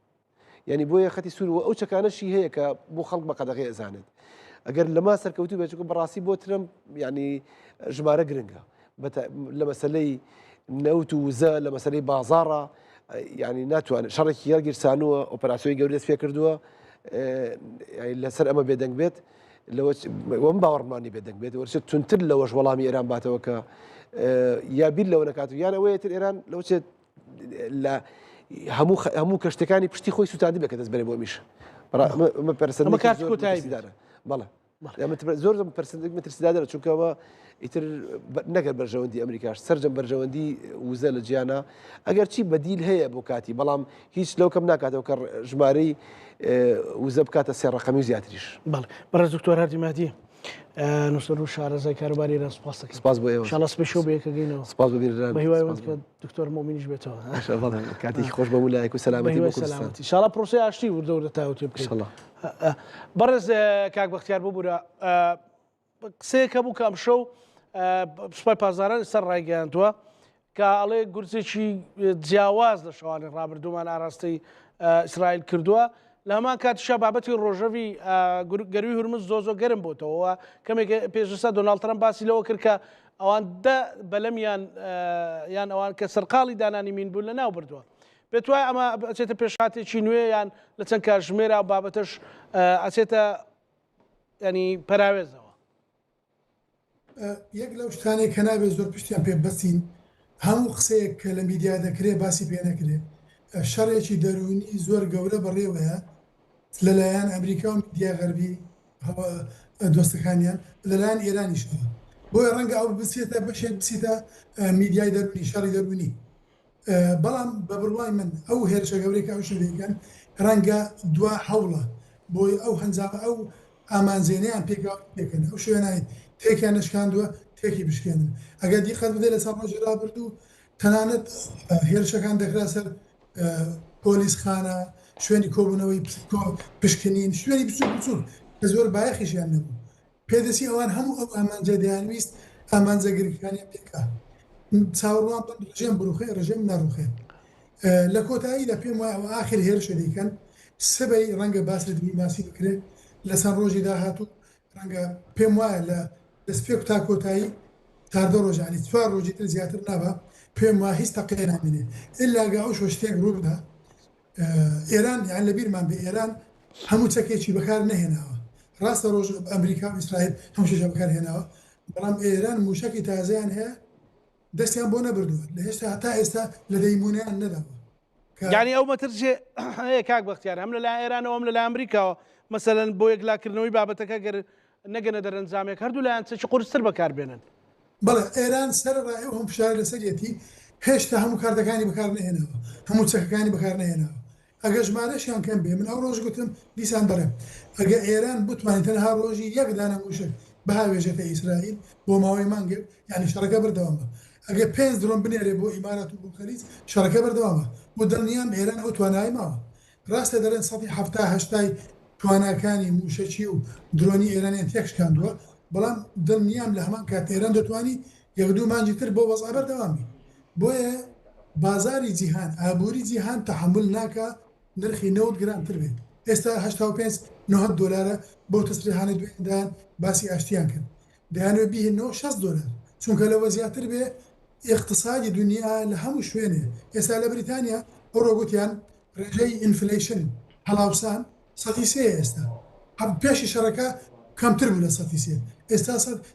یعنی بۆیە خەتی سوور و ئەو چەکانەشی هەیە کە بۆ خەڵک بە قەدەغی ئەزانێت ئەگەر لەما سەرکەوتو بێت چونکە بەڕاستی بۆ ترەمپ یعنی ژمارە گرنگە لە مەسلەی نەوت و وزە لە مەسلەی بازاڕە یعنی ناتوانێت شەڕێکی هەڵگیرسانووە ئۆپەراسیۆنی گەورە دەست پێ کردووە لەسەر ئەمە بێدەنگ بێت لەوە وەم باوەڕمانی بێدەنگ بێت وەرچێت تونتر لەوەش وەڵامی ئێران باتەوە کە یا بیر لەوە نەکات و یان ئەوەیە تر ئێران لەوە چێت لە هەموو هەموو کەشتەکانی پشتی خۆی سووتاندی بێت کە دەست بەرێ بۆ میش ئەمە کارت کۆتایی بەڵێ زۆر مەترسیدارە چونکە ئەوە ئیتر نەگەر بەرژەوەندی ئەمریکاش سەرجەم بەرژەوەندی وزە لە جیانە ئەگەر چی بەدیل هەیە بۆ کاتی بەڵام هیچ لەو کەم ناکاتەوە کە ژمارەی وزە بکاتە سێ ڕقەمی و زیاتریش. بەڵێ بەڕێز دکتۆر هەردی مەهدی نووسەر و شارەزای کاروباری ئێران سپاس دەکەم. سپاس بۆ ئێوە. ئینشاڵڵا سبەی شەو بەیەکەگەینەوە. سپاس بۆ بینەران. بە هیوای ئەوەن کە دکتۆر مۆمینیش بێتەوە. بەڵێ کاتێکی خۆش بۆ هەموو لایەک و سەلامەتی بۆ کوردستان. سەلامەتی. ئینشاڵڵا پرۆسەی ئاشتی وردە وردە تاوتوێ بکەین. ئینشاڵڵا. بەڕێز کاک بەختیار ببورە قسەیەک هەبوو کە ئەمشەو سوپای پاسداران ئێستا ڕایگەیاندووە کە ئەڵێ گورزێکی جیاواز لە شەوانی ڕابردوومان ئاراستەی ئیسرائیل کردووە لە هەمان کاتیشا بابەتی ڕۆژەوی گەروی هورمز زۆ زۆ گەرم بۆتەوە کەمێک پێشسا دۆناڵد ترەمپ باسی لەوە کرد کە ئەوان دە بەلەمیان یان ئەوان کە سەرقاڵی دانانی مین بوون لە ناو بردووە پێت وایە ئەمە ئەچێتە پێشهاتێکی نوێ یان لە چەند کاتژمێرا بابەتەش ئەچێتە ینی پەراوێزەوە؟ یەک لەو شتانەی کە نابێت زۆر پشتیان پێ ببەستین، هەموو قسەیەک کە لە میدیا دەکرێت باسی پێ نەکرێت. شەڕێکی دەروونی زۆر گەورە بەڕێوەیە لەلایەن ئەمریکا و میدیای غەربی دۆستەکانیان لەلایەن ئێرانیشەوە. بۆیە ڕەنگە ئەو بچێتە بەشێک بچێتە میدیای دەروونی، شەڕی دەروونی. بەڵام بە بڕوای من ئەو هێرشە گەورەی کە ئەوشەو دەیکەن ڕەنگە دوا هەوڵە بۆی ئەو هەنجامە ئەو ئامانجێنەیان پێکاوە پێکەن ئەو شوێنای تێکیان نەشکاندووە تێکی بشکێنن ئەگەر دیقەت بدەی لە چەند ڕۆژی ڕابردوو تەنانەت هێرشەکان دەکرا سەر پۆلیسخانە شوێنی کۆبوونەوەی پشکنین شوێنی بچوک بچوک کە زۆر بایەخیشیان نەبوو پێدەچی ئەوان هەموو ئەو ئامانجەی دەیانویست ئامانجە گرنگەکانیان پێکا. چاوەڕوان بن ڕژێم بڕوخێ، ڕژێم نەڕوخێ. لە کۆتاییدا پێم وایە ئەوە ئاخر هێرشە دەیکەن. سبەی ڕەنگە باس لە دیپلۆماسی بکرێ. لە چەند ڕۆژی داهاتوو ڕەنگە پێم وایە لە دەستپێک تا کۆتایی 14 ڕۆژ یانی چوار ڕۆژی تر زیاتر نابا پێم وایە هیچ تەقەیە نامێنێ. ئیلا گەر ئەوشۆ شتێک ڕوو بدا ئێران یان لە بیرمان بێ ئێران هەموو چەکێکی بەکار نەهێناوە ڕاستە ڕۆژ ئەمریکا و ئیسرائیل هەموو شتێکیان بەکار هێناوە بەڵام ئێران موشەکی تازەیان هەیە دەستیان بۆ نەبردووە لە هێشتا هەتا ئێستا لە دەیمونیان نەداوە یعنی ئەو مەترسیە هەیە کاک بەختیار هەم لە لای ئێرانەوە هەم لە لای ئەمریکاوە مەسەلەن بۆ یەکلاکردنەوەی بابەتەکە گەر نەگەنە دەرەنجامێک هەردوو لایەن چەکی قورستر بەکاربێنن. بەڵێ ئێران سەرەڕای ئەو هەموو فشارە لەسەریەتی هێشتا هەموو کارتەکانی بەکار نەهێناوە، هەموو چەکەکانی بەکار نەهێناوە. ئەگەر ژمارەشیان کەم بێ، من ئەو ڕۆژ گوتم دیسان دەڵێم ئەگەر ئێران بتوانێت تەنها ڕۆژی یەک دانە مووشەک بهاوێژێتە ئیسرائیل بۆ ماوەی مانگێک، یانی شەڕەکە بەردەوامە. ئەگەر پێنج درۆن بنێرێ بۆ ئیمارات و بۆ خەلیج شەڕەکە بەردەوامە. بۆ دڵنیام ئێران ئەو توانایەی ماوە. ڕاستە دەڵێن سەدی حەفتا هەشتای تواناکانی مووشەکی و درۆنی ئێرانیان تێکشکاندووە، بەڵام دڵنیام لە هەمان کات ئێران دەتوانی یەک دوو مانگی تر بەو وەزعە بەردەوام بی. بۆیە. بازاری جیهان، ئابووری جیهان تەحەمول ناکا نرخی نەوت گرانتر بێت. ئێستا 85 90 دۆلارە بەو تەسریحانەی دوێنێ دایان باسی ئاشتیان کرد. دەیانەوێت بیهێننەوە 60 دۆلار. چونکە لەوە زیاتر بێ ئیقتسادی دونیا لە هەموو شوێنێ ئێستا لە بریتانیا ئەوڕۆ گوتیان ڕێژەی inflation هەڵاوسان سەتی سێیە ئێستا پێشی شەڕەکە کەمتر بوو لە سەتی سێ ئێستا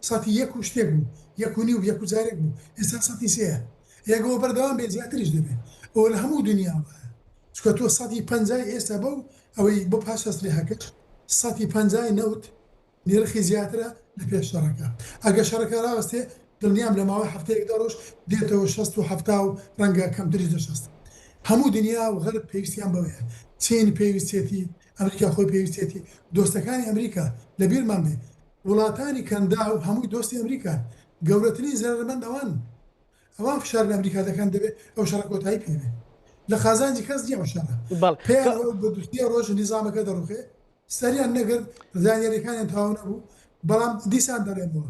سەتی یەک و شتێک بوو یەک و نیو یەک و جارێک بوو ئێستا سەتی سێیە یەکەوە بەردەوام بێ زیاتریش دەبێت ئەوە لە هەموو دنیا وایە چونکە تۆ سەتی پەنجای ئێستا بەو ئەوەی بۆ پاش تەسریحەکەش سەتی پەنجای نەوت نرخی زیاترە لە پێش شەڕەکە. ئەگەر شەڕەکە ڕاوەستێ دڵنیام لە ماوەی هەفتەیەک دە ڕۆژ دێتەوە 60 و 70 و ڕەنگە کەمتریش لە 60. هەموو دنیا و غەرب پێویستیان بەوەیە. چین پێویستیەتی، ئەمریکا خۆی پێویستیەتی، دۆستەکانی ئەمریکا، لە بیرمان بێ وڵاتانی کەنداو هەمووی دۆستی ئەمریکان. گەورەترین زەرەرمەند ئەوان. ئەوان فشار لە ئەمریکا دەکەن دەبێ ئەو شەڕە کۆتایی پێ بێ. لە قازانجی کەس نییە ئەو شەڕە. بەڵێ. پێیان وایە بە دوو سێ ڕۆژ نیزامەکە دەڕوخێ. سەریان نەگرت، زانیاریەکانیان تەواو نەبوو، بەڵام دیسان دەڵێمەوە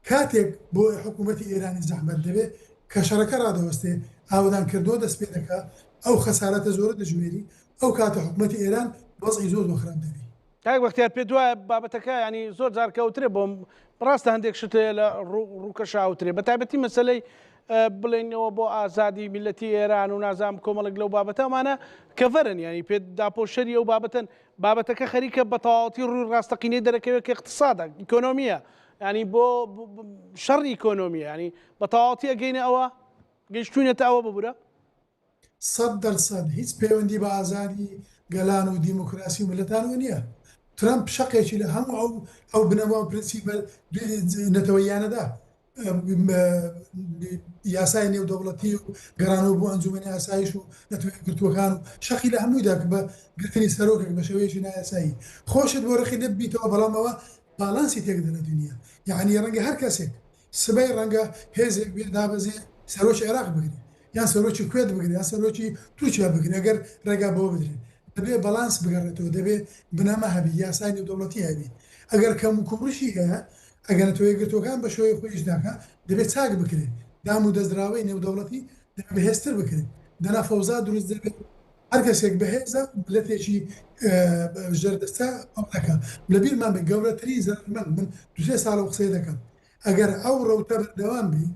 کاتێک بۆ حکوومەتی ئێرانی زەحمەت دەبێت کە شەڕەکە ڕادەوەستێ، ئاوەدانکردنەوە دەست پێ دەکا، ئەو خەسارەتە زۆرە دەژمێری، ئەو کاتە حکوومەتی ئێران وەزعی زۆر زۆر خراپ دەبی. کاک بەختیار پێت وایە بابەتەکە ینی زۆر جار کەوترێ بۆم ڕاستە هەندێک شت هەیە لە ڕووکەشا ئەوترێ بە تایبەتی مەسەلەی بڵێنەوە بۆ ئازادی میلەتی ئێران و نازام کۆمەڵێک لەو بابەتە ئەمانە کەڤەرن ینی پێت داپۆشەری ئەو بابەتەن بابەتەکە خەریکە بە تەواوەتی ڕووی ڕاستەقینەی دەرەکەوێت کە اقتصادە ئیکۆنۆمیە ینی بۆ شەڕی ئیکۆنۆمیە ینی بە تەواوەتی ئەگەینە ئەوە گەیشتوینەتە ئەوە ببورە. 100% هیچ پەیوەندی بە ئازادی گەلان و دیموکراسی و ملەتانەوە نییە. ترەمپ شەقێکی لە هەموو ئەو ئەو بنەما و پرنسیپە نەتەوەییانەدا. یاسای نێودەوڵەتی و گەڕانەوە بۆ ئەنجومەنی ئاسایش و نەتەوە یەکگرتووەکان و شەقی لە هەمووی دا بە گرتنی سەرۆکێک بە شێوەیەکی نایاسایی خۆشت بۆ ڕقی لێ ببیتەوە بەڵام ئەوە باڵانسی تێکدە لە دنیا یعنی ڕەنگە هەر کەسێک سبەی ڕەنگە هێزێک بێ دابەزێ سەرۆکی عێراق بگرێ یان سەرۆکی کوێت بگرێ یان سەرۆکی تورکیا بگرێ ئەگەر ڕێگا بەوە بدرێت دەبێ باڵانس بگەڕێتەوە دەبێ بنەما هەبی یاسای نێودەوڵەتی هەبی ئەگەر کەم و کوڕیشی هەیە ئەگەر نەتەوە یەکگرتووەکان بە شێوەی خۆی ئیش ناکا دەبێت چاک بکرێت، دام و دەزراوەی نێودەوڵەتی دەبێت بەهێزتر بکرێت، دەنا فەوزا دروست دەبێت، هەر کەسێک بەهێزە مللەتێکی ژێردەستە ئەو دەکا. لە بیرمان بێت گەورەترین زەرەرمەند، من دوو سێ ساڵە ئەو قسەیە دەکەم، ئەگەر ئەو ڕەوتە بەردەوام بی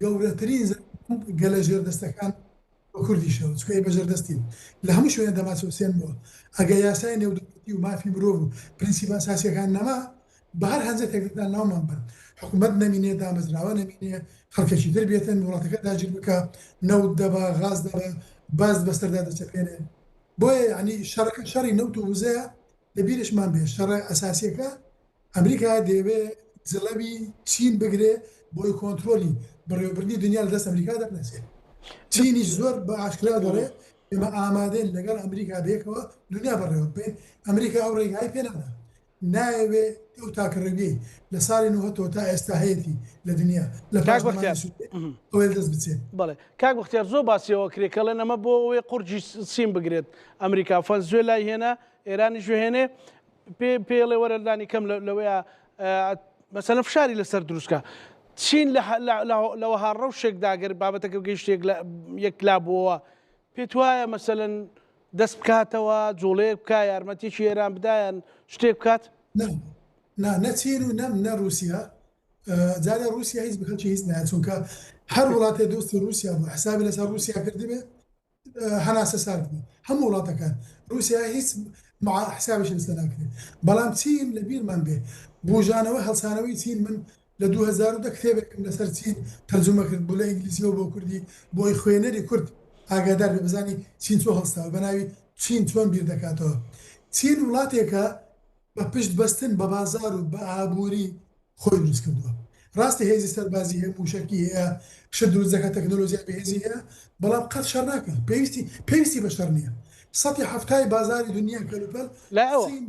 گەورەترین زەرەرمەند گەلە ژێردەستەکان بە کوردیشەوە چونکە ئێمە ژێردەستین لە هەموو شوێنێ دەمانچەوسێننەوە ئەگەر یاسای نێودەوڵەتی و مافی مرۆڤ و پرنسیپە ئەساسیەکان نەما بە هەر هەنجەتێک دەدان ناومان بن حکوومەت نەمینێ دامەزراوە نەمینێ خەڵکێکی تر بێتن وڵاتەکە داگیر بکە نەوت دەبا غاز دەبا باز بەسەردا دەچەپێنێ بۆیە یعنی شەڕەکە شەڕی نەوت و وزەیە لە بیرشمان بێ شەڕە ئەساسیەکە ئەمریکا دەیەوێ جڵەوی چین بگرێ بۆی کۆنترۆلی بەڕێوەبردنی دنیا لە دەست ئەمریکا دەرنەچێ. چینیش زۆر بە ئاشکرا دەڵێ ئێمە ئامادەین لەگەڵ ئەمریکا بەیەکەوە دنیا بەڕێوە ببەین. ئەمریکا ئەو ڕێگای پێ نادا. نایەوێ ئەو تاکە ڕێگەی لە ساڵی نۆهەتەوە تا ئێستا هەیەتی لە دنیا لە کاک پاش بەختیار نەمانی سووریا ئەوەی لە دەست بچێ. بەڵێ کاک بەختیار زۆر باسی ئەوە کرێ کەڵێن ئەمە بۆ ئەوەی قورگی چین بگرێت ئەمریکا فەنزوێلای هێنا ئێرانیش هێنێ پێ پێڵێ وەرە لانی کەم لەوەیە مەسەلەن فشاری لەسەر دروستکە چین لە وەها ڕەوشێکدا گەر بابەتەکە گەیشتێک یەکلا بووەوە پێت وایە مەسەلەن دەست بکاتەوە جوڵەیەک بکا یارمەتیی ئێران بدایان شتێک بکات؟ نا نا نە چین و نەم نە رووسیا جارێ رووسیا هیچ بخەلکی هیچ نایە چونکە هەر وڵاتێ دۆستی رووسیا بوو حسابی لەسەر رووسیا کردبێ هەناسە سارد بوو هەموو وڵاتەکان رووسیا هیچ حسابیشی لەسەر ناکرێت بەڵام چین لە بیرمان بێ بوژانەوە هەڵسانەوەی چین من لە 2010 کتێبێکم لەسەر چین تەرجومە کرد بوو لە ئینگلیزیەوە بۆ کوردی بۆی خوێنەری کورد ئاگادار بێ بزانی چین چۆ هەڵساوە بە ناوی چین چۆن بیر دەکاتەوە چین وڵاتێکە بە پشت بەستن بە بازار و بە ئابووری خۆی دروست کردووە. ڕاستە هێزی سەربازی هەیە، مووشەکی هەیە، شت دروست دەکات، تەکنۆلۆژیای بەهێزی هەیە، بەڵام قەت شەڕ ناکات. پێویستی پێویستی بە شەڕ نییە. سەتی حەفتای بازاری دنیا کەلوپەل لای ئەوە. چین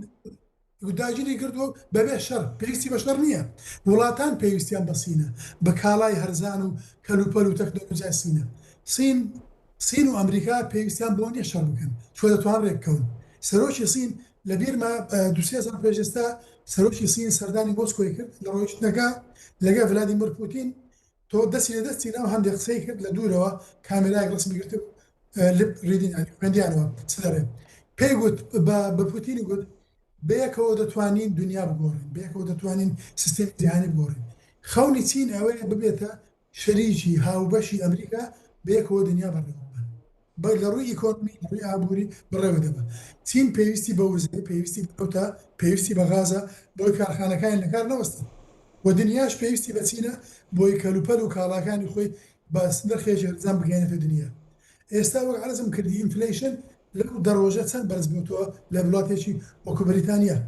داگیری کردووە و بەبێ شەڕ، پێویستی بە شەڕ نییە. وڵاتان پێویستیان بە سینە، بە کاڵای هەرزان و کەلوپەل و تەکنۆلۆژیای سینە. سین سین و ئەمریکا پێویستیان بەوە نییە شەڕ بکەن، چونکە دەتوانن رێکبکەون. سەرۆکی سین لە بیرمە دوو سێ ساڵ پێش ئێستا سەرۆکی سین سەردانی مۆسکۆی کرد، لە رۆیشتنەکە لەگەڵ ڤلادیمیر پوتین. تۆ دەستی لە دەستی ناو هەندێک قسەی کرد لە دوورەوە کامێرایەک ڕسمی گرت lip reading یانی خوێندیانەوە چ دەڵێ پێی گوت بە پوتینی گوت بەیەکەوە دەتوانین دنیا بگۆڕین بەیەکەوە دەتوانین سیستێمی جیهانی بگۆڕین خەونی چین ئەوەیە ببێتە شەریکی هاوبەشی ئەمریکا بەیەکەوە دنیا بەڕێوە ببەن. بە لە ڕووی ئیکۆنۆمی لە ڕووی ئابووری بەڕێوە دەبا. چین پێویستی بە وزەیە، پێویستی بە نەوتە، پێویستی بە غازە بۆی کارخانەکانی لە کار نەوەستن و دنیاش پێویستی بە چینە بۆی کەلوپەل و کاڵاکانی خۆی بە نرخێکی هەرزان بگەیەنێتە دنیا. ئێستا وەک عەرزم کردی inflation لەو دە ڕۆژە چەند بەرز بۆتەوە لە وڵاتێکی وەکو بەریتانیا.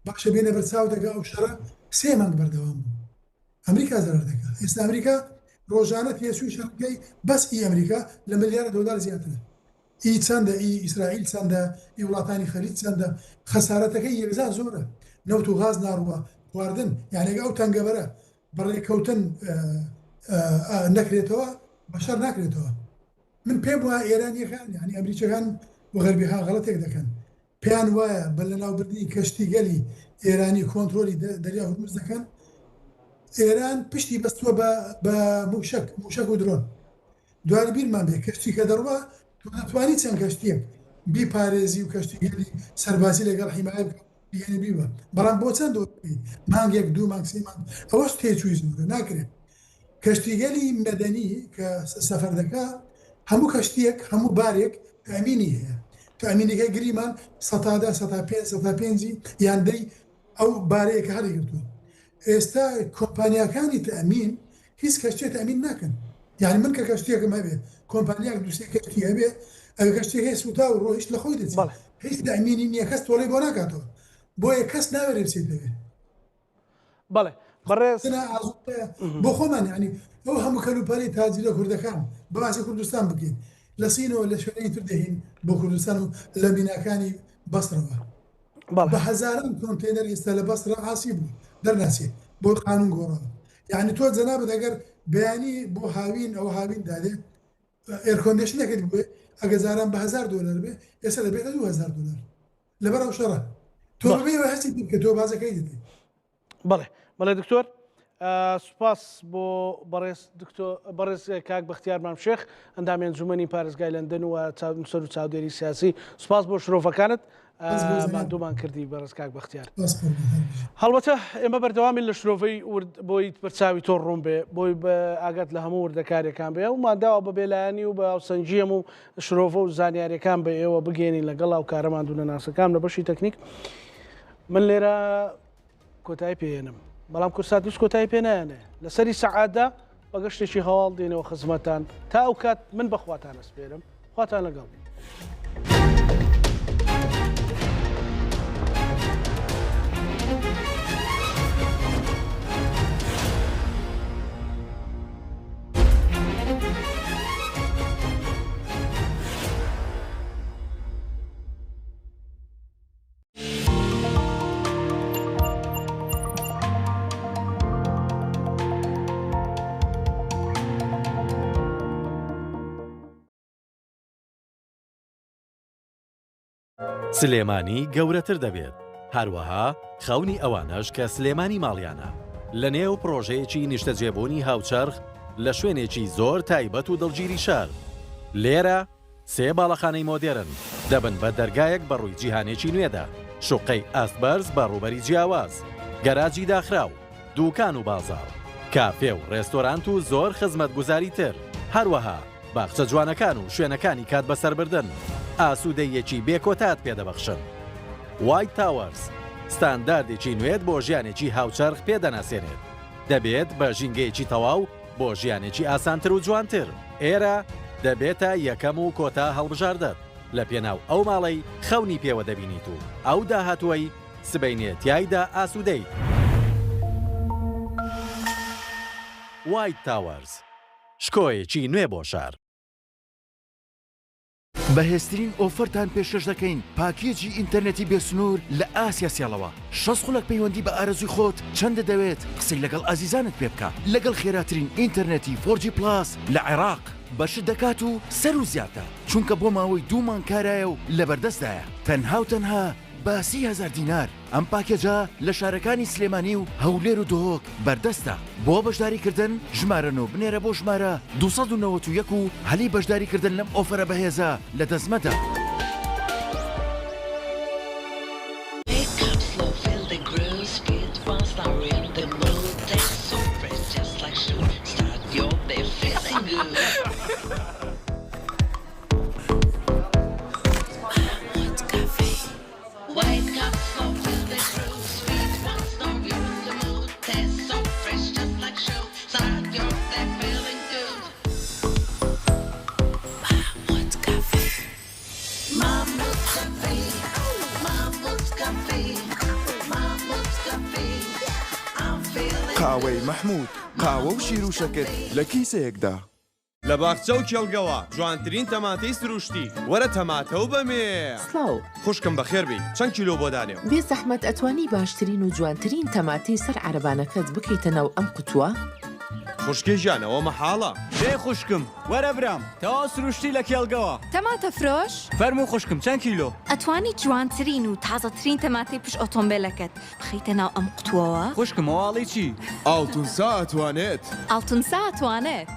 باشە بێنە بەرچاوت ئەگەر ئەو شەڕە سێ مانگ بەردەوام بوو. ئەمریکا زەرەر دەکات ئێستا ئەمریکا ڕۆژانە تێچووی شەڕەکەی بەس ئی ئەمریکا لە ملیار دۆلار زیاترە ئی چەندە ئی ئیسرائیل چەندە ئی وڵاتانی خەلیج چەندە خەسارەتەکەی یەکجار زۆرە نەوت و غاز ناڕوە خواردن یعنی ئەو تەنگەبەرە بەڕێکەوتن نەکرێتەوە بەشەر ناکرێتەوە من پێم وایە ئێرانیەکان یعنی ئەمریکیەکان و غەربیەکان غەڵەتێک دەکەن پێیان وایە بە لەناوبردنی کەشتیگەلی ئێرانی کۆنترۆلی دەریا هورمز دەکەن ئێران پشتی بەستووە بە بە موشک موشک و درۆن دوای بیرمان بێ کەشتی کە دەڕوا تۆ دەتوانی چەند کەشتیەک بیپارێزی و کەشتیگەلی سەربازی لەگەڵ حیمایە بکە بهێنی بیبە بەڵام بۆ چەند مانگێک دوو مانگ سێ مانگ ئەوەش تێچووی زۆرە ناکرێت کەشتیگەلی مەدەنی کە سەفەر دەکا هەموو کەشتیەک هەموو بارێک تەئمینی هەیە تەئمینەکەی گریمان سەتا دە سەتا پێنج سەتا پێنجی یان دەی ئەو بارەیە کە هەڵیگرتووە ئێستا کۆمپانیاکانی تەئمین هیچ کەشتێ تەئمین ناکەن یعنی من کە کەشتیەکم هەبێ کۆمپانیاک دوسێ کەشتی هەبێ ئەگەر کەشتیەکەی سوتا و ڕۆیشت لە خۆی دەچێت هیچ تەئمینی نییە کەس تۆڵەی بۆ ناکاتەوە بۆیە کەس ناوێرێ بچێتەوێ بەڵێ بەڕێز بۆ خۆمان یعنی ئەو هەموو کەلوپەلی تاجرە کوردەکان باسی کوردستان بکەین لە سینەوە لە شوێنی تر دەهین بۆ کوردستان و لە میناکانی بەسرەوە بە هەزاران کۆنتێنەر ئێستا لە بەسرە عاسی بوو دەرناچێت بۆ قانون گۆڕاوە یعنی تۆ جەنابت ئەگەر بەیانی بۆ هاوین ئەو هاوین دادێ air condition ێکت بوێ ئەگە جاران بە 1000 دلار بێ ئێستا دەبێتە 2000 دلار لەبەر ئەو شەڕە تۆ بەبێ هەستی کە تۆ بازەکەی دەدەی بەڵێ بەڵێ دکتۆر سوپاس بۆ بەڕێز دکتۆر بەڕێز کاک بەختیار مام شێخ ئەندامی ئەنجومەنی پارێزگای لەندەن و نووسەر و چاودێری سیاسی سوپاس بۆ شرۆڤەکانت ماندوومان کردی بەڕێز کاک بەختیار هەڵبەتە ئێمە بەردەوامی لە شرۆڤەی ورد بۆی بەرچاوی تۆ ڕوون بێ بۆی بە ئاگات لە هەموو وردەکاریەکان بێ و ماداوە بە بێلایەنی و بە هاوسەنگیەم و شرۆڤە و زانیاریەکان بە ئێوە بگەێنین لەگەڵ هاوکارە ماندوونەناسەکان لە بەشی تەکنیک من لێرە کۆتایی پێێنم بەڵام کورسات نیوز کۆتایی پێ نایەنێ لەسەری سەعاتدا بە گەشتێکی هەواڵ دێنەوە خزمەتان تا ئەو کات من بەخواتان ئەسپێرم خواتان لەگەڵ. سلێمانی گەورەتر دەبێت، هەروەها خەونی ئەوانەش کە سلێمانی ماڵیانە، لەنێو پڕۆژەیەکی نیشتەجێبوونی هاوچەرخ لە شوێنێکی زۆر تایبەت و دڵگیری شار. لێرە سێ باڵەخانەی مۆدێرن دەبن بە دەرگایەک بەڕووی جیهانێکی نوێدا، شوقەی ئاستبەرز بە ڕووبەری جیاواز، گەراجی داخراو، دوکان و بازاڕ، کافێ و ڕێستۆرانت و زۆر خزمەتگوزاری تر، هەروەها باخچە جوانەکان و شوێنەکانی کات بەسەربردن ئاسوودەییەکی بێ کۆتات پێدەبەخشن. وایت تاوەرز ستانداردێکی نوێت بۆ ژیانێکی هاوچەرخ پێ دەناسێنێت. دەبێت بە ژینگەیەکی تەواو بۆ ژیانێکی ئاسانتر و جوانتر. ئێرە دەبێتە یەکەم و کۆتا هەڵبژاردەت لە پێناو ئەو ماڵەی خەونی پێوە دەبینیت و ئەو داهاتووەی سبەینێ تیایدا ئاسوودەیت. وایت تاوەرز، شکۆیەکی نوێ بۆ شار. بەهێزترین ئۆفەرتان پێشکەش دەکەین، پاکێجی ئینتەرنێتی بێسنوور لە ئاسیا سێڵەوە، 60 خولەک پەیوەندی بە ئارەزووی خۆت چەندە دەوێت قسەی لەگەڵ ئازیزانت پێ بکە، لەگەڵ خێراترین ئینتەرنێتی 4G Plus لە عێراق بەشت دەکات و سەروو زیاتە، چونکە بۆ ماوەی دوو مانگ کارایە و لەبەردەستدایە تەنها و تەنها. بە 30 هەزار دینار. ئەم پاکێجە لە شارەکانی سلێمانی و هەولێر و دهۆک بەردەستە. بۆ بەشداریکردن ژمارە نۆ بنێرە بۆ ژمارە 291 و هەلی بەشداریکردن لەم ئۆفەرە بەهێزە لەدەست مەدە. قاوەی مەحمود، قاوە و شیر و شەکر لە کیسەیەکدا. لە باخچە و کێڵگەوە جوانترین تەماتەی سروشتی وەرە تەماتە و بەمێ. سڵاو. خوشکم بەخێر بێی چەند کیلۆ بۆ دانێم؟ بێ زەحمەت ئەتوانی باشترین و جوانترین تەماتەی سەر عەرەبانەکەت بکەیتە ناو ئەم قوتووە؟ خوشکێ گیان ئەوە مەحاڵە. بێ خوشکم وەرە برام تەواو سروشتی لە کێڵگەوە. تەماتە فرۆش؟ فەرموو خوشکم چەند کیلۆ؟ ئەتوانی جوانترین و تازەترین تەماتەی پشت ئۆتۆمبێلەکەت بخەیتە ناو ئەم قوتووەوە؟ خوشکم ئەوە ئەڵێی چی؟ ئاڵتونسا ئەتوانێت. ئاڵتونسا ئەتوانێت.